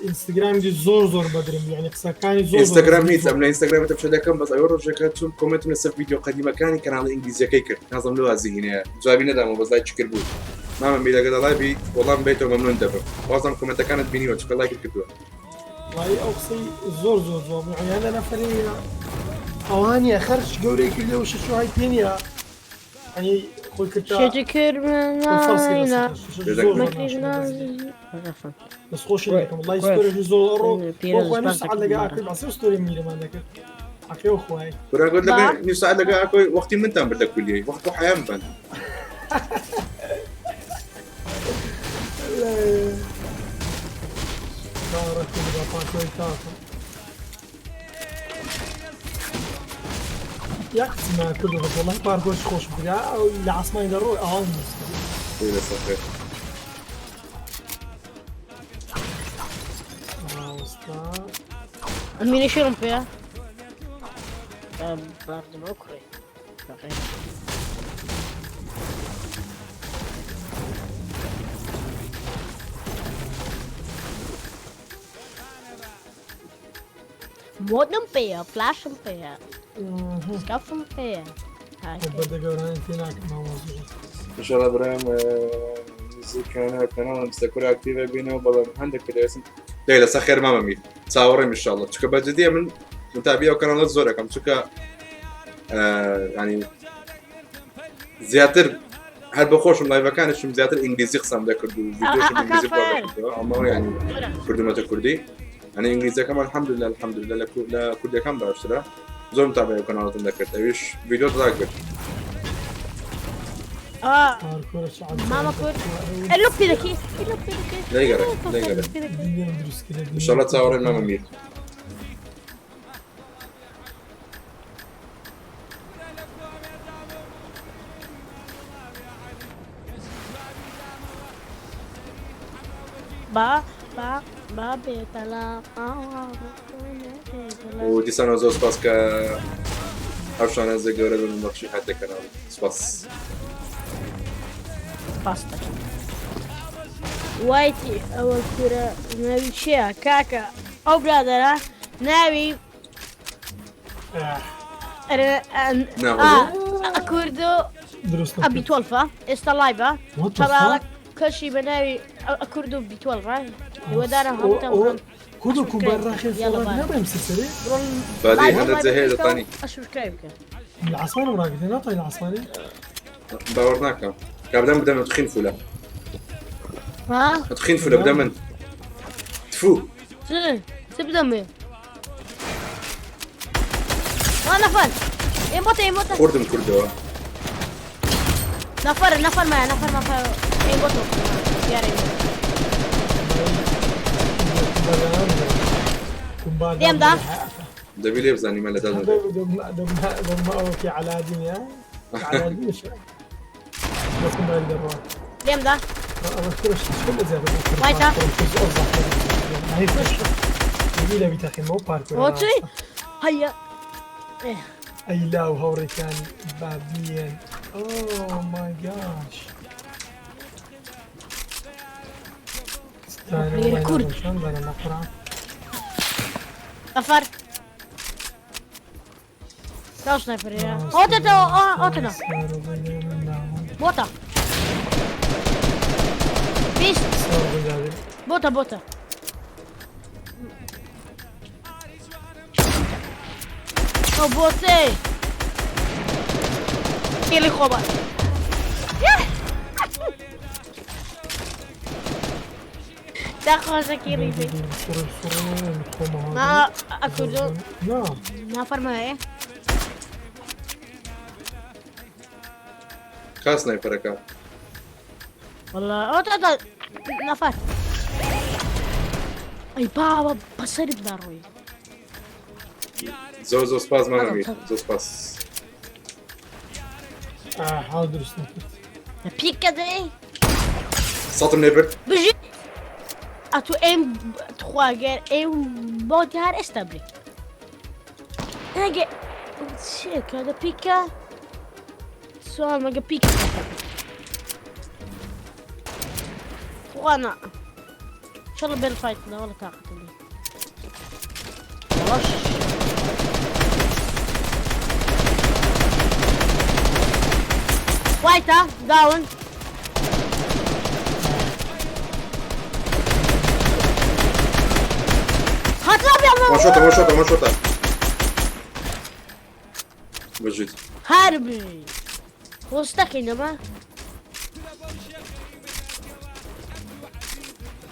ئینستاگرام دی زۆر زۆر بەدرم یعنی قسەکانی زۆر ئینستاگرام هیچ ئەم لە ئینستاگرام تەمشا دەکەم بەس ئەوە ڕۆژەکە چون کۆمێنتم لەسەر ڤیدیۆ قەدیمەکانی کەناڵی ئینگلیزیەکەی کرد نازم لەو زیهینەیە جوابی نەدامەوە بەس لایکی کرد بوو مامە میرەگە دەڵای بی وەڵام بێتەوە مەمنون دەبم وازم کۆمێنتەکانت بینیوە چونکە لایکت کردووە. وەڵایی ئەو قسەی زۆر زۆر جواب بوو یعنی هەندە نەفەرەیە ئەوها نییە خەرج گەورەی کردی و شەش های پێ نییە یعنی خۆی کردە شێتی خۆی فەرز کرد کرمانە لەسەر زۆر زۆر ناشرین بەس خۆشی دەکەم وەڵایی ستۆرێکی زۆر ئەڕۆ بۆ خۆی نوو سەعات لەگە ئاکۆی بەسێ ستۆری میرەمان دەکرد ئاکۆ خوای کورە گوت لەگە نیو سەعات لەگە ئاکۆی وەختی منتان بردە کولیەی وەخت بۆ حەیام بەن. یەک قسمە کوردە بەس وەڵای پارکۆش خۆش بوو ئەو لە عاسمانی دەڕۆی ئاوام ئەمینە شێرم پێیە باردمەوە کوڕێ مۆدم پێیە فلاشم پێیە سکافم پێیە بەردە گەورانە تێ ناکەم مامۆزۆ. انشاءالله برایم نزیکانە کەناڵم سەکورە ئەکتیڤە بینەوە بەڵام هەندێک پێدەویستم دەی لەسەر خێر مامە میر چاوەڕێم انشاءالله چونکە بە جدیە من متابعی ئەو کەناڵە زۆرەکەم چونکە ینی زیاتر هەر بە خۆشم لایڤەکانشم زیاتر ئینگلیزی قسەم دەکرد و ڤیدیۆشم ئینگلیزی بڵاو دەکردەوە ئەمە ینی کردمەتە کوردی ئەنی ئینگلیزەکەم الحمدلله الحمدلله لە کوردەکان باشترە زۆر متابعی ئەو کەناڵەتم دەکرد ئەویش ڤیدیۆت ڕاگرت. مامە کورد لۆ پێدەکی لۆ پێدەکی لێگەڕێ لێگەڕێ ئینشاءالله چاوەڕێن مامە میر. با با با بێتەلا و دیسانەوە زۆر سپاس کە ئەو شانازە گەورە بە من بەخشی هاتە کەناڵ سپاس. سپاس دەکەم. وایتی ئەوە کورە ناوی چییە کاکە ئەو برادەرە ناوی کوردۆ ئەبی تۆڵفە ئێستا لایڤە کەشی بە ناوی کوردۆ بیتۆڵ هیوادارم هەمووتان بڕۆن کوردۆ کومبار ڕاخێ نابێم سەرێ بادی هەندە جەهەیە دەتانی ئەشوشکای بکە لە عاسمانم ڕاگرتێ ناتوانین لە عاسمانی باوەڕ ناکەم کابرام بدەم تخین فولە تخین فولە بدە من تفو چ بدەمێ نەفەر ئێمۆتە ئێمۆتە خوردم کوردەوە نەفەر نەفەر مایە نەفەر نەفەر ئێمۆتە دیارە دێمدا دەبی لێ بزانی من لە دادم دەمەوەکی عەلادین یا عەلادین لێمدا وایتە بۆچی هەیە ئەی لاو هاوڕێکانی بابیێن ئۆ مای گاش کورد نەفەر. تا سنایپەرەیە ئۆتەتەوە ئۆتەنە بۆتە 20 بۆتە بۆتە ئەو بۆتێ کێلی خۆبە تا خۆشە کێلی بێ ما ئەکوردۆ نافەرمایە کا سنایپەرەکە والله ئەو تا نەفەر ئەی باوە بەسەرت داڕۆی زۆر زۆر سپاس مام ئەمیر زۆر سپاس. حاڵ دروست نەکرد. پیکە دەی سەتم لێ برد. بژی ئەتو ئێم تخواگەر ئێم بۆ دیار ئێستا بری ئەگە چێکە دە پیکە سوال مەگە پیکە خوانا ان شاء الله بين فايت لا والله طاقة لي والله وايتا داون هات الابيض وان شوتە وان شوتە وان شوتە بژیت. هربي وستكي ما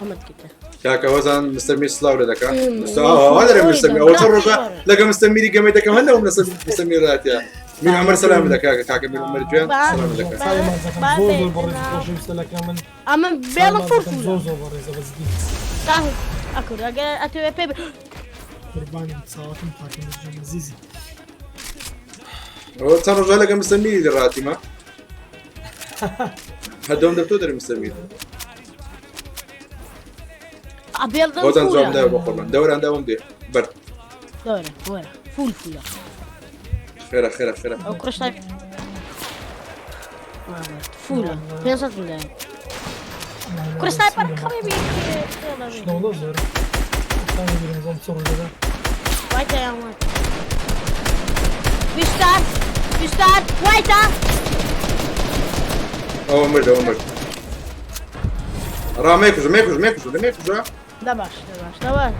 محمد كده کاکە هۆزان مستەر میر سلااو لێ دەکا هەرە مستەر میر ئەوە چەند ڕۆژە لەگە مستەر میری گەمەی دەکەم هەر لەوم لەسەر مستەر میر هاتیە میر عومەر سەلام دەکا کاکە میر عومەر گیان سەلام دەکا زۆر زۆر بەڕێز خۆشەویستە لەکە من ئەمە بێڵە فورفورە زۆر زۆر بەڕێزە بە جدی ئەکورد ئەگەر ئەتەوێ پێ قوربانی چاوەکەم کاکە میر گیان عەزیزی ئەوە چەند ڕۆژە لەگە مستەر میری لێ ڕاتیمە هەردەم دەبتۆ دەرێ مستەر میر ئەبێڵ هۆزان فولە جواب داوە بە قوربان دەوران داوم دێ بەرد دەورە وەرە فول فولە خێرە خێرە خێرە ئەو کوڕش فولە 500 ملیۆن کوڕ سنایپەر خەڵی بی شنۆڵە زۆر نزام چ ڕوو دەدا وایتە یان وایتە بیستار بیستار وایتە ئەوە مرد ئەوە مرد ڕا مێکوژە مێکوژە مێکوژە لە مێکوژە دە باش دە باش دە باش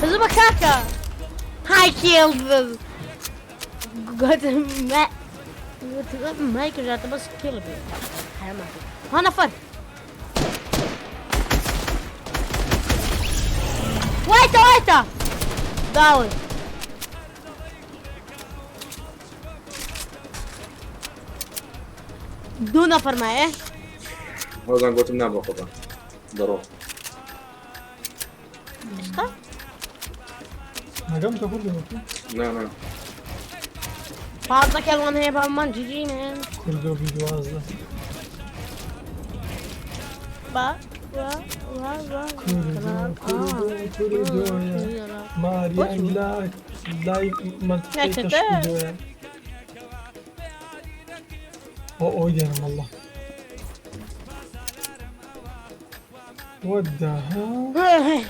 هزمە کاکە های کێڵ گوتم ما گوتم مایکل بەس کێڵ بێ ها نەفەر وايتا وايتا داون دوو نەفەر مایە هۆزان گوتم نا بە قوربان دەڕۆ ئێستا نەگەم تە کوردی نا نا پازدە کێڵمان هەیە بە من جیجی من کوردۆ بی دوازدە با با با با کوردۆ کوردۆ کوردۆیە ماریان لای مەنتیقەی تەشکیدۆیە ئەو ئەوی دێنم والله What the hell?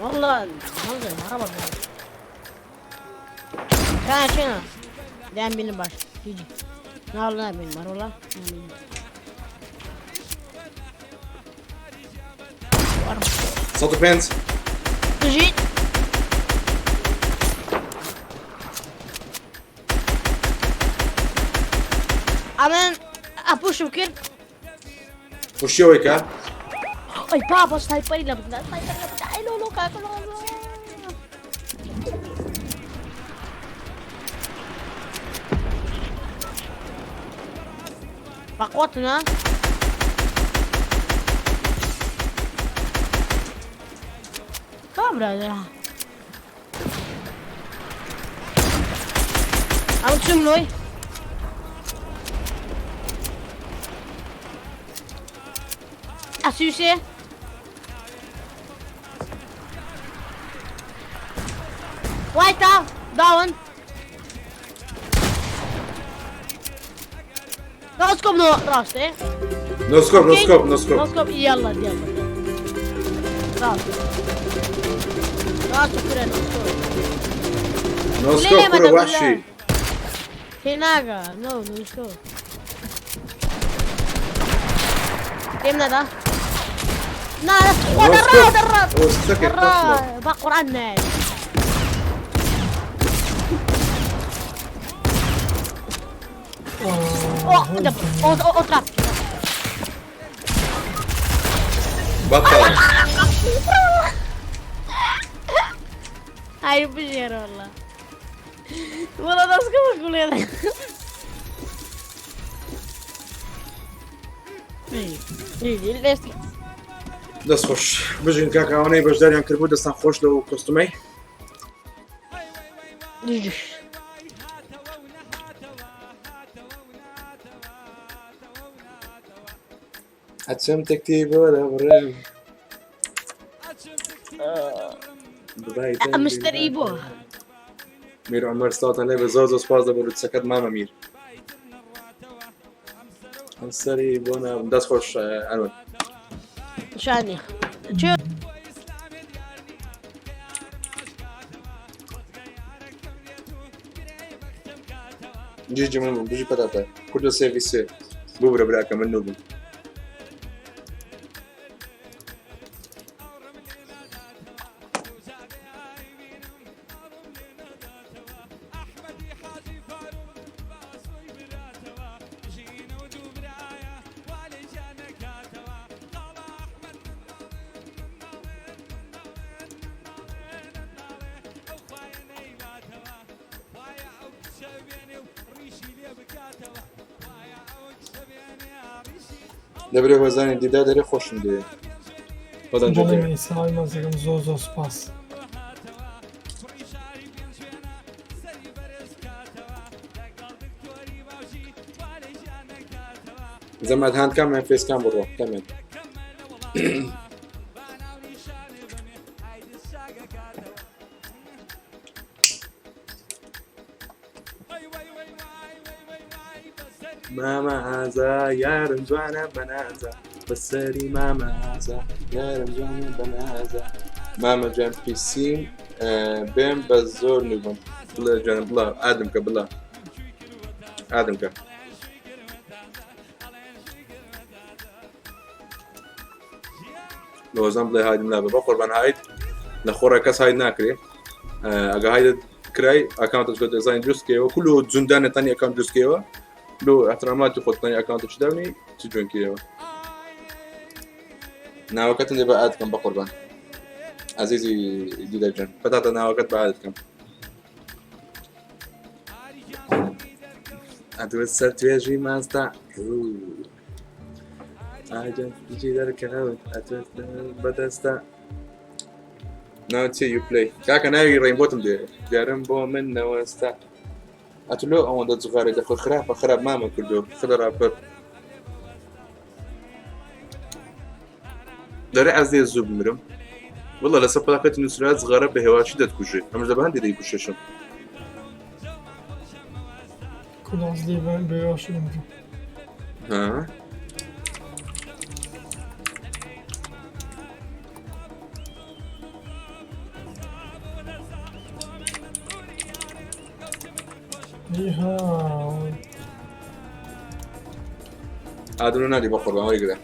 والله منظر هرب كان شنو دائما بين باش يجي لا والله بين مر والله 105 تجي ئەمن ئەپوشم کرد پوشیەوەی کە ئەی بابا سنایپەری لە بدا سنایپەری لە بدا ئەی لۆ لۆ کاکە لۆ لۆ. بەقوتنا Dobra, ئەم چم لۆی ئەسوسێ وايتا داون نو سكوب نو راست ايه نو سكوب نو سكوب نو سكوب نو سكوب يلا يلا راست راست كره نو سكوب. No scope کوڕە وەحشی. تێناگا نۆ no scope. پێم نەدا. نا خوا دەڕا دەڕا. دەڕا با قورئان نایەت. ئۆ trap. بەتاڵ. ئای بژێرە واللە. وەڵا دەستکەم گوڵێ. دەست خۆش بژین کاکە ئەوانەی بەشداریان کردبوو دەستان خۆش لەو کۆستومەی. ئەچم تەکتی بۆ دەبڕم. مستەر ئیبۆ. میر عومەر سڵاوتان لێ بێ زۆر زۆر سوپاس دەبۆ لوتسەکەت مامە میر. ئەم سەری بۆ نابم دەست خۆش ئەنوەر. شانی چێ جیجی من بووم بژی پەتاتە کوردە سێ ڤی سێ ببرە براکە من نوبم. دەبرێ هۆزانی دیدا دەرێ خۆشم دەوێ هۆزان بەڵێ جۆکەر. سڵاوی مازەکەم زۆر زۆر سپاس. زەمات هاند کامیان فێس کام بڕۆ کامیان مامە ئازا یارم جوانە بەنازە بەسەری مامە ئازا یارم جوانە بەنازە مامە جان پیسیم بێم بە زۆر نوبم بڵێ جان بڵا ئادم کە بڵا ئادم کە لۆزان بڵێ هایدم نابێ بە قوربان هاید لە خۆڕە کەس هاید ناکرێ ئەگە هایدت کرای ئەکاونتت کە دەزانین دروست کەیەوە کولو جوندانەتانی ئەکاونت دروست کەیەوە لۆ احتراماتی خۆتانی ئەکاونت چداونی چ جوێن کەیەوە ناوەکەتم لێ بە ئاد کەم بە قوربان عزیزی دیدە جان پەتاتە ناوەکەت بە ئاد کەم ئەدوت سەر توێژی ماستا ئاجان جی دەرکەوت ئەتوت بەدەستە ناو چی یو پلی کاکە ناوی ڕێنبۆتم دێ دیارم بۆ من نەوەستا ئەتلۆ ئەوەندە جغارە دەخۆ خراپە خراپ مامە کردو خدە ڕاپەر دەرێ ئەزێ زوو بمرم وڵە لەسەر پلاکەتی نووسرا جغارە بە هێواشی دەتکوژێ ئەمەش لە بەهەندی دەیکوشێشم کولاز لێ بە هێواشی دەمرم ها ئادرۆ نادی بە قوربان وەریگرە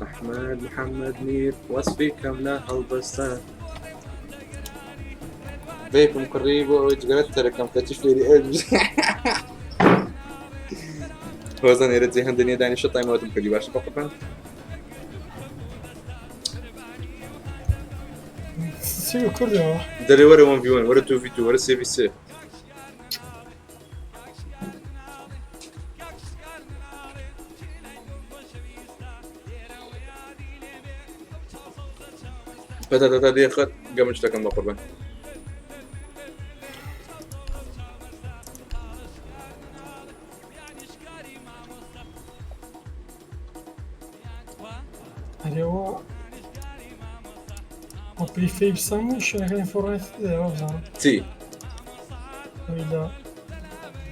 ئەحمەد محەممەد میر وەسفی کەم لە هەڵبەستە ڤەیپم کڕی بۆ ئەوەی جگەرەت تەرەکەم کە چی فێری ئەو هۆزان ئێرە جێ هەندە نییە دانیشە تایمەوەتم کردی باشە بە قوربان چی کوردەوە دەرێ وەرە وەن ڤی وەن وەرە دوو ڤی دوو وەرە سێ ڤی سێ پەتاتەتا دێ خەت گەمج دەکەم بە قوربان ئەرێوە ئەو پریفەیبسان و شوێنەکانی فۆڕنایت تێدایە وابزانم چی ئەوی لە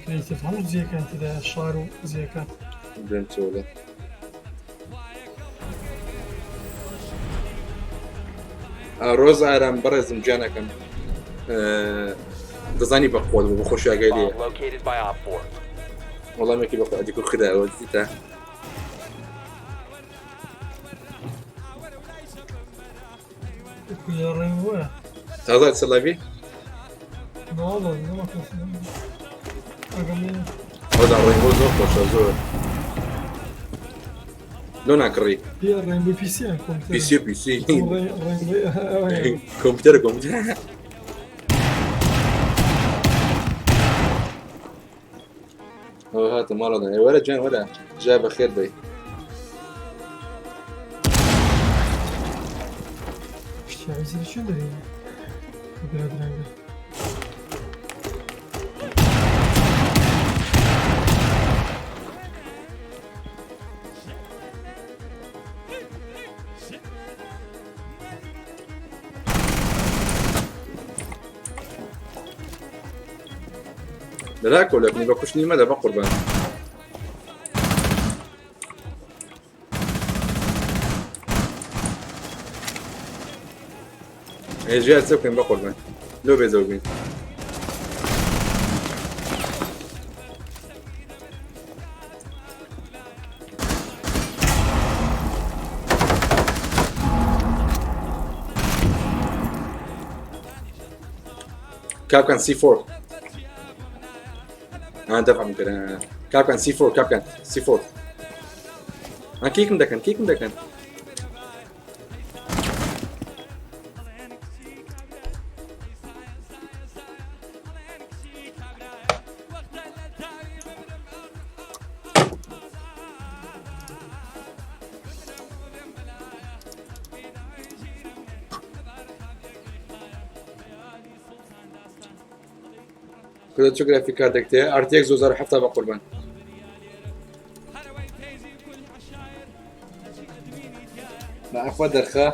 کریتیڤ هەموو جێیەکان تێدایە شار و جێیەکان برێم چۆڵە ڕۆز ئارام بەڕێزم گیانەکەم دەزانی بە قوت بوو بە خۆشی ئاگای لێیە. Bomb located by Op 4. وەڵامێکی بە قوت کو خدایەوە دیتە. تازە چ لایڤی؟ ئەودا ڕێنبۆ زۆر خۆشە زۆر. لۆ ناکڕی؟ پیسی پیسی کۆمپیوتەرە کۆمپیوتەر. ئەوە هاتە ماڵەوە وەرە جان وەرە جا بەخێر بی. لەلاکۆ لەکنی بە کوشتنی مەدە بە قوربان. ئێ ژیار چ بکەین بە قوربان لۆ بێزەو بین. كابكان سي 4 انا دفع ممكن كابكان سي 4 كابكان سي 4 انا كيك مدكن كيك مدكن کورە چ گرافیک کارتێک تێ RTX 2070 بە قوربان. بە ئەخوا دەرخە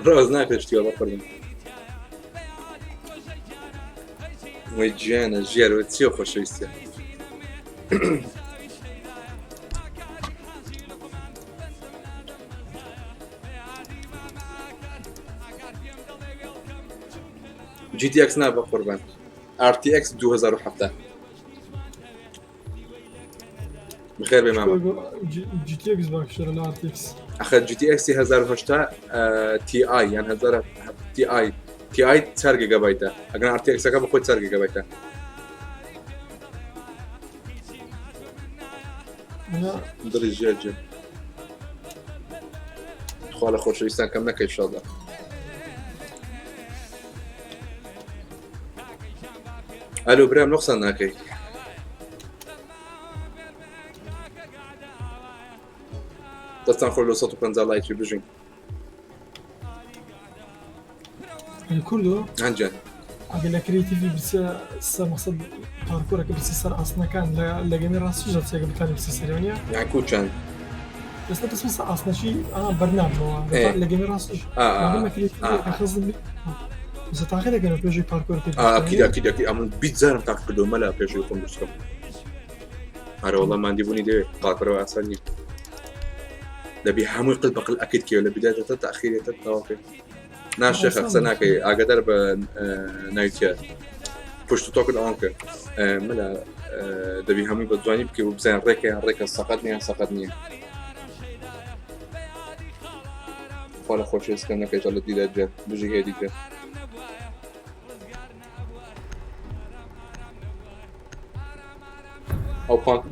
ڕاز ناکرێت شتی وا بە قوربان. وەی گیانە ژیار وە چیە خۆشەویستە. GTX نا بە قوربان RTX 2070 بخێر بێ مامە. GTX باشترە لە RTX. ئەخە GTX 1080 TI یان 1000 TI TI 4 گیگابایتە ئەگەر RTX ەکە بەخۆی 4 گیگابایتە. دڵی ژێر جێ خوا لە خۆشەویستان کەم نەکەی شەڵدا. ئەلو برام نقصان ناکەی. دەستان خۆش لۆ 150 لایکی بژین. کوردۆ هەنجان ئەگەر لە creative ی بچێ سەر مەسەد پارکۆرەکە بچێ سەر ئاسنەکان لە گەمی ڕاستیش دەچێت بتوانێت بچێ سەری وانییە؟ یان کوچان ئێستا دەچمە سەر ئاسنەکی بەرنامەوە لە گەمی ڕاستیش لە creative خزم ئێستا تاقی دەکەنەوە پێشی پارکۆرەکە ئەکید ئەکید ئەکید ئەمن 20 جارم تاقی کردەوە مەلا پێشی خۆم دروست کەم. ئەرە وەڵا ماندیبوونی دەوێت پاکەرەوە ئاسان نییە. دەبی هەمووی قل بە قل ئەکید کێ لە بداية تا تأخيرية تەواو نا شێخە قسە ناکەی ئاگادار بە ناوی چیە پشت و تۆکت ئەوان کرد مەلا دەبی هەمووی بە جوانی بکەی و بزانین ڕێکە یان ڕێکە سەقەت نییە یان سەقەت نییە. خوا لە خۆشی سکەم نەکەی لە دیدە جێ بژی هێدی جێ. ئەو پانک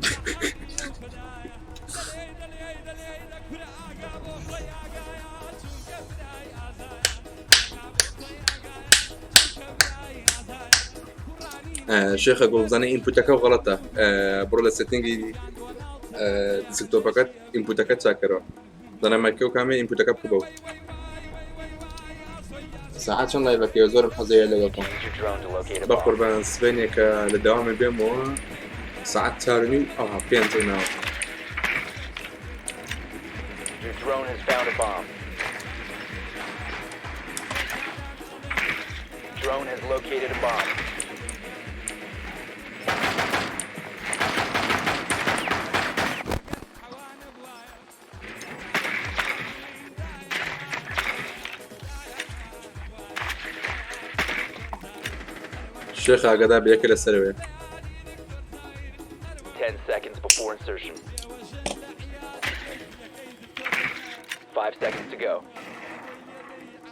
شێخە گوڵ بزانە input ەکە غەڵەتە بڕۆ لە setting ی desktop ەکەت input ەکە چاکەرەوە دەنا مایکە و کامێ input ەکە بکەوە ساعت چەند live ەکەی زۆرم حەزەیە لەگەڵتم Use your drone to locate a بە bomb. قوربان سبەینێکە لە داوامی بێمەوە ساعت 4:30 ئەوها 5 ناوە. Your drone has found a bomb. Drone has located a bomb. شێخ ئاگادا بە یەکە لەسەرەوەیە. 10 seconds before insertion. 5 seconds to go.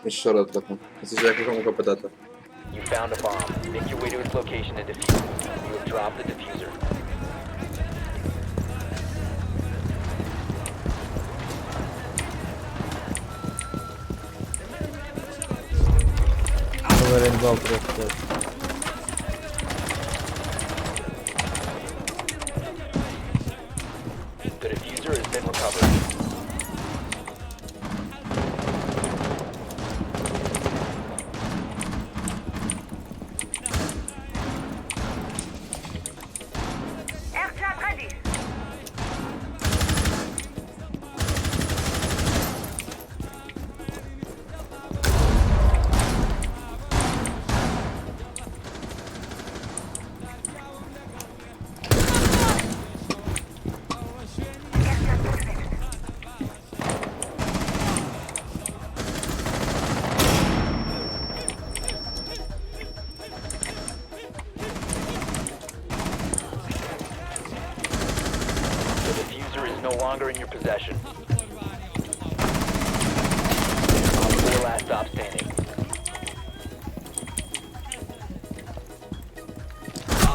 من شەڕت دەکەم کەسی ژاکەکەم وەکە پەتاتە. You found a bomb. Make your way to its location and defuse it. You have dropped the diffuser. The diffuser has been recovered. The diffuser is no longer in your possession. Op 4 last stop standing.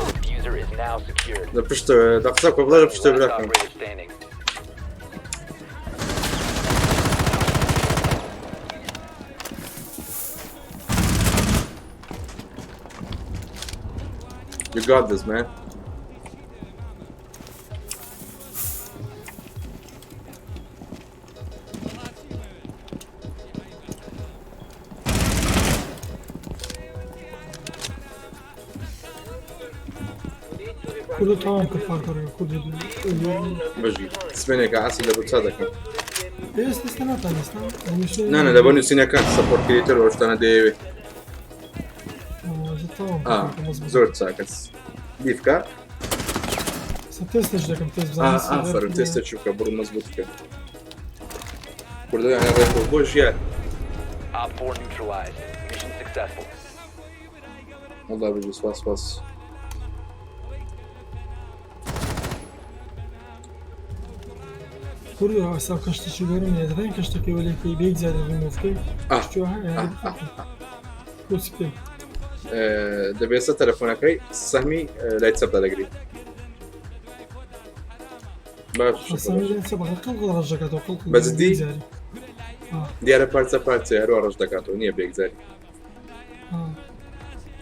The diffuser is now secured. لە پشتەوە دە قسە بکە بڵێ لە Friendly پشتەوە last براکەم. operator standing. You got this man. کوردە تەواوم کرد پارکەڕەکە کوردی بژی سمێنێکە عەسی لە بۆ چا دەکەم. ئێستا ئێستا ناتان ئێستا نا نا لە بۆ نووسینەکان سەپۆرت کریتەر و شتانە دەیەوێ. تەواوم ئا زۆر چاکە بیفکە. تێستش دەکەم تێست بزانم ئافەرم تێستە چووکە بڕ مەزبوط بکە. کوردە یانی ڕێکۆ بۆ ژیان. Op 4 neutralized. Mission successful. وەڵا بژی سپاس سپاس. کوردە ئەسا کەشتێکی گەورەم نییە دەتوانین کەشتەکەی وەلێکەی بە یەک جار ڕیمۆڤ بکەی شتوە هەیە بۆ چ بکەی؟ دەبێت سە تەلەفۆنەکەی سەهمی لای چەپدا دەگری. باش سەهمی لای چەپ قڵ قڵ ڕەش دەکاتەوە قڵ قڵ بە جدی؟ یەکجاری. دیارە پارچە پارچە هەروە ڕەش دەکاتەوە نییە بێکجاری.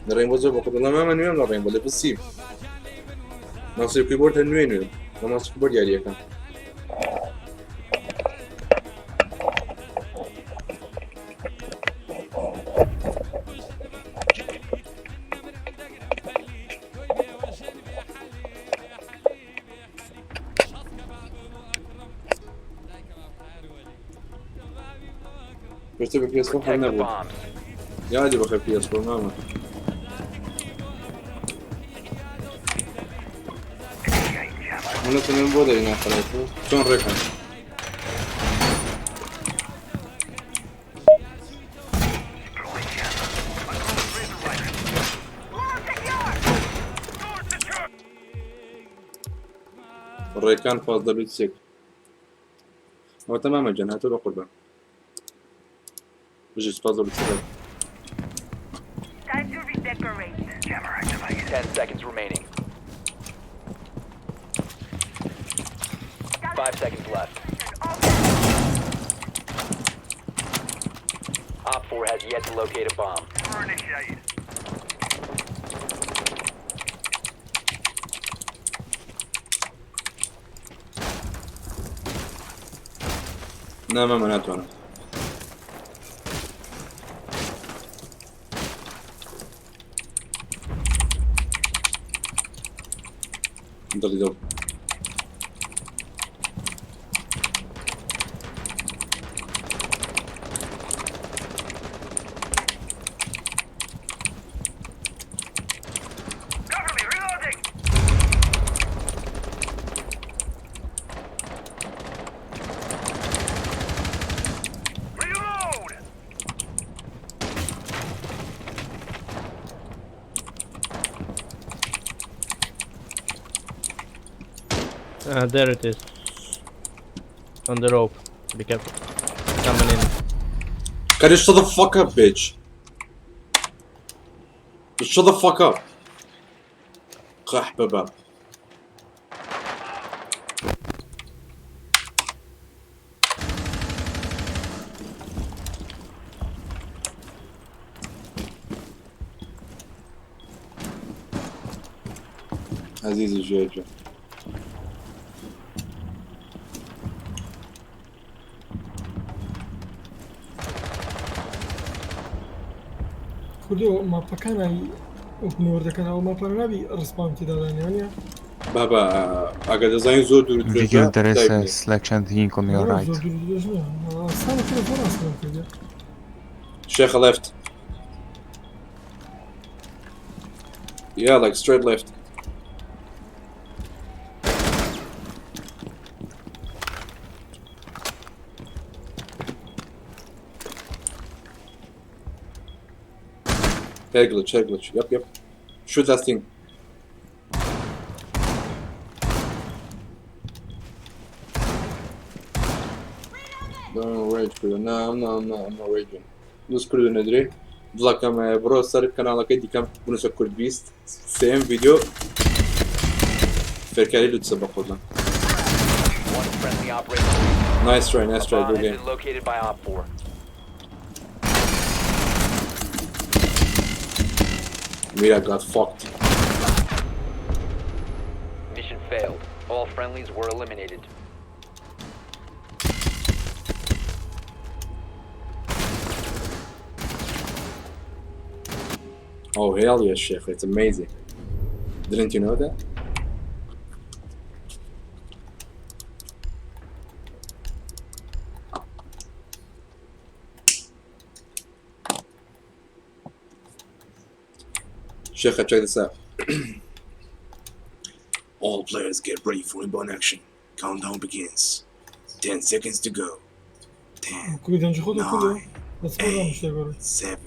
لە ڕێنبۆ زۆر بەخۆ دڵم مامە نوێم لە ڕێنبۆ لە بسیم ماوسی کیبۆرد هەر نوێ نوێ بە ماوسی کیبۆرد یاریەکەم. پێشتر بە PS4 هەر Protect the نەبوو. bombs. یادی بەخێر PS4 مامە. من نەتوانم بۆ دەری ناخەرێت چۆن ڕێکم. ڕێکان فازدە لوتسێک. ئەوە تەمامە گیان هاتووە بە قوربان. بژی سوپاس بۆ لوتسەکەت. 10 seconds remaining. 5 seconds left. Op 4 has yet to locate a bomb. نا مامە ناتوانم. دڵی دڵ. There it is. On the rope. Be careful. Coming in. Can you shut the fuck up, bitch? Just shut the fuck up. قحبة. عزيزي جيجا. کوردۆ ماپەکانای ئۆپن وۆردەکەن ئەو ماپانە نابی ڕسپاون تێدادانێ وانیە؟ بابا ئەگەر دەزانین زۆر دوور درێژە Video, there is a دایبنێ. selection thing on your زۆر right. دوور درێژ نییە ئاسانە کرد زۆر ئاسانە کردە. Sheikh left. Yeah, like straight left. Head glitch, head glitch. Yep, yep. Shoot that thing. Don't rage, bro. No, I'm not, I'm not, I'm not raging. نووس کوردو نەدرێ بڵاکەم بڕۆ سەر کەناڵەکەی دیکەم بنووسە کورد بیست سێم ڤیدیۆ فێرکاری لوتسە بە قوڵە. One friendly operator. Nice try, nice A try, bomb good has game. been located by Op 4. Mira got fucked. Mission failed. All friendlies were eliminated. Oh hell yeah, Sheikh, it's amazing. Didn't you know that? Sheikh, check this out. All players get ready for inbound action. Countdown begins. 10 seconds to go. 10, کوری دەنجی خۆت کوردۆ 9, دەچمە شتێک وەرە. 7,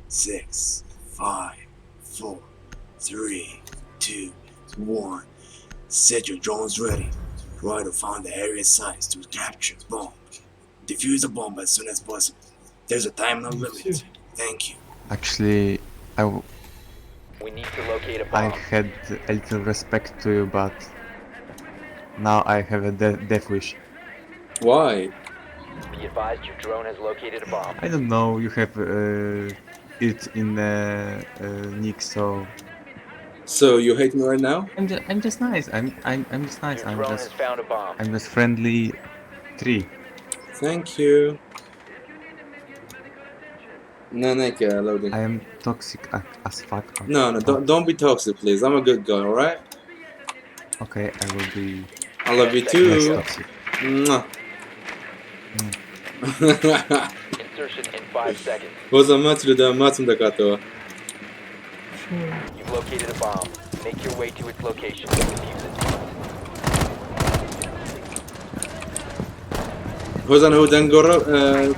6, 5, 4, 3, 2, 1. Set your drones ready. Try to find the area size to capture the bomb. Defuse the bomb as soon as possible. There's a time limit. Thank you. Actually, We need to locate a I bomb. had a little respect to you, but now I have a death wish. Why? Be advised your drone has located a bomb. I don't know, you have it in nick, so... So you hate me right now? I'm just nice. I'm just nice. Your drone has found a bomb. I'm just friendly tree. Thank you. No, Nick, loading. I am toxic as fuck. No, no, don't be toxic, please. I'm a good guy, all right? Okay, I will be. I love you too. Less toxic. Mwah. Insertion in 5 seconds. هۆزە مات لە ماتم دەکاتەوە. You've located a bomb. Make your way to its location and defuse it. هۆزان ئەو دەنگۆڕە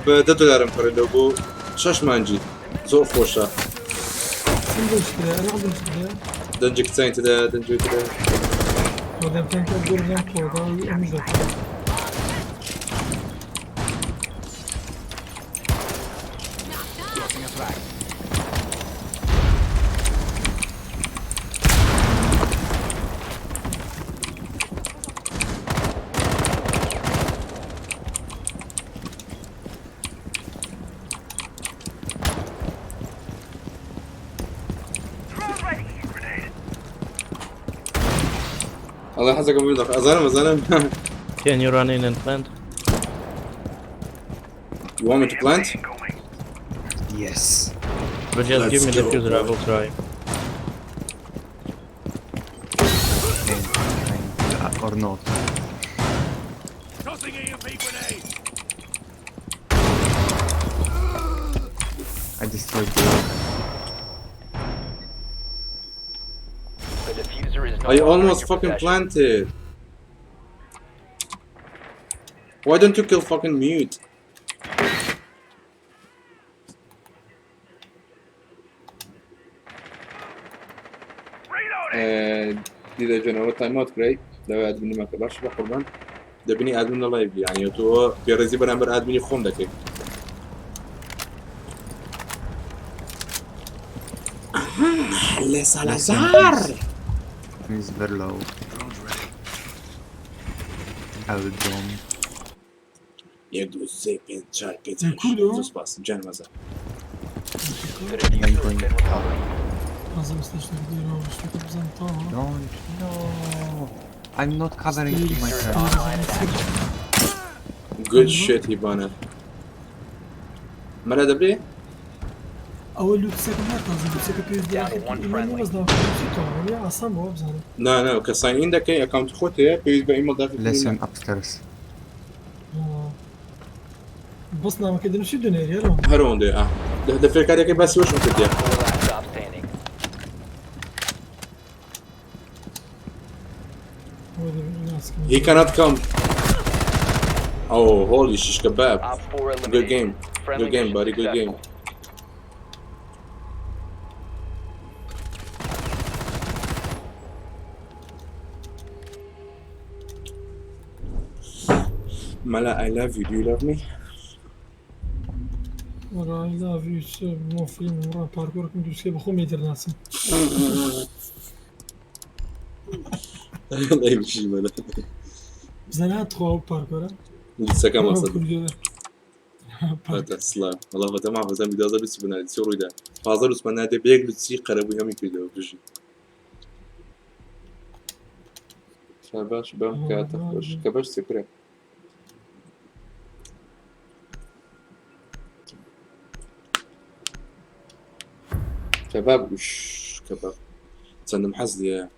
بە دە دلارم کڕیەوە بۆ شەش مانجی زۆر خۆشە. دەنجی کچانی تێدا دەنجی تێدا. الله يحفظك ابو بدر. ازانم ازانم. Can you run in and plant? You want me to plant? Yes. But just Let's give me the go, fuser, I boy. will try. Or not. I destroyed the The diffuser is no I longer in almost your fucking possession. planted. Why don't you kill fucking mute? Did I generate timeout? Great. داوای admin ی مەکە باشە بە قوربان دەبینی admin لە live یانی تۆ بێڕێزی بەرامبەر admin ی خۆم دەکەی. لە سالازار He's very low. I will jump. یەک دوو سێ پێنج چوار پێنج ئەی هەشت کوردۆ؟ زۆر سپاس گیان مەزە. The diffuser has been recovered. نازم ئێستا شتێک بیرەوە شتێکە بزانم تەواوە. Don't no. I'm not covering myself. Online and active. Good shit هیبانە مەلا دەبرێ؟ ئەوە لوتسەکە ناتازم لوتسەکە پێویست بە Down to one ئیمەیڵ friendly. بەس ناوەکە تەواوە نییە ئاسان بۆ بزانم. نا نا کە sign in دەکەی account ی خۆت هەیە پێویست بە ئیمەڵ داخلکردنی Listen ناکە. upstairs. بەس نامەکە دەنووسی دەنێری هەرەوە. هەر ئەوەندەیە ئا لە فێرکاریەکەی باسی وەشم کردیە. Four last stop standing. ئەوە دەبێت ناسکم. He cannot come. Oh, holy shish kebab. Op 4 Good eliminated. game. Friendly Good game, mission buddy. Good game. successful. Mala, I love you. Do you love me? وەڵا I love you so بۆ فیلم وڕا پارکۆرەکەم دووسکێ بە خۆم لێ دەرناسم. لا يمشي ملا. بزانە هات خوا ئەو پارکۆرە؟ لسه كم ئەو أصلا کوردیە. فاتح سلام والله فاتح ما فاتح بدي لسه بنادي شو رويدا فازر لسه بنادي بيك لسي قربوا يومي كده بجي شاباش بام كاتخوش كباش سكرة كباب وش كباب تسلم حزلي يا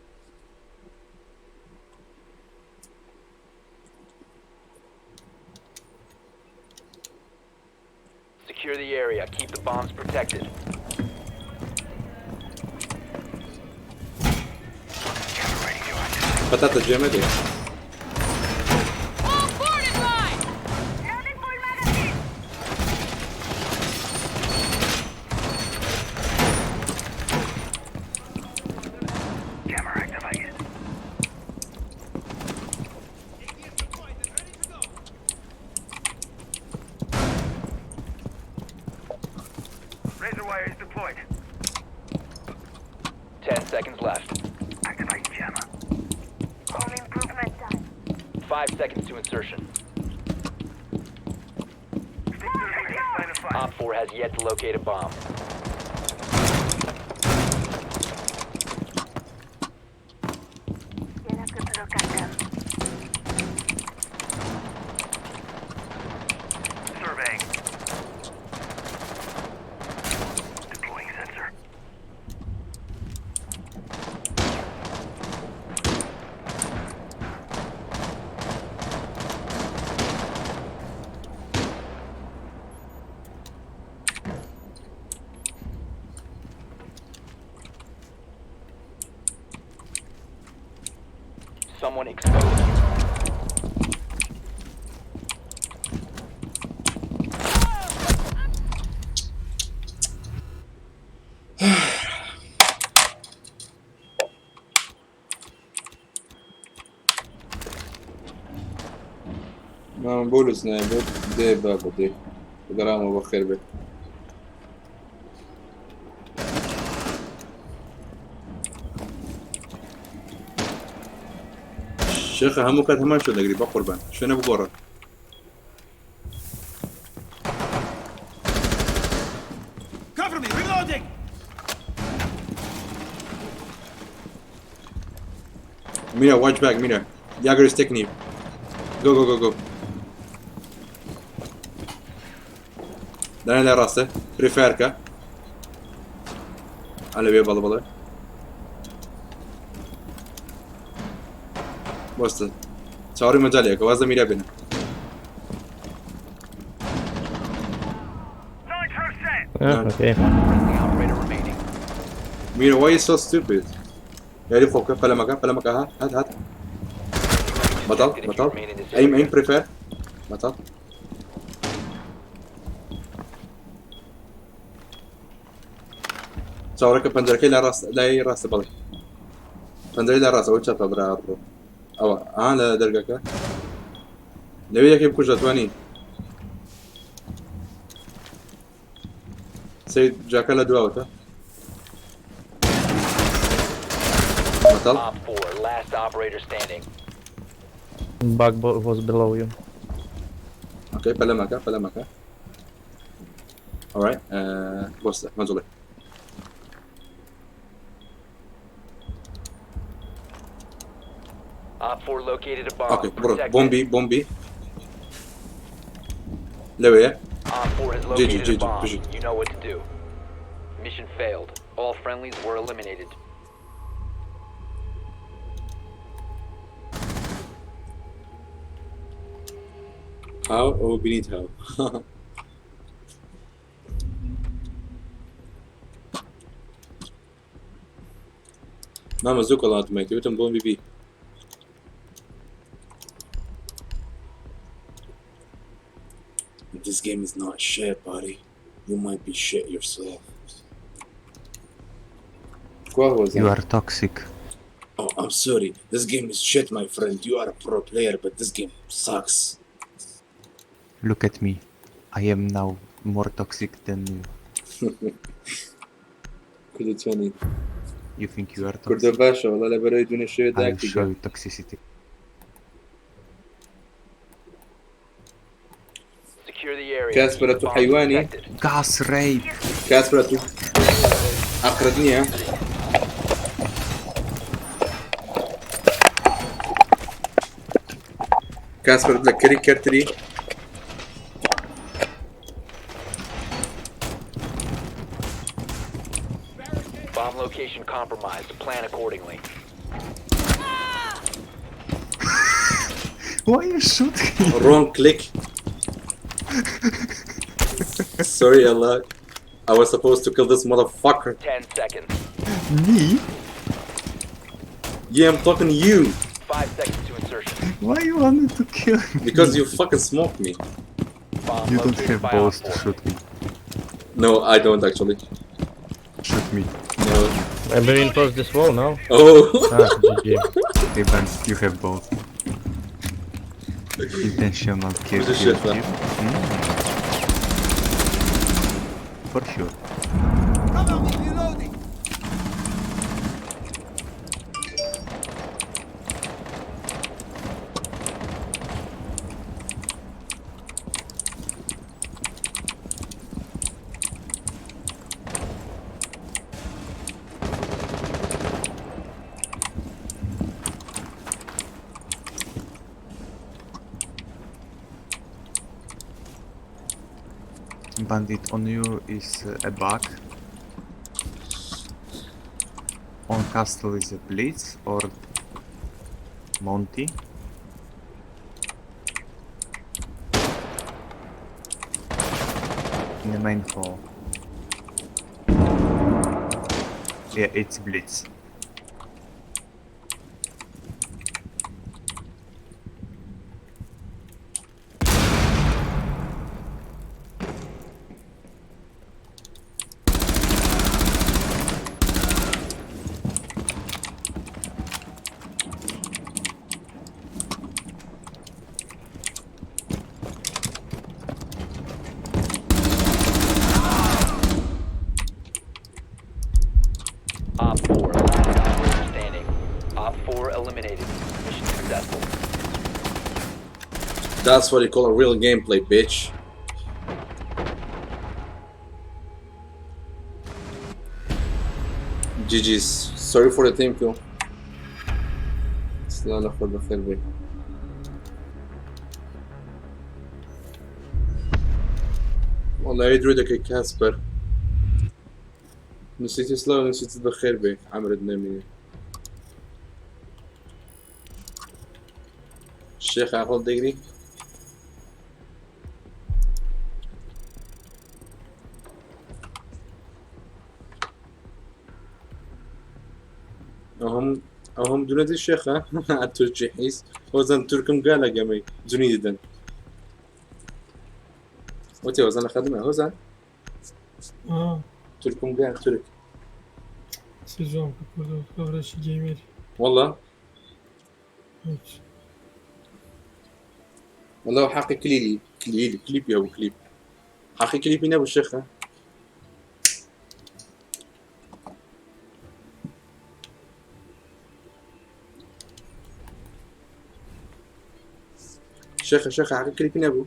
Secure the area. Keep the bombs protected. بطاطا جامدة. 10 seconds left. 5 seconds to insertion. Op 4 has yet to locate a bomb. Someone exposed you. ما بولس نايبوت دي بابا دي دراما بخير بك. شيخ همو كانت همان شو دقري بقربان شنو بقرا. Cover me, reloading! Mira, watch back, Mira. Jagger is taking you. Go, go, go, go. دانا لراسه بريفيركا على بيه بلا بلا وصل چاوەڕێی مەجالێکە وازە میرا بێنە. Okay. Friendly operator remaining. Mira, why you so stupid? یاری خۆ بکە پەلەمەکە پەلەمەکە ها هات هات بەتاڵ Detected if you بەتاڵ remain in this ئەیم area. ئەیم پریفێر بەتاڵ چاوەڕێکە پەنجەرەکەی لە ڕاست لای ڕاستە بەڵێ پەنجەرەی لە ڕاستە ئەوە چەپە برا بڕۆ. ئەوە ئا لە دەرگەکە لەوێ یەکێ بکوژ دەتوانی سید جاکە لە دواوەتە مەتەڵ Op 4, last operator standing. Bug was below you. okay پەلەمەکە پەلەمەکە Alright, بۆستە مەجڵێ. Op 4 located a bomb. okay بڕۆ Protect it. بۆمبی بۆمبی لەوەیە Op 4 has GG located a GG bomb. بژیت. You know what to do. Mission failed. All friendlies were eliminated. How or beneath how? مامە زوو کۆڵاتمێتی وتم بۆمبی بی. This game is not shit, buddy. You might be shit yourself. What was You that? are toxic. Oh, I'm sorry. This game is shit, my friend. You are a pro player, but this game sucks. Look at me. I am now more toxic than you. کوردەتوانی You think you are کوردە toxic? باشە وەڵا لە بەرەوەی دوێنێ شەوێ I will داکتی show you toxicity. Secure the area. کاسپەرە Keep the تو bombs حیوانی protected. Gas rape! کاسپەرە تو ئەقرت نییە کاسپەر لە کەری کەرتری Bomb location compromised. Plan accordingly. Why you shoot him? Wrong click. Sorry, Allah. I was supposed to kill this motherfucker. 10 seconds. Me? Yeah, I'm talking to you. 5 seconds to insertion. Why you wanted to kill me? Because you fucking smoked me. Bomb You don't located have by balls Op to 4. shoot me. No, I don't actually. Shoot me. No. I reinforce this wall now. Oh. GG. Hey Ben, you have balls. Intentional kill. Who's the kill, shit, man? kill. For sure. Cover me, reloading! Bandit on you is a bug. On castle is a blitz or Monty. In the main hall. Yeah, it's blitz. Op 4, last operator standing. Op 4 eliminated. Mission successful. That's what you call a real gameplay, bitch. GG's. Sorry for the team kill. لا لا خذ بخير بي. والله يدري يا كاسبر. نسيت سلاو نسيت بخير بي عمرو دنامي. الشيخ عقل دقري. هم دونتي الشيخ التركي حيس وزن تركم قال قامي دوني دن وتي وزن خدمة وزن تركم قال ترك سيزون كوردو كورش جيمر والله. هیچ. وەڵا حەقی کلیلی کلیلی کلیپی هەبوو کلیپ حەقی کلیپی نەبوو شێخە شێخە شێخە حەقی کلیپی نەبوو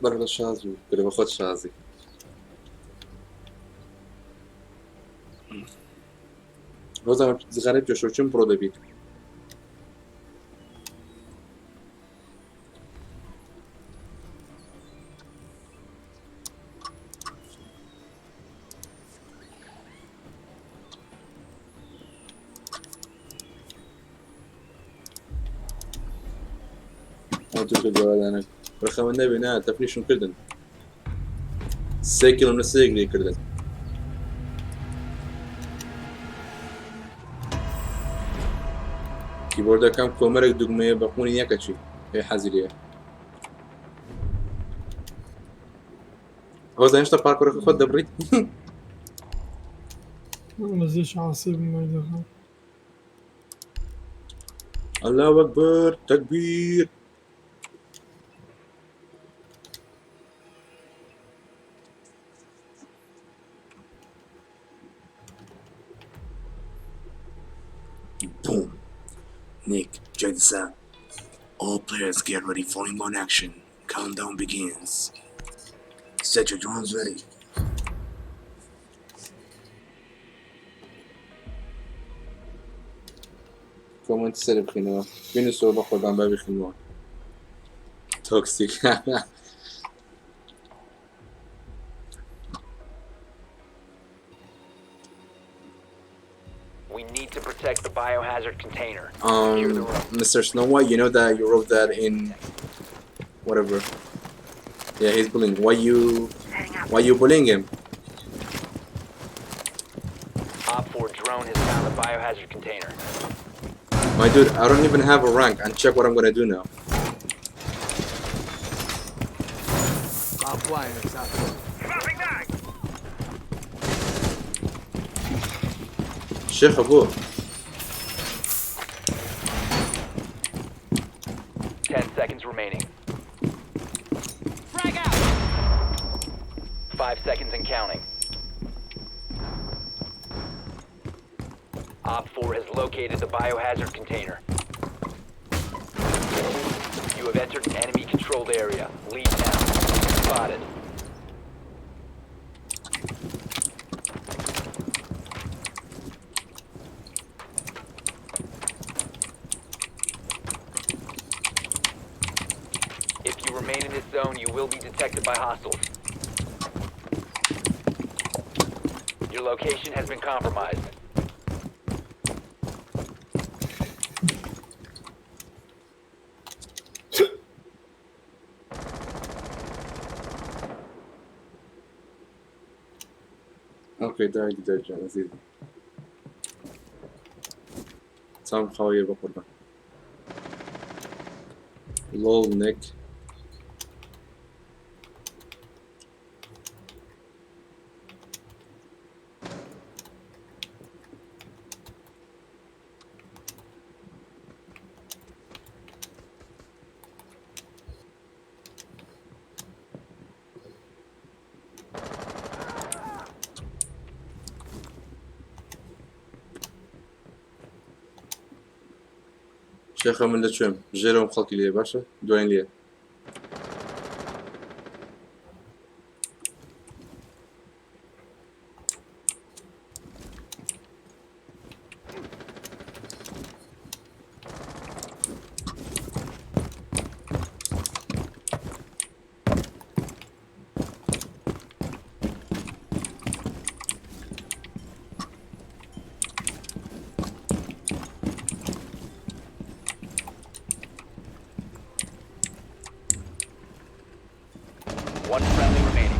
بەڕە شاز بوو کرە بە خۆت شازی ڕۆزان زغارە بجۆشەوە چم پڕۆ دەبیت ڕخەمە نەبێ نا تەفریشم کردن سێ کیلۆم لە سێ گرێ کردن کیبۆردەکەم کۆمەرێک دوگمەیە بە قوونی یەکەچی ئێ حەزی لێیە هۆزان هێشتا پارکۆرەکە خۆت دەبڕیت نزیک عاسی بم دەخۆم الله اکبر تکبیر Boom. Nick, check this out. All players get ready for inbound action. Countdown begins. Set your drones ready. کۆمنت سەر بخینەوە بینوسەوە بە خۆدان با بخینەوە تۆکسیک We need to protect the biohazard container. Secure the room. Mr. Snow White, you know that you wrote that in whatever. Yeah, he's bullying. Why you why you bullying him? Op 4 drone has found the biohazard container. My dude, I don't even have a rank and check what I'm gonna do now. Barbed wire, exactly. Sheikh Abu. 10 seconds remaining. Frag out! 5 seconds and counting. Op 4 has located the biohazard container. You have entered an enemy controlled area. Leave now. Spotted. If you remain in this zone, you will be detected by hostiles. Your location has been compromised. Okay, داعي داعي عزيزي. سام خاوية بقربان. لول نيك. شێخە من لەکوێم ژێرەوەم خەڵکی لێ باشە دوایین لێ One friendly remaining.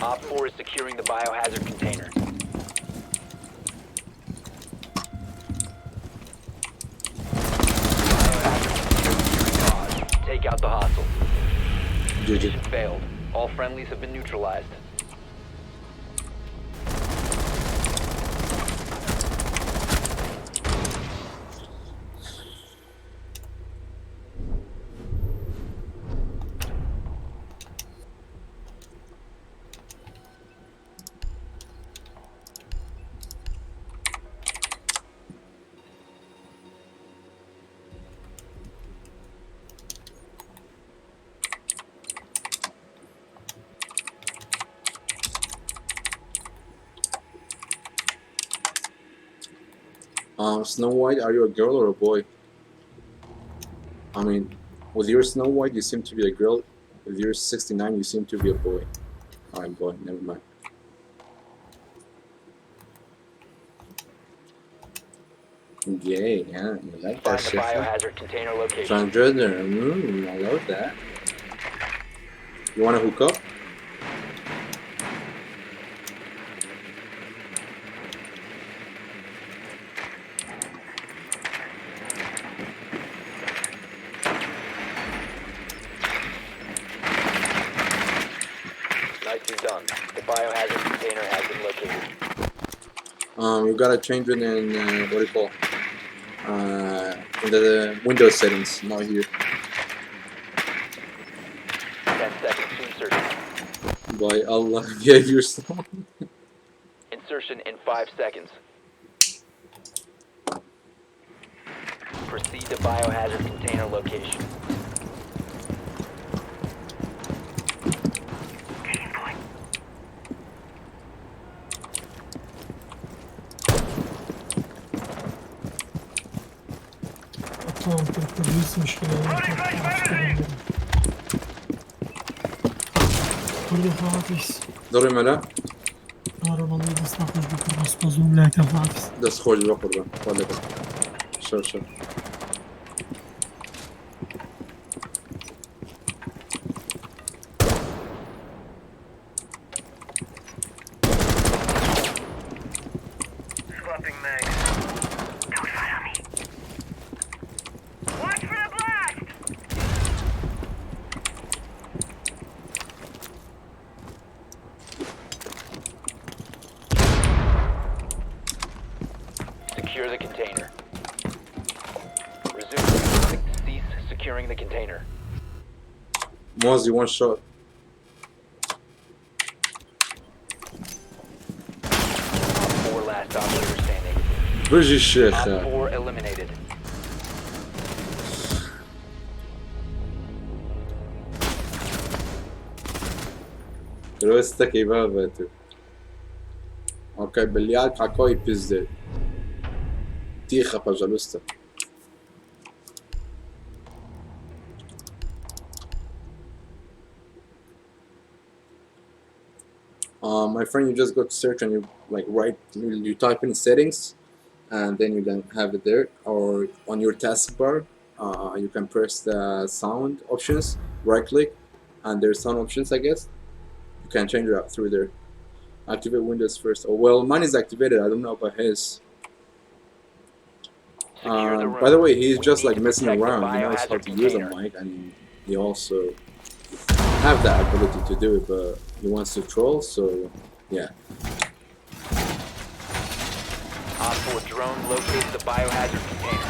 Op 4 is securing the biohazard container. Biohazard container Take out the hostiles. GG. Mission failed. All friendlies have been neutralized. Snow White, are you a girl or a boy? I mean, with your Snow White, you seem to be a girl. With your 69, you seem to be a boy. Alright, boy, never mind. Gay, yeah, you like that Find the shit, huh? biohazard container location. Transgender, I love that. You wanna hook up? Nicely done. The biohazard container has been located. You gotta change it in, what do you call? In the Windows settings, not here. 10 seconds to insertion. By Allah, gave yourself. Insertion in 5 seconds. Proceed to biohazard container location. أطلع البوليس مشكلة كل خاطس دوري ملا أنا والله بس ناخذ بكرة بس بزوم لا تخاطس دەست خۆش بە قوربان خوا لەگەڵ شەو شەو Swapping mags. Don't follow me. Watch for the blast! Secure the container. Resume. Cease securing the container. Mozzie one shot. Four last operator standing. بژی شێخە Op 4 eliminated. درستەکەی بابەت Окей, блядь, какой пиздец. Тихо, пожалуйста. My friend, you just go to search and you like write, you type in settings, and then you can have it there. Or on your taskbar, you can press the sound options, right click, and there's sound options, I guess. You can change it up through there. Activate Windows first. Oh, well, mine is activated. I don't know about his. By the way, he's just like messing around. He knows how to use a mic, and he also have that ability to do it, but he wants to troll, so yeah. Op 4 drone located the biohazard container.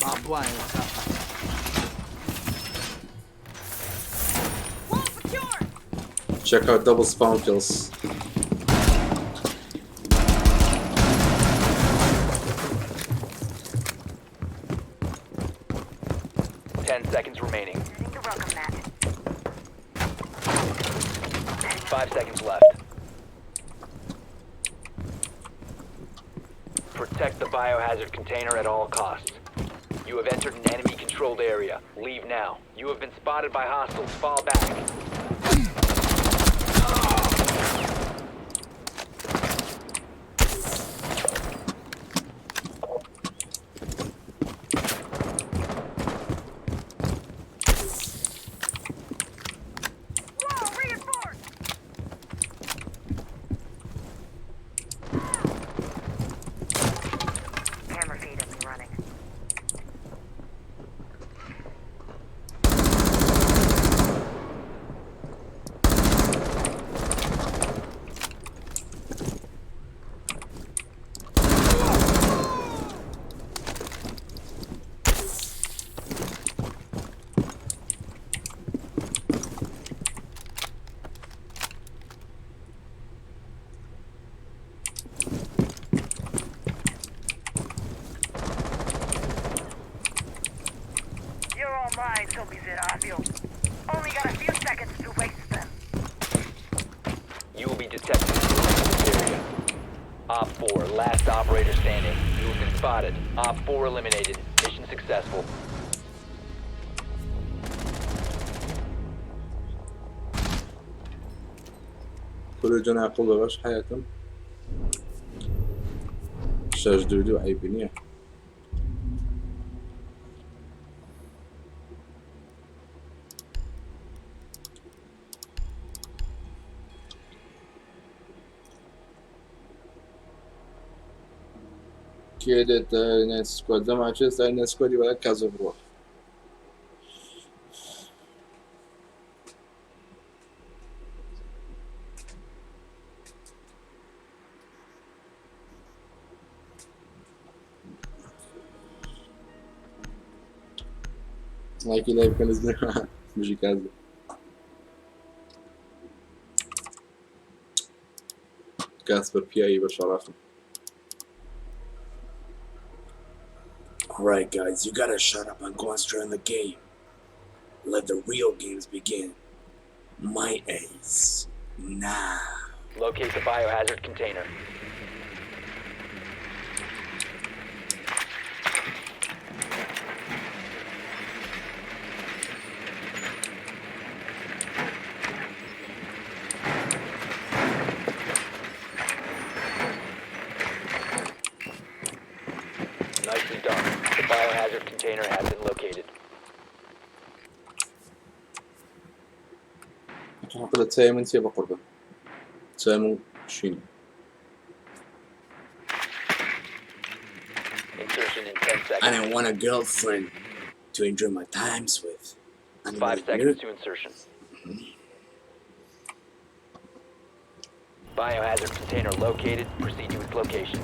Barbed wire is up. Check out double spawn kills. Ten seconds remaining. 5 seconds left. Protect the biohazard container at all costs. You have entered an enemy-controlled area. Leave now. You have been spotted by hostiles. Fall back. Camera feed up and running. 4, last operator standing. You have been spotted. Op 4 eliminated. Mission successful. کورە جەنا قوڵ بە باش حیاتم شەش دوو دوو عەیبی نییە. کێ دێتە نێت سکواد دەماچێت سای نێت سکوادی وەلا کازۆ بڕۆ. ڵایکی لای بکەن بژی کازۆ. کاسپەر پیاوی بە شەڕەفم. Alright guys, you gotta shut up and concentrate on the game. Let the real games begin. My ace. Now. Locate the biohazard container. Nicely done. The biohazard container has been located. حەقە چای من چیە بە قوربان چای من شینە. Insertion in 10 I seconds. didn't want a girlfriend to enjoy my times with. I didn't 5 want a seconds to insertion. Biohazard container located. Proceed to its location.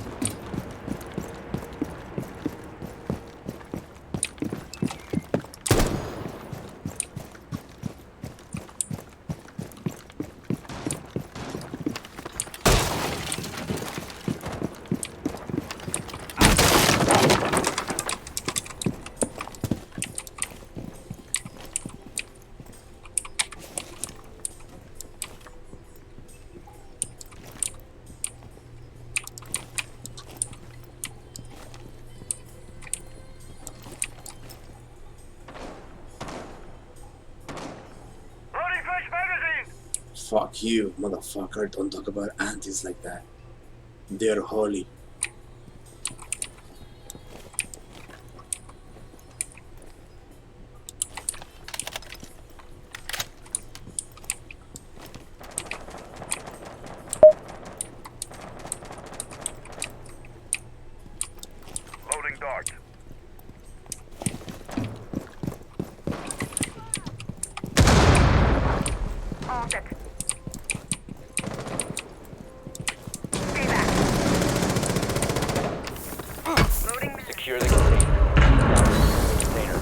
Fuck you, motherfucker. Don't talk about aunties like that. They're holy. Loading dart. All set. Stay back. Loading Secure the container. The container.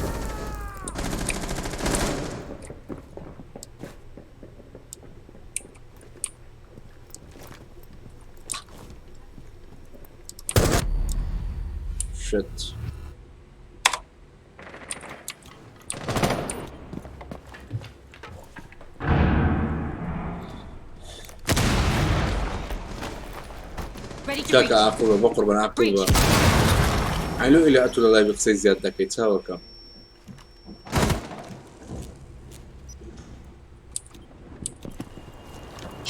Shit. Ready to کاکە breach. ئاقڵ بە بە قوربان ئاقڵ بە ئەلو ئیلە ئەتو لە لای قسەی زیاد دەکەی چاوەکەم.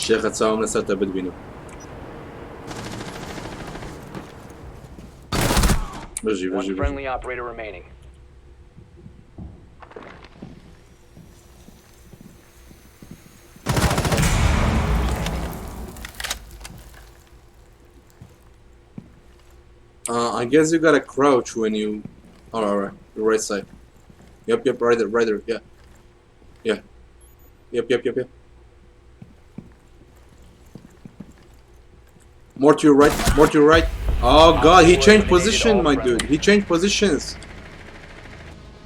شێخە چاوم لەسەرتە بتبینم. بژی One بژی بژی. friendly operator remaining. I guess you gotta crouch when you. All right, all right, the right side. Yep, yep, right there, right there. Yeah, yeah. Yep, yep, yep, yep. More to your right, more to your right. Oh god, he changed position, my dude. He changed positions.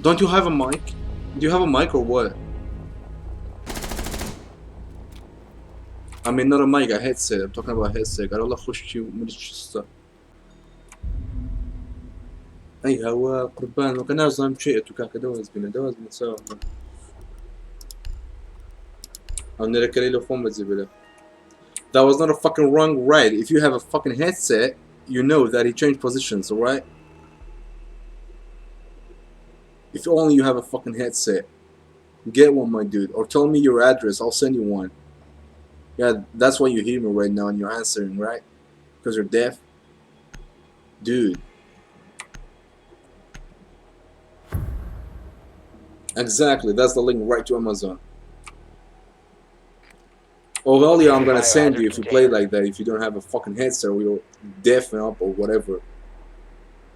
Don't you have a mic? Do you have a mic or what? I mean, not a mic, a headset. I'm talking about headset. الله خوشتي ومريتش ئەی هەوە قوربان وەکە نازانم چێ ئەتو کاکە دەوەز بینە دەوەز بینە چاوە ئەم نێرەکەی لە خۆم بەجێ بلە. That was not a fucking wrong right. If you have a fucking headset, you know that he changed positions, alright? If only you have a fucking headset. Get one, my dude. Or tell me your address. I'll send you one. Yeah, that's why you hear me right now and you're answering, right? Because you're deaf? Dude. Exactly. That's the link right to Amazon. Oh, hell yeah, I'm gonna send you if you play like that. If you don't have a fucking headset or you're deaf and up or whatever.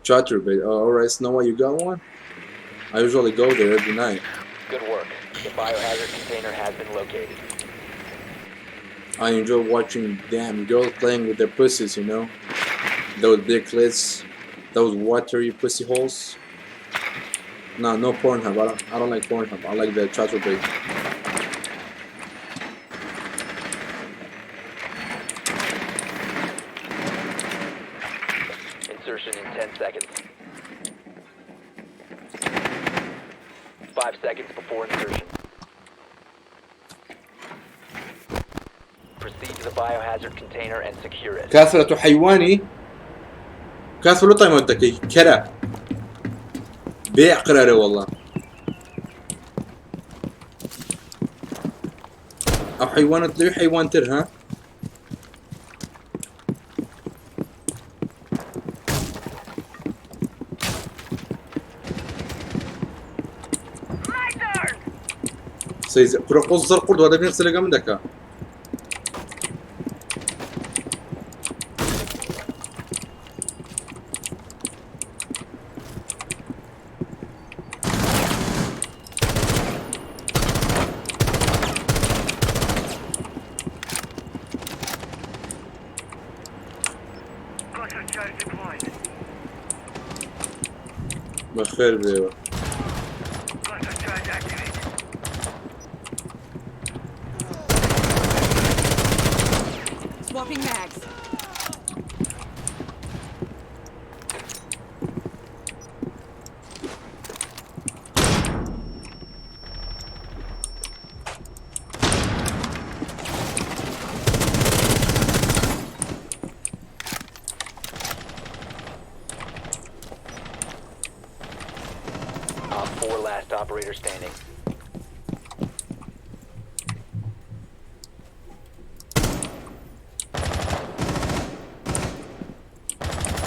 Chaturbate. Oh, alright, Snow White, you got one? I usually go there every night. Good work. The biohazard container has been located. I enjoy watching damn girls playing with their pussies, you know? Those big clits, those watery pussy holes. No, no Pornhub. I don't like Pornhub. I like the Chaturbate. Insertion in 10 seconds. 5 seconds before insertion. Proceed to the biohazard container and secure it. كثرة حيواني كثرة طيب مدك كرا بيع قراري والله أو حيوان تلو حيوان تر ها سيز كرة قصر قرد وهذا بنفس اللي قام دكا Cluster charge deployed. بخير بيو Cluster charge activated. Swapping mags. Op 4 last operator standing.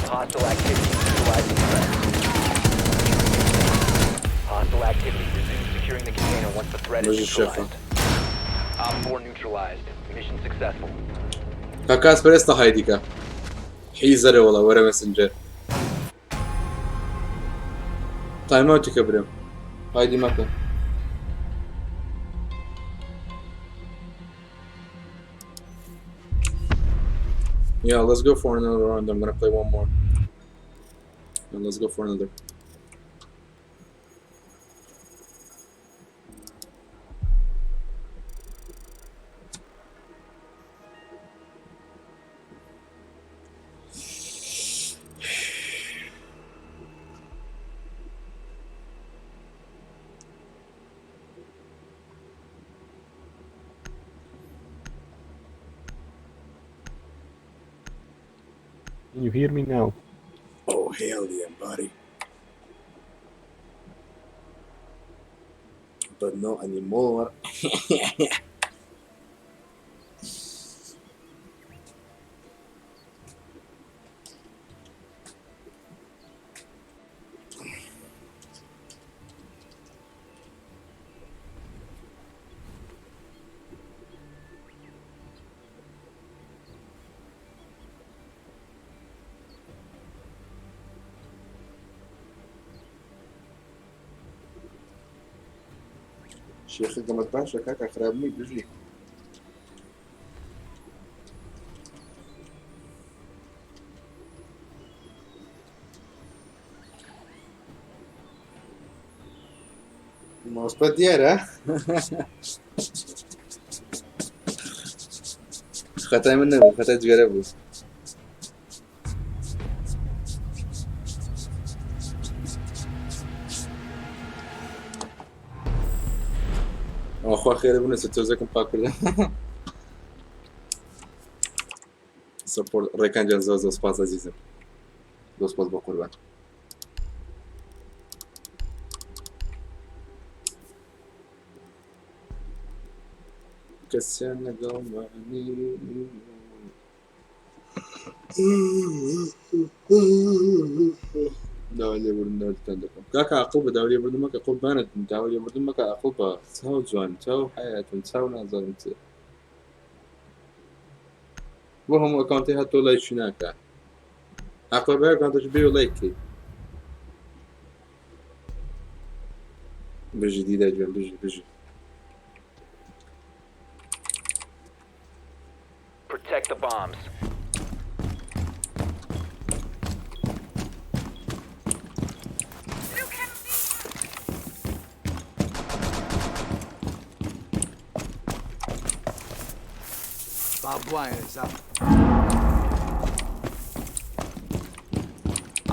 Hostile activity neutralizing threat. Hostile activity. Resume securing the container once the threat is Where's the chef? neutralized. Op 4 neutralized. Mission successful. كاكاس بريستا هايديكا حيزري والله ورا ماسنجر تايم اوت كبرم هايدي ماكا Yeah, let's go for another round. I'm gonna play one more. And let's go for another. Can you hear me now? Oh, hell yeah, buddy. But not anymore. شيخ قمت باشا كاكا خراب مي بجي ماوسباد دیارە خەتای من نەبوو خەتای جگەرە بوو ئەوخوا خێرە بوون لەسەر تۆزێکم پاک کردم سەپۆرت ڕێکان جان زۆر زۆر سپاس ئەزیزم. زۆر سپاس بۆ قوربان. کەسیان لەگەڵمانی داوای لێبوردن داوتان دەکەم کاکە ئەقڵ بە داوای لێبوردن مەکە قوربانت بم داوای لێبوردن مەکە ئەقڵ بە چاو جوان چاو حیاتم چاو نازانم چێ بۆ هەموو ئەکاونتی هاتۆ لایکی ناکە ئەقڵ بە ئەکاونتەکی بێ لایک کەی بژی دیدا گوێن بژی بژی. Protect the bombs. Barbed wire is up.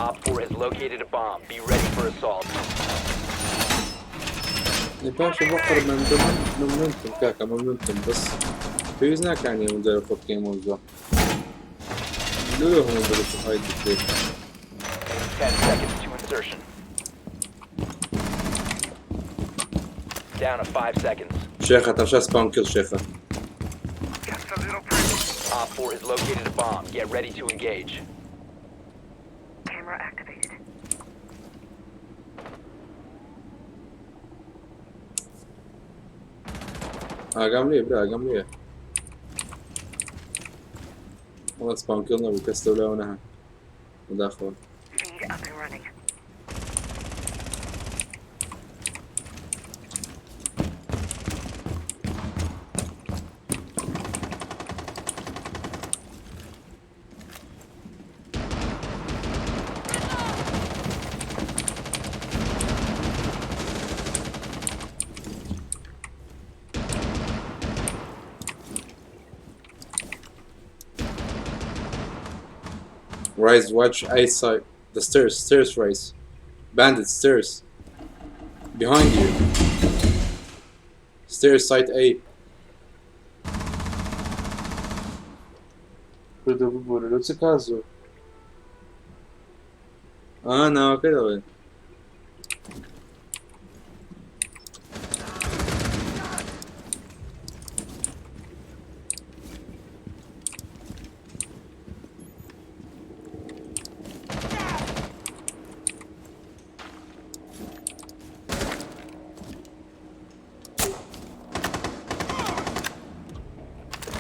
OpFor has located a bomb. Be ready for assault. باشە بۆ قڕمەندە من مەمنونتم کاکە مەمنونتم بەس پێویست ناکانی ئەم جارە خۆ بکەین مەوزوع لۆ هەموو بەرەو هاید بکرێت. 10 seconds to insertion. Down to 5 seconds. شێخە تەمشا سپام کڵ شێخە. OpFor has located a bomb. Get ready to engage. Camera activated. ئاگام لێ برا ئاگام لێ وەڵا سپام کڵ نەبوو کەس لەولاوە نەهات بەداخەوە. Feed up and running. Rise, watch eyesight. The stairs, stairs, Rise. Bandit, stairs. Behind you. Stairs, side A. کوردە ببورە لۆ چ کازۆ ئا ناوەکەی دەڵێ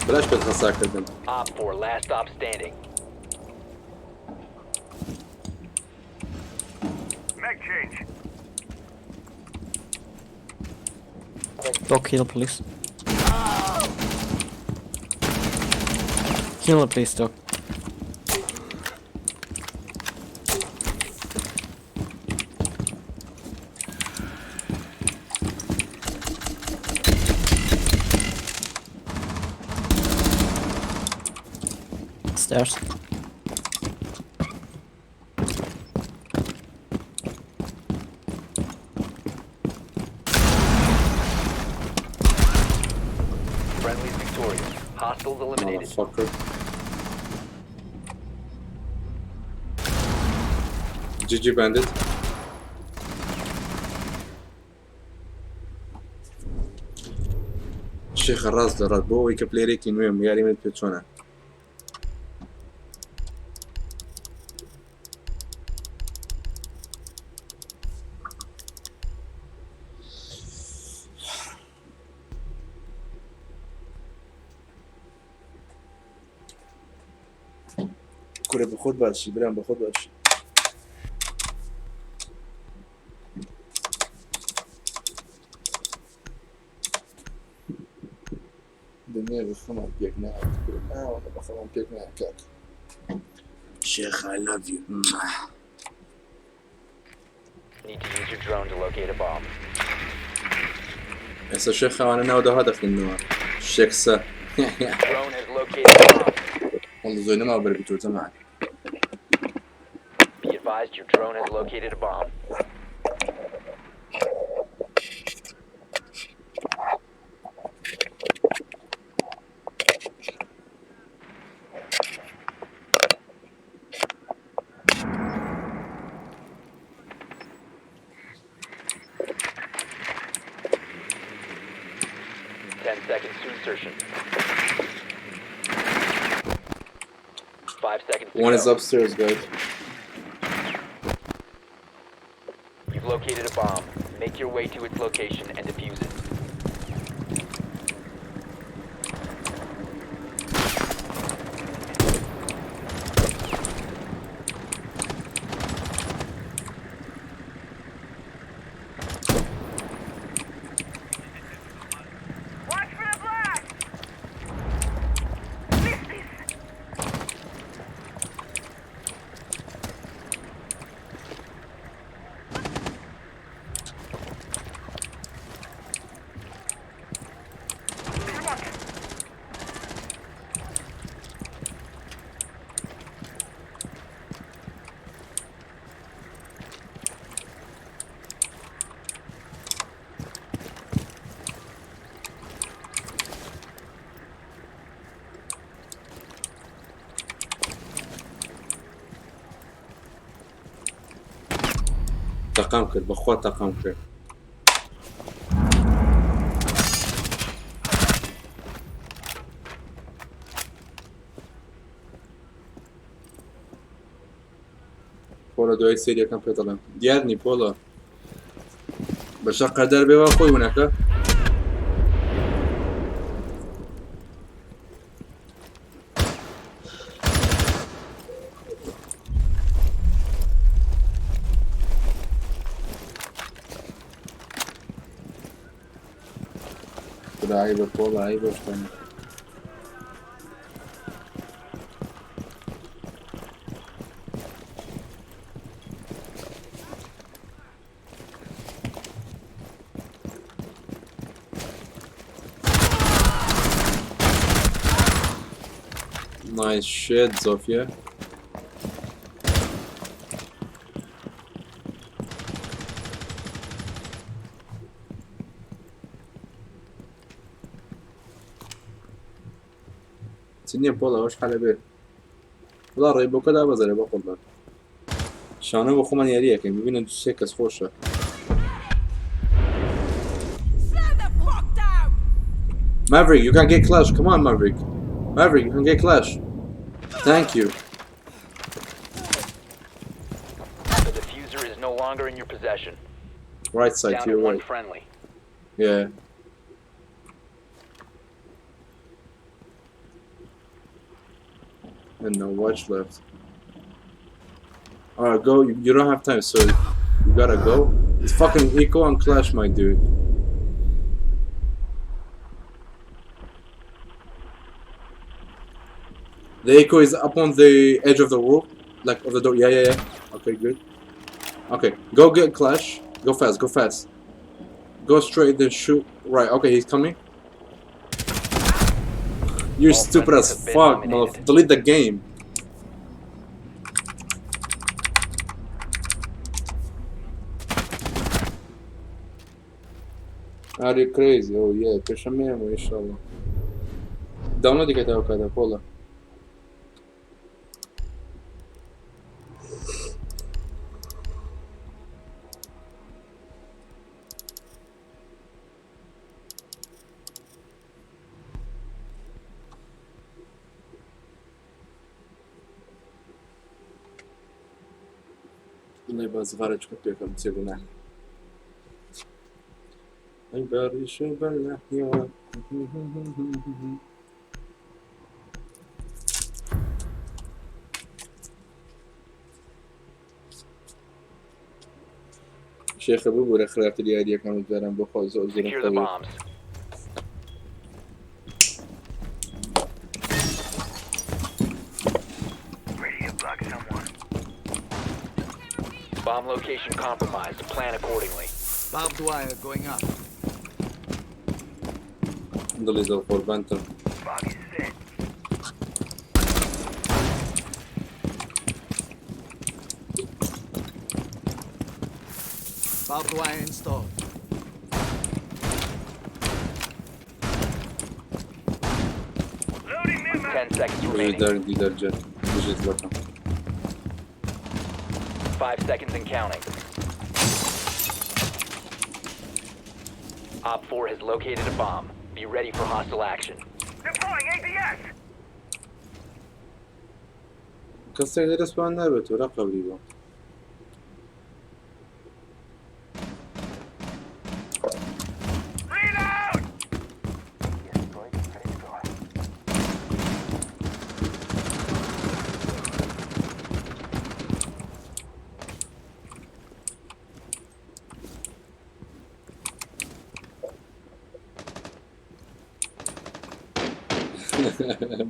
بلاش پێت خەساکردن. OpFor last stop standing. Mag change. Dog heal please. Heal please dog. Stairs. Friendlies victorious. Hostiles eliminated. Motherfucker. GG Bandit. شێخە ڕاست لە ڕاست بۆ ئەوەی کە پلێرێکی نوێم یاری منت پێ چۆنە کورە بەخۆت باشی برام بەخۆت باشی دنیا بەخۆمان پێک نایەت کورە ناوەڵە بەخۆمان پێک نایەت کاک. شێخ I love you. Need to use your drone to locate a bomb. ئێستا شێخ خاوانە ناو داها دەخوێندنەوە شێکسە. Drone has located a bomb. والله زۆر نەما بەرگی تۆ جەماعەت. Be advised your drone has located a bomb. 5 seconds to One is go. upstairs, guys. You've located a bomb. Make your way to its location and defuse it. Watch for the blast! Miss this! Come on. تەقام کرد بەخوا تەقام کرد. پۆلە دوای سەیرەکەم پێ دەڵێم دیار نی پۆلە بەشە قەدەر بێ وا خۆی ونەکە. خدا عیبە پۆڵە عیبە شتانە. Nice shit, Zofia. چ نییە پۆڵە ئەوش حەلە بێ وڵا ڕێبۆکە دابەزەرێ بە قوڵبان شانە بۆ خۆمان یاریەکەین ببینن سێ کەس خۆشە. Maverick, you can get Clash. Come on, Maverick. Maverick, you can get Clash. Thank you. The diffuser is no longer in your possession. Right side, Down to to your one right. friendly. Yeah. And no watch left. Alright, go. You don't have time, so you gotta go. It's fucking eco and Clash, my dude. The echo is up on the edge of the roof, like of the door. Yeah, yeah, yeah. Okay, good. Okay, go get Clash. Go fast, go fast. Go straight, then shoot right. Okay, he's coming. You're All stupid friendlies as have been fuck, eliminated. motherfucker. Delete the game. Are you crazy? Oh yeah, پێشەمەیە inshallah. Download کە کاتە پۆڵە. بڵێ بە زغارێک پێکەم چێ گوناه. ئەی بەریشە بەلەحیەوە. شێخە ببوورە خراپتر یاریەکان و جاران بۆ خۆ زۆر زۆرم Secure the خەوی. bombs. Ready to bug someone. Bomb location compromised. Plan accordingly. Barbed wire going up. دڵی زۆر قوربانتم. Bug is set. Barbed wire installed. Loading new 10 seconds بژی remaining. دار دیدار جان بژیت بەکەم. 5 seconds and counting. Op 4 has located a bomb. Be ready for hostile action. Deploying ADS! کەسێک لە دەستمان نابێت و قەبری بۆ.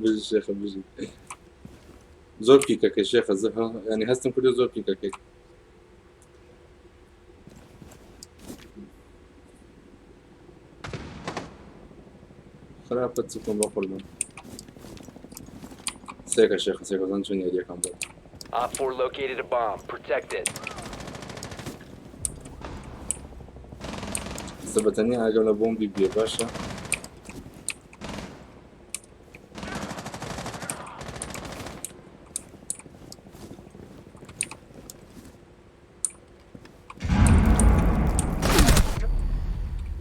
بژی شێخە بژی. زۆر پیکەکەی شێخە ینی هەستم کردو زۆر پیکەکەی. خراپە چکم بە قوربان. سێکە شێخە سێکە زان چۆن یاریەکەم بۆ. Op 4 located a bomb. Protect it. ئێستا بە تەنیا ئاگەم لە بۆمبی بێ باشە.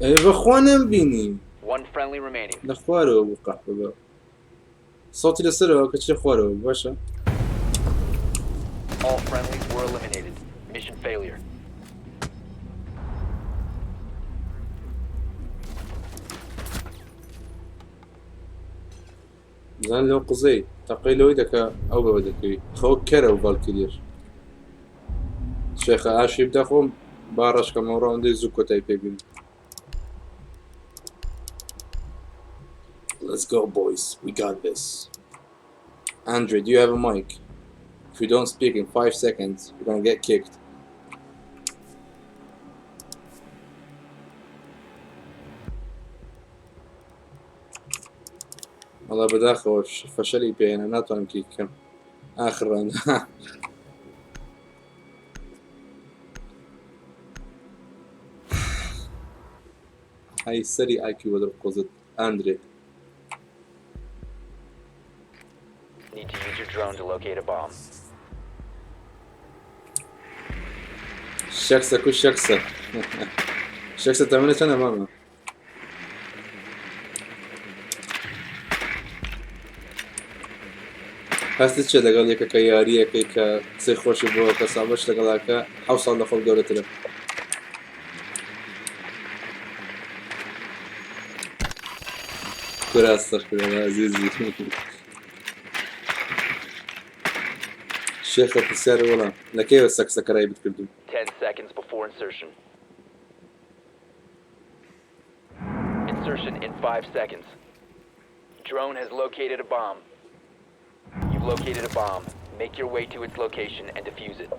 ئەی بەخوا نەمبینی. One friendly remaining. لە خوارەوە بوو قەحپە بە. سەوتی لەسەرەوە کە چی خوارەوە بوو باشە. All friendlies were eliminated. Mission failure. زان لەو قزەی تەقەی لەوەی دەکا ئەو بەوە دەکەوی خەوە کەرە و ڤالکریەش. شێخە ئاشی بدە خۆم با ڕەشکەمەوە ڕاوندەی زوو کۆتایی پێ بینم. Let's go boys, we got this. Andre, do you have a mic? If you don't speak in 5 seconds, you're gonna get kicked. وەڵا بەداخەوە فەشەلی پێهێنا ناتوانم کیک کەم ئاخر ڕاوند. ئای سەری ئایکیو بەدڵ قۆزت ئاندرێ. Need to use your drone to locate a bomb. شەکسە کو شەکسە شەکسە تەمەنە چەندە مامە؟ هەستت چیە لەگەڵ یەکەکە یاریەکەی کە قسەی خۆشی بۆ کە سابەش لەگەڵاکە حەو ساڵ لە خۆت گەورەترە؟ کورە ئەستەغفراللە ئەزیزی شێخە پرسیارە وەڵام لە کەیەوە سەکسەکەرای بتکردوم؟ 10 seconds before insertion. Insertion in 5 seconds. Drone has located a bomb. You've located a bomb. Make your way to its location and defuse it.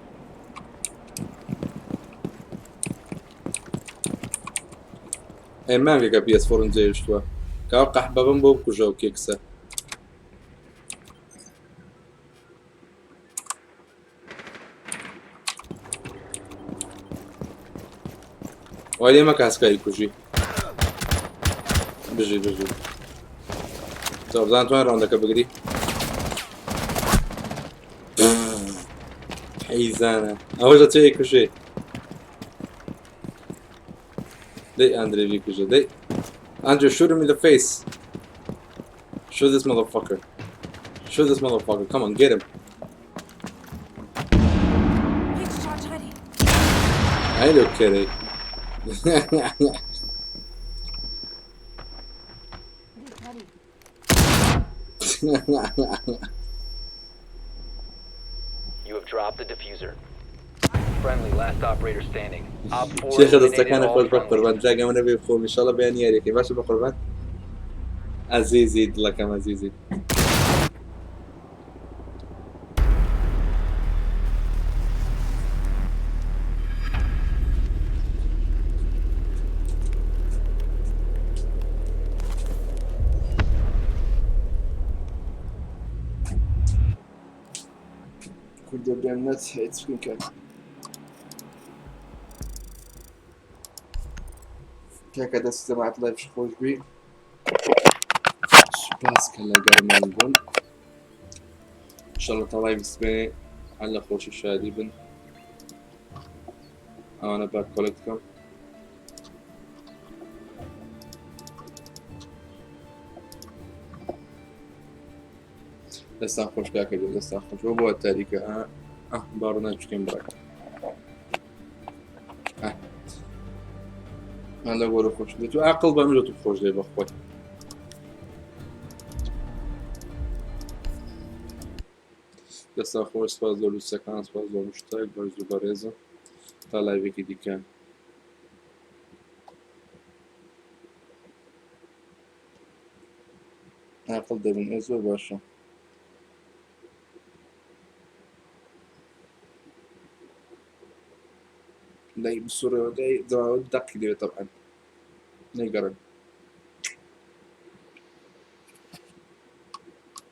ئەی مانگێکە PS فۆرم جێهێشتووە کاوە قەحبەبم بۆ بکوژە و کێکسە. وای لێ مەکە هەسکاری کوژی. بژی بژی. تۆ بزان توان ڕاوندەکە بگری. حیزانە ئەوەش دەچێ کوژێ. دەی ئەندرێ بیکوژە دەی. Andrew, shoot him in the face. Shoot this motherfucker. Shoot this motherfucker. Come on, get him. Breach charge ready. I don't get it. You have dropped the diffuser. Friendly, last operator standing. Op 4 شێخە eliminated دەستەکانە all خۆش بە friendlies. قوربان جاگە منە بێ خۆم ئینشاڵڵا بەیانی یاریەکەی باشە بە قوربان ئەزیزی دڵەکەم ئەزیزی. کوردە برام نەچێت چونکە کاکە دەست جەماعەت لایڤش خۆش بی. سوپاس کە لەگەڵمان بوون ئینشاڵڵا تا لایڤ سبەینێ هەر لە خۆشی شادی بن. ئەوانە با کۆلێکت بکەم. دەستان خۆش کاکە گیان دەستان خۆش بۆ بۆ تاریکە ئا باڕ ناچکەم بڕێک من لە گۆرە خۆش دێت و عقل بە مرۆ تو خۆش دێ بە خۆی دەستان خۆش سپاس زۆر لوسەکان سپاس زۆر مشتاق بەرز و بەڕێزە تا لایڤێکی دیکە عاقڵ دەبن ئێ زۆر باشە لای بسوڕێەوە دای دەقی دەوێت تەبعەن نەیگەڕێن.